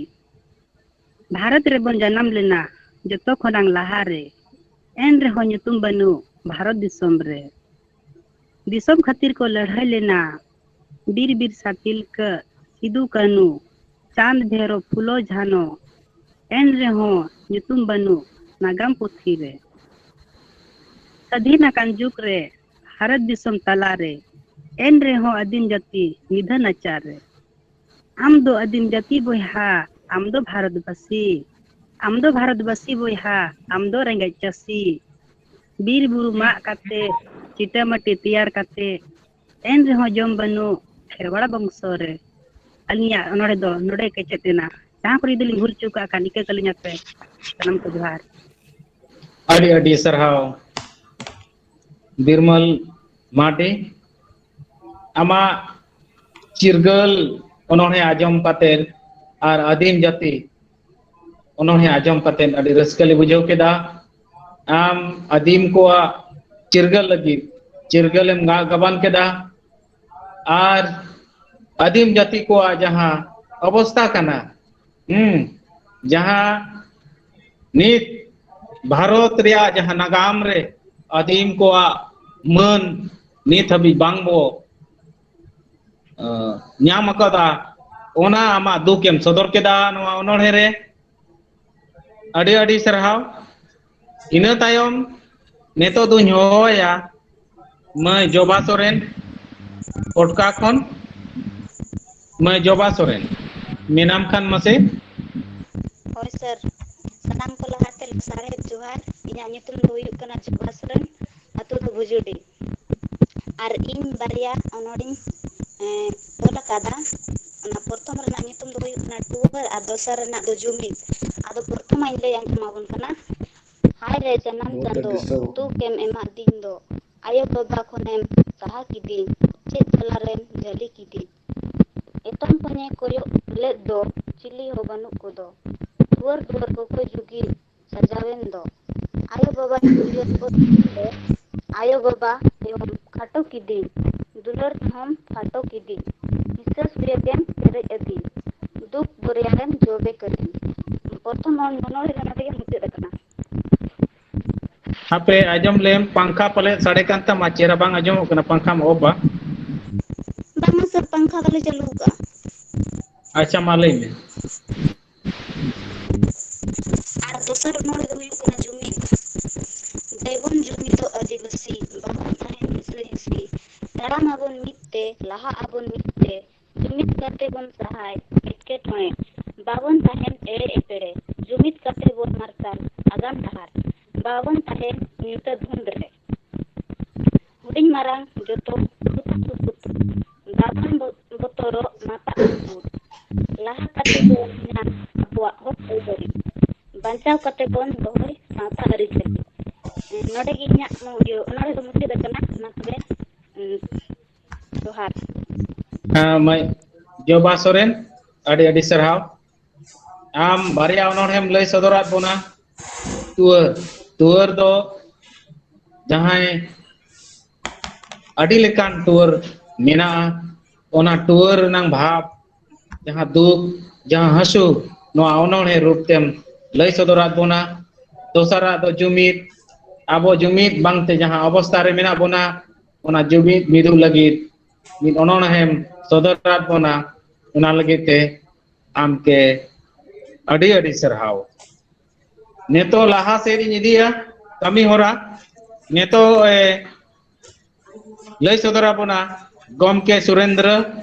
ᱵᱷᱟᱨᱚᱛ ᱨᱮᱵᱚᱱ ᱡᱟᱱᱟᱢ ᱞᱮᱱᱟ ᱡᱚᱛᱚ ᱠᱷᱚᱱᱟᱝ ᱞᱟᱦᱟᱨᱮ, ᱮᱱ ᱨᱮᱦᱚᱸ ᱧᱩᱛᱩᱢ ᱵᱟᱹᱱᱩᱜ ᱵᱷᱟᱨᱚᱛ ᱫᱤᱥᱚᱢ ᱨᱮ᱾ ᱫᱤᱥᱚᱢ ᱠᱷᱟᱹᱛᱤᱨ ᱠᱚ ᱞᱟᱹᱲᱦᱟᱹᱭ ᱞᱮᱱᱟ ᱵᱤᱨ ᱵᱤᱨᱥᱟ ᱛᱤᱞᱠᱟᱹ ᱥᱤᱫᱩ ᱠᱟᱹᱱᱩ, ᱪᱟᱸᱫᱽ ᱵᱷᱮᱨᱚ ᱯᱷᱩᱞᱳ ᱡᱷᱟᱱᱚ, ᱮᱱ ᱨᱮᱦᱚᱸ ᱧᱩᱛᱩᱢ ᱵᱟᱹᱱᱩᱜ ᱱᱟᱜᱟᱢ ᱯᱩᱛᱷᱤ ᱨᱮ᱾ ᱥᱟᱹᱫᱷᱤᱱ ᱟᱠᱟᱱ ᱡᱩᱜᱽ ᱨᱮ ᱵᱷᱟᱨᱚᱛ ᱫᱤᱥᱚᱢ ᱛᱟᱞᱟᱨᱮ, ᱮᱱ ᱨᱮᱦᱚᱸ ᱟᱹᱫᱤᱢ ᱡᱟᱹᱛᱤ ᱱᱤᱫᱷᱟᱹ ᱱᱟᱪᱟᱨ ᱨᱮ᱾ ᱟᱢ ᱫᱚ ᱟᱹᱫᱤᱢ ᱡᱟᱹᱛᱤ ᱵᱚᱭᱦᱟ, ᱟᱢ ᱫᱚ ᱵᱷᱟᱨᱚᱛᱵᱟᱹᱥᱤ, ᱟᱢ ᱫᱚ ᱵᱷᱟᱨᱚᱛᱵᱟᱹᱥᱤ ᱵᱚᱭᱦᱟ, ᱟᱢ ᱫᱚ ᱨᱮᱸᱜᱮᱡ ᱪᱟᱹᱥᱤ᱾ ᱵᱤᱨ ᱵᱩᱨᱩ ᱢᱟᱜ ᱠᱟᱛᱮ, ᱪᱤᱴᱟᱹ ᱢᱟᱹᱴᱤ ᱛᱮᱭᱟᱨ ᱠᱟᱛᱮ, ᱮᱱ ᱨᱮᱦᱚᱸ ᱡᱚᱢ ᱵᱟᱹᱱᱩᱜ ᱠᱷᱮᱨᱣᱟᱲ ᱵᱚᱝᱥᱚ ᱨᱮ᱾ ᱟᱹᱞᱤᱧᱟᱜ ᱚᱱᱚᱬᱦᱮ ᱫᱚ ᱱᱚᱰᱮ ᱠᱮᱪᱮᱫ ᱮᱱᱟ᱾ ᱡᱟᱦᱟᱸ ᱠᱚᱨᱮ ᱡᱩᱫᱤ ᱞᱤᱧ ᱵᱷᱩᱞ ᱪᱩᱠ ᱟᱠᱟᱱ, ᱤᱠᱟᱹ ᱠᱟᱹᱞᱤᱧᱟ ᱯᱮ᱾ ᱥᱟᱱᱟᱢ ᱠᱚ ᱡᱚᱦᱟᱨ᱾ ᱟᱹᱰᱤ ᱟᱹᱰᱤ ᱥᱟᱨᱦᱟᱣ ᱵᱤᱨᱢᱚᱞ ᱢᱟᱨᱰᱤ, ᱟᱢᱟᱜ ᱪᱤᱨᱜᱟᱹᱞ ᱚᱱᱚᱬᱦᱮ ᱟᱸᱡᱚᱢ ᱠᱟᱛᱮ ᱟᱨ ᱟᱹᱫᱤᱢ ᱡᱟᱹᱛᱤ ᱚᱱᱚᱬᱦᱮ ᱟᱸᱡᱚᱢ ᱠᱟᱛᱮ ᱟᱹᱰᱤ ᱨᱟᱹᱥᱠᱟᱹ ᱞᱮ ᱵᱩᱡᱷᱟᱹᱣ ᱠᱮᱫᱟ᱾ ᱟᱢ ᱟᱹᱫᱤᱢ ᱠᱚᱣᱟᱜ ᱪᱤᱨᱜᱟᱹᱞ ᱞᱟᱹᱜᱤᱫ ᱪᱤᱨᱜᱟᱹᱞᱮᱢ ᱜᱟ-, ᱜᱟᱵᱟᱱ ᱠᱮᱫᱟ᱾ ᱟᱨ ᱟᱹᱫᱤᱢ ᱡᱟᱹᱛᱤ ᱠᱚᱣᱟᱜ ᱡᱟᱦᱟᱸ ᱚᱵᱚᱥᱛᱟ ᱠᱟᱱᱟ, ᱦᱩᱸ, ᱡᱟᱦᱟᱸ ᱱᱤᱛ ᱵᱷᱟᱨᱚᱛ ᱨᱮᱭᱟᱜ ᱡᱟᱦᱟᱸ ᱱᱟᱜᱟᱢ ᱨᱮ ᱟᱹᱫᱤᱢ ᱠᱚᱣᱟᱜ ᱢᱟᱹᱱ ᱱᱤᱛ ᱦᱟᱹᱵᱤᱡ ᱵᱟᱝ ᱵᱚ, ᱟᱸ, ᱧᱟᱢ ᱟᱠᱟᱫᱟ, ᱚᱱᱟ ᱟᱢᱟᱜ ᱫᱩᱠ ᱮᱢ ᱥᱚᱫᱚᱨ ᱠᱮᱫᱟ ᱱᱚᱣᱟ ᱚᱱᱚᱬᱦᱮ ᱨᱮ᱾ ᱟᱹᱰᱤ ᱟᱹᱰᱤ ᱥᱟᱨᱦᱟᱣ᱾ ᱤᱱᱟᱹ ᱛᱟᱭᱚᱢ ᱱᱤᱛᱚᱜ ᱫᱩᱧ ᱦᱚᱦᱚᱭᱟ ᱢᱟᱹᱭ ᱡᱚᱵᱟ ᱥᱚᱨᱮᱱ, ᱯᱚᱴᱠᱟ ᱠᱷᱚᱱ᱾ ᱢᱟᱹᱭ ᱡᱚᱵᱟ ᱥᱚᱨᱮᱱ, ᱢᱮᱱᱟᱢ ᱠᱷᱟᱱ ᱢᱟᱥᱮ᱾ ᱦᱳᱭ ᱥᱟᱨ, ᱥᱟᱱᱟᱢ ᱠᱚ ᱞᱟᱦᱟᱛᱮ ᱥᱟᱨᱦᱟᱣ ᱡᱚᱦᱟᱨ᱾ ᱤᱧᱟᱹᱜ ᱧᱩᱛᱩᱢ ᱫᱚ ᱦᱩᱭᱩᱜ ᱠᱟᱱᱟ ᱡᱚᱵᱟ ᱥᱚᱨᱮᱱ, ᱟᱹᱛᱩ ᱫᱚ ᱵᱷᱩᱡᱩᱰᱤ᱾ ᱟᱨ ᱤᱧ ᱵᱟᱨᱭᱟ ᱚᱱᱚᱬᱤᱧ, ᱮᱸ, ᱚᱞ ᱟᱠᱟᱫᱟ᱾ ᱚᱱᱟ ᱯᱨᱚᱛᱷᱚᱢ ᱨᱮᱱᱟᱜ ᱧᱩᱛᱩᱢ ᱫᱚ ᱦᱩᱭᱩᱜ ᱠᱟᱱᱟ ᱴᱩᱣᱟᱹᱨ ᱟᱨ ᱫᱚᱥᱟᱨ ᱨᱮᱱᱟᱜ ᱫᱚ ᱡᱩᱢᱤᱫ᱾ ᱟᱫᱚ ᱯᱨᱚᱛᱷᱚᱢᱟᱧ ᱞᱟᱹᱭ ᱟᱸᱡᱚᱢ ᱟᱵᱚᱱ ᱠᱟᱱᱟ᱾ ᱦᱟᱭ ᱨᱮ ᱡᱟᱱᱟᱢ ᱪᱟᱸᱫᱚ, ᱫᱩᱠ ᱮᱢ ᱮᱢᱟᱫ ᱫᱤᱱ ᱫᱚ, ᱟᱭᱳ ᱵᱟᱵᱟ ᱠᱷᱚᱱᱮᱢ ᱥᱟᱦᱟ ᱠᱤᱫᱤᱧ, ᱪᱮᱫ ᱡᱟᱞᱟ ᱨᱮᱢ ᱡᱷᱟᱹᱞᱤ ᱠᱤᱫᱤᱧ᱾ ᱮᱛᱟᱝ ᱠᱚᱧᱮ ᱠᱚᱭᱚᱜ ᱞᱮᱫ ᱫᱚ, ᱪᱤᱞᱤ ᱦᱚᱸ ᱵᱟᱹᱱᱩᱜ ᱠᱚᱫᱚ᱾ ᱫᱩᱣᱟᱹᱨ ᱫᱩᱣᱟᱹᱨ ᱠᱚᱠᱚᱭ ᱡᱩᱜᱤ ᱥᱟᱡᱟᱣᱮᱱ ᱫᱚ᱾ ᱟᱭᱳ ᱵᱟᱵᱟ ᱫᱩᱞᱟᱹᱲ ᱠᱚ ᱫᱚ, ᱟᱭᱳ ᱵᱟᱵᱟ ᱛᱮᱦᱚᱸᱢ ᱠᱷᱟᱴᱚ ᱠᱤᱫᱤᱧ, ᱫᱩᱞᱟᱹᱲ ᱛᱮᱦᱚᱸᱢ ᱠᱷᱟᱴᱚ ᱠᱤᱫᱤᱧ, ᱦᱤᱥᱟᱹ ᱥᱩᱭᱟᱹ ᱛᱮᱢ ᱯᱮᱨᱮᱡ ᱟᱹᱫᱤᱧ, ᱫᱩᱠ ᱫᱚᱨᱭᱟ ᱨᱮᱢ ᱡᱚᱵᱮ ᱠᱟᱹᱫᱤᱧ᱾ ᱯᱨᱚᱛᱷᱚᱢ ᱚᱱᱚᱬᱦᱮ ᱫᱚ ᱱᱚᱰᱮ ᱜᱮ ᱢᱩᱪᱟᱹᱫ ᱟᱠᱟᱱᱟ᱾ ᱦᱟᱯᱮ, ᱟᱸᱡᱚᱢ ᱞᱮᱢ, ᱯᱟᱝᱠᱷᱟ ᱯᱟᱞᱮᱫ ᱥᱟᱰᱮ ᱠᱟᱱ ᱛᱟᱢᱟ, ᱪᱮᱦᱨᱟ ᱵᱟᱝ ᱟᱸᱡᱚᱢᱚᱜ ᱠᱟᱱᱟ, ᱯᱟᱝᱠᱷᱟᱢ off ᱟ? ᱵᱟᱝᱟ ᱥᱟᱨ, ᱯᱟᱝᱠᱷᱟ ᱵᱟᱞᱮ ᱪᱟᱹᱞᱩ ᱟᱠᱟᱫᱼᱟ᱾ ᱟᱪᱪᱷᱟ, ᱢᱟ ᱞᱟᱹᱭ ᱢᱮ᱾ ᱟᱨ ᱫᱚᱥᱟᱨ ᱚᱱᱚᱬᱦᱮ ᱫᱚ ᱦᱩᱭᱩᱜ ᱠᱟᱱᱟ ᱡᱩᱢᱤᱫ᱾ ᱫᱮᱵᱚᱱ ᱡᱩᱢᱤᱫᱚᱜ ᱟᱹᱫᱤᱵᱟᱹᱥᱤ, ᱵᱟᱵᱚᱱ ᱛᱟᱦᱮᱱ ᱦᱤᱥᱟᱹ ᱦᱤᱥᱤ᱾ ᱛᱟᱲᱟᱢ ᱟᱵᱚᱱ ᱢᱤᱫ ᱛᱮ, ᱞᱟᱦᱟᱜ ᱟᱵᱚᱱ ᱢᱤᱫ ᱛᱮ, ᱡᱩᱢᱤᱫ ᱠᱟᱛᱮ ᱵᱚᱱ ᱥᱟᱦᱟᱭ ᱮᱴᱠᱮᱴᱚᱬᱮ, ᱵᱟᱵᱚᱱ ᱛᱟᱦᱮᱱ ᱮᱲᱮ ᱮᱯᱮᱲᱮ, ᱡᱩᱢᱤᱫ ᱠᱟᱛᱮ ᱵᱚᱱ ᱢᱟᱨᱥᱟᱞ ᱟᱜᱟᱢ ᱰᱟᱦᱟᱨ, ᱵᱟᱵᱚᱱ ᱛᱟᱦᱮᱱ ᱧᱩᱛᱟᱹ ᱫᱷᱩᱸᱫ ᱨᱮ᱾ ᱦᱩᱰᱤᱧ ᱢᱟᱨᱟᱝ ᱡᱚᱛᱚ ᱥᱩᱛᱩᱜ ᱥᱩᱛᱩᱜ, ᱵᱟᱵᱚᱱ ᱵᱚ-, ᱵᱚᱛᱚᱨᱚᱜ ᱢᱟᱛᱟᱜ ᱥᱩᱛᱩᱜ, ᱞᱟᱦᱟ ᱠᱟᱛᱮ ᱵᱚᱱ ᱧᱟᱢ ᱟᱵᱚᱣᱟᱜ ᱦᱚᱠ ᱟᱹᱭᱫᱟᱹᱨᱤ, ᱵᱟᱧᱪᱟᱣ ᱠᱟᱛᱮ ᱵᱚᱱ ᱫᱚᱦᱚᱭ ᱥᱟᱶᱛᱟ ᱟᱹᱨᱤᱪᱟᱹᱞᱤ᱾ ᱱᱚᱰᱮ ᱜᱮ ᱤᱧᱟᱹᱜ ᱢᱩ-, ᱤᱭᱟᱹ, ᱚᱱᱚᱬᱦᱮ ᱫᱚ ᱢᱩᱪᱟᱹᱫ ᱟᱠᱟᱱᱟ᱾ ᱢᱟ ᱛᱚᱵᱮ, ᱩᱸ, ᱡᱚᱦᱟᱨ᱾ ᱦᱮᱸ, ᱢᱟᱹᱭ, ᱡᱚᱵᱟ ᱥᱚᱨᱮᱱ, ᱟᱹᱰᱤ ᱟᱹᱰᱤ ᱥᱟᱨᱦᱟᱣ᱾ ᱟᱢ ᱵᱟᱨᱭᱟ ᱚᱱᱚᱬᱦᱮᱢ ᱞᱟᱹᱭ ᱥᱚᱫᱚᱨᱟᱫ ᱵᱚᱱᱟ᱾ ᱴᱩᱣᱟᱹᱨ, ᱴᱩᱣᱟᱹᱨ ᱫᱚ ᱡᱟᱦᱟᱸᱭ ᱟᱹᱰᱤ ᱞᱮᱠᱟᱱ ᱴᱩᱣᱟᱹᱨ ᱢᱮᱱᱟᱜᱼᱟ, ᱚᱱᱟ ᱴᱩᱣᱟᱹᱨ ᱨᱮᱱᱟᱝ ᱵᱷᱟᱵᱽ, ᱡᱟᱦᱟᱸ ᱫᱩᱠ, ᱡᱟᱦᱟᱸ ᱦᱟᱹᱥᱩ, ᱱᱚᱣᱟ ᱚᱱᱚᱬᱦᱮ ᱨᱩᱯ ᱛᱮᱢ ᱞᱟᱹᱭ ᱥᱚᱫᱚᱨᱟᱫ ᱵᱚᱱᱟ᱾ ᱫᱚᱥᱟᱨᱟᱜ ᱫᱚ ᱡᱩᱢᱤᱫ, ᱟᱵᱚ ᱡᱩᱢᱤᱫ ᱵᱟᱝᱛᱮ ᱡᱟᱦᱟᱸ ᱚᱵᱚᱥᱛᱷᱟ ᱨᱮ ᱢᱮᱱᱟᱜ ᱵᱚᱱᱟ, ᱚᱱᱟ ᱡᱩᱢᱤᱫ ᱢᱤᱫᱚᱜ ᱞᱟᱹᱜᱤᱫ ᱢᱤᱫ ᱚᱱᱚᱬᱦᱮᱢ ᱥᱚᱫᱚᱨᱟᱫ ᱵᱚᱱᱟ, ᱚᱱᱟ ᱞᱟᱹᱜᱤᱫ ᱛᱮ ᱟᱢ ᱠᱮ ᱟᱹᱰᱤ ᱟᱹᱰᱤ ᱥᱟᱨᱦᱟᱣ᱾ ᱱᱤᱛᱚᱜ ᱞᱟᱦᱟ ᱥᱮᱫ ᱤᱧ ᱤᱫᱤᱭᱟ ᱠᱟᱹᱢᱤ ᱦᱚᱨᱟ᱾ ᱱᱤᱛᱚᱜ ᱮ, ᱞᱟᱹᱭ ᱥᱚᱫᱚᱨ ᱟᱵᱚᱱᱟ ᱜᱚᱢᱠᱮ ᱥᱩᱨᱮᱱᱫᱨᱚ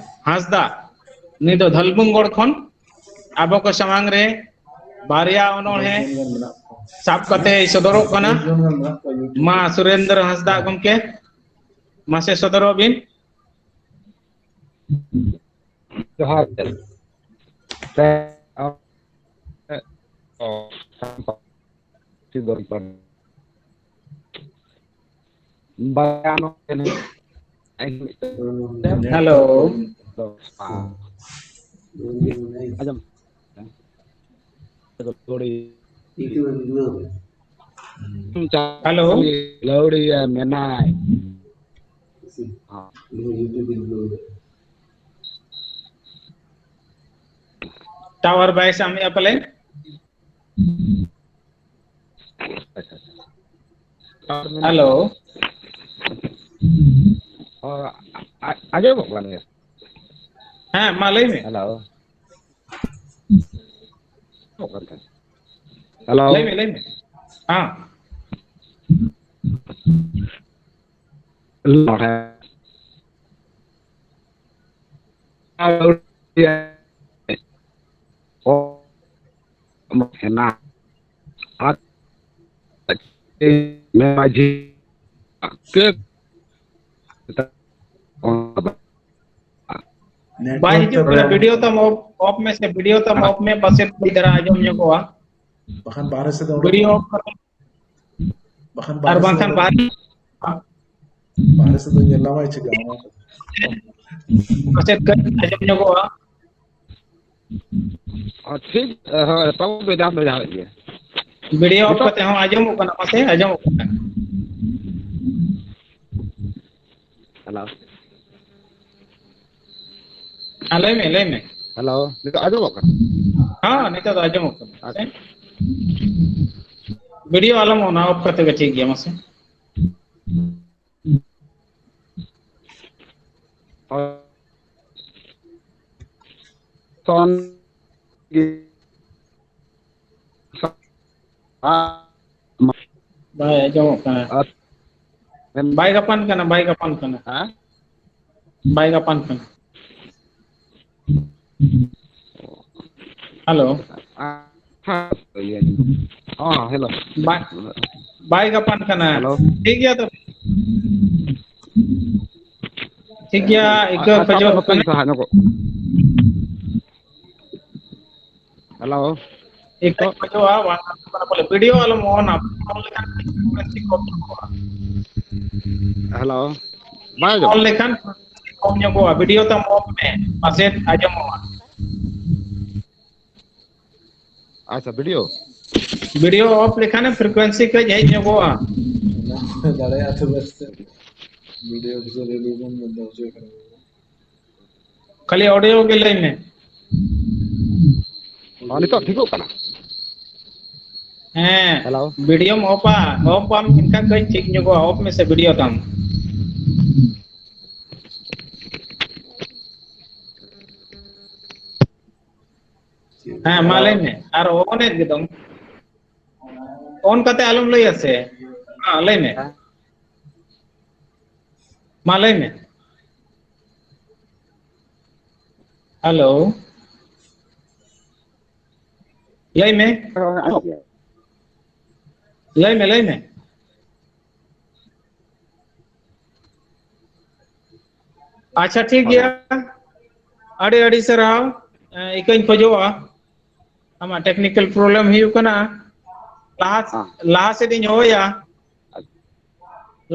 ᱦᱟᱸᱥᱫᱟ᱾ ᱱᱩᱭ ᱫᱚ ᱫᱷᱟᱞᱵᱩᱝᱜᱚᱲ ᱠᱷᱚᱱ ᱟᱵᱚ ᱠᱚ ᱥᱟᱢᱟᱝ ᱨᱮ ᱵᱟᱨᱭᱟ ᱚᱱᱚᱬᱦᱮ ᱥᱟᱵ ᱠᱟᱛᱮ ᱥᱚᱫᱚᱨᱚᱜ ᱠᱟᱱᱟ᱾ ᱢᱟ ᱥᱩᱨᱮᱱᱫᱨᱚ ᱦᱟᱸᱥᱫᱟ ᱜᱚᱢᱠᱮ, ᱢᱟᱥᱮ ᱥᱚᱫᱚᱨᱚᱜ ᱵᱤᱱ᱾ ᱡᱚᱦᱟᱨ ᱜᱮ᱾ ᱦᱮᱞᱳ᱾ ᱟᱸᱡᱚᱢ᱾ ᱦᱮᱞᱳ᱾ ᱞᱟᱹᱣᱲᱤᱭᱟᱹ ᱢᱮᱱᱟᱭ᱾ ᱴᱟᱣᱟᱨ ᱵᱟᱭ ᱥᱟᱵᱮᱜᱼᱟ ᱯᱟᱞᱮ᱾ ᱦᱮᱞᱳ᱾ ᱚ, ᱟ-, ᱟᱸᱡᱚᱢᱚᱜ ᱠᱟᱱ ᱜᱮᱭᱟ᱾ ᱦᱮᱸ, ᱢᱟ ᱞᱟᱹᱭ ᱢᱮ᱾ ᱦᱮᱞᱳ᱾ ᱦᱮᱞᱳ᱾ ᱞᱟᱹᱭ ᱢᱮ, ᱞᱟᱹᱭ ᱢᱮ᱾ ᱦᱮᱸ᱾ ᱱᱚᱰᱮ ᱦᱮᱱᱟᱜ ᱟᱨ ᱢᱟᱹᱡᱷᱤ ᱵᱟᱭ ᱦᱤᱡᱩᱜ ᱠᱟᱱᱟ᱾ ᱵᱷᱤᱰᱤᱭᱳ ᱛᱟᱢ ᱚᱯᱷ, ᱚᱯᱷ ᱢᱮ ᱥᱮ, ᱵᱷᱤᱰᱤᱭᱳ ᱛᱟᱢ ᱚᱯᱷ ᱢᱮ, ᱯᱟᱥᱮᱡ ᱦᱩᱭ ᱫᱟᱲᱮᱭᱟᱜᱼᱟ, ᱟᱸᱡᱚᱢ ᱧᱚᱜᱚᱜᱼᱟ᱾ ᱵᱟᱠᱷᱟᱱ ᱵᱟᱦᱨᱮ ᱥᱮᱫ ᱫᱚ ᱵᱷᱤᱰᱤᱭᱳ ᱚᱯᱷ ᱠᱟᱛᱮ ᱵᱟᱠᱷᱟᱱ ᱟᱨ ᱵᱟᱦᱨᱮ ᱥᱮᱫ ᱵᱟᱝᱠᱷᱟᱱ ᱫᱚ ᱵᱟᱦᱨᱮ ᱵᱟᱦᱨᱮ ᱥᱮᱫ ᱫᱚ ᱧᱮᱞ ᱧᱟᱢᱟᱭ ᱪᱤᱠᱟᱹ? ᱯᱟᱥᱮᱡ ᱠᱟᱹᱡ ᱟᱸᱡᱚᱢ ᱧᱚᱜᱚᱜᱼᱟ᱾ ᱚ, ᱴᱷᱤᱠ, ᱦᱳᱭ, ᱛᱟᱵᱚ ᱵᱷᱮᱡᱟ ᱫᱚ ᱡᱟᱦᱟᱸ ᱜᱮ᱾ ᱵᱷᱤᱰᱤᱭᱳ ᱚᱯᱷ ᱱᱤᱛᱚᱜ? ᱠᱟᱛᱮ ᱦᱚᱸ ᱟᱸᱡᱚᱢᱚᱜ ᱠᱟᱱᱟ, ᱢᱟᱥᱮ ᱟᱸᱡᱚᱢᱚᱜ ᱠᱟᱱᱟ᱾ ᱦᱮᱞᱳ᱾ ᱦᱮᱸ, ᱞᱟᱹᱭ ᱢᱮ, ᱞᱟᱹᱭ ᱢᱮ᱾ ᱦᱮᱞᱳ, ᱱᱤᱛᱚᱜ ᱟᱸᱡᱚᱢᱚᱜ ᱠᱟᱱᱟ? ᱦᱮᱸ, ᱱᱤᱛᱚᱜ ᱫᱚ ᱟᱸᱡᱚᱢᱚᱜ ᱠᱟᱱᱟ᱾ ᱟᱪᱪᱷᱟ᱾ ᱵᱷᱤᱰᱤᱭᱳ ᱟᱞᱚᱢ ᱚᱱᱟ ᱚᱯᱷ ᱠᱟᱛᱮ ᱜᱮ ᱴᱷᱤᱠ ᱜᱮᱭᱟ, ᱢᱟᱥᱮ᱾ ᱦᱳᱭ᱾ ᱛᱚᱱ ᱜᱮ᱾ ᱵᱟᱭ ᱟᱸᱡᱚᱢᱚᱜ ᱠᱟᱱᱟ᱾ ᱟᱨ ᱵᱟᱭ ᱜᱟᱯᱟᱱ ᱠᱟᱱᱟ, ᱵᱟᱭ ᱜᱟᱯᱟᱱ ᱠᱟᱱᱟ᱾ ᱦᱮᱸ? ᱵᱟᱭ ᱜᱟᱯᱟᱱ ᱠᱟᱱᱟ᱾ ᱦᱮᱞᱳ᱾ ᱦᱮᱸ, ᱦᱮᱞᱳ᱾ ᱵᱟᱭ, ᱵᱟᱭ ᱜᱟᱯᱟᱱ ᱠᱟᱱᱟ᱾ ᱦᱮᱞᱳ᱾ ᱴᱷᱤᱠ ᱜᱮᱭᱟ ᱛᱚ᱾ ᱴᱷᱤᱠ ᱜᱮᱭᱟ, ᱤᱠᱟᱹ ᱟᱪᱪᱷᱟ, ᱠᱷᱚᱡᱚᱜ ᱱᱚᱛᱮᱧ ᱠᱟᱱᱟ᱾ ᱥᱟᱦᱟ ᱧᱚᱜᱚᱜ᱾ ᱦᱮᱞᱳ᱾ ᱤᱠᱟᱹᱧ ᱠᱷᱚᱡᱚᱜᱼᱟ, ᱵᱟᱝ ᱜᱟᱱᱚᱜ ᱠᱟᱱᱟ ᱵᱚᱞᱮ᱾ ᱵᱷᱤᱰᱤᱭᱳ ᱟᱞᱚᱢ ᱚᱱᱟ, ᱚᱱ ᱞᱮᱠᱷᱟᱱ ᱯᱷᱨᱤᱠᱩᱭᱮᱱᱥᱤ ᱠᱚᱢ ᱧᱚᱜᱚᱜᱼᱟ᱾ ᱦᱮᱞᱳ᱾ ᱵᱟᱭ ᱚᱱ ᱟᱸᱡᱚᱢᱚᱜ? ᱞᱮᱠᱷᱟᱱ ᱠᱚᱢ ᱧᱚᱜᱚᱜᱼᱟ᱾ ᱵᱷᱤᱰᱤᱭᱳ ᱛᱟᱢ ᱚᱯᱷ ᱢᱮ, ᱯᱟᱥᱮᱡ ᱟᱸᱡᱚᱢᱚᱜᱼᱟ᱾ ᱟᱪᱪᱷᱟ, ᱵᱷᱤᱰᱤᱭᱳ? ᱵᱷᱤᱰᱤᱭᱳ ᱚᱯᱷ ᱞᱮᱠᱷᱟᱱᱮᱢ ᱯᱷᱨᱤᱠᱩᱭᱮᱱᱥᱤ ᱠᱟᱹᱡ ᱦᱮᱡ ᱧᱚᱜᱚᱜᱼᱟ᱾ ᱫᱟᱲᱮᱭᱟᱜᱼᱟ ᱛᱚᱵᱮ ᱥᱮ᱾ ᱵᱷᱤᱰᱤᱭᱳ ᱠᱚ ᱨᱮᱰᱤᱭᱳ ᱵᱚᱱ ᱵᱚᱱᱫᱚ ᱦᱚᱪᱚᱭ ᱠᱟᱱᱟ᱾ ᱠᱷᱟᱹᱞᱤ ᱚᱰᱤᱭᱳ ᱜᱮ ᱞᱟᱹᱭ ᱢᱮ᱾ ᱚ, ᱱᱤᱛᱚᱜ ᱴᱷᱤᱠᱚᱜ ᱠᱟᱱᱟ? ᱦᱮᱸ, ᱦᱮᱞᱳ᱾ ᱵᱷᱤᱰᱤᱭᱳᱢ ᱚᱯᱷᱟ, ᱚᱯᱷ ᱵᱟᱢ ᱮᱱᱠᱷᱟᱱ ᱠᱟᱹᱡ ᱴᱷᱤᱠ ᱧᱚᱜᱚᱜᱼᱟ, ᱚᱯᱷ ᱢᱮᱥᱮ ᱵᱷᱤᱰᱤᱭᱳ ᱛᱟᱢ᱾ ᱦᱮᱸ, ᱢᱟ ᱦᱮᱞᱳ᱾ ᱞᱟᱹᱭ ᱢᱮ᱾ ᱟᱨ ᱚᱱ ᱮᱫ ᱜᱮᱫᱚᱢ᱾ ᱚᱱ ᱠᱟᱛᱮ ᱟᱞᱚᱢ ᱞᱟᱹᱭᱟ ᱥᱮ᱾ ᱦᱮᱸ, ᱞᱟᱹᱭ ᱢᱮ᱾ ᱦᱮᱸ᱾ ᱢᱟ ᱞᱟᱹᱭ ᱢᱮ᱾ ᱦᱮᱞᱳ᱾ ᱞᱟᱹᱭ ᱢᱮ᱾ ᱦᱮᱸ, ᱟᱸᱡᱚᱢᱚᱜ ᱜᱮᱭᱟ᱾ ᱞᱟᱹᱭ ᱢᱮ, ᱞᱟᱹᱭ ᱢᱮ᱾ ᱟᱪᱪᱷᱟ, ᱴᱷᱤᱠ ᱦᱳᱭ᱾ ᱜᱮᱭᱟ᱾ ᱟᱹᱰᱤ, ᱟᱹᱰᱤ ᱥᱟᱨᱦᱟᱣ᱾ ᱮᱸ, ᱤᱠᱟᱹᱧ ᱠᱷᱚᱡᱚᱜᱼᱟ᱾ ᱟᱢᱟᱜ ᱴᱮᱠᱱᱤᱠᱮᱞ ᱯᱨᱚᱵᱞᱮᱢ ᱦᱩᱭᱩᱜ ᱠᱟᱱᱟ᱾ ᱞᱟᱦᱟ, ᱦᱮᱸ᱾ ᱞᱟᱦᱟ ᱥᱮᱫ ᱤᱧ ᱦᱚᱦᱚᱭᱟ᱾ ᱟᱪᱪᱷᱟ᱾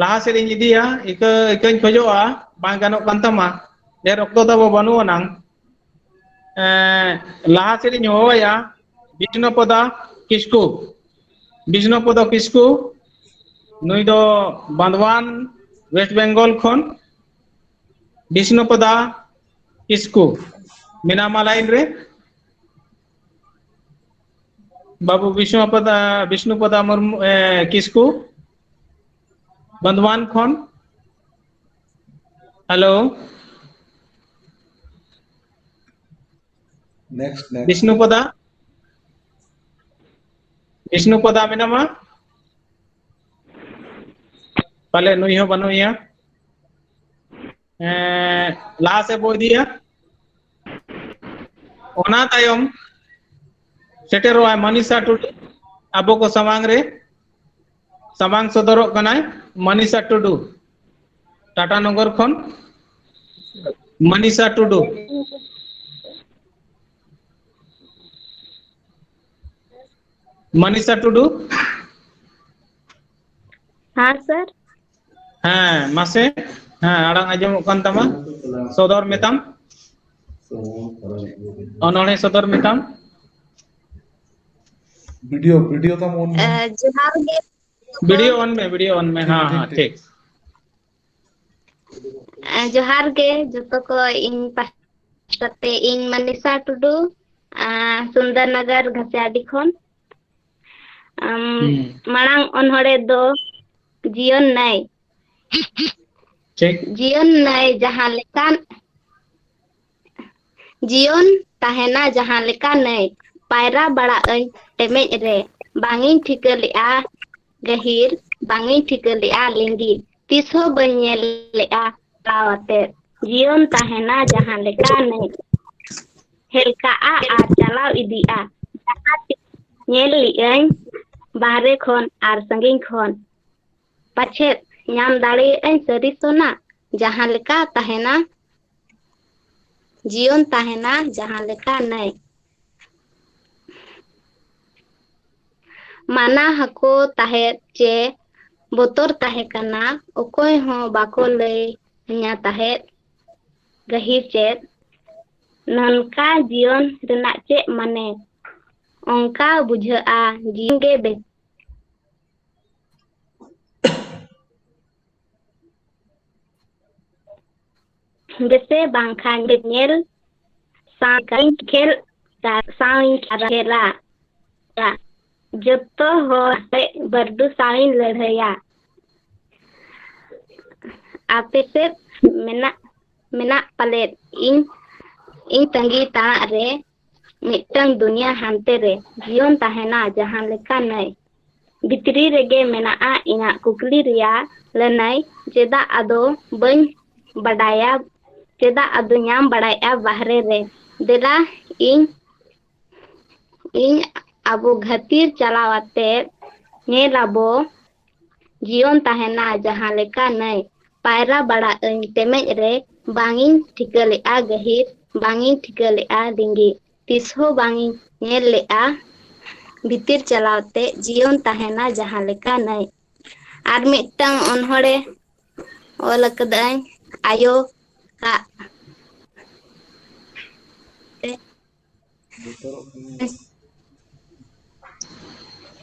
ᱞᱟᱦᱟ ᱥᱮᱫ ᱤᱧ ᱤᱫᱤᱭᱟ᱾ ᱤᱠᱟᱹ, ᱤᱠᱟᱹᱧ ᱠᱷᱚᱡᱚᱜᱼᱟ᱾ ᱵᱟᱝ ᱜᱟᱱᱚᱜ ᱠᱟᱱ ᱛᱟᱢᱟ᱾ ᱰᱷᱮᱨ ᱚᱠᱛᱚ ᱛᱟᱵᱚ ᱵᱟᱹᱱᱩᱜ ᱟᱱᱟᱝ᱾ ᱮᱸ, ᱞᱟᱦᱟ ᱥᱮᱫ ᱤᱧ ᱦᱚᱦᱚᱭᱟ ᱵᱤᱥᱱᱩᱯᱚᱫᱟ ᱠᱤᱥᱠᱩ᱾ ᱵᱤᱥᱱᱩᱯᱚᱫᱟ ᱠᱤᱥᱠᱩ, ᱱᱩᱭ ᱫᱚ ᱵᱟᱸᱫᱣᱟᱱ, ᱳᱭᱮᱥᱴ ᱵᱮᱝᱜᱚᱞ ᱠᱷᱚᱱ᱾ ᱵᱤᱥᱱᱩᱯᱚᱫᱟ ᱠᱤᱥᱠᱩ ᱢᱮᱱᱟᱢᱟ ᱞᱟᱭᱤᱱ ᱨᱮ? ᱵᱟᱹᱵᱩ ᱵᱤᱥᱱᱩᱯᱚᱫᱟ, ᱵᱤᱥᱱᱩᱯᱚᱫᱟ ᱢᱩᱨᱢᱩ, ᱮ, ᱠᱤᱥᱠᱩ, ᱵᱟᱸᱫᱣᱟᱱ ᱠᱷᱚᱱ᱾ ᱦᱮᱞᱳ᱾ Next, next. ᱵᱤᱥᱱᱩᱯᱚᱫᱟ, ᱵᱤᱥᱱᱩᱯᱚᱫᱟ ᱢᱮᱱᱟᱢᱟ? ᱯᱟᱞᱮ ᱱᱩᱭ ᱦᱚᱸ ᱵᱟᱹᱱᱩᱜ ᱮᱭᱟ᱾ ᱮᱸ, ᱞᱟᱦᱟ ᱥᱮᱫ ᱵᱚ ᱤᱫᱤᱭᱟ᱾ ᱚᱱᱟ ᱛᱟᱭᱚᱢ ᱥᱮᱴᱮᱨᱚᱜᱼᱟᱭ ᱢᱟᱱᱤᱥᱟ ᱴᱩᱰᱩ, ᱟᱵᱚ ᱠᱚ ᱥᱟᱢᱟᱝ ᱨᱮ᱾ ᱥᱟᱢᱟᱝ ᱥᱚᱫᱚᱨᱚᱜ ᱠᱟᱱᱟᱭ ᱢᱟᱱᱤᱥᱟ ᱴᱩᱰᱩ, ᱴᱟᱴᱟ ᱱᱚᱜᱚᱨ ᱠᱷᱚᱱ ᱢᱟᱱᱤᱥᱟ ᱴᱩᱰᱩ᱾ ᱢᱟᱱᱤᱥᱟ ᱴᱩᱰᱩ᱾ ᱦᱮᱸ ᱥᱟᱨ᱾ ᱦᱮᱸ, ᱢᱟᱥᱮ᱾ ᱦᱮᱸ, ᱟᱲᱟᱝ ᱟᱸᱡᱚᱢᱚᱜ ᱠᱟᱱ ᱛᱟᱢᱟ᱾ ᱥᱚᱫᱚᱨ ᱢᱮᱛᱟᱢ᱾ ᱚᱱᱚᱬᱦᱮ ᱥᱚᱫᱚᱨ ᱢᱮᱛᱟᱢ᱾ ᱵᱷᱤᱰᱤᱭᱳ, ᱵᱷᱤᱰᱤᱭᱳ ᱛᱟᱢ ᱚᱱ ᱢᱮ᱾ ᱮ, ᱡᱚᱦᱟᱨ ᱜᱮ᱾ ᱵᱷᱤᱰᱤᱭᱳ ᱚᱱ ᱢᱮ, ᱵᱷᱤᱰᱤᱭᱳ ᱚᱱ ᱢᱮ᱾ ᱦᱮᱸ, ᱦᱮᱸ, ᱴᱷᱤᱠ᱾ ᱮ, ᱡᱚᱦᱟᱨ ᱜᱮ ᱡᱚᱛᱚ ᱠᱚ, ᱤᱧ ᱯᱟᱦᱴᱟ ᱛᱮ ᱤᱧ ᱢᱟᱱᱤᱥᱟ ᱴᱩᱰᱩ, ᱟ, ᱥᱩᱱᱫᱚᱨ ᱱᱚᱜᱚᱨ ᱜᱷᱟᱥᱤᱭᱟᱰᱤ ᱠᱷᱚᱱ᱾ ᱟᱢ, ᱦᱩᱸ᱾ ᱢᱟᱲᱟᱝ ᱚᱱᱚᱬᱦᱮ ᱫᱚ ᱡᱤᱭᱚᱱ ᱱᱟᱹᱭ᱾ ᱴᱷᱤᱠ᱾ ᱡᱤᱭᱚᱱ ᱱᱟᱹᱭ ᱡᱟᱦᱟᱸ ᱞᱮᱠᱟᱱ, ᱡᱤᱭᱚᱱ ᱛᱟᱦᱮᱱᱟ ᱡᱟᱦᱟᱸ ᱞᱮᱠᱟ ᱱᱟᱹᱭ, ᱯᱟᱭᱨᱟ ᱵᱟᱲᱟᱜ ᱟᱹᱧ ᱴᱮᱢᱮᱡ ᱨᱮ, ᱵᱟᱝ ᱤᱧ ᱴᱷᱤᱠᱟᱹ ᱞᱮᱜᱼᱟ ᱜᱟᱹᱦᱤᱨ, ᱵᱟᱝ ᱤᱧ ᱴᱷᱤᱠᱟᱹ ᱞᱮᱜᱼᱟ ᱞᱤᱸᱜᱤ, ᱛᱤᱥ ᱦᱚᱸ ᱵᱟᱹᱧ ᱧᱮᱞ ᱞᱮᱜᱼᱟ ᱛᱟᱣ ᱟᱛᱮᱫ᱾ ᱡᱤᱭᱚᱱ ᱛᱟᱦᱮᱱᱟ ᱡᱟᱦᱟᱸ ᱞᱮᱠᱟ ᱱᱟᱹᱭ, ᱦᱮᱞᱠᱟᱜᱼᱟ ᱟᱨ ᱪᱟᱞᱟᱣ ᱤᱫᱤᱜᱼᱟ, ᱡᱟᱦᱟᱸ ᱛᱤᱥ ᱧᱮᱞ ᱞᱮᱜᱼᱟᱹᱧ ᱵᱟᱦᱨᱮ ᱠᱷᱚᱱ ᱟᱨ ᱥᱟᱺᱜᱤᱧ ᱠᱷᱚᱱ᱾ ᱯᱟᱪᱷᱮᱫ ᱧᱟᱢ ᱫᱟᱲᱮᱭᱟᱜ ᱟᱹᱧ ᱥᱟᱹᱨᱤ ᱥᱚᱱᱟ, ᱡᱟᱦᱟᱸ ᱞᱮᱠᱟ ᱛᱟᱦᱮᱱᱟ, ᱡᱤᱭᱚᱱ ᱛᱟᱦᱮᱱᱟ ᱡᱟᱦᱟᱸ ᱞᱮᱠᱟ ᱱᱟᱹᱭ᱾ ᱢᱟᱱᱟ ᱦᱟᱠᱚ ᱛᱟᱦᱮᱸᱫ ᱪᱮ ᱵᱚᱛᱚᱨ ᱛᱟᱦᱮᱸ ᱠᱟᱱᱟ, ᱚᱠᱚᱭ ᱦᱚᱸ ᱵᱟᱠᱚ ᱞᱟᱹᱭ ᱟᱹᱧᱟ ᱛᱟᱦᱮᱸᱫ᱾ ᱜᱟᱹᱦᱤᱨ ᱪᱮᱫ? ᱱᱚᱝᱠᱟ ᱡᱤᱭᱚᱱ ᱨᱮᱱᱟᱜ ᱪᱮᱫ ᱢᱟᱱᱮ? ᱚᱱᱠᱟ ᱵᱩᱡᱷᱟᱹᱜᱼᱟ ᱡᱤᱭᱚᱱ ᱜᱮ ᱵᱮᱥ᱾ ᱵᱮᱥᱮ ᱵᱟᱝᱠᱷᱟᱱ ᱧᱮᱞ ᱥᱟᱶ ᱠᱟᱹᱧ ᱠᱷᱮᱞ ᱥᱟᱶ ᱤᱧ ᱠᱷᱮᱞᱟ᱾ ᱡᱚᱛᱚ ᱦᱚᱲ ᱵᱟᱹᱨᱰᱩ ᱥᱟᱶ ᱤᱧ ᱞᱟᱹᱲᱦᱟᱹᱭᱟ᱾ ᱟᱯᱮ ᱥᱮᱫ ᱢᱮᱱᱟᱜ ᱢᱮᱱᱟᱜ ᱯᱟᱞᱮᱫ ᱤᱧ ᱤᱧ ᱛᱟᱺᱜᱤ ᱛᱟᱲᱟᱜ ᱨᱮ ᱢᱤᱫᱴᱟᱝ ᱫᱩᱱᱤᱭᱟᱹ ᱦᱟᱱᱛᱮ ᱨᱮ ᱡᱤᱭᱚᱱ ᱛᱟᱦᱮᱱᱟ ᱡᱟᱦᱟᱸ ᱞᱮᱠᱟ ᱱᱟᱹᱭ ᱵᱷᱤᱛᱨᱤ ᱨᱮᱜᱮ ᱢᱮᱱᱟᱜᱼᱟ ᱤᱧᱟᱹᱜ ᱠᱩᱠᱞᱤ ᱨᱮᱭᱟᱜ ᱞᱟᱹᱱᱟᱹᱭ ᱪᱮᱫᱟᱜ ᱟᱫᱚ ᱵᱟᱹᱧ ᱵᱟᱰᱟᱭᱟ ᱪᱮᱫᱟᱜ ᱟᱫᱚ ᱧᱟᱢ ᱵᱟᱲᱟᱭᱮᱫᱼᱟ ᱵᱟᱦᱨᱮ ᱨᱮ ᱫᱮᱞᱟ ᱤᱧ ᱤᱧ ᱟᱵᱚ ᱜᱷᱟᱹᱛᱤᱨ ᱪᱟᱞᱟᱣ ᱟᱛᱮ ᱧᱮᱞ ᱟᱵᱚ ᱡᱤᱭᱚᱱ ᱛᱟᱦᱮᱱᱟ ᱡᱟᱦᱟᱸ ᱞᱮᱠᱟ ᱱᱟᱹᱭ ᱯᱟᱭᱨᱟ ᱵᱟᱲᱟᱜ ᱟᱹᱧ ᱛᱮᱢᱮᱡ ᱨᱮ ᱵᱟᱝ ᱤᱧ ᱴᱷᱤᱠᱟᱹ ᱞᱮᱫᱼᱟ ᱜᱟᱹᱦᱤᱨ ᱵᱟᱝ ᱤᱧ ᱴᱷᱤᱠᱟᱹ ᱞᱮᱫᱼᱟ ᱞᱤᱸᱜᱤ ᱛᱤᱥ ᱦᱚᱸ ᱵᱟᱝ ᱤᱧ ᱧᱮᱞ ᱞᱮᱫᱼᱟ ᱵᱷᱤᱛᱤᱨ ᱪᱟᱞᱟᱣ ᱛᱮ ᱡᱤᱭᱚᱱ ᱛᱟᱦᱮᱱᱟ ᱡᱟᱦᱟᱸ ᱞᱮᱠᱟ ᱱᱟᱹᱭ ᱟᱨ ᱢᱤᱫᱴᱟᱝ ᱚᱱᱚᱬᱦᱮ ᱚᱞ ᱟᱠᱟᱫᱟᱹᱧ ᱟᱭᱳ ᱠᱟᱜ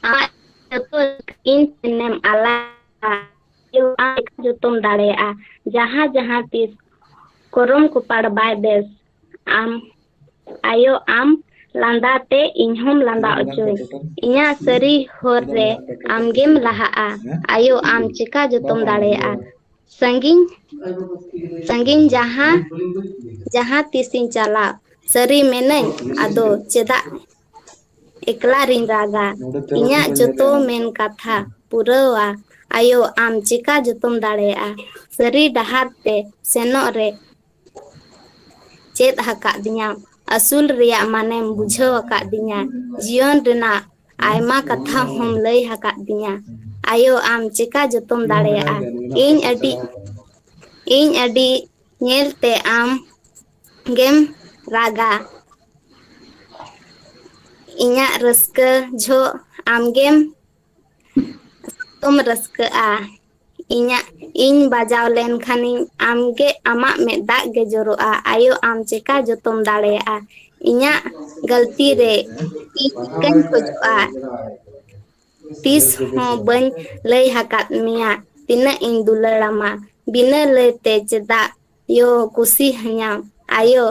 ᱟᱢᱟᱜ ᱡᱚᱛᱚ ᱤᱧ ᱴᱷᱮᱱᱮᱢ ᱟᱞᱟ ᱡᱚᱛᱚᱢ ᱫᱟᱲᱮᱭᱟᱜᱼᱟ ᱡᱟᱦᱟᱸ ᱡᱟᱦᱟᱸ ᱛᱤᱥ ᱠᱚᱨᱚᱢ ᱠᱚᱯᱟᱲ ᱵᱟᱭ ᱵᱮᱥ ᱟᱢ ᱟᱭᱳ ᱟᱢ ᱞᱟᱸᱫᱟ ᱛᱮ ᱤᱧ ᱦᱚᱸᱢ ᱞᱟᱸᱫᱟ ᱚᱪᱚᱭ ᱤᱧᱟᱹᱜ ᱥᱟᱹᱨᱤ ᱦᱚᱨ ᱨᱮ ᱟᱢᱜᱮᱢ ᱞᱟᱦᱟᱜᱼᱟ ᱟᱭᱳ ᱟᱢ ᱪᱮᱠᱟ ᱡᱚᱛᱚᱢ ᱫᱟᱲᱮᱭᱟᱜᱼᱟ ᱥᱟᱺᱜᱤᱧ ᱥᱟᱺᱜᱤᱧ ᱡᱟᱦᱟᱸ ᱡᱟᱦᱟᱸ ᱛᱤᱥᱤᱧ ᱪᱟᱞᱟᱜ ᱥᱟᱹᱨᱤ ᱢᱮᱱᱟᱹᱧ ᱟᱫᱚ ᱪᱮᱫᱟᱜ ᱮᱠᱞᱟ ᱨᱤᱧ ᱨᱟᱜᱟ ᱤᱧᱟᱹᱜ ᱡᱚᱛᱚ ᱢᱮᱱ ᱠᱟᱛᱷᱟ ᱯᱩᱨᱟᱹᱣᱟ ᱟᱭᱳ ᱟᱢ ᱪᱮᱠᱟ ᱡᱚᱛᱚᱢ ᱫᱟᱲᱮᱭᱟᱜᱼᱟ ᱥᱟᱹᱨᱤ ᱰᱟᱦᱟᱨ ᱛᱮ ᱥᱮᱱᱚᱜ ᱨᱮ ᱪᱮᱫ ᱟᱠᱟᱫᱤᱧᱟᱢ ᱟᱹᱥᱩᱞ ᱨᱮᱭᱟᱜ ᱢᱟᱱᱮᱢ ᱵᱩᱡᱷᱟᱹᱣ ᱟᱠᱟᱫᱤᱧᱟ ᱡᱤᱭᱚᱱ ᱨᱮᱱᱟᱜ ᱟᱭᱢᱟ ᱠᱟᱛᱷᱟ ᱦᱚᱸᱢ ᱞᱟᱹᱭ ᱟᱠᱟᱫᱤᱧᱟ ᱟᱭᱳ ᱟᱢ ᱪᱮᱠᱟ ᱡᱚᱛᱚᱢ ᱫᱟᱲᱮᱭᱟᱜᱼᱟ ᱤᱧ ᱟᱹᱰᱤ ᱤᱧ ᱟᱹᱰᱤ ᱧᱮᱞᱛᱮ ᱟᱢ ᱜᱮᱢ ᱨᱟᱜᱟ ᱤᱧᱟᱹᱜ ᱨᱟᱹᱥᱠᱟᱹ ᱡᱷᱚᱜ ᱟᱢᱜᱮᱢ ᱥᱚᱠᱛᱚᱢ ᱨᱟᱹᱥᱠᱟᱹᱜᱼᱟ ᱤᱧᱟᱜ ᱤᱧ ᱵᱟᱡᱟᱣ ᱞᱮᱱ ᱠᱷᱟᱱᱤᱧ, ᱟᱢᱜᱮ, ᱟᱢᱟᱜ ᱢᱮᱫ ᱫᱟᱜ ᱜᱮ ᱡᱚᱨᱚᱜᱼᱟ᱾ ᱟᱭᱳ, ᱟᱢ ᱪᱮᱠᱟ ᱡᱚᱛᱚᱢ ᱫᱟᱲᱮᱭᱟᱜᱼᱟ? ᱤᱧᱟᱜ ᱜᱟᱹᱞᱛᱤ ᱨᱮ ᱤᱧ ᱤᱠᱟᱹᱧ ᱠᱷᱚᱡᱚᱜᱼᱟ᱾ ᱛᱤᱥ ᱦᱚᱸ ᱵᱟᱹᱧ ᱞᱟᱹᱭ ᱟᱠᱟᱫ ᱢᱮᱭᱟ ᱛᱤᱱᱟᱹᱜ ᱤᱧ ᱫᱩᱞᱟᱹᱲᱟᱢᱟ᱾ ᱵᱤᱱᱟᱹ ᱞᱟᱹᱭᱛᱮ ᱪᱮᱫᱟᱜ ᱭᱳ ᱠᱩᱥᱤ ᱦᱟᱹᱧᱟᱢ? ᱟᱭᱳ,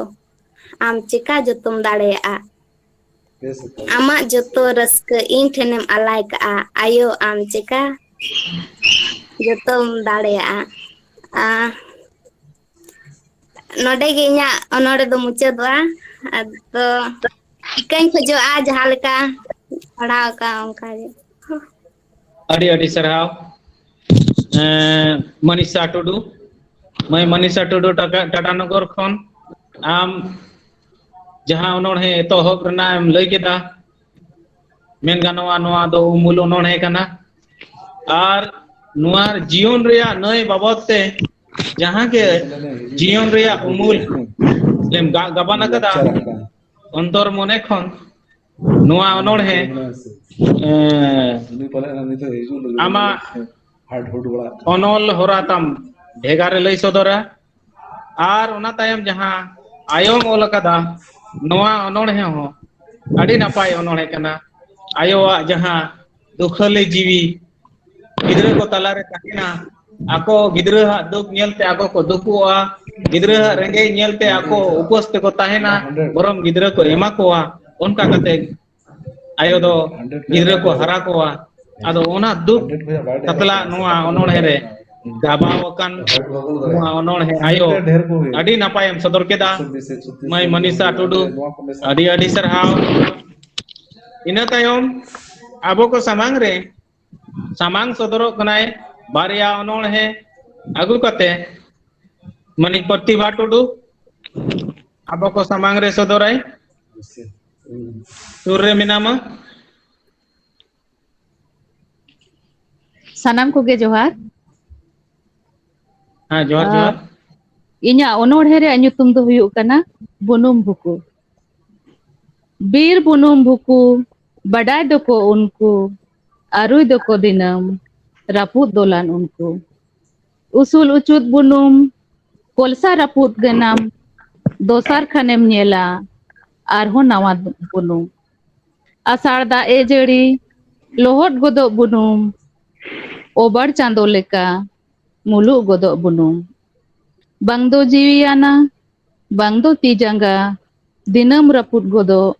ᱟᱢ ᱪᱮᱠᱟ ᱡᱚᱛᱚᱢ ᱫᱟᱲᱮᱭᱟᱜᱼᱟ? ᱟᱢᱟᱜ ᱡᱚᱛᱚ ᱨᱟᱹᱥᱠᱟᱹ ᱤᱧ ᱴᱷᱮᱱᱮᱢ ᱟᱞᱟᱭ ᱠᱟᱜᱼᱟ᱾ ᱟᱭᱳ, ᱟᱢ ᱪᱮᱠᱟ ᱡᱚᱛᱚᱢ ᱫᱟᱲᱮᱭᱟᱜᱼᱟ? ᱟ, ᱱᱚᱰᱮ ᱜᱮ ᱤᱧᱟᱹᱜ ᱚᱱᱚᱲᱦᱮ ᱫᱚ ᱢᱩᱪᱟᱹᱫᱚᱜᱼᱟ᱾ ᱟᱫᱚ ᱤᱠᱟᱹᱧ ᱠᱷᱚᱡᱚᱜᱼᱟ, ᱡᱟᱦᱟᱸ ᱞᱮᱠᱟ ᱯᱟᱲᱦᱟᱣ ᱟᱠᱟᱫ ᱚᱱᱠᱟ ᱜᱮ᱾ ᱟᱹᱰᱤ ᱟᱹᱰᱤ ᱥᱟᱨᱦᱟᱣ᱾ ᱮᱸ, ᱢᱟᱱᱤᱥᱟ ᱴᱩᱰᱩ, ᱢᱟᱹᱭ ᱢᱟᱱᱤᱥᱟ ᱴᱩᱰᱩ, ᱴᱟᱴᱟ, ᱴᱟᱴᱟᱱᱚᱜᱚᱨ ᱠᱷᱚᱱ᱾ ᱟᱢ ᱡᱟᱦᱟᱸ ᱚᱱᱚᱬᱦᱮ ᱮᱛᱚᱦᱚᱵ ᱨᱮᱱᱟᱜ ᱮᱢ ᱞᱟᱹᱭ ᱠᱮᱫᱟ, ᱢᱮᱱ ᱜᱟᱱᱚᱜᱼᱟ, ᱱᱚᱣᱟ ᱫᱚ ᱩᱢᱩᱞ ᱚᱱᱚᱬᱦᱮ ᱠᱟᱱᱟ᱾ ᱟᱨ ᱱᱚᱣᱟ ᱡᱤᱭᱚᱱ ᱨᱮᱭᱟᱜ ᱱᱟᱹᱭ ᱵᱟᱵᱚᱫ ᱛᱮ ᱡᱟᱦᱟᱸ ᱜᱮ ᱡᱤᱭᱚᱱ ᱨᱮᱭᱟᱜ ᱩᱢᱩᱞ ᱮᱢ ᱜᱟ-, ᱜᱟᱵᱟᱱ ᱟᱠᱟᱫᱟ, ᱚᱱᱛᱚᱨ ᱢᱚᱱᱮ ᱠᱷᱚᱱ ᱱᱚᱣᱟ ᱚᱱᱚᱬᱦᱮ, ᱮᱸ, ᱟᱢᱟᱜ ᱚᱱᱚᱞ ᱦᱚᱨᱟ ᱛᱟᱢ ᱵᱷᱮᱜᱟᱨᱮ ᱞᱟᱹᱭ ᱥᱚᱫᱚᱨᱟ᱾ ᱟᱨ ᱚᱱᱟ ᱛᱟᱭᱚᱢ ᱡᱟᱦᱟᱸ ᱟᱭᱳᱢ ᱚᱞ ᱟᱠᱟᱫᱟ, ᱱᱚᱣᱟ ᱚᱱᱚᱬᱦᱮ ᱦᱚᱸ ᱟᱹᱰᱤ ᱱᱟᱯᱟᱭ ᱚᱱᱚᱬᱦᱮ ᱠᱟᱱᱟ᱾ ᱟᱭᱳᱣᱟᱜ ᱡᱟᱦᱟᱸ ᱫᱩᱠᱷᱟᱹᱞᱤ ᱡᱤᱣᱤ ᱜᱤᱫᱽᱨᱟᱹ ᱠᱚ ᱛᱟᱞᱟᱨᱮ ᱛᱟᱦᱮᱱᱟ, ᱟᱠᱚ ᱜᱤᱫᱽᱨᱟᱹᱣᱟᱜ ᱫᱩᱠ ᱧᱮᱞᱛᱮ ᱟᱠᱚ ᱠᱚ ᱫᱩᱠᱩᱜᱼᱟ, ᱜᱤᱫᱽᱨᱟᱹᱣᱟᱜ ᱨᱮᱸᱜᱮᱡ ᱧᱮᱞᱛᱮ ᱟᱠᱚ ᱩᱯᱟᱹᱥ ᱛᱮᱠᱚ ᱛᱟᱦᱮᱱᱟ, ᱵᱚᱨᱚᱝ ᱜᱤᱫᱽᱨᱟᱹ ᱠᱚ ᱮᱢᱟ ᱠᱚᱣᱟ᱾ ᱚᱱᱠᱟ ᱠᱟᱛᱮ ᱟᱭᱳ ᱫᱚ ᱜᱤᱫᱽᱨᱟᱹ ᱠᱚ ᱦᱟᱨᱟ ᱠᱚᱣᱟ᱾ ᱟᱫᱚ ᱚᱱᱟ ᱫᱩᱠ ᱥᱟᱛᱞᱟᱜ ᱱᱚᱣᱟ ᱚᱱᱚᱬᱦᱮ ᱨᱮ ᱜᱟᱵᱟᱣ ᱟᱠᱟᱱ ᱱᱚᱣᱟ ᱚᱱᱚᱬᱦᱮ ᱟᱭᱳ ᱟᱹᱰᱤ ᱱᱟᱯᱟᱭᱮᱢ ᱥᱚᱫᱚᱨ ᱠᱮᱫᱟ᱾ ᱢᱟᱹᱭ ᱢᱟᱹᱱᱤᱥᱟ ᱴᱩᱰᱩ, ᱟᱹᱰᱤ ᱟᱹᱰᱤ ᱥᱟᱨᱦᱟᱣ᱾ ᱤᱱᱟᱹ ᱛᱟᱭᱚᱢ ᱟᱵᱚ ᱠᱚ ᱥᱟᱢᱟᱝ ᱨᱮ ᱥᱟᱢᱟᱝ ᱥᱚᱫᱚᱨᱚᱜ ᱠᱟᱱᱟᱭ ᱵᱟᱨᱭᱟ ᱚᱱᱚᱬᱦᱮ ᱟᱹᱜᱩ ᱠᱟᱛᱮ, ᱢᱟᱹᱱᱤᱡ ᱯᱨᱚᱛᱤᱵᱷᱟ ᱴᱩᱰᱩ ᱟᱵᱚ ᱠᱚ ᱥᱟᱢᱟᱝ ᱨᱮ ᱥᱚᱫᱚᱨᱟᱭ᱾ ᱥᱩᱨ ᱨᱮ ᱢᱮᱱᱟᱢᱟ᱾ ᱥᱟᱱᱟᱢ ᱠᱚᱜᱮ ᱡᱚᱦᱟᱨ᱾ ᱦᱮᱸ, ᱡᱚᱦᱟᱨ, ᱟᱨ ᱡᱚᱦᱟᱨ᱾ ᱤᱧᱟᱹᱜ ᱚᱱᱚᱬᱦᱮ ᱨᱮᱭᱟᱜ ᱧᱩᱛᱩᱢ ᱫᱚ ᱦᱩᱭᱩᱜ ᱠᱟᱱᱟ ᱵᱩᱱᱩᱢ ᱵᱷᱩᱠᱩ᱾ ᱵᱤᱨ ᱵᱩᱱᱩᱢ ᱵᱷᱩᱠᱩ, ᱵᱟᱰᱟᱭ ᱫᱚᱠᱚ ᱩᱱᱠᱩ, ᱟᱹᱨᱩᱭ ᱫᱚᱠᱚ ᱫᱤᱱᱟᱹᱢ, ᱨᱟᱹᱯᱩᱫ ᱫᱚᱞᱟᱱ ᱩᱱᱠᱩ᱾ ᱩᱥᱩᱞ ᱩᱪᱩᱫ ᱵᱩᱱᱩᱢ, ᱠᱚᱞᱥᱟ ᱨᱟᱹᱯᱩᱫ ᱜᱟᱱᱟᱢ, ᱫᱚᱥᱟᱨ ᱠᱷᱟᱱᱮᱢ ᱧᱮᱞᱟ ᱟᱨᱦᱚᱸ ᱱᱟᱣᱟ ᱵᱩᱱᱩᱢ᱾ ᱟᱥᱟᱲ ᱫᱟᱜ ᱮ ᱡᱟᱹᱲᱤ, ᱞᱚᱦᱚᱫ ᱜᱚᱫᱚᱜ ᱵᱩᱱᱩᱢ, ᱚᱵᱟᱲ ᱪᱟᱸᱫᱚ ᱞᱮᱠᱟ ᱢᱩᱞᱩᱜ ᱜᱚᱫᱚᱜ ᱵᱩᱱᱩᱢ᱾ ᱵᱟᱝ ᱫᱚ ᱡᱤᱣᱤᱭᱟᱱᱟ, ᱵᱟᱝ ᱫᱚ ᱛᱤ ᱡᱟᱸᱜᱟ, ᱫᱤᱱᱟᱹᱢ ᱨᱟᱹᱯᱩᱫ ᱜᱚᱫᱚᱜ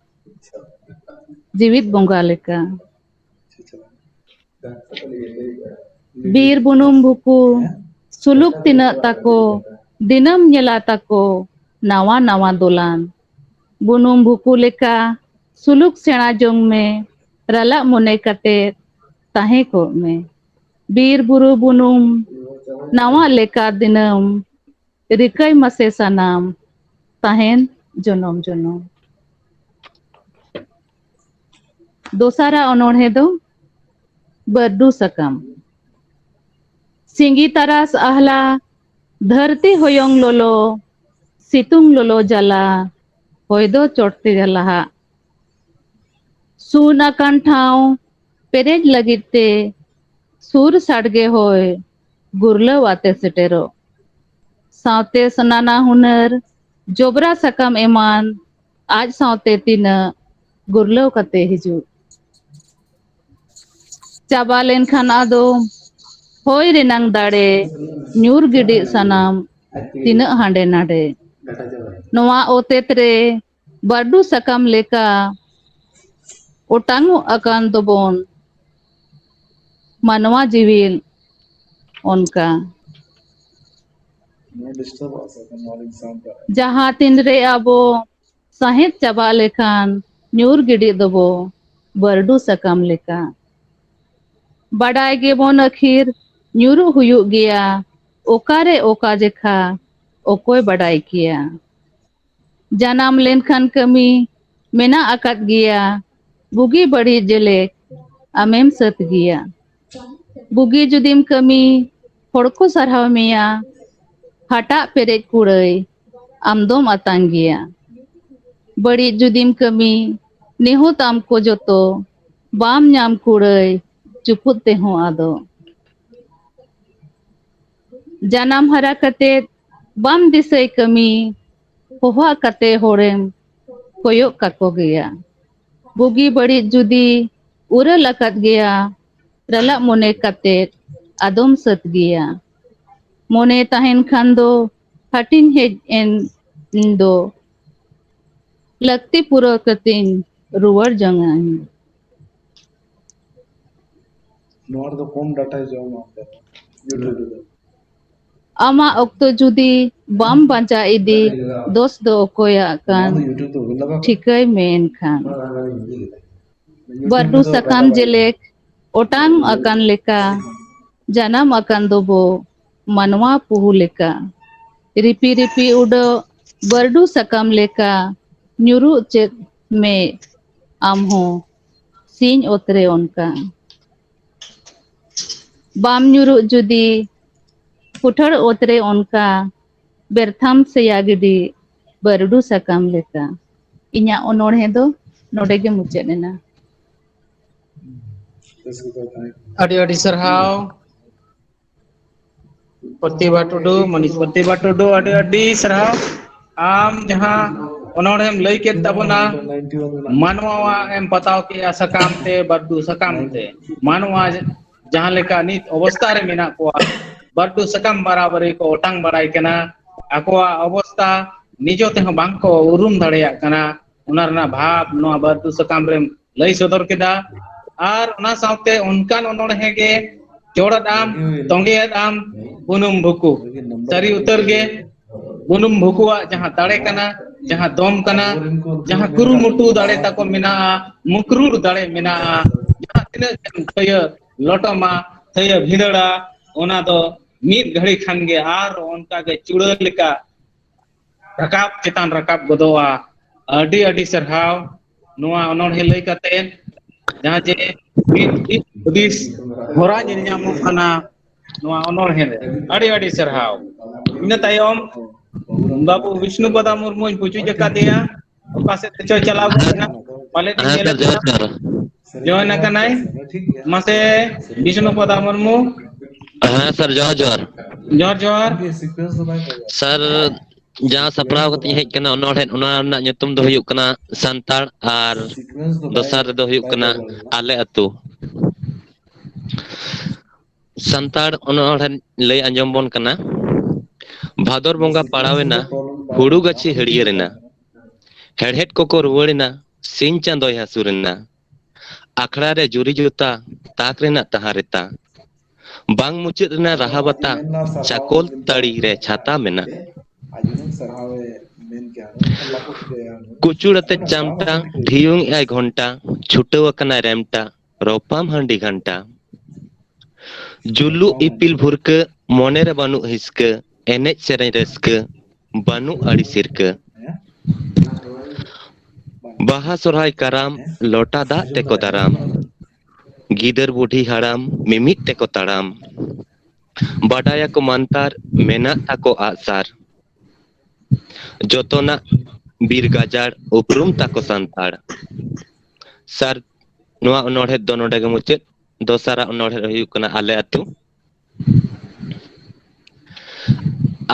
ᱡᱤᱣᱤᱫ ᱵᱚᱸᱜᱟ ᱞᱮᱠᱟ᱾ ᱵᱤᱨ ᱵᱩᱱᱩᱢ ᱵᱷᱩᱠᱩ, ᱥᱩᱞᱩᱠ ᱛᱤᱱᱟᱹᱜ ᱛᱟᱠᱚ, ᱫᱤᱱᱟᱹᱢ ᱧᱮᱞᱟ ᱛᱟᱠᱚ ᱱᱟᱣᱟ ᱱᱟᱣᱟ ᱫᱚᱞᱟᱱ᱾ ᱵᱩᱱᱩᱢ ᱵᱷᱩᱠᱩ ᱞᱮᱠᱟ ᱥᱩᱞᱩᱠ ᱥᱮᱬᱟ ᱡᱚᱝ ᱢᱮ, ᱨᱟᱞᱟᱜ ᱢᱚᱱᱮ ᱠᱟᱛᱮ ᱛᱟᱦᱮᱸ ᱠᱚᱜ ᱢᱮ᱾ ᱵᱤᱨ ᱵᱩᱨᱩ ᱵᱩᱱᱩᱢ ᱱᱟᱣᱟ ᱞᱮᱠᱟ ᱫᱤᱱᱟᱹᱢ, ᱨᱤᱠᱟᱹᱭ ᱢᱟᱥᱮ ᱥᱟᱱᱟᱢ ᱛᱟᱦᱮᱱ ᱡᱚᱱᱚᱢ ᱡᱚᱱᱚᱢ᱾ ᱫᱚᱥᱟᱨᱟᱜ ᱚᱱᱚᱬᱦᱮ ᱫᱚ ᱵᱟᱹᱨᱰᱩ ᱥᱟᱠᱟᱢ᱾ ᱥᱤᱸᱜᱤ ᱛᱟᱨᱟᱥ ᱟᱦᱞᱟ, ᱫᱷᱟᱹᱨᱛᱤ ᱦᱚᱭᱚᱝ ᱞᱚᱞᱚ, ᱥᱤᱛᱩᱝ ᱞᱚᱞᱚ ᱡᱟᱞᱟ, ᱦᱚᱭ ᱫᱚ ᱪᱚᱴ ᱛᱮ ᱡᱟᱞᱟᱦᱟᱜ᱾ ᱥᱩᱱ ᱟᱠᱟᱱ ᱴᱷᱟᱶ ᱯᱮᱨᱮᱡ ᱞᱟᱹᱜᱤᱫ ᱛᱮ ᱥᱩᱨ ᱥᱟᱰᱜᱮ ᱦᱚᱭ ᱜᱩᱨᱞᱟᱹᱣ ᱟᱛᱮ ᱥᱮᱴᱮᱨᱚᱜ᱾ ᱥᱟᱶᱛᱮ ᱱᱟᱱᱟ ᱦᱩᱱᱟᱹᱨ ᱡᱚᱵᱽᱨᱟ ᱥᱟᱠᱟᱢ ᱮᱢᱟᱱ ᱟᱡ ᱥᱟᱶᱛᱮ ᱛᱤᱱᱟᱹᱜ ᱜᱩᱨᱞᱟᱹᱣ ᱠᱟᱛᱮ ᱦᱤᱡᱩᱜ᱾ ᱪᱟᱵᱟ ᱞᱮᱱᱠᱷᱟᱱ ᱟᱫᱚ ᱦᱚᱭ ᱨᱮᱱᱟᱝ ᱫᱟᱲᱮ ᱧᱩᱨ ᱜᱤᱰᱤᱜ ᱥᱟᱱᱟᱢ ᱛᱤᱱᱟᱹᱜ ᱦᱟᱸᱰᱮ ᱱᱟᱰᱮ᱾ ᱱᱚᱣᱟ ᱚᱛᱮᱛ ᱨᱮ ᱵᱟᱹᱨᱰᱩ ᱥᱟᱠᱟᱢ ᱞᱮᱠᱟ ᱚᱴᱟᱝᱚᱜ ᱟᱠᱟᱱ ᱫᱚᱵᱚᱱ ᱢᱟᱱᱣᱟ ᱡᱤᱣᱤ ᱚᱱᱠᱟ᱾ ᱡᱟᱦᱟᱸ ᱛᱤᱱᱨᱮ ᱟᱵᱚ ᱥᱟᱸᱦᱮᱫ ᱪᱟᱵᱟᱜ ᱞᱮᱠᱷᱟᱱ ᱧᱩᱨ ᱜᱤᱰᱤᱜ ᱫᱚᱵᱚ ᱵᱟᱹᱨᱰᱩ ᱥᱟᱠᱟᱢ ᱞᱮᱠᱟ᱾ ᱵᱟᱰᱟᱭ ᱜᱮᱵᱚᱱ ᱟᱹᱠᱷᱤᱨ ᱧᱩᱨᱩᱜ ᱦᱩᱭᱩᱜ ᱜᱮᱭᱟ, ᱚᱠᱟᱨᱮ ᱚᱠᱟ ᱡᱮᱠᱷᱟ ᱚᱠᱚᱭ ᱵᱟᱰᱟᱭ ᱠᱮᱭᱟ᱾ ᱡᱟᱱᱟᱢ ᱞᱮᱱᱠᱷᱟᱱ ᱠᱟᱹᱢᱤ ᱢᱮᱱᱟᱜ ᱟᱠᱟᱫ ᱜᱮᱭᱟ, ᱵᱩᱜᱤ ᱵᱟᱹᱲᱤᱡ ᱡᱮᱞᱮᱠ ᱟᱢᱮᱢ ᱥᱟᱹᱛ ᱜᱮᱭᱟ᱾ ᱵᱩᱜᱤ ᱡᱩᱫᱤᱢ ᱠᱟᱹᱢᱤ, ᱦᱚᱲ ᱠᱚ ᱥᱟᱨᱦᱟᱣ ᱢᱮᱭᱟ, ᱦᱟᱴᱟᱜ ᱯᱮᱨᱮᱡ ᱠᱩᱲᱟᱹᱭ ᱟᱢ ᱫᱚᱢ ᱟᱛᱟᱝ ᱜᱮᱭᱟ᱾ ᱵᱟᱹᱲᱤᱡ ᱡᱩᱫᱤᱢ ᱠᱟᱹᱢᱤ, ᱱᱮᱦᱚᱛᱟᱢ ᱠᱚ ᱡᱚᱛᱚ, ᱵᱟᱢ ᱧᱟᱢ ᱠᱩᱲᱟᱹᱭ ᱪᱩᱯᱩᱫ ᱛᱮᱦᱚᱸ ᱟᱫᱚ᱾ ᱡᱟᱱᱟᱢ ᱦᱟᱨᱟ ᱠᱟᱛᱮ ᱵᱟᱢ ᱫᱤᱥᱟᱹᱭ ᱠᱟᱹᱢᱤ, ᱦᱚᱦᱚ ᱠᱟᱛᱮ ᱦᱚᱲᱮᱢ ᱠᱚᱭᱚᱜ ᱠᱟᱠᱚ ᱜᱮᱭᱟ᱾ ᱵᱩᱜᱤ ᱵᱟᱹᱲᱤᱡ ᱡᱩᱫᱤ ᱩᱨᱟᱹᱞ ᱟᱠᱟᱫ ᱜᱮᱭᱟ, ᱨᱟᱞᱟᱜ ᱢᱚᱱᱮ ᱠᱟᱛᱮ ᱟᱫᱚᱢ ᱥᱟᱹᱛ ᱜᱮᱭᱟ᱾ ᱢᱚᱱᱮ ᱛᱟᱦᱮᱱ ᱠᱷᱟᱱ ᱫᱚ ᱦᱟᱹᱴᱤᱧ ᱦᱮᱡ ᱮᱱ ᱫᱚ ᱞᱟᱹᱠᱛᱤ ᱯᱩᱨᱟᱹᱣ ᱠᱟᱛᱮᱧ ᱨᱩᱣᱟᱹᱲ ᱡᱚᱝᱟ᱾ ᱱᱚᱣᱟ ᱨᱮᱫᱚ ᱠᱚᱢ ᱰᱟᱴᱟᱭ ᱡᱚᱢᱟ ᱚᱸᱰᱮ, YouTube ᱨᱮᱫᱚ᱾ ᱟᱢᱟᱜ ᱚᱠᱛᱚ ᱡᱩᱫᱤ ᱵᱟᱢ ᱵᱟᱧᱪᱟᱣ ᱤᱫᱤ, ᱫᱳᱥ ᱫᱚ ᱚᱠᱚᱭᱟᱜ ᱠᱟᱱ? ᱱᱚᱣᱟ ᱫᱚ YouTube ᱫᱚ ᱵᱟᱹᱧ ᱞᱟᱜᱟᱣ ᱠᱟᱫᱟ᱾ ᱴᱷᱤᱠᱟᱹᱭ ᱢᱮ ᱮᱱᱠᱷᱟᱱ᱾ ᱱᱚᱣᱟ ᱫᱚ ᱤᱧ ᱜᱮ ᱞᱟᱜᱟᱣ ᱠᱟᱫᱟ᱾ YouTube ᱵᱟᱹᱨᱰᱩ ᱨᱮᱫᱚ ᱥᱟᱠᱟᱢ ᱵᱟᱭ ᱞᱟᱜᱟᱣ ᱡᱮᱞᱮᱠ ᱚᱴᱟᱝ ᱟᱠᱟᱱ ᱞᱮᱠᱟ, ᱡᱟᱱᱟᱢ ᱟᱠᱟᱱ ᱫᱚᱵᱚ ᱢᱟᱱᱣᱟ ᱯᱩᱦᱩ ᱞᱮᱠᱟ᱾ ᱨᱤᱯᱤ ᱨᱤᱯᱤ ᱩᱰᱟᱹᱜ ᱵᱟᱹᱨᱰᱩ ᱥᱟᱠᱟᱢ ᱞᱮᱠᱟ, ᱧᱩᱨᱩᱜ ᱪᱮᱫ ᱢᱮ ᱟᱢ ᱦᱚᱸ ᱥᱤᱧ ᱚᱛ ᱨᱮ ᱚᱱᱠᱟ᱾ ᱵᱟᱢ ᱧᱩᱨᱩᱜ ᱡᱩᱫᱤ ᱠᱩᱴᱷᱟᱹᱲ ᱚᱛ ᱨᱮ ᱚᱱᱠᱟ, ᱵᱮᱨᱛᱷᱟᱢ ᱥᱮᱭᱟ ᱜᱤᱰᱤ ᱵᱟᱹᱨᱰᱩ ᱥᱟᱠᱟᱢ ᱞᱮᱠᱟ᱾ ᱤᱧᱟᱹᱜ ᱚᱱᱚᱬᱦᱮ ᱫᱚ ᱱᱚᱰᱮ ᱜᱮ ᱢᱩᱪᱟᱹᱫ ᱮᱱᱟ᱾ ᱟᱹᱰᱤ ᱟᱹᱰᱤ ᱥᱟᱨᱦᱟᱣ ᱯᱨᱚᱛᱤᱵᱷᱟ ᱴᱩᱰᱩ, ᱢᱟᱹᱱᱤᱡ ᱯᱨᱚᱛᱤᱵᱷᱟ ᱴᱩᱰᱩ, ᱟᱹᱰᱤ ᱟᱹᱰᱤ ᱥᱟᱨᱦᱟᱣ᱾ ᱟᱢ ᱡᱟᱦᱟᱸ ᱚᱱᱚᱬᱦᱮᱢ ᱞᱟᱹᱭ ᱠᱮᱫ ᱛᱟᱵᱚᱱᱟ, ᱢᱟᱱᱣᱟᱣᱟᱜ ᱮᱢ ᱯᱟᱛᱟᱣ ᱠᱮᱜᱼᱟ ᱥᱟᱠᱟᱢ ᱛᱮ, ᱵᱟᱹᱨᱰᱩ ᱥᱟᱠᱟᱢ ᱛᱮ᱾ ᱢᱟᱱᱣᱟ ᱡᱟᱦᱟᱸ ᱞᱮᱠᱟ ᱱᱤᱛ ᱚᱵᱚᱥᱛᱟ ᱨᱮ ᱢᱮᱱᱟᱜ ᱠᱚᱣᱟ, ᱵᱟᱹᱨᱰᱩ ᱥᱟᱠᱟᱢ ᱵᱟᱨᱟᱵᱟᱹᱨᱤ ᱠᱚ ᱚᱴᱟᱝ ᱵᱟᱲᱟᱭ ᱠᱟᱱᱟ, ᱟᱠᱚᱣᱟᱜ ᱚᱵᱚᱥᱛᱟ ᱱᱤᱡᱚ ᱛᱮᱦᱚᱸ ᱵᱟᱝ ᱠᱚ ᱩᱨᱩᱢ ᱫᱟᱲᱮᱭᱟᱜ ᱠᱟᱱᱟ, ᱚᱱᱟ ᱨᱮᱱᱟᱜ ᱵᱷᱟᱵᱽ ᱱᱚᱣᱟ ᱵᱟᱹᱨᱰᱩ ᱥᱟᱠᱟᱢ ᱨᱮᱢ ᱞᱟᱹᱭ ᱥᱚᱫᱚᱨ ᱠᱮᱫᱟ᱾ ᱟᱨ ᱚᱱᱟ ᱥᱟᱶᱛᱮ ᱚᱱᱠᱟᱱ ᱚᱱᱚᱬᱦᱮ ᱜᱮ ᱪᱚᱲᱟᱫ ᱟᱢ, ᱛᱚᱸᱜᱮᱭᱟᱫ ᱟᱢ, ᱵᱩᱱᱩᱢ ᱵᱷᱩᱠᱩ᱾ ᱥᱟᱹᱨᱤ ᱩᱛᱟᱹᱨ ᱜᱮ ᱵᱩᱱᱩᱢ ᱵᱷᱩᱠᱩᱣᱟᱜ ᱡᱟᱦᱟᱸ ᱫᱟᱲᱮ ᱠᱟᱱᱟ, ᱡᱟᱦᱟᱸ ᱫᱚᱢ ᱠᱟᱱᱟ, ᱡᱟᱦᱟᱸ ᱠᱩᱨᱩᱢᱩᱴᱩ ᱫᱟᱲᱮ ᱛᱟᱠᱚ ᱢᱮᱱᱟᱜᱼᱟ, ᱢᱩᱠᱨᱩᱲ ᱫᱟᱲᱮ ᱢᱮᱱᱟᱜᱼᱟ, ᱡᱟᱦᱟᱸ ᱛᱤᱱᱟᱹᱜ ᱜᱮᱢ ᱛᱷᱟᱹᱭᱟᱹ ᱞᱚᱴᱚᱢᱟ, ᱛᱷᱟᱹᱭᱟᱹ ᱵᱷᱤᱸᱫᱟᱹᱲᱟ, ᱚᱱᱟ ᱫᱚ ᱢᱤᱫ ᱜᱷᱟᱹᱲᱤ ᱠᱷᱟᱱ ᱜᱮ ᱟᱨ ᱚᱱᱠᱟ ᱜᱮ ᱪᱩᱲᱟᱹ ᱞᱮᱠᱟ ᱨᱟᱠᱟᱵ ᱪᱮᱛᱟᱱ ᱨᱟᱠᱟᱵ ᱜᱚᱫᱚᱜᱼᱟ᱾ ᱟᱹᱰᱤ ᱟᱹᱰᱤ ᱥᱟᱨᱦᱟᱣ ᱱᱚᱣᱟ ᱚᱱᱚᱬᱦᱮ ᱞᱟᱹᱭ ᱠᱟᱛᱮ, ᱡᱟᱦᱟᱸ ᱡᱮ ᱢᱤᱫ ᱫᱤᱥ ᱦᱩᱫᱤᱥ ᱦᱚᱨᱟ ᱧᱮᱞ ᱧᱟᱢᱚᱜ ᱠᱟᱱᱟ ᱱᱚᱣᱟ ᱚᱱᱚᱬᱦᱮ ᱨᱮ᱾ ᱟᱹᱰᱤ ᱟᱹᱰᱤ ᱥᱟᱨᱦᱟᱣ᱾ ᱤᱱᱟᱹ ᱛᱟᱭᱚᱢ ᱵᱟᱹᱵᱩ ᱵᱤᱥᱱᱩᱯᱟᱫᱟ ᱢᱩᱨᱢᱩᱧ ᱯᱩᱪᱩᱡ ᱟᱠᱟᱫᱮᱭᱟ, ᱚᱠᱟ ᱥᱮᱫ ᱛᱮᱪᱚᱭ ᱪᱟᱞᱟᱣ ᱜᱚᱫ ᱮᱱᱟ, ᱯᱟᱞᱮᱫ ᱤᱧ ᱦᱮᱸ ᱧᱮᱞᱮ ᱥᱟᱨ, ᱡᱚᱦᱟᱨ ᱠᱟᱱᱟ᱾ ᱡᱚᱦᱟᱨ᱾ ᱡᱚᱭᱮᱱ ᱟᱠᱟᱱᱟᱭ᱾ ᱢᱟᱥᱮ ᱵᱤᱥᱱᱩᱯᱟᱫᱟ ᱢᱩᱨᱢᱩ᱾ ᱦᱮᱸ ᱥᱟᱨ, ᱡᱚᱦᱟᱨ ᱡᱚᱦᱟᱨ᱾ ᱡᱚᱦᱟᱨ, ᱡᱚᱦᱟᱨ᱾ ᱥᱤᱠᱩᱭᱮᱱᱥ ᱫᱚ ᱵᱟᱭ ᱧᱟᱢᱟ᱾ ᱥᱟᱨ, ᱡᱟᱦᱟᱸ ᱥᱟᱯᱲᱟᱣ ᱠᱟᱛᱮᱧ ᱦᱮᱡ ᱠᱟᱱᱟ ᱚᱱᱚᱬᱦᱮ, ᱚᱱᱟ ᱨᱮᱱᱟᱜ ᱧᱩᱛᱩᱢ ᱫᱚ ᱦᱩᱭᱩᱜ ᱠᱟᱱᱟ ᱥᱟᱱᱛᱟᱲ, ᱟᱨ ᱥᱤᱠᱩᱭᱮᱱᱥ ᱫᱚ ᱵᱟᱭ ᱫᱚᱥᱟᱨ ᱨᱮᱫᱚ ᱦᱩᱭᱩᱜ ᱵᱟᱭ ᱠᱟᱱᱟ ᱧᱟᱢᱟ᱾ ᱟᱞᱮ ᱟᱹᱛᱩ᱾ ᱥᱟᱱᱛᱟᱲ ᱚᱱᱚᱬᱦᱮ ᱞᱟᱹᱭ ᱟᱸᱡᱚᱢ ᱵᱚᱱ ᱠᱟᱱᱟ᱾ ᱵᱷᱟᱫᱚᱨ ᱵᱚᱸᱜᱟ ᱯᱟᱲᱟᱣᱮᱱᱟ, ᱦᱩᱲᱩ ᱜᱟᱹᱪᱷᱤ ᱦᱟᱹᱨᱭᱟᱹᱲ ᱮᱱᱟ, ᱦᱮᱲᱦᱮᱫ ᱠᱚᱠᱚ ᱨᱩᱣᱟᱹᱲ ᱮᱱᱟ, ᱥᱤᱧ ᱪᱟᱸᱫᱚᱭ ᱦᱟᱹᱥᱩᱨ ᱮᱱᱟ᱾ ᱟᱠᱷᱲᱟ ᱨᱮ ᱡᱩᱨᱤ ᱡᱩᱛᱟ, ᱛᱟᱠ ᱨᱮᱱᱟᱜ ᱛᱟᱦᱟᱸ ᱨᱮᱛᱟ᱾ ᱵᱟᱝ ᱢᱩᱪᱟᱹᱫ ᱨᱮᱱᱟᱜ ᱨᱟᱦᱟ ᱵᱟᱛᱟ, ᱪᱟᱠᱚᱞ ᱛᱟᱹᱲᱤ ᱨᱮ ᱪᱷᱟᱛᱟ ᱢᱮᱱᱟᱜ᱾ ᱠᱩᱪᱩᱲ ᱟᱛᱮ ᱪᱟᱢᱴᱟ, ᱰᱷᱤᱭᱩᱝ ᱮᱜᱼᱟᱭ ᱜᱷᱚᱱᱴᱟ, ᱪᱷᱩᱴᱟᱹᱣ ᱟᱠᱟᱱᱟᱭ ᱨᱮᱢᱴᱟ, ᱨᱚᱯᱟᱢ ᱦᱟᱺᱰᱤ ᱜᱷᱟᱱᱴᱟ᱾ ᱡᱩᱞᱩᱜ ᱤᱯᱤᱞ ᱵᱷᱩᱨᱠᱟᱹ, ᱢᱚᱱᱮ ᱨᱮ ᱵᱟᱹᱱᱩᱜ ᱦᱤᱥᱠᱟᱹ, ᱮᱱᱮᱡ ᱥᱮᱨᱮᱧ ᱨᱟᱹᱥᱠᱟᱹ, ᱵᱟᱹᱱᱩᱜ ᱟᱹᱲᱤ ᱥᱤᱨᱠᱟᱹ᱾ ᱵᱟᱦᱟ ᱥᱚᱨᱦᱟᱭ ᱠᱟᱨᱟᱢ, ᱞᱚᱴᱟ ᱫᱟᱜ ᱛᱮᱠᱚ ᱫᱟᱨᱟᱢ᱾ ᱜᱤᱫᱟᱹᱨ ᱵᱩᱰᱷᱤ ᱦᱟᱲᱟᱢ, ᱢᱤᱢᱤᱫ ᱛᱮᱠᱚ ᱛᱟᱲᱟᱢ᱾ ᱵᱟᱰᱟᱭᱟᱠᱚ ᱢᱟᱱᱛᱟᱨ, ᱢᱮᱱᱟᱜ ᱛᱟᱠᱚ ᱟᱜᱼᱥᱟᱨ᱾ ᱡᱚᱛᱚᱱᱟᱜ ᱵᱤᱨ ᱜᱟᱡᱟᱲ, ᱩᱯᱨᱩᱢ ᱛᱟᱠᱚ ᱥᱟᱱᱛᱟᱲ᱾ ᱥᱟᱨ, ᱱᱚᱣᱟ ᱚᱱᱚᱬᱦᱮ ᱫᱚ ᱱᱚᱰᱮ ᱜᱮ ᱢᱩᱪᱟᱹᱫ᱾ ᱫᱚᱥᱟᱨᱟᱜ ᱚᱱᱚᱬᱦᱮ ᱦᱩᱭᱩᱜ ᱠᱟᱱᱟ ᱟᱞᱮ ᱟᱹᱛᱩ᱾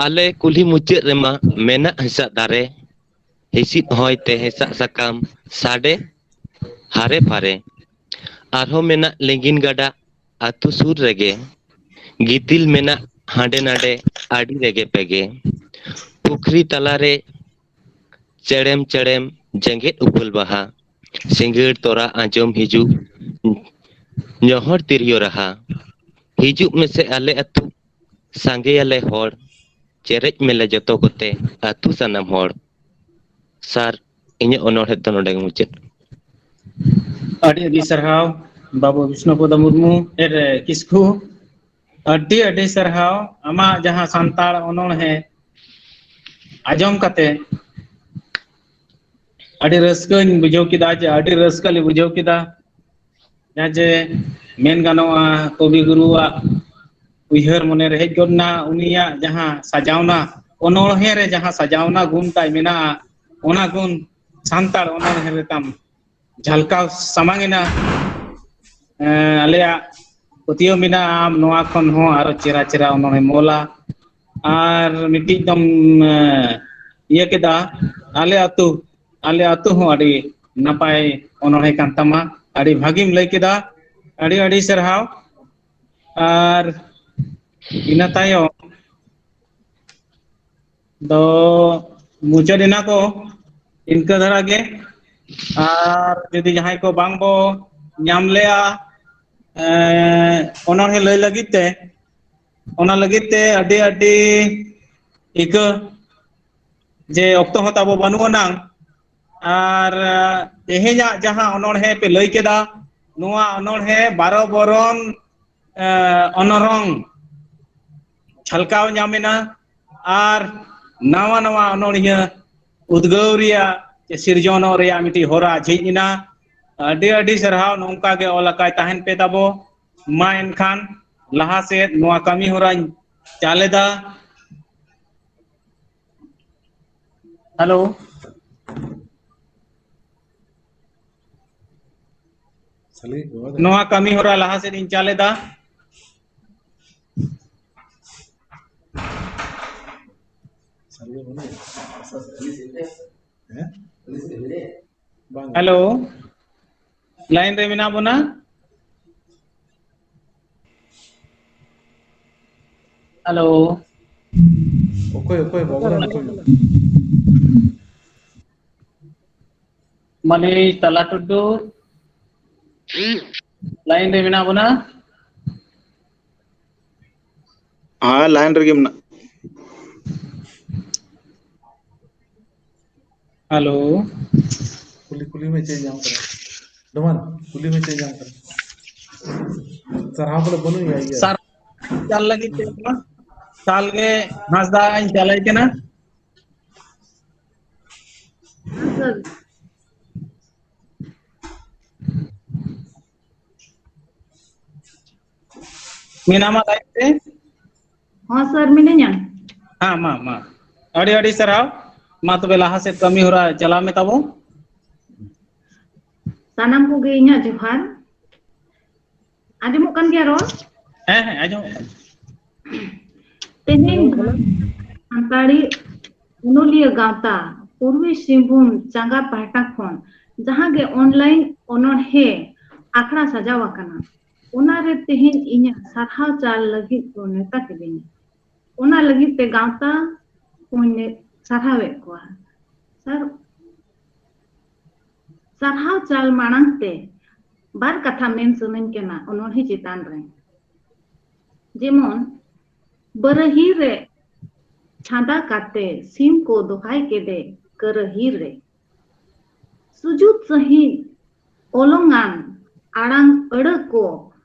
ᱟᱞᱮ ᱠᱩᱞᱦᱤ ᱢᱩᱪᱟᱹᱫ ᱨᱮᱢᱟ ᱢᱮᱱᱟᱜ ᱦᱮᱸᱥᱟᱜ ᱫᱟᱨᱮ, ᱦᱤᱥᱤᱫ ᱦᱚᱭ ᱛᱮ ᱦᱮᱸᱥᱟᱜ ᱥᱟᱠᱟᱢ ᱥᱟᱰᱮ ᱦᱟᱨᱮ ᱯᱷᱟᱨᱮ᱾ ᱟᱨᱦᱚᱸ ᱢᱮᱱᱟᱜ ᱞᱤᱸᱜᱤᱱ ᱜᱟᱰᱟ ᱟᱹᱛᱩ ᱥᱩᱨ ᱨᱮᱜᱮ, ᱜᱤᱛᱤᱞ ᱢᱮᱱᱟᱜ ᱦᱟᱸᱰᱮ ᱱᱟᱰᱮ ᱟᱹᱰᱤ ᱨᱮᱜᱮ ᱯᱮᱜᱮ᱾ ᱯᱩᱠᱷᱨᱤ ᱛᱟᱞᱟᱨᱮ ᱪᱮᱲᱮᱢ ᱪᱮᱲᱮᱢ ᱡᱮᱜᱮᱫ ᱩᱯᱟᱹᱞ ᱵᱟᱦᱟ, ᱥᱤᱸᱜᱟᱹᱲ ᱛᱚᱨᱟ ᱟᱸᱡᱚᱢ ᱦᱤᱡᱩᱜ ᱧᱚᱦᱚᱲ ᱛᱤᱨᱭᱳ ᱨᱟᱦᱟ᱾ ᱦᱤᱡᱩᱜ ᱢᱮᱥᱮ ᱟᱞᱮ ᱟᱹᱛᱩ, ᱥᱟᱸᱜᱮᱭᱟᱞᱮ ᱦᱚᱲ, ᱪᱮᱨᱮᱡ ᱢᱮᱞᱮ ᱡᱚᱛᱚ ᱠᱚᱛᱮ ᱟᱹᱛᱩ ᱥᱟᱱᱟᱢ ᱦᱚᱲ᱾ ᱥᱟᱨ, ᱤᱧᱟᱹᱜ ᱚᱱᱚᱬᱦᱮ ᱫᱚ ᱱᱚᱰᱮ ᱜᱮ ᱢᱩᱪᱟᱹᱫ᱾ ᱟᱹᱰᱤ ᱟᱹᱰᱤ ᱥᱟᱨᱦᱟᱣ ᱵᱟᱹᱵᱩ ᱵᱤᱥᱱᱩᱯᱚᱫᱚ ᱢᱩᱨᱢᱩ, ᱮᱨ, ᱠᱤᱥᱠᱩ᱾ ᱟᱹᱰᱤ ᱟᱹᱰᱤ ᱥᱟᱨᱦᱟᱣ ᱟᱢᱟᱜ ᱡᱟᱦᱟᱸ ᱥᱟᱱᱛᱟᱲ ᱚᱱᱚᱬᱦᱮ ᱟᱸᱡᱚᱢ ᱠᱟᱛᱮ ᱟᱹᱰᱤ ᱨᱟᱹᱥᱠᱟᱹᱧ ᱵᱩᱡᱷᱟᱹᱣ ᱠᱮᱫᱟ, ᱡᱮ ᱟᱹᱰᱤ ᱨᱟᱹᱥᱠᱟᱹ ᱞᱮ ᱵᱩᱡᱷᱟᱹᱣ ᱠᱮᱫᱟ᱾ ᱡᱟᱦᱟᱸ ᱡᱮ ᱢᱮᱱ ᱜᱟᱱᱚᱜᱼᱟ, ᱠᱚᱵᱤ ᱜᱩᱨᱩᱣᱟᱜ ᱩᱭᱦᱟᱹᱨ ᱢᱚᱱᱮ ᱨᱮ ᱦᱮᱡ ᱜᱚᱫ ᱮᱱᱟ, ᱩᱱᱤᱭᱟᱜ ᱡᱟᱦᱟᱸ ᱥᱟᱡᱟᱣᱱᱟ, ᱚᱱᱚᱬᱦᱮ ᱨᱮ ᱡᱟᱦᱟᱸ ᱥᱟᱡᱟᱣᱱᱟ ᱜᱩᱱ ᱛᱟᱭ ᱢᱮᱱᱟᱜᱼᱟ, ᱚᱱᱟ ᱜᱩᱱ ᱥᱟᱱᱛᱟᱲ ᱚᱱᱚᱬᱦᱮ ᱨᱮ ᱛᱟᱢ ᱡᱷᱟᱞᱠᱟᱣ ᱥᱟᱢᱟᱝ ᱮᱱᱟ᱾ ᱮᱸ, ᱟᱞᱮᱭᱟᱜ ᱯᱟᱹᱛᱭᱟᱹᱣ ᱢᱮᱱᱟᱜᱼᱟ, ᱟᱢ ᱱᱚᱣᱟ ᱠᱷᱚᱱ ᱦᱚᱸ ᱟᱨᱚ ᱪᱮᱦᱨᱟ ᱪᱮᱦᱨᱟ ᱚᱱᱚᱬᱦᱮᱢ ᱚᱞᱟ᱾ ᱟᱨ ᱢᱤᱫᱴᱤᱡ ᱫᱚᱢ, ᱮ, ᱤᱭᱟᱹ ᱠᱮᱫᱟ, ᱟᱞᱮ ᱟᱹᱛᱩ, ᱟᱞᱮ ᱟᱹᱛᱩ ᱦᱚᱸ ᱟᱹᱰᱤ ᱱᱟᱯᱟᱭ ᱚᱱᱚᱬᱦᱮ ᱠᱟᱱ ᱛᱟᱢᱟ, ᱟᱹᱰᱤ ᱵᱷᱟᱹᱜᱤᱢ ᱞᱟᱹᱭ ᱠᱮᱫᱟ, ᱟᱹᱰᱤ ᱟᱹᱰᱤ ᱥᱟᱨᱦᱟᱣ᱾ ᱟᱨ ᱤᱱᱟᱹ ᱛᱟᱭᱚᱢ ᱫᱚ ᱢᱩᱪᱟᱹᱫ ᱮᱱᱟ ᱠᱚ ᱤᱱᱠᱟᱹ ᱫᱷᱟᱨᱟ ᱜᱮ᱾ ᱟᱨ ᱡᱩᱫᱤ ᱡᱟᱦᱟᱸᱭ ᱠᱚ ᱵᱟᱝ ᱵᱚ ᱧᱟᱢ ᱞᱮᱜᱼᱟ, ᱮᱸ, ᱚᱱᱚᱬᱦᱮ ᱞᱟᱹᱭ ᱞᱟᱹᱜᱤᱫ ᱛᱮ, ᱚᱱᱟ ᱞᱟᱹᱜᱤᱫ ᱛᱮ ᱟᱹᱰᱤ ᱟᱹᱰᱤ ᱤᱠᱟᱹ ᱡᱮ ᱚᱠᱛᱚ ᱦᱚᱸ ᱛᱟᱵᱚ ᱵᱟᱹᱱᱩᱜ ᱟᱱᱟᱝ᱾ ᱟᱨ ᱛᱮᱦᱮᱧᱟᱜ ᱡᱟᱦᱟᱸ ᱚᱱᱚᱬᱦᱮ ᱯᱮ ᱞᱟᱹᱭ ᱠᱮᱫᱟ, ᱱᱚᱣᱟ ᱚᱱᱚᱬᱦᱮ ᱵᱟᱨᱚ ᱵᱚᱨᱚᱱ, ᱮᱸ, ᱚᱱᱚᱨᱚᱝ ᱡᱷᱟᱞᱠᱟᱣ ᱧᱟᱢ ᱮᱱᱟ᱾ ᱟᱨ ᱱᱟᱣᱟ ᱱᱟᱣᱟ ᱚᱱᱚᱬᱦᱤᱭᱟᱹ ᱩᱫᱽᱜᱟᱹᱣ ᱨᱮᱭᱟᱜ ᱥᱮ ᱥᱤᱨᱡᱚᱱᱚᱜ ᱨᱮᱭᱟᱜ ᱢᱤᱫᱴᱤᱡ ᱦᱚᱨᱟ ᱡᱷᱤᱡ ᱮᱱᱟ᱾ ᱟᱹᱰᱤ ᱟᱹᱰᱤ ᱥᱟᱨᱦᱟᱣ, ᱱᱚᱝᱠᱟ ᱜᱮ ᱚᱞ ᱟᱠᱟᱭ ᱛᱟᱦᱮᱱ ᱯᱮ ᱛᱟᱵᱚ᱾ ᱢᱟ ᱮᱱᱠᱷᱟᱱ ᱞᱟᱦᱟ ᱥᱮᱫ ᱱᱚᱣᱟ ᱠᱟᱹᱢᱤ ᱦᱚᱨᱟᱧ ᱪᱟᱞᱮᱫᱟ᱾ ᱦᱮᱞᱳ᱾ ᱱᱚᱣᱟ ᱠᱟᱹᱢᱤ ᱦᱚᱨᱟ ᱞᱟᱦᱟ ᱥᱮᱫ ᱤᱧ ᱪᱟᱞᱮᱫᱟ᱾ ᱦᱮᱞᱳ, ᱞᱟᱭᱤᱱ ᱨᱮ ᱢᱮᱱᱟᱜ ᱵᱚᱱᱟ? ᱦᱮᱞᱳ᱾ ᱚᱠᱚᱭ, ᱚᱠᱚᱭ ᱵᱟᱵᱩᱨᱟᱢ ᱚᱠᱚᱭ? ᱢᱟᱹᱱᱤᱡ ᱛᱟᱞᱟ ᱴᱩᱰᱩ, ᱞᱟᱭᱤᱱ ᱨᱮ ᱢᱮᱱᱟᱜ ᱵᱚᱱᱟ? ᱦᱮᱸ, ᱞᱟᱭᱤᱱ ᱨᱮᱜᱮ ᱢᱮᱱᱟᱜ᱾ ᱦᱮᱞᱳ᱾ ᱠᱩᱞᱤ, ᱠᱩᱞᱤ ᱢᱮ ᱪᱮᱫ ᱧᱟᱢ ᱠᱟᱱᱟ᱾ ᱰᱚᱢᱟᱱ, ᱠᱩᱞᱤ ᱢᱮ ᱪᱮᱫ ᱧᱟᱢ ᱠᱟᱱᱟ᱾ ᱥᱟᱨᱦᱟᱣ ᱵᱚᱞᱮ ᱵᱟᱹᱱᱩᱜ ᱭᱟ, ᱤᱭᱟᱹ᱾ ᱥᱟᱨ, ᱪᱟᱞ ᱞᱟᱹᱜᱤᱫ ᱛᱮ ᱥᱟᱞ ᱜᱮ ᱦᱟᱸᱥᱫᱟ ᱤᱧ ᱪᱟᱞᱟᱭ ᱠᱟᱱᱟ᱾ ᱦᱮᱸ, ᱥᱟᱨ᱾ ᱢᱮᱱᱟᱢᱟ ᱞᱟᱭᱤᱱ ᱨᱮ? ᱦᱚᱸ, ᱥᱟᱨ, ᱢᱤᱱᱟᱹᱧᱟ᱾ ᱦᱮᱸ, ᱢᱟ, ᱢᱟ᱾ ᱟᱹᱰᱤ, ᱟᱹᱰᱤ ᱥᱟᱨᱦᱟᱣ᱾ ᱢᱟ ᱛᱚᱵᱮ ᱞᱟᱦᱟ ᱥᱮᱫ ᱠᱟᱹᱢᱤ ᱦᱚᱨᱟ ᱪᱟᱞᱟᱣ ᱢᱮ ᱛᱟᱵᱚ᱾ ᱥᱟᱱᱟᱢ ᱠᱚᱜᱮ ᱤᱧᱟᱹᱜ ᱡᱚᱦᱟᱨ᱾ ᱟᱸᱡᱚᱢᱚᱜ ᱠᱟᱱ ᱜᱮᱭᱟ ᱨᱚᱲ? ᱦᱮᱸ ᱦᱮᱸ, ᱟᱸᱡᱚᱢᱚᱜ ᱠᱟᱱᱟ᱾ ᱛᱮᱦᱮᱧ ᱥᱟᱱᱛᱟᱲᱤ ᱚᱱᱚᱞᱤᱭᱟᱹ ᱜᱟᱶᱛᱟ ᱯᱩᱨᱵᱤ ᱥᱤᱝᱵᱷᱩᱢ ᱪᱟᱸᱜᱟ ᱯᱟᱦᱴᱟ ᱠᱷᱚᱱ ᱡᱟᱦᱟᱸ ᱜᱮ online ᱚᱱᱚᱬᱦᱮ ᱟᱠᱷᱲᱟ ᱥᱟᱡᱟᱣ ᱟᱠᱟᱱᱟ, ᱚᱱᱟ ᱨᱮ ᱛᱮᱦᱮᱧ ᱤᱧᱟᱹᱜ ᱥᱟᱨᱦᱟᱣ ᱪᱟᱞ ᱞᱟᱹᱜᱤᱫ ᱠᱚ ᱱᱮᱣᱛᱟ ᱠᱤᱫᱤᱧᱟ᱾ ᱚᱱᱟ ᱞᱟᱹᱜᱤᱫ ᱛᱮ ᱜᱟᱶᱛᱟ ᱠᱚᱧ ᱥᱟᱨᱦᱟᱣᱮᱫ ᱠᱚᱣᱟ᱾ ᱥᱟᱨ-, ᱥᱟᱨᱦᱟᱣ ᱪᱟᱞ ᱢᱟᱲᱟᱝ ᱛᱮ ᱵᱟᱨ ᱠᱟᱛᱷᱟ ᱢᱮᱱ ᱥᱟᱱᱟᱧ ᱠᱟᱱᱟ ᱚᱱᱚᱬᱦᱮ ᱪᱮᱛᱟᱱ ᱨᱮ᱾ ᱡᱮᱢᱚᱱ, ᱵᱟᱨᱟᱹᱦᱤ ᱨᱮ ᱪᱷᱟᱸᱫᱟ ᱠᱟᱛᱮ ᱥᱤᱢ ᱠᱚ ᱫᱚᱦᱟᱭ ᱠᱮᱫᱮ ᱠᱟᱹᱨᱟᱹᱦᱤ ᱨᱮ᱾ ᱥᱩᱡᱩᱛ ᱥᱟᱺᱦᱤᱡ ᱚᱞᱚᱝᱟᱱ ᱟᱲᱟᱝ ᱟᱹᱲᱟᱹ ᱠᱚ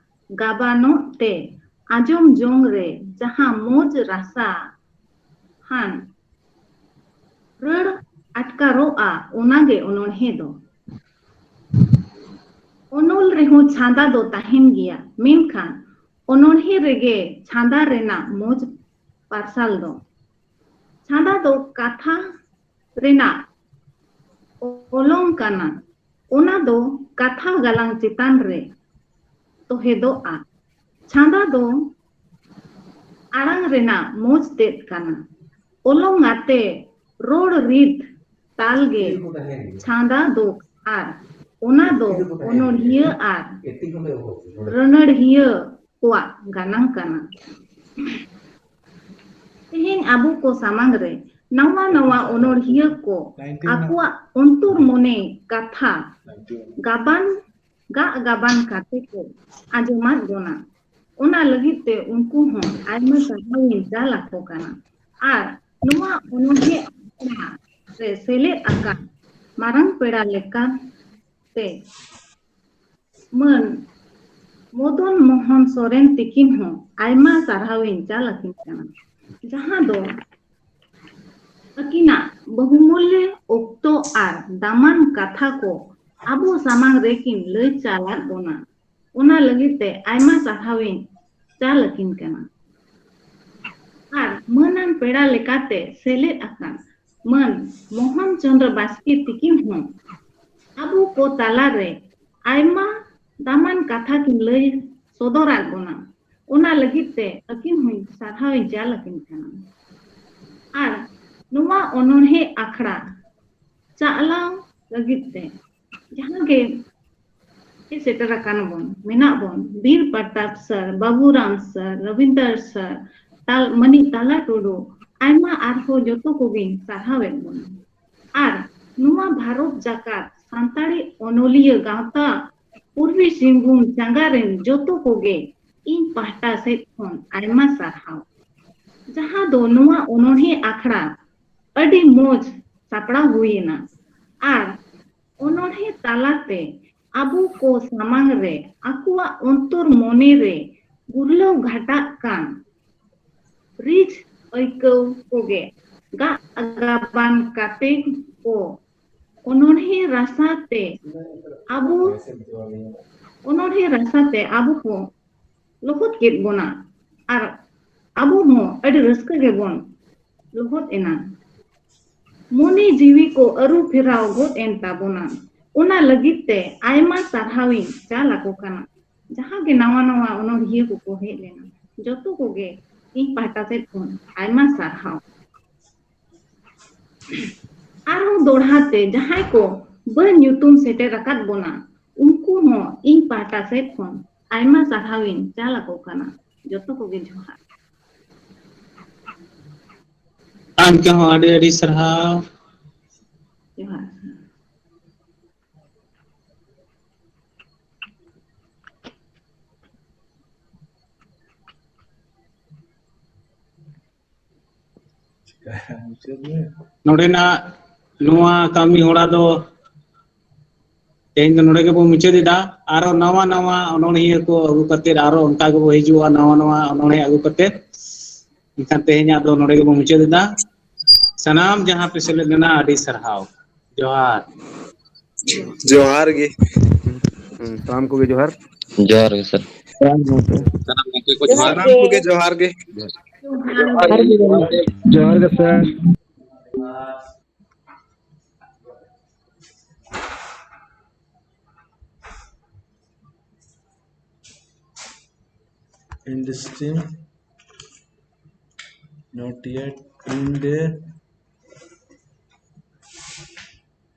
ᱜᱟᱵᱟᱱᱚᱜ ᱛᱮ ᱟᱸᱡᱚᱢ ᱡᱚᱝ ᱨᱮ ᱡᱟᱦᱟᱸ ᱢᱚᱡᱽ ᱨᱟᱥᱟ ᱦᱟᱱ ᱨᱟᱹᱲ ᱟᱴᱠᱟᱨᱚᱜᱼᱟ, ᱚᱱᱟᱜᱮ ᱚᱱᱚᱬᱦᱮ ᱫᱚ᱾ ᱚᱱᱚᱞ ᱨᱮᱦᱚᱸ ᱪᱷᱟᱸᱫᱟ ᱫᱚ ᱛᱟᱦᱮᱱ ᱜᱮᱭᱟ, ᱢᱮᱱᱠᱷᱟᱱ ᱚᱱᱚᱬᱦᱮ ᱨᱮᱜᱮ ᱪᱷᱟᱸᱫᱟ ᱨᱮᱱᱟᱜ ᱢᱚᱡᱽ ᱯᱟᱨᱥᱟᱞ ᱫᱚ᱾ ᱪᱷᱟᱸᱫᱟ ᱫᱚ ᱠᱟᱛᱷᱟ ᱨᱮᱱᱟᱜ ᱚᱞᱚᱝ ᱠᱟᱱᱟ, ᱚᱱᱟ ᱫᱚ ᱠᱟᱛᱷᱟ ᱜᱟᱞᱟᱝ ᱪᱮᱛᱟᱱ ᱨᱮ ᱛᱚᱦᱮᱫᱚᱜᱼᱟ᱾ ᱪᱷᱟᱸᱫᱟ ᱫᱚ ᱟᱲᱟᱝ ᱨᱮᱱᱟᱜ ᱢᱚᱡᱽ ᱛᱮᱫ ᱠᱟᱱᱟ᱾ ᱚᱞᱚᱝ ᱟᱛᱮ ᱨᱚᱲ ᱨᱤᱛ ᱛᱟᱞ ᱜᱮ ᱪᱷᱟᱸᱫᱟ ᱫᱚ, ᱟᱨ ᱚᱱᱟ ᱫᱚ ᱚᱱᱚᱬᱦᱤᱭᱟᱹ ᱟᱨ ᱨᱟᱹᱱᱟᱹᱲᱦᱤᱭᱟᱹ ᱠᱚᱣᱟᱜ ᱜᱟᱱᱟᱝ ᱠᱟᱱᱟ᱾ ᱛᱮᱦᱮᱧ ᱟᱵᱚ ᱠᱚ ᱥᱟᱢᱟᱝ ᱨᱮ ᱱᱟᱣᱟ ᱱᱟᱣᱟ ᱚᱱᱚᱬᱦᱤᱭᱟᱹ ᱠᱚ ᱟᱠᱚᱣᱟᱜ ᱚᱱᱛᱚᱨ ᱢᱚᱱᱮ ᱠᱟᱛᱷᱟ ᱜᱟᱵᱟᱱ, ᱜᱟᱜ ᱜᱟᱵᱟᱱ ᱠᱟᱛᱮ ᱠᱚ ᱟᱸᱡᱚᱢᱟᱫ ᱵᱚᱱᱟ᱾ ᱚᱱᱟ ᱞᱟᱹᱜᱤᱫ ᱛᱮ ᱩᱱᱠᱩ ᱦᱚᱸ ᱟᱭᱢᱟ ᱥᱟᱨᱦᱟᱣ ᱤᱧ ᱪᱟᱞ ᱟᱠᱚ ᱠᱟᱱᱟ᱾ ᱟᱨ ᱱᱚᱣᱟ ᱚᱱᱚᱬᱦᱮ ᱟᱠᱷᱲᱟ ᱨᱮ ᱥᱮᱞᱮᱫ ᱟᱠᱟᱱ ᱢᱟᱨᱟᱝ ᱯᱮᱲᱟ ᱞᱮᱠᱟᱛᱮ ᱢᱟᱹᱱ ᱢᱚᱫᱚᱱ ᱢᱳᱦᱚᱱ ᱥᱚᱨᱮᱱ ᱛᱤᱠᱤᱱ ᱦᱚᱸ ᱟᱭᱢᱟ ᱥᱟᱨᱦᱟᱣ ᱤᱧ ᱪᱟᱞ ᱟᱹᱠᱤᱱ ᱠᱟᱱᱟ, ᱡᱟᱦᱟᱸ ᱫᱚ ᱟᱹᱠᱤᱱᱟᱜ ᱵᱚᱦᱩᱢᱩᱞᱞᱚ ᱚᱠᱛᱚ ᱟᱨ ᱫᱟᱢᱟᱱ ᱠᱟᱛᱷᱟ ᱠᱚ ᱟᱵᱚ ᱥᱟᱢᱟᱝ ᱨᱮᱠᱤᱱ ᱞᱟᱹᱭ ᱪᱟᱞᱟᱫ ᱵᱚᱱᱟ᱾ ᱚᱱᱟ ᱞᱟᱹᱜᱤᱫ ᱛᱮ ᱟᱭᱢᱟ ᱥᱟᱨᱦᱟᱣ ᱤᱧ ᱪᱟᱞ ᱟᱹᱠᱤᱱ ᱠᱟᱱᱟ᱾ ᱟᱨ ᱢᱟᱹᱱᱟᱱ ᱯᱮᱲᱟ ᱞᱮᱠᱟᱛᱮ ᱥᱮᱞᱮᱫ ᱟᱠᱟᱱ ᱢᱟᱹᱱ ᱢᱳᱦᱚᱱ ᱪᱚᱸᱫᱽᱨᱚ ᱵᱟᱥᱠᱮ ᱛᱤᱠᱤᱱ ᱦᱚᱸ ᱟᱵᱚ ᱠᱚ ᱛᱟᱞᱟᱨᱮ ᱟᱭᱢᱟ ᱫᱟᱢᱟᱱ ᱠᱟᱛᱷᱟ ᱠᱤᱱ ᱞᱟᱹᱭ ᱥᱚᱫᱚᱨᱟᱫ ᱵᱚᱱᱟ᱾ ᱚᱱᱟ ᱞᱟᱹᱜᱤᱫ ᱛᱮ ᱟᱹᱠᱤᱱ ᱦᱚᱸᱧ ᱥᱟᱨᱦᱟᱣ ᱤᱧ ᱪᱟᱞ ᱟᱹᱠᱤᱱ ᱠᱟᱱᱟ᱾ ᱟᱨ ᱱᱚᱣᱟ ᱚᱱᱚᱬᱦᱮ ᱟᱠᱷᱲᱟ ᱪᱟᱞᱟᱣ ᱞᱟᱹᱜᱤᱫ ᱛᱮ ᱡᱟᱦᱟᱸ ᱜᱮ ᱦᱮᱡ ᱥᱮᱴᱮᱨ ᱟᱠᱟᱱ ᱵᱚᱱ, ᱢᱮᱱᱟᱜ ᱵᱚᱱ, ᱵᱤᱨ ᱯᱨᱚᱛᱟᱯ ᱥᱟᱨ, ᱵᱟᱵᱩᱨᱟᱢ ᱥᱟᱨ, ᱨᱚᱵᱤᱱᱫᱨ ᱥᱟᱨ, ᱛᱟᱞ-, ᱢᱟᱹᱱᱤᱡ ᱛᱟᱞᱟ ᱴᱩᱰᱩ, ᱟᱭᱢᱟ ᱟᱨᱦᱚᱸ ᱡᱚᱛᱚ ᱠᱚᱜᱮᱧ ᱥᱟᱨᱦᱟᱣᱮᱫ ᱵᱚᱱᱟ᱾ ᱟᱨ ᱱᱚᱣᱟ ᱵᱷᱟᱨᱚᱛ ᱡᱟᱠᱟᱛ ᱥᱟᱱᱛᱟᱲᱤ ᱚᱱᱚᱞᱤᱭᱟᱹ ᱜᱟᱶᱛᱟ ᱯᱩᱨᱵᱤ ᱥᱤᱝᱵᱷᱩᱢ ᱡᱟᱸᱜᱟ ᱨᱮᱱ ᱡᱚᱛᱚ ᱠᱚᱜᱮ ᱤᱧ ᱯᱟᱦᱴᱟ ᱥᱮᱫ ᱠᱷᱚᱱ ᱟᱭᱢᱟ ᱥᱟᱨᱦᱟᱣ᱾ ᱡᱟᱦᱟᱸ ᱫᱚ ᱱᱚᱣᱟ ᱚᱱᱚᱬᱦᱮ ᱟᱠᱷᱲᱟ ᱟᱹᱰᱤ ᱢᱚᱡᱽ ᱥᱟᱯᱲᱟᱣ ᱦᱩᱭᱮᱱᱟ᱾ ᱟᱨ ᱚᱱᱚᱬᱦᱮ ᱛᱟᱞᱟᱛᱮ ᱟᱵᱚ ᱠᱚ ᱥᱟᱢᱟᱝ ᱨᱮ ᱟᱠᱚᱣᱟᱜ ᱚᱱᱛᱚᱨ ᱢᱚᱱᱮ ᱨᱮ ᱜᱩᱨᱞᱟᱹᱣ ᱜᱷᱟᱴᱟᱜ ᱠᱟᱱ ᱨᱤᱡ ᱟᱹᱭᱠᱟᱹᱣ ᱠᱚᱜᱮ ᱜᱟᱜ ᱜᱟᱵᱟᱱ ᱠᱟᱛᱮ ᱠᱚ ᱚᱱᱚᱬᱦᱮ ᱨᱟᱥᱟ ᱛᱮ ᱟᱵᱚ, ᱚᱱᱚᱬᱦᱮ ᱨᱟᱥᱟ ᱛᱮ ᱟᱵᱚ ᱠᱚ ᱞᱚᱦᱚᱫ ᱠᱮᱫ ᱵᱚᱱᱟ᱾ ᱟᱨ ᱟᱵᱚ ᱦᱚᱸ ᱟᱹᱰᱤ ᱨᱟᱹᱥᱠᱟᱹ ᱜᱮᱵᱚᱱ ᱞᱚᱦᱚᱫ ᱮᱱᱟ᱾ ᱢᱚᱱᱮ ᱡᱤᱣᱤ ᱠᱚ ᱟᱹᱨᱩ ᱯᱷᱮᱨᱟᱣ ᱜᱚᱫ ᱮᱱ ᱛᱟᱵᱚᱱᱟ᱾ ᱚᱱᱟ ᱞᱟᱹᱜᱤᱫ ᱛᱮ ᱟᱭᱢᱟ ᱥᱟᱨᱦᱟᱣᱤᱧ ᱪᱟᱞ ᱟᱠᱚ ᱠᱟᱱᱟ᱾ ᱡᱟᱦᱟᱸ ᱜᱮ ᱱᱟᱣᱟ ᱱᱟᱣᱟ ᱚᱱᱚᱬᱦᱤᱭᱟᱹ ᱠᱚᱠᱚ ᱦᱮᱡ ᱞᱮᱱᱟ, ᱡᱚᱛᱚ ᱠᱚᱜᱮ ᱤᱧ ᱯᱟᱦᱴᱟ ᱥᱮᱫ ᱠᱷᱚᱱ ᱟᱭᱢᱟ ᱥᱟᱨᱦᱟᱣ᱾ ᱟᱨᱦᱚᱸ ᱫᱚᱲᱦᱟ ᱛᱮ ᱡᱟᱦᱟᱸᱭ ᱠᱚ ᱵᱟᱹᱧ ᱧᱩᱛᱩᱢ ᱥᱮᱴᱮᱨ ᱟᱠᱟᱫ ᱵᱚᱱᱟ, ᱩᱱᱠᱩ ᱦᱚᱸ ᱤᱧ ᱯᱟᱦᱴᱟ ᱥᱮᱫ ᱠᱷᱚᱱ ᱟᱭᱢᱟ ᱥᱟᱨᱦᱟᱣᱤᱧ ᱪᱟᱞ ᱟᱠᱚ ᱠᱟᱱᱟ᱾ ᱡᱚᱛᱚ ᱠᱚᱜᱮ ᱡᱚᱦᱟᱨ᱾ ᱟᱢ ᱠᱚᱦᱚᱸ ᱟᱹᱰᱤ ᱟᱹᱰᱤ ᱥᱟᱨᱦᱟᱣ᱾ ᱡᱚᱦᱟᱨ᱾ ᱱᱚᱰᱮᱱᱟᱜ ᱱᱚᱣᱟ ᱠᱟᱹᱢᱤ ᱦᱚᱨᱟ ᱫᱚ ᱛᱮᱦᱮᱧ ᱫᱚ ᱱᱚᱰᱮ ᱜᱮᱵᱚᱱ ᱢᱩᱪᱟᱹᱫ ᱮᱫᱟ᱾ ᱟᱨᱚ ᱱᱟᱣᱟ ᱱᱟᱣᱟ ᱚᱱᱚᱬᱦᱤᱭᱟᱹ ᱠᱚ ᱟᱹᱜᱩ ᱠᱟᱛᱮᱫ, ᱟᱨᱚ ᱚᱱᱠᱟ ᱜᱮᱵᱚ ᱦᱤᱡᱩᱜᱼᱟ ᱱᱟᱣᱟ ᱱᱟᱣᱟ ᱚᱱᱚᱬᱦᱤ ᱟᱹᱜᱩ ᱠᱟᱛᱮᱫ᱾ ᱮᱱᱠᱷᱟᱱ ᱛᱮᱦᱮᱧᱟᱜ ᱫᱚ ᱱᱚᱰᱮ ᱜᱮᱵᱚᱱ ᱢᱩᱪᱟᱹᱫ ᱮᱫᱟ᱾ ᱥᱟᱱᱟᱢ ᱡᱟᱦᱟᱸ ᱯᱮ ᱥᱮᱞᱮᱫ ᱞᱮᱱᱟ, ᱟᱹᱰᱤ ᱥᱟᱨᱦᱟᱣ᱾ ᱡᱚᱦᱟᱨ᱾ ᱡᱚᱦᱟᱨ ᱜᱮ᱾ ᱦᱩᱸ, ᱥᱟᱱᱟᱢ ᱠᱚᱜᱮ ᱡᱚᱦᱟᱨ᱾ ᱡᱚᱦᱟᱨ ᱜᱮ ᱥᱟᱨ᱾ ᱥᱟᱱᱟᱢ ᱜᱚᱢᱠᱮ ᱠᱚ ᱡᱚᱦᱟᱨ᱾ ᱥᱟᱱᱟᱢ ᱠᱚᱜᱮ ᱡᱚᱦᱟᱨ ᱜᱮ᱾ ᱡᱚᱦᱟᱨ ᱜᱮ ᱥᱟᱨ᱾ End string, not yet, end